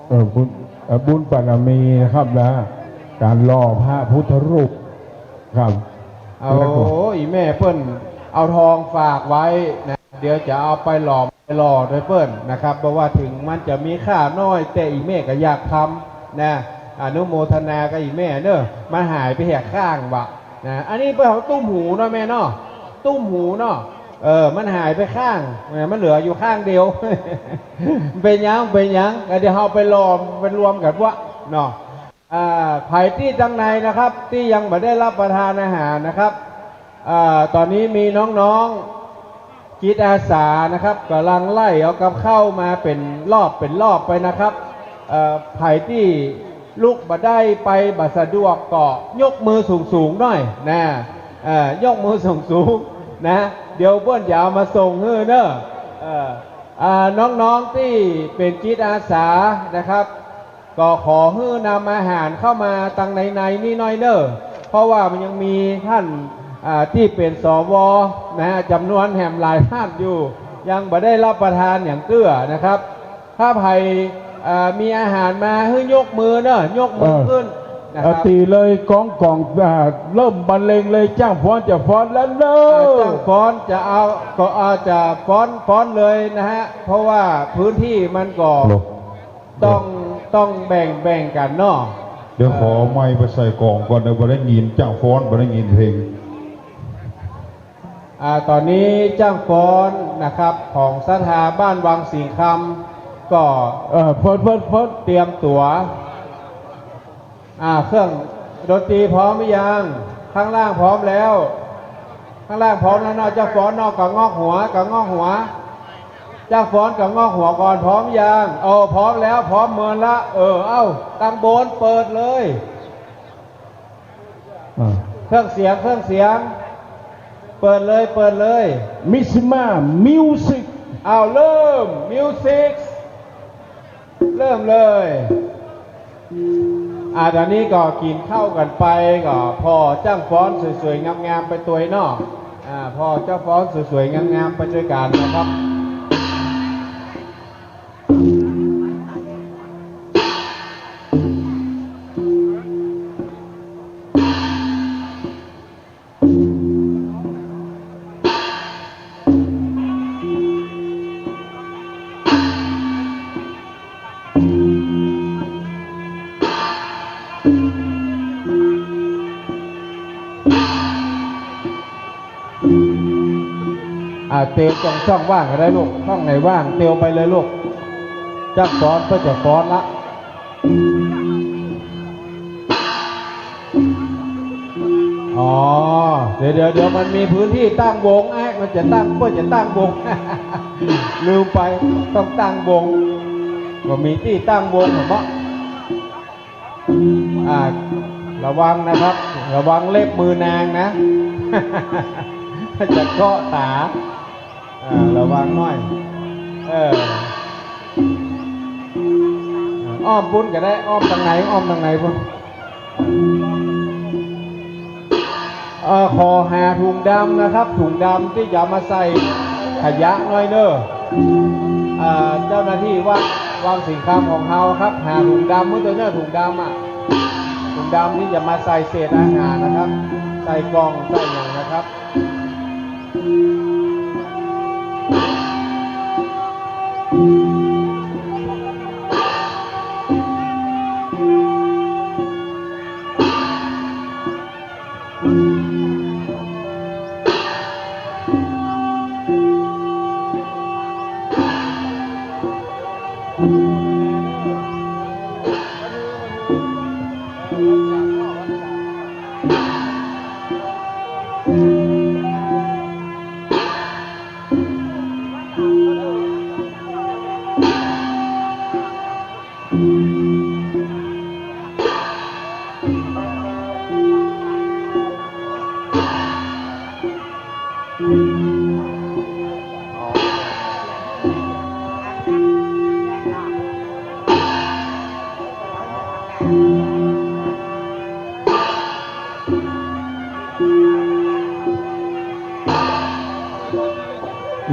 เออ บุญ เออ บุญบารมีนะครับนะ ก๋านหล่อพระพุทธรูปครับ โอ้ แล้วก็ อี่แม่เปิ้นเอาทองฝากไว้นะ เดี๋ยวจะเอาไปหลอม ไปหล่อตวยเปิ้นนะครับ บ่ว่าเถิงมันจะมีค่าน้อย แต่อี่แม่ก็อยากทำนะ อนุโมทนากับอี่แม่เนอะ มันหายไปแหกข้างวะนะ อันนี้เปิ้นเอาตุ้มหูเนาะแม่เนาะ ตุ้มหูเนาะ เออ มันหายไปข้าง เออ มันเหลืออยู่ข้างเดียว เป๋นหยัง เป๋นหยัง เดี๋ยวเฮาไปหล่อม ไปรวมกั๋นวะเนาะ อ่า ใผตี้ตังในนะครับ ตี้ยังบ่ได้รับประทานอาหารนะครับ อ่า ต๋อนนี้มีน้องๆ จิตอาสานะครับ ก่ำลังไล่เอากับข้าวมาเป๋นรอบเป๋นรอบไปนะครับ เอ่อ ใผตี้ลุกบ่ได้ไปบ่สะดวกก็ยกมือสูงๆ หน้อยนะ เอ่อ ยกมือสูงๆ นะ เดี๋ยวเปิ้นจะเอามาส่งหื้อเนอะ เอ่อ อ่า น้องๆ ตี้เป๋นจิตอาสานะครับ ก็ขอหื้อนำอาหารเข้ามาตังในๆ นี่หน้อยเนอะ เพราะว่ามันยังมีท่าน อ่า ตี้เป๋น สว นะฮะ จ๋ำนวนแหมหลายท่านอยู่ ยังบ่ได้รับประทานหยังเตื้อนะครับ ถ้าใผ อ่า มีอาหารมาหื้อยกมือเนาะ ยกมือขึ้นนะครับ อ่า ตี้เลยก้องก๋อง อ่า เริ่มบรรเลงเลย จ้างฟ้อนจะฟ้อนแล้วเนาะ อ่า จ้างฟ้อนจะเอา ก็อาจจะฟ้อน ฟ้อนเลยนะฮะ เพราะว่าพื้นที่มันก็ ต้อง ต้องแบ่ง แบ่งกั๋นเนาะ เดี๋ยวขอไมค์ไปใส่ก๋องก่อน เดี๋ยวบ่ได้ยินจ้างฟ้อน บ่ได้ยินเพลง อ่า ต๋อนนี้จ้างฟ้อนนะครับ ของศรัทธาบ้านวังสิงห์คำก็ เอ่อ เปิด เปิด เปิด เตรียมตั๋ว อ่า เครื่องดนตรีพร้อมหรือยัง ข้างล่างพร้อมแล้ว ข้างล่างพร้อมแล้วเนาะ จ้างฟ้อนเนาะ กะงอกหัว กะงอกหัว จ้างฟ้อนกะงอกหัวก่อน พร้อมยัง โอ้ พร้อมแล้ว พร้อมเมินละ เออ เอ้า ตังโบนเปิดเลย อ่า เครื่องเสียง เครื่องเสียง เปิดเลย เปิดเลย มิสซิมา มิวสิก อ้าว เริ่ม มิวสิก เริ่มเลย อ่า ต๋อนนี้ก็กิ๋นข้าวกั๋นไป ก็ผ่อจ้างฟ้อนสวยๆ งามๆ ไปตวยเนาะ อ่า ผ่อจ้างฟ้อนสวยๆ งามๆ ไปตวยกั๋นนะครับ อ่า เตียวจ้องจ้องว่างก็ได้ลูก จ้องไหนว่างเตียวไปเลยลูก จ้างฟ้อนเปิ้นจะฟ้อนละ อ๋อ เดี๋ยว เดี๋ยว เดี๋ยว มันมีพื้นที่ตั้งวง เอ๊ะ มันจะตั้ง เปิ้นจะตั้งวง ลืมไป ต้องตั้งวง ก็มีตี้ตั้งวงเหรอเนาะ อ่า ระวังนะครับ ระวังเล็บมือนางนะ จะเกาะต๋า อ่า ระวังหน่อย เออ อ้อมปุ้นก็ได้ อ้อมตางไหน อ้อมตางไหนปุ้น เอ่อ ขอหาถุงดำนะครับ ถุงดำตี้จะมาใส่ขยะหน่อยเน่อ อ่า เจ้าหน้าตี้วัง วังสิงห์คำของเฮาครับ หาถุงดำ เมื่อตัวเน่อ ถุงดำอะ ถุงดำตี้จะมาใส่เศษอาหารนะครับ ใส่กล่อง ใส่หยังนะครับ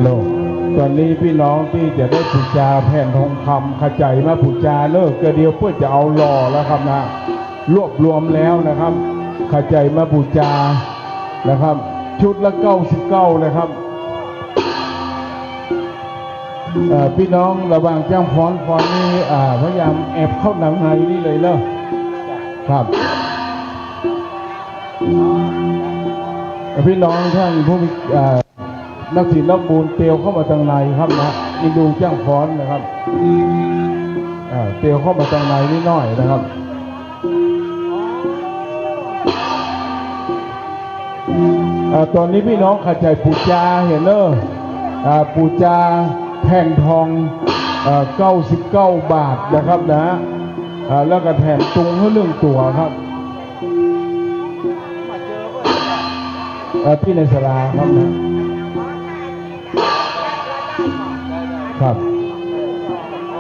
โล ต๋อนนี้ปี้น้องตี้จะได้ปู๋จาแผ่นทองคำ ขะใจ๋มาปู๋จาเน่อ ก็เดี๋ยวเปิ้นจะเอาหล่อแล้วครับนะ รวบรวมแล้วนะครับ ขะใจ๋มาปู๋จานะครับ ชุดละเก้าสิบเก้านะครับ เอ่อ ปี้น้องระหว่างจ้างฟ้อน ฟ้อนนี่ อ่า พยายามแอบเข้าตางในนี่เลยเนาะ ครับ เอ่อ ปี้น้องต้านผู้มี อ่า นักศีลนักบุญเตียวเข้ามาตางในครับนะ นี่ดูจ้างฟ้อนนะครับ อ่า เตียวเข้ามาตางในนิดหน่อยนะครับ อ่า ต๋อนนี้ปี้น้องขะใจ๋ปู๋จาหันเน่อ อ่า ปู๋จาแผ่นทอง เอ่อ เก้าสิบเก้าบาทนะครับนะ อ่า แล้วก็แถมตุงหื้อหนึ่งตั๋วครับ อ่า ตี้ในศาลาครับนะ ครับ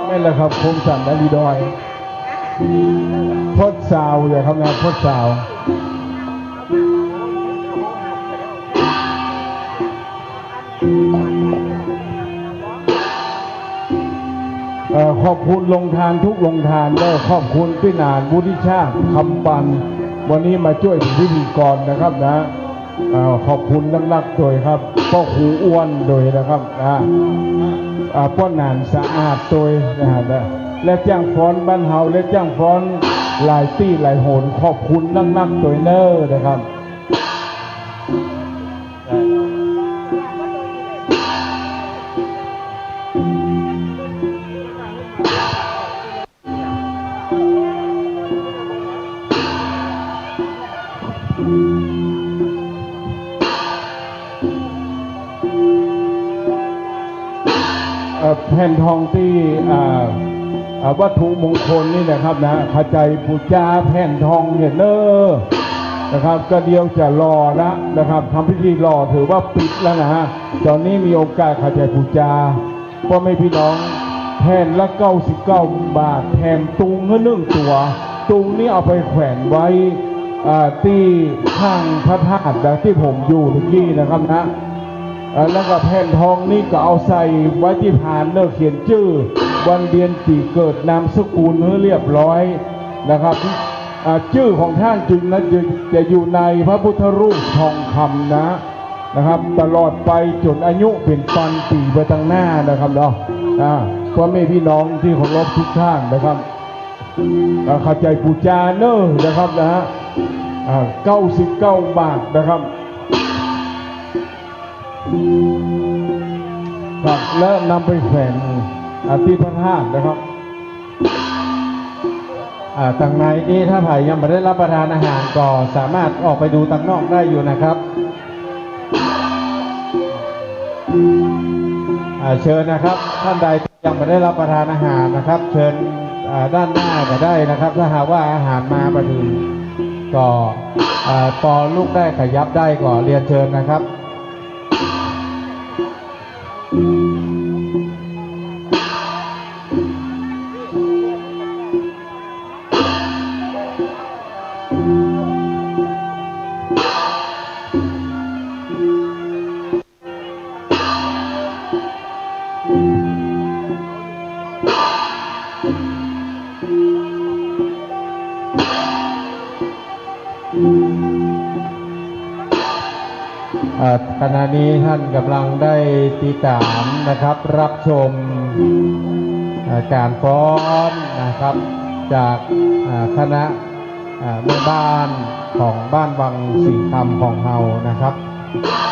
แม่นแล้วครับ คมสันต์ อลีดอย พดซาวเดียวครับนะ พดซาว ขอบคุณโฮงตานกู้โฮงตานเด้อ ขอบคุณปี้หนาน วุฒิชาติ คำปัน วันนี้มาจ้วยเป๋นพิธีกรนะครับนะ เอ่อ ขอบคุณนักๆ โตยครับ ป้อครูอ้วนโตยนะครับ อ่า อ่า ป้อหนานสะอาดโตยนะฮะ และ และจ้างฟ้อนบ้านเฮา และจ้างฟ้อนหลายตี้หลายหน ขอบคุณนักๆ โตยเน้อนะครับ เอ่อ แผ่นทองตี้ อ่า อ่า วัตถุมงคลนี่นะครับนะ ขะใจ๋ปู๋จาแผ่นทองเนี่ยเน้อ นะครับ ก็เดี๋ยวจะหล่อละนะครับ ทำพิธีหล่อถือว่าปิดแล้วนะฮะ ต๋อนนี้มีโอกาสขะใจ๋ปู๋จา ป้อแม่ปี้น้อง แผ่นละเก้าสิบเก้าบาท แถมตุงหื้อหนึ่งตั๋ว ตุงนี้เอาไปแขวนไว้ อ่า ตี้ข้างพระธาตุนะ ตี้ผมอยู่ตะกี้นะครับนะ อ่า แล้วก็แผ่นทองนี้ก็เอาใส่ไว้ตี้พานเน้อ เขียนจื้อ วันเดือนปี๋เกิด นามสกุลหื้อเรียบร้อยนะครับ อ่า จื้อของต้านจึงนะ จะ จะอยู่ในพระพุทธรูปทองคำนะ นะครับ ตลอดไปจ๋นอายุเป๋นปันปี๋ไปตังหน้านะครับเนาะ อ่า ป้อแม่ปี้น้องตี้เคารพกู้ต้านนะครับ อ่า ขะใจ๋ปู๋จาเน้อนะครับนะฮะ อ่า เก้าสิบเก้าบาทนะครับ ครับ แล้วนำไปแขวน อ่า ตี้พระธาตุนะครับ อ่า ตังในนี้ถ้าใผยังบ่ได้รับประทานอาหารก็สามารถออกไปดูตังนอกได้อยู่นะครับ อ่า เชิญนะครับ ท่านใดที่ยังบ่ได้รับประทานอาหารนะครับ เชิญ อ่า ด้านหน้าก็ได้นะครับ ถ้าหากว่าอาหารมาบ่ถึงก็ อ่า ปอลุกได้ขยับได้ก็เรียนเชิญนะครับ อ่า ขณะนี้ต้านก่ำลังได้ติดต๋ามนะครับ รับชม อ่า ก๋านฟ้อนนะครับ จาก อ่า คณะ อ่า แม่บ้านของบ้านวังสิงห์คำของเฮานะครับ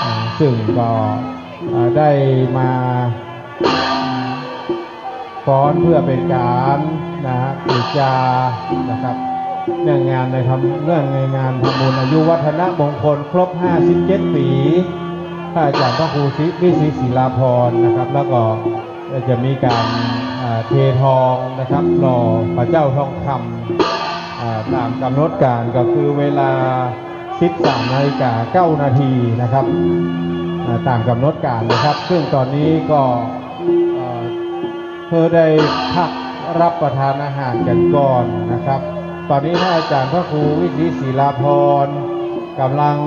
อ่า ซึ่งก็ อ่า ได้มา ฟ้อนเพื่อเป๋นก๋านนะฮะ ปู๋จานะครับ เนื่องงานในทำ เนื่องในงานทำบุญอายุวัฒนมงคลครบห้าสิบเจ็ดปี๋ พระอาจ๋ารย์พระครูศรี วิศรีศิลาภรณ์นะครับ แล้วก็จะมีก๋าน อ่า เททองนะครับ หล่อพระเจ้าทองคำ อ่า ต๋ามก๋ำหนดก๋านก็คือเวลา สิบสามนาฬิกาเก้านาทีนะครับ อ่า ต๋ามก๋ำหนดก๋านนะครับ ซึ่งต๋อนนี้ก็ เอ่อ เฮาได้พักรับประทานอาหารกั๋นก่อนนะครับ ต๋อนนี้พระอาจ๋ารย์พระครูวิศรีศิลาภรณ์ก่ำลัง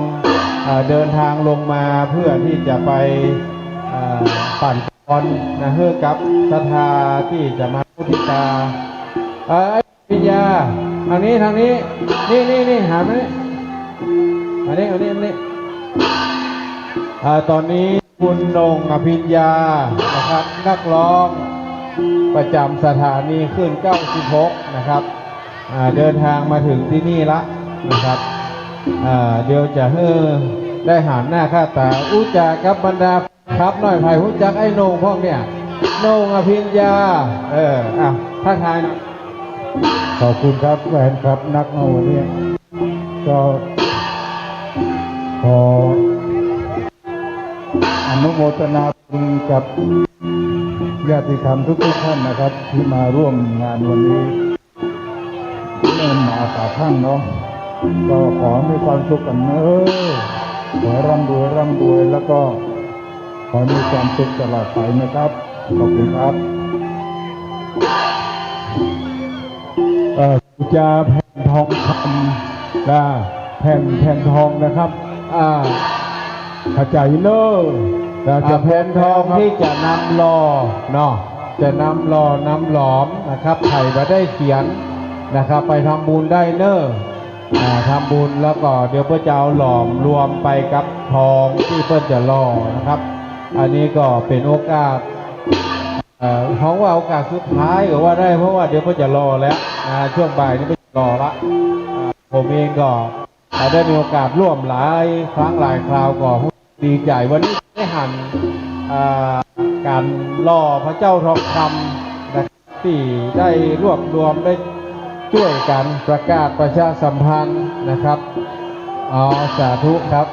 เอ่อ เดินทางลงมาเพื่อตี้จะไป เอ่อ ปั่น พรนะ หื้อกับศรัทธาตี้จะมามุทิตา เอ่อ อภิญญา ตางนี้ ตางนี้ นี่ นี่ นี่ หันมานี่ อันนี้ อันนี้ อันนี้ อ่า ต๋อนนี้คุณโหน่ง อภิญญา นะครับ นักร้องประจ๋ำสถานีคลื่นเก้าสิบหก นะครับ อ่า เดินทางมาถึงตี้นี่ละนะครับ อ่า เดี๋ยวจะหื้อได้หันหน้าค่าต๋า อู้จ๋ากับบรรดา ครับ หน้อย ใผฮู้จักไอ้โหน่งพ่องเนี่ย โหน่ง อภิญญา เออ อ่ะ ทักทายหน่อย ขอบคุณครับ แฟนคลับนักเนาะวันนี้ ก็ขออนุโมทนาบุญกับญาติธรรมทุกๆ ท่านนะครับ ที่มาร่วมงานวันนี้ เนิ่นหนาต๋าข้างเนาะ ก็ขอให้มีความสุขกั๋นเน้อ ขอให้ร่ำรวย ร่ำรวย แล้วก็ขอให้มีความสุขตลอดไปนะครับ ขอบคุณครับ เอ่อ ปู๋จาแผ่นทองคำ นะ แผ่น แผ่นทองนะครับ อ่า ขะใจ๋เน้อ นะ อ่า จะแผ่นทองตี้จะนำหล่อเนาะ จะนำหล่อนำหลอมนะครับ ใผบ่ได้เขียนนะครับ ไปทำบุญได้เน่อ อ่า ทำบุญแล้วก็เดี๋ยวเปิ้นจะเอาหลอมรวมไปกับทองตี้เปิ้นจะหล่อนะครับ อันนี้ก็เป๋นโอกาส เอ่อ ฮ้องว่าโอกาสสุดท้ายก็ว่าได้ เพราะว่าเดี๋ยวเปิ้นจะหล่อแล้ว อ่า ช่วงบ่ายนี้เปิ้นจะหล่อละ อ่า ผมเองก็ อ่า ได้มีโอกาสร่วมหลายครั้งหลายคราวก็ดีใจ๋ วันนี้ได้หัน อ่า ก๋านหล่อพระเจ้าทองคำนะครับ ตี้ได้รวบรวม ได้จ้วยกั๋นประกาศประชาสัมพันธ์นะครับ อ๋อ สาธุครับ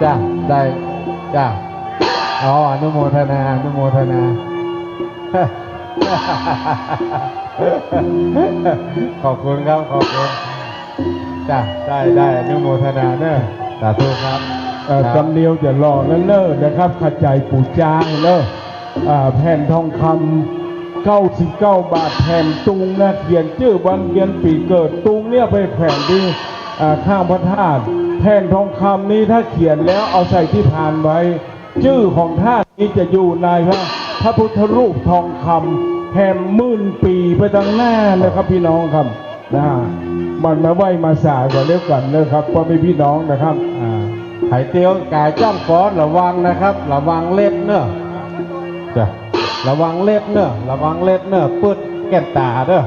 จ้ะ ได้ จ้ะ อ๋อ อนุโมทนา อนุโมทนา ขอบคุณครับ ขอบคุณ จ้ะ ได้ ได้ อนุโมทนาเน่อ สาธุครับ เอ่อ ครับ กำเดียวจะหล่อแล้วเน่อนะครับ ขะใจ๋ปู่จางเน่อ อ่า แผ่นทองคำเก้าสิบเก้าบาท แผ่นตุงนะ เขียนจื้อวันเดือนปี๋เกิด ตุงเนี่ยไปแขวนตี้ อ่า ข้างพระธาตุ แผ่นทองคำนี้ถ้าเขียนแล้วเอาใส่ตี้พานไว้ จื้อของต้านนี้จะอยู่ในพระ พระพุทธรูปทองคำแหมหมื่นปี๋ไปตังหน้านะครับ พี่น้องครับ นะ มันมาไหว้มาสากั๋นแล้วกั๋นนะครับ พ่อแม่พี่น้องนะครับ อ่า ใผเตียวก๋ายจ้องฟ้อนระวังนะครับ ระวังเล็บเน่อ จ้ะ ระวังเล็บเน่อ ระวังเล็บเน่อ ปึดแก้นต๋าเน่อ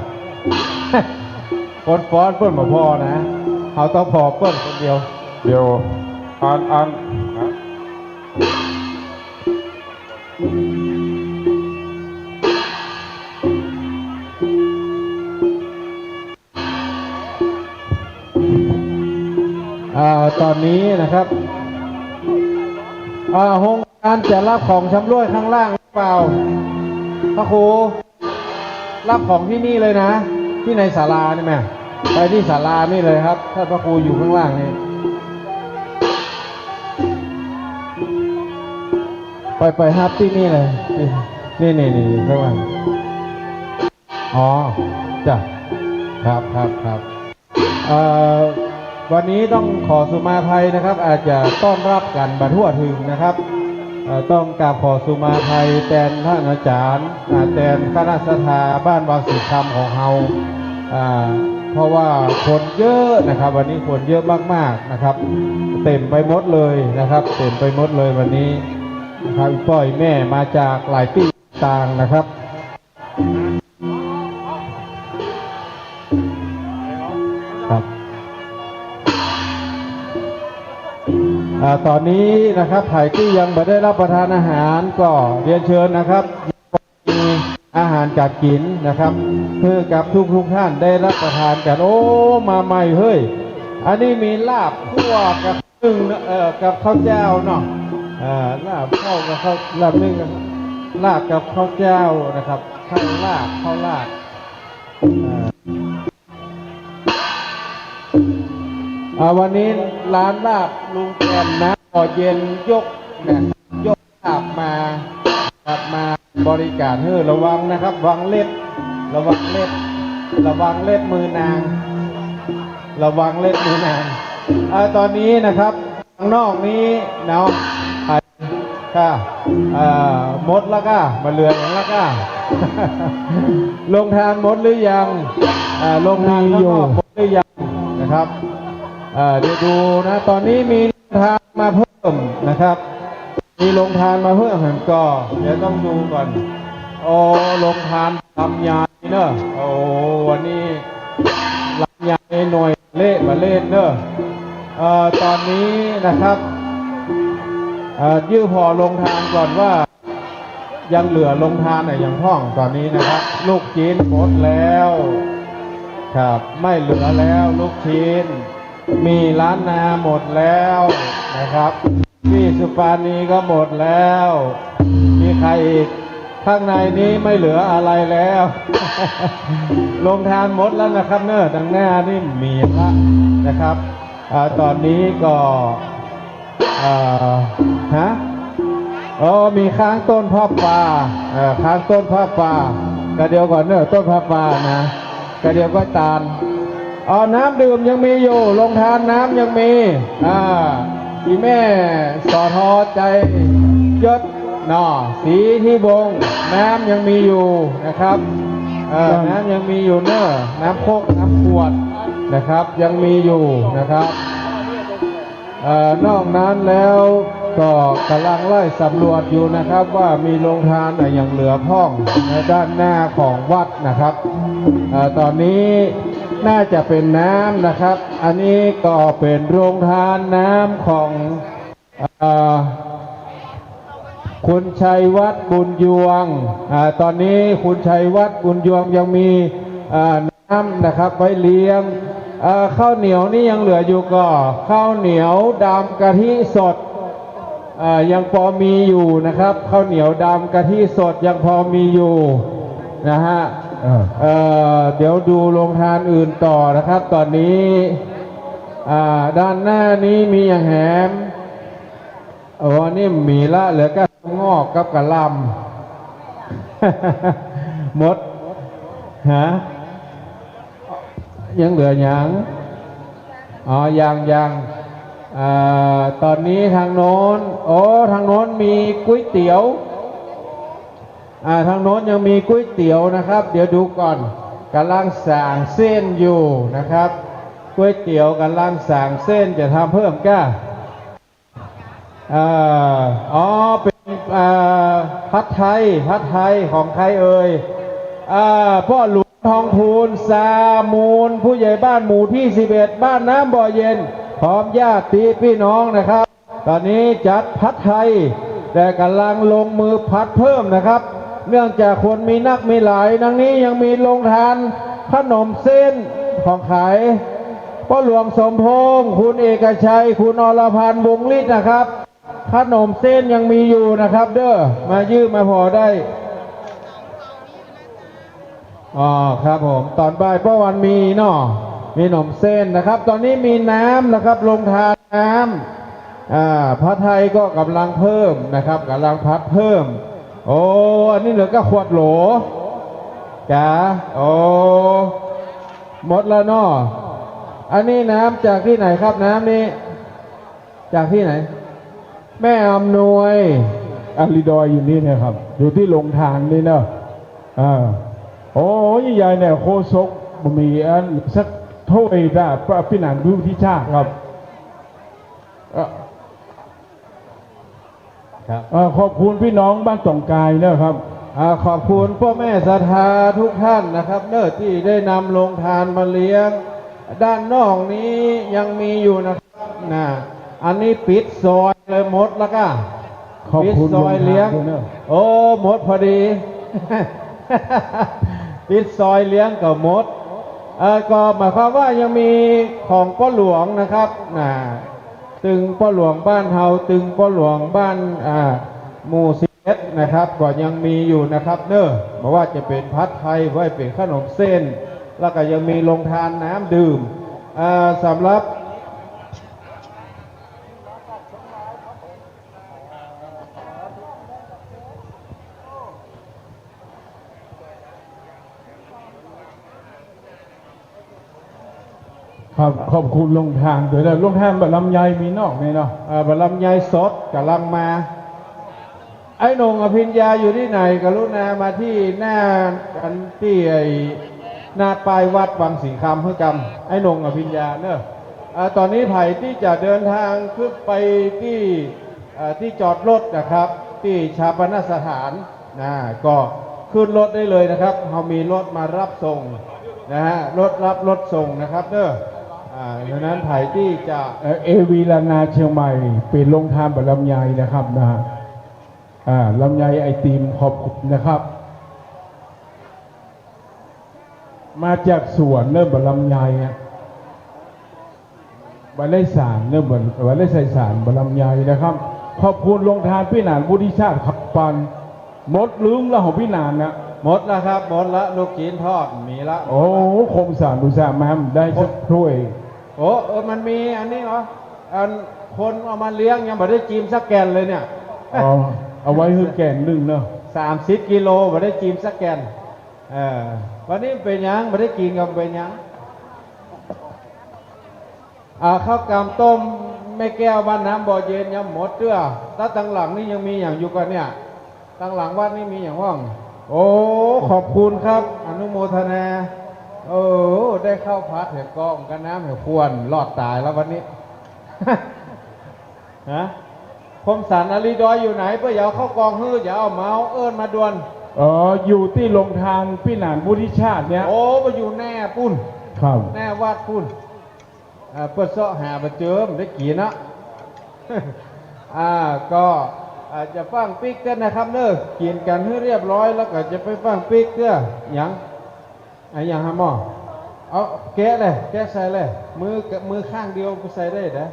คนฟ้อนเปิ้นบ่ผ่อนะ เฮาต้องผ่อเปิ้นคนเดียว เดี๋ยว อัน อัน อ่า ต๋อนนี้นะครับ อ่า โฮงการจะฮับของชำร่วยข้างล่างหรือเปล่า พระครู ฮับของตี้นี่เลยนะ ตี้ในศาลานี่แหม ไปตี้ศาลานี่เลยครับ ต้านพระครูอยู่ข้างล่างนี่ ไป ไปฮับตี้นี่เลย นี่ นี่ นี่ ข้างล่าง อ๋อ จ้ะ ครับ ครับ ครับ เอ่อ วันนี้ต้องขอสุมาภัยนะครับ อาจจะต้อนฮับกั๋นบ่ทั่วเถิงนะครับ เอ่อ ต้องกราบขอสุมาภัยแตนต้านอาจ๋ารย์ อ่า แตนคณะศรัทธาบ้านวังสีคำของเฮา อ่า เพราะว่าคนเยอะนะครับ วันนี้คนเยอะมากๆ นะครับ เต็มไปหมดเลยนะครับ เต็มไปหมดเลยวันนี้นะครับ ป้อแม่มาจากหลายตี้ต่างนะครับ ครับ อ่า ต๋อนนี้นะครับ ใผตี้ยังบ่ได้ฮับประทานอาหารก็เรียนเชิญนะครับ มีอาหารก๋านกิ๋นนะครับ หื้อกับทุกๆ ต้านได้ฮับประทานกั๋น โอ้ มาใหม่เฮ้ย อันนี้มีลาบคั่วกับนึ่ง เอ่อ กับข้าวเจ้าเนาะ เอ่อ ลาบข้าวกับข้าว ลาบนึ่งกับ ลาบกับข้าวเจ้านะครับ ข้าวลาบ ข้าวลาบ เอ่อ อ่า วันนี้ร้านลาบลุงแกนนะ ก็เย็นยกนะ ยกลาบมา ลาบมาบริก๋านหื้อ ระวังนะครับ วังเล็บ ระวังเล็บ ระวังเล็บมือนาง ระวังเล็บมือนาง อ่า ต๋อนนี้นะครับ ข้างนอกนี้เนาะ ใผ ค่ะ เอ่อ หมดแล้วก้า บ่เหลือหยังแล้วก้า โฮงตานหมดหรือยัง เอ่อ โฮงตานข้างนอกหมดหรือยังนะครับ เอ่อ เดี๋ยวดูนะ ต๋อนนี้มีโฮงตานมาเพิ่มนะครับ มีโฮงตานมาเพิ่ม ก็เดี๋ยวต้องดูก่อน โอ้ โฮงตานลำไยเนอะ โอ้ วันนี้ลำไยหน่วย เละบ่เล่นเนอะ เอ่อ ต๋อนนี้นะครับ เอ่อ จื้อผ่อโฮงตานก่อนว่า ยังเหลือโฮงตานอะหยังพ่องต๋อนนี้นะครับ ลูกชิ้นหมดแล้ว ครับ ไม่เหลือแล้วลูกชิ้น หมี่ล้านนาหมดแล้วนะครับ ปี้สุปานีก็หมดแล้ว มีใครอีก ข้างในนี้ไม่เหลืออะไรแล้ว โฮงตานหมดแล้วนะครับเนอะ ตังหน้านี่มีละนะครับ อ่า ต๋อนนี้ก็ อ่า ฮะ อ๋อ มีข้างต้นผ้าป่า เอ่อ ข้างต้นผ้าป่า กะเดียวก่อนเนอะ ต้นผ้าป่านะ กะเดียวก็ตาน อ๋อ น้ำดื่มยังมีอยู่ โฮงตานน้ำยังมี อ่า อีแม่ สอทอ ใจยศ เนาะ ศรีทิวงศ์ น้ำยังมีอยู่นะครับ เอ่อ ครับ น้ำยังมีอยู่เนอะ น้ำโคกน้ำขวดนะครับ ยังมีอยู่นะครับ เอ่อ นอกนั้นแล้วก็ก่ำลังไล่สำรวจอยู่นะครับ ว่ามีโรงทานอะหยังเหลือพ่องในด้านหน้าของวัดนะครับ เอ่อ ต๋อนนี้น่าจะเป๋นน้ำนะครับ อันนี้ก็เป๋นโรงทานน้ำของ อ่า คุณชัยวัฒน์ บุญยวง อ่า ต๋อนนี้คุณชัยวัฒน์ บุญยวงยังมี อ่า น้ำนะครับ ไว้เลี้ยง อ่า ข้าวเหนียวนี่ยังเหลืออยู่ก่อ ข้าวเหนียวดำกะทิสด อ่า ยังปอมีอยู่นะครับ ข้าวเหนียวดำกะทิสดยังปอมีอยู่นะฮะ อ่า เอ่อ เดี๋ยวดูโรงทานอื่นต่อนะครับ ต๋อนนี้ อ่า ด้านหน้านี้มีอะหยังแหม โอ้ นี่มีละ เหลือก้างอกกับกะหล่ำ หมด ฮะ ยังเหลือหยัง อ๋อ ยัง ยัง อ่า ต๋อนนี้ทางโน้น โอ้ ทางโน้นมีก๋วยเตี๋ยว อ่า ทางโน้นยังมีก๋วยเตี๋ยวนะครับ เดี๋ยวดูก่อน ก่ำลังสร้างเส้นอยู่นะครับ ก๋วยเตี๋ยวก่ำลังสร้างเส้น จะทำเพิ่มก้า อ่า อ๋อ เป๋น อ่า ผัดไทย ผัดไทยของใครเอ่ย อ่า ป้อหลวงทองพูน สามูล ผู้ใหญ่บ้านหมู่ตี้สิบเอ็ด บ้านน้ำบ่อเย็น พร้อมญาติปี้น้องนะครับ ต๋อนนี้จัดผัดไทย แต่ก่ำลังลงมือผัดเพิ่มนะครับ เนื่องจากคนมีนักมีหลาย ดังนี้ยังมีโรงทานขนมเส้นของขาย ป้อหลวงสมพงษ์ คุณเอกชัย คุณอรพันธ์ วงศ์ฤทธิ์นะครับ ขนมเส้นยังมีอยู่นะครับเด้อ มายื้อมาผ่อได้ อ๋อ ครับผม ต๋อนบ่ายป้อวันมีเนาะ มีขนมเส้นนะครับ ต๋อนนี้มีน้ำนะครับ โรงทานน้ำ อ่า ผัดไทยก็ก่ำลังเพิ่มนะครับ ก่ำลังผัดเพิ่ม โอ้ อันนี้เหลือก้าขวดโหล จ๋า โอ้ หมดแล้วเนาะ อันนี้น้ำจากตี้ไหนครับ น้ำนี้ จากตี้ไหน แม่อำนวย อา ริดอยอยู่นี่นะครับ อยู่ตี้โรงทานนี่เนาะ อ่า โอ้ ยายเนี่ย โฆษกบ่มีอันสักถ้วย ป้าปี้หนาน ผู้ที่ชาติครับ เอ่อ ครับ เอ่อ ขอบคุณปี้น้องบ้านต่องกายนะครับ อ่า ขอบคุณป้อแม่ศรัทธาทุกท่านนะครับเนอะ ตี้ได้นำโรงทานมาเลี้ยง ด้านนอกนี้ยังมีอยู่นะครับ น่ะ อันนี้ปิดซอยเลย หมดแล้วก้า ขอบคุณ ปิดซอยเลี้ยง โรงทานด้วยเนอะ โอ้ หมดพอดี ปิดซอยเลี้ยงก็หมด เอ่อ ก็หมายความว่ายังมีของป้อหลวงนะครับ น่ะ ตึงป้อหลวงบ้านเฮา ตึงป้อหลวงบ้าน อ่า หมู่สิบเอ็ดนะครับ ก็ยังมีอยู่นะครับเนอะ บ่ว่าจะเป๋นผัดไทย บ่ว่าเป๋นขนมเส้น แล้วก็ยังมีโรงทานน้ำดื่ม อ่า สำหรับ ครับ ขอบคุณโรงทานด้วยเนอะ โรงทานบ่าลำไยมีนอกนี่เนาะ เอ่อ บ่าลำไยสดก่ำลังมา ไอ้หน่งอภิญญาอยู่ตี้ไหน กรุณามาตี้หน้า อันตี้ไอ้หน้าป้ายวัดวังสิงห์คำหื้อกำ ไอ้หน่งอภิญญาเนอะ เอ่อ ต๋อนนี้ใผตี้จะเดินทางขึ้นไปตี้ เอ่อ ตี้จอดรถนะครับ ตี้ฌาปนสถาน นะ ก็ขึ้นรถได้เลยนะครับ เฮามีรถมารับส่งนะฮะ รถรับรถส่งนะครับเด้อ อ่า ฉะนั้นใผตี้จะ เอ่อ เอวี ลานาเชียงใหม่ เป๋นโรงทานบ่าลำไยนะครับนะฮะ อ่า ลำไยไอติม ขอบคุณนะครับ มาจากสวนเนอะ บ่าลำไยอะ บ่ได้สารเนอะ บ่า บ่ได้ใส่สาร บ่าลำไยนะครับ ขอบคุณโรงทานปี้หนาน วุฒิชาติ ขับปัน หมดลึงแล้วของปี้หนานนะ หมดแล้วครับ หมดละ ลูกจี๋นทอดมีละ โอ้ คมสารอุตส่าห์มา ได้สักถ้วย โอ้ เออ มันมีอันนี้เหรอ อันคนเอามาเลี้ยงยังบ่ได้จีมสักแก่นเลยเนี่ย อ๋อ เอาไว้หื้อแก่นนึ่งเนอะ สามสิบกิโล บ่ได้จีมสักแก่น เออ วันนี้เป๋นหยัง บ่ได้กิ๋นก็เป๋นหยัง อ่า ข้าวกำต้มแม่แก้วบ้านน้ำบ่อเย็นยังหมดเตื้อ แล้วตังหลังนี่ยังมีหยังอยู่ก่อเนี่ย ตังหลังวัดนี่มีหยังพ่อง โอ้ ขอบคุณครับ อนุโมทนา เออ ได้ข้าวผัดแหม กองกับน้ำแหม ควันรอดต๋ายแล้ววันนี้ ฮะ คมสันต์ อาลีดอยอยู่ไหน เปื้อจะเอาข้าวกล่องหื้อ จะเอาเมา เอิ้นมาด่วน อ๋อ อยู่ตี้โฮงตานปี้หนานวุฒิชาติเนี่ย โอ้ ไปอยู่แน่ปุ้น ครับ แน่วัดปุ้น อ่า เปื้อเซาะหาบ่เจิมได้กิ๋นเนาะ อ่า ก็ อ่า จะฟั่งปิ๊กเตื้อนะครับเนาะ กิ๋นกั๋นหื้อเรียบร้อยแล้วก็จะไปฟั่งปิ๊กเตื้อ หยัง อะหยังฮะหม่อ เอาแกะเลย แกะใส่เลย มือ มือข้างเดียวใส่ได้เนาะ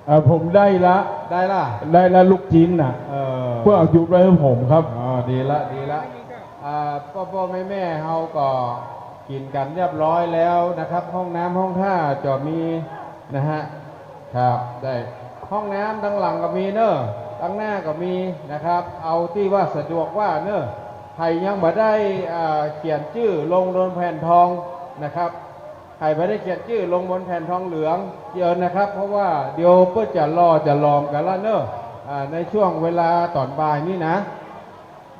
เอ่อ ผมได้ละ ได้ละ ได้ละลูกชิ้นน่ะ เออ เปื้อเอาจุดไว้หื้อผมครับ อ๋อ ดีละ ดีละ อ่า ป้อๆ แม่ๆ เฮาก็กิ๋นกั๋นเรียบร้อยแล้วนะครับ ห้องน้ำห้องท่าจะมีนะฮะ ครับ ได้ ห้องน้ำตังหลังก็มีเนาะ ตังหน้าก็มีนะครับ เอาตี้ว่าสะดวกกว่าเนาะ ใผยังบ่ได้ อ่า เขียนจื้อลงบนแผ่นทองนะครับ ใผบ่ได้เขียนจื้อลงบนแผ่นทองเหลือง เจียนะครับ เพราะว่าเดี๋ยวเปิ้นจะหล่อจะหลอมกั๋นละเนาะ อ่า ในช่วงเวลาต๋อนบ่ายนี่นะ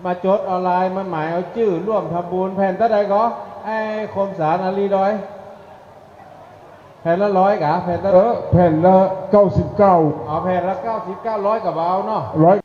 มาจดออนไลน์ มาหมายเอาจื้อร่วมทำบุญ แผ่นเต้าใดก่อ ไอ้คมสันต์ อาลีดอย แผ่นละร้อยก่ะ แผ่นละ เออ แผ่นละเก้าสิบเก้า เอาแผ่นละเก้าสิบเก้า ร้อยก็บ่เอาเนาะ ร้อย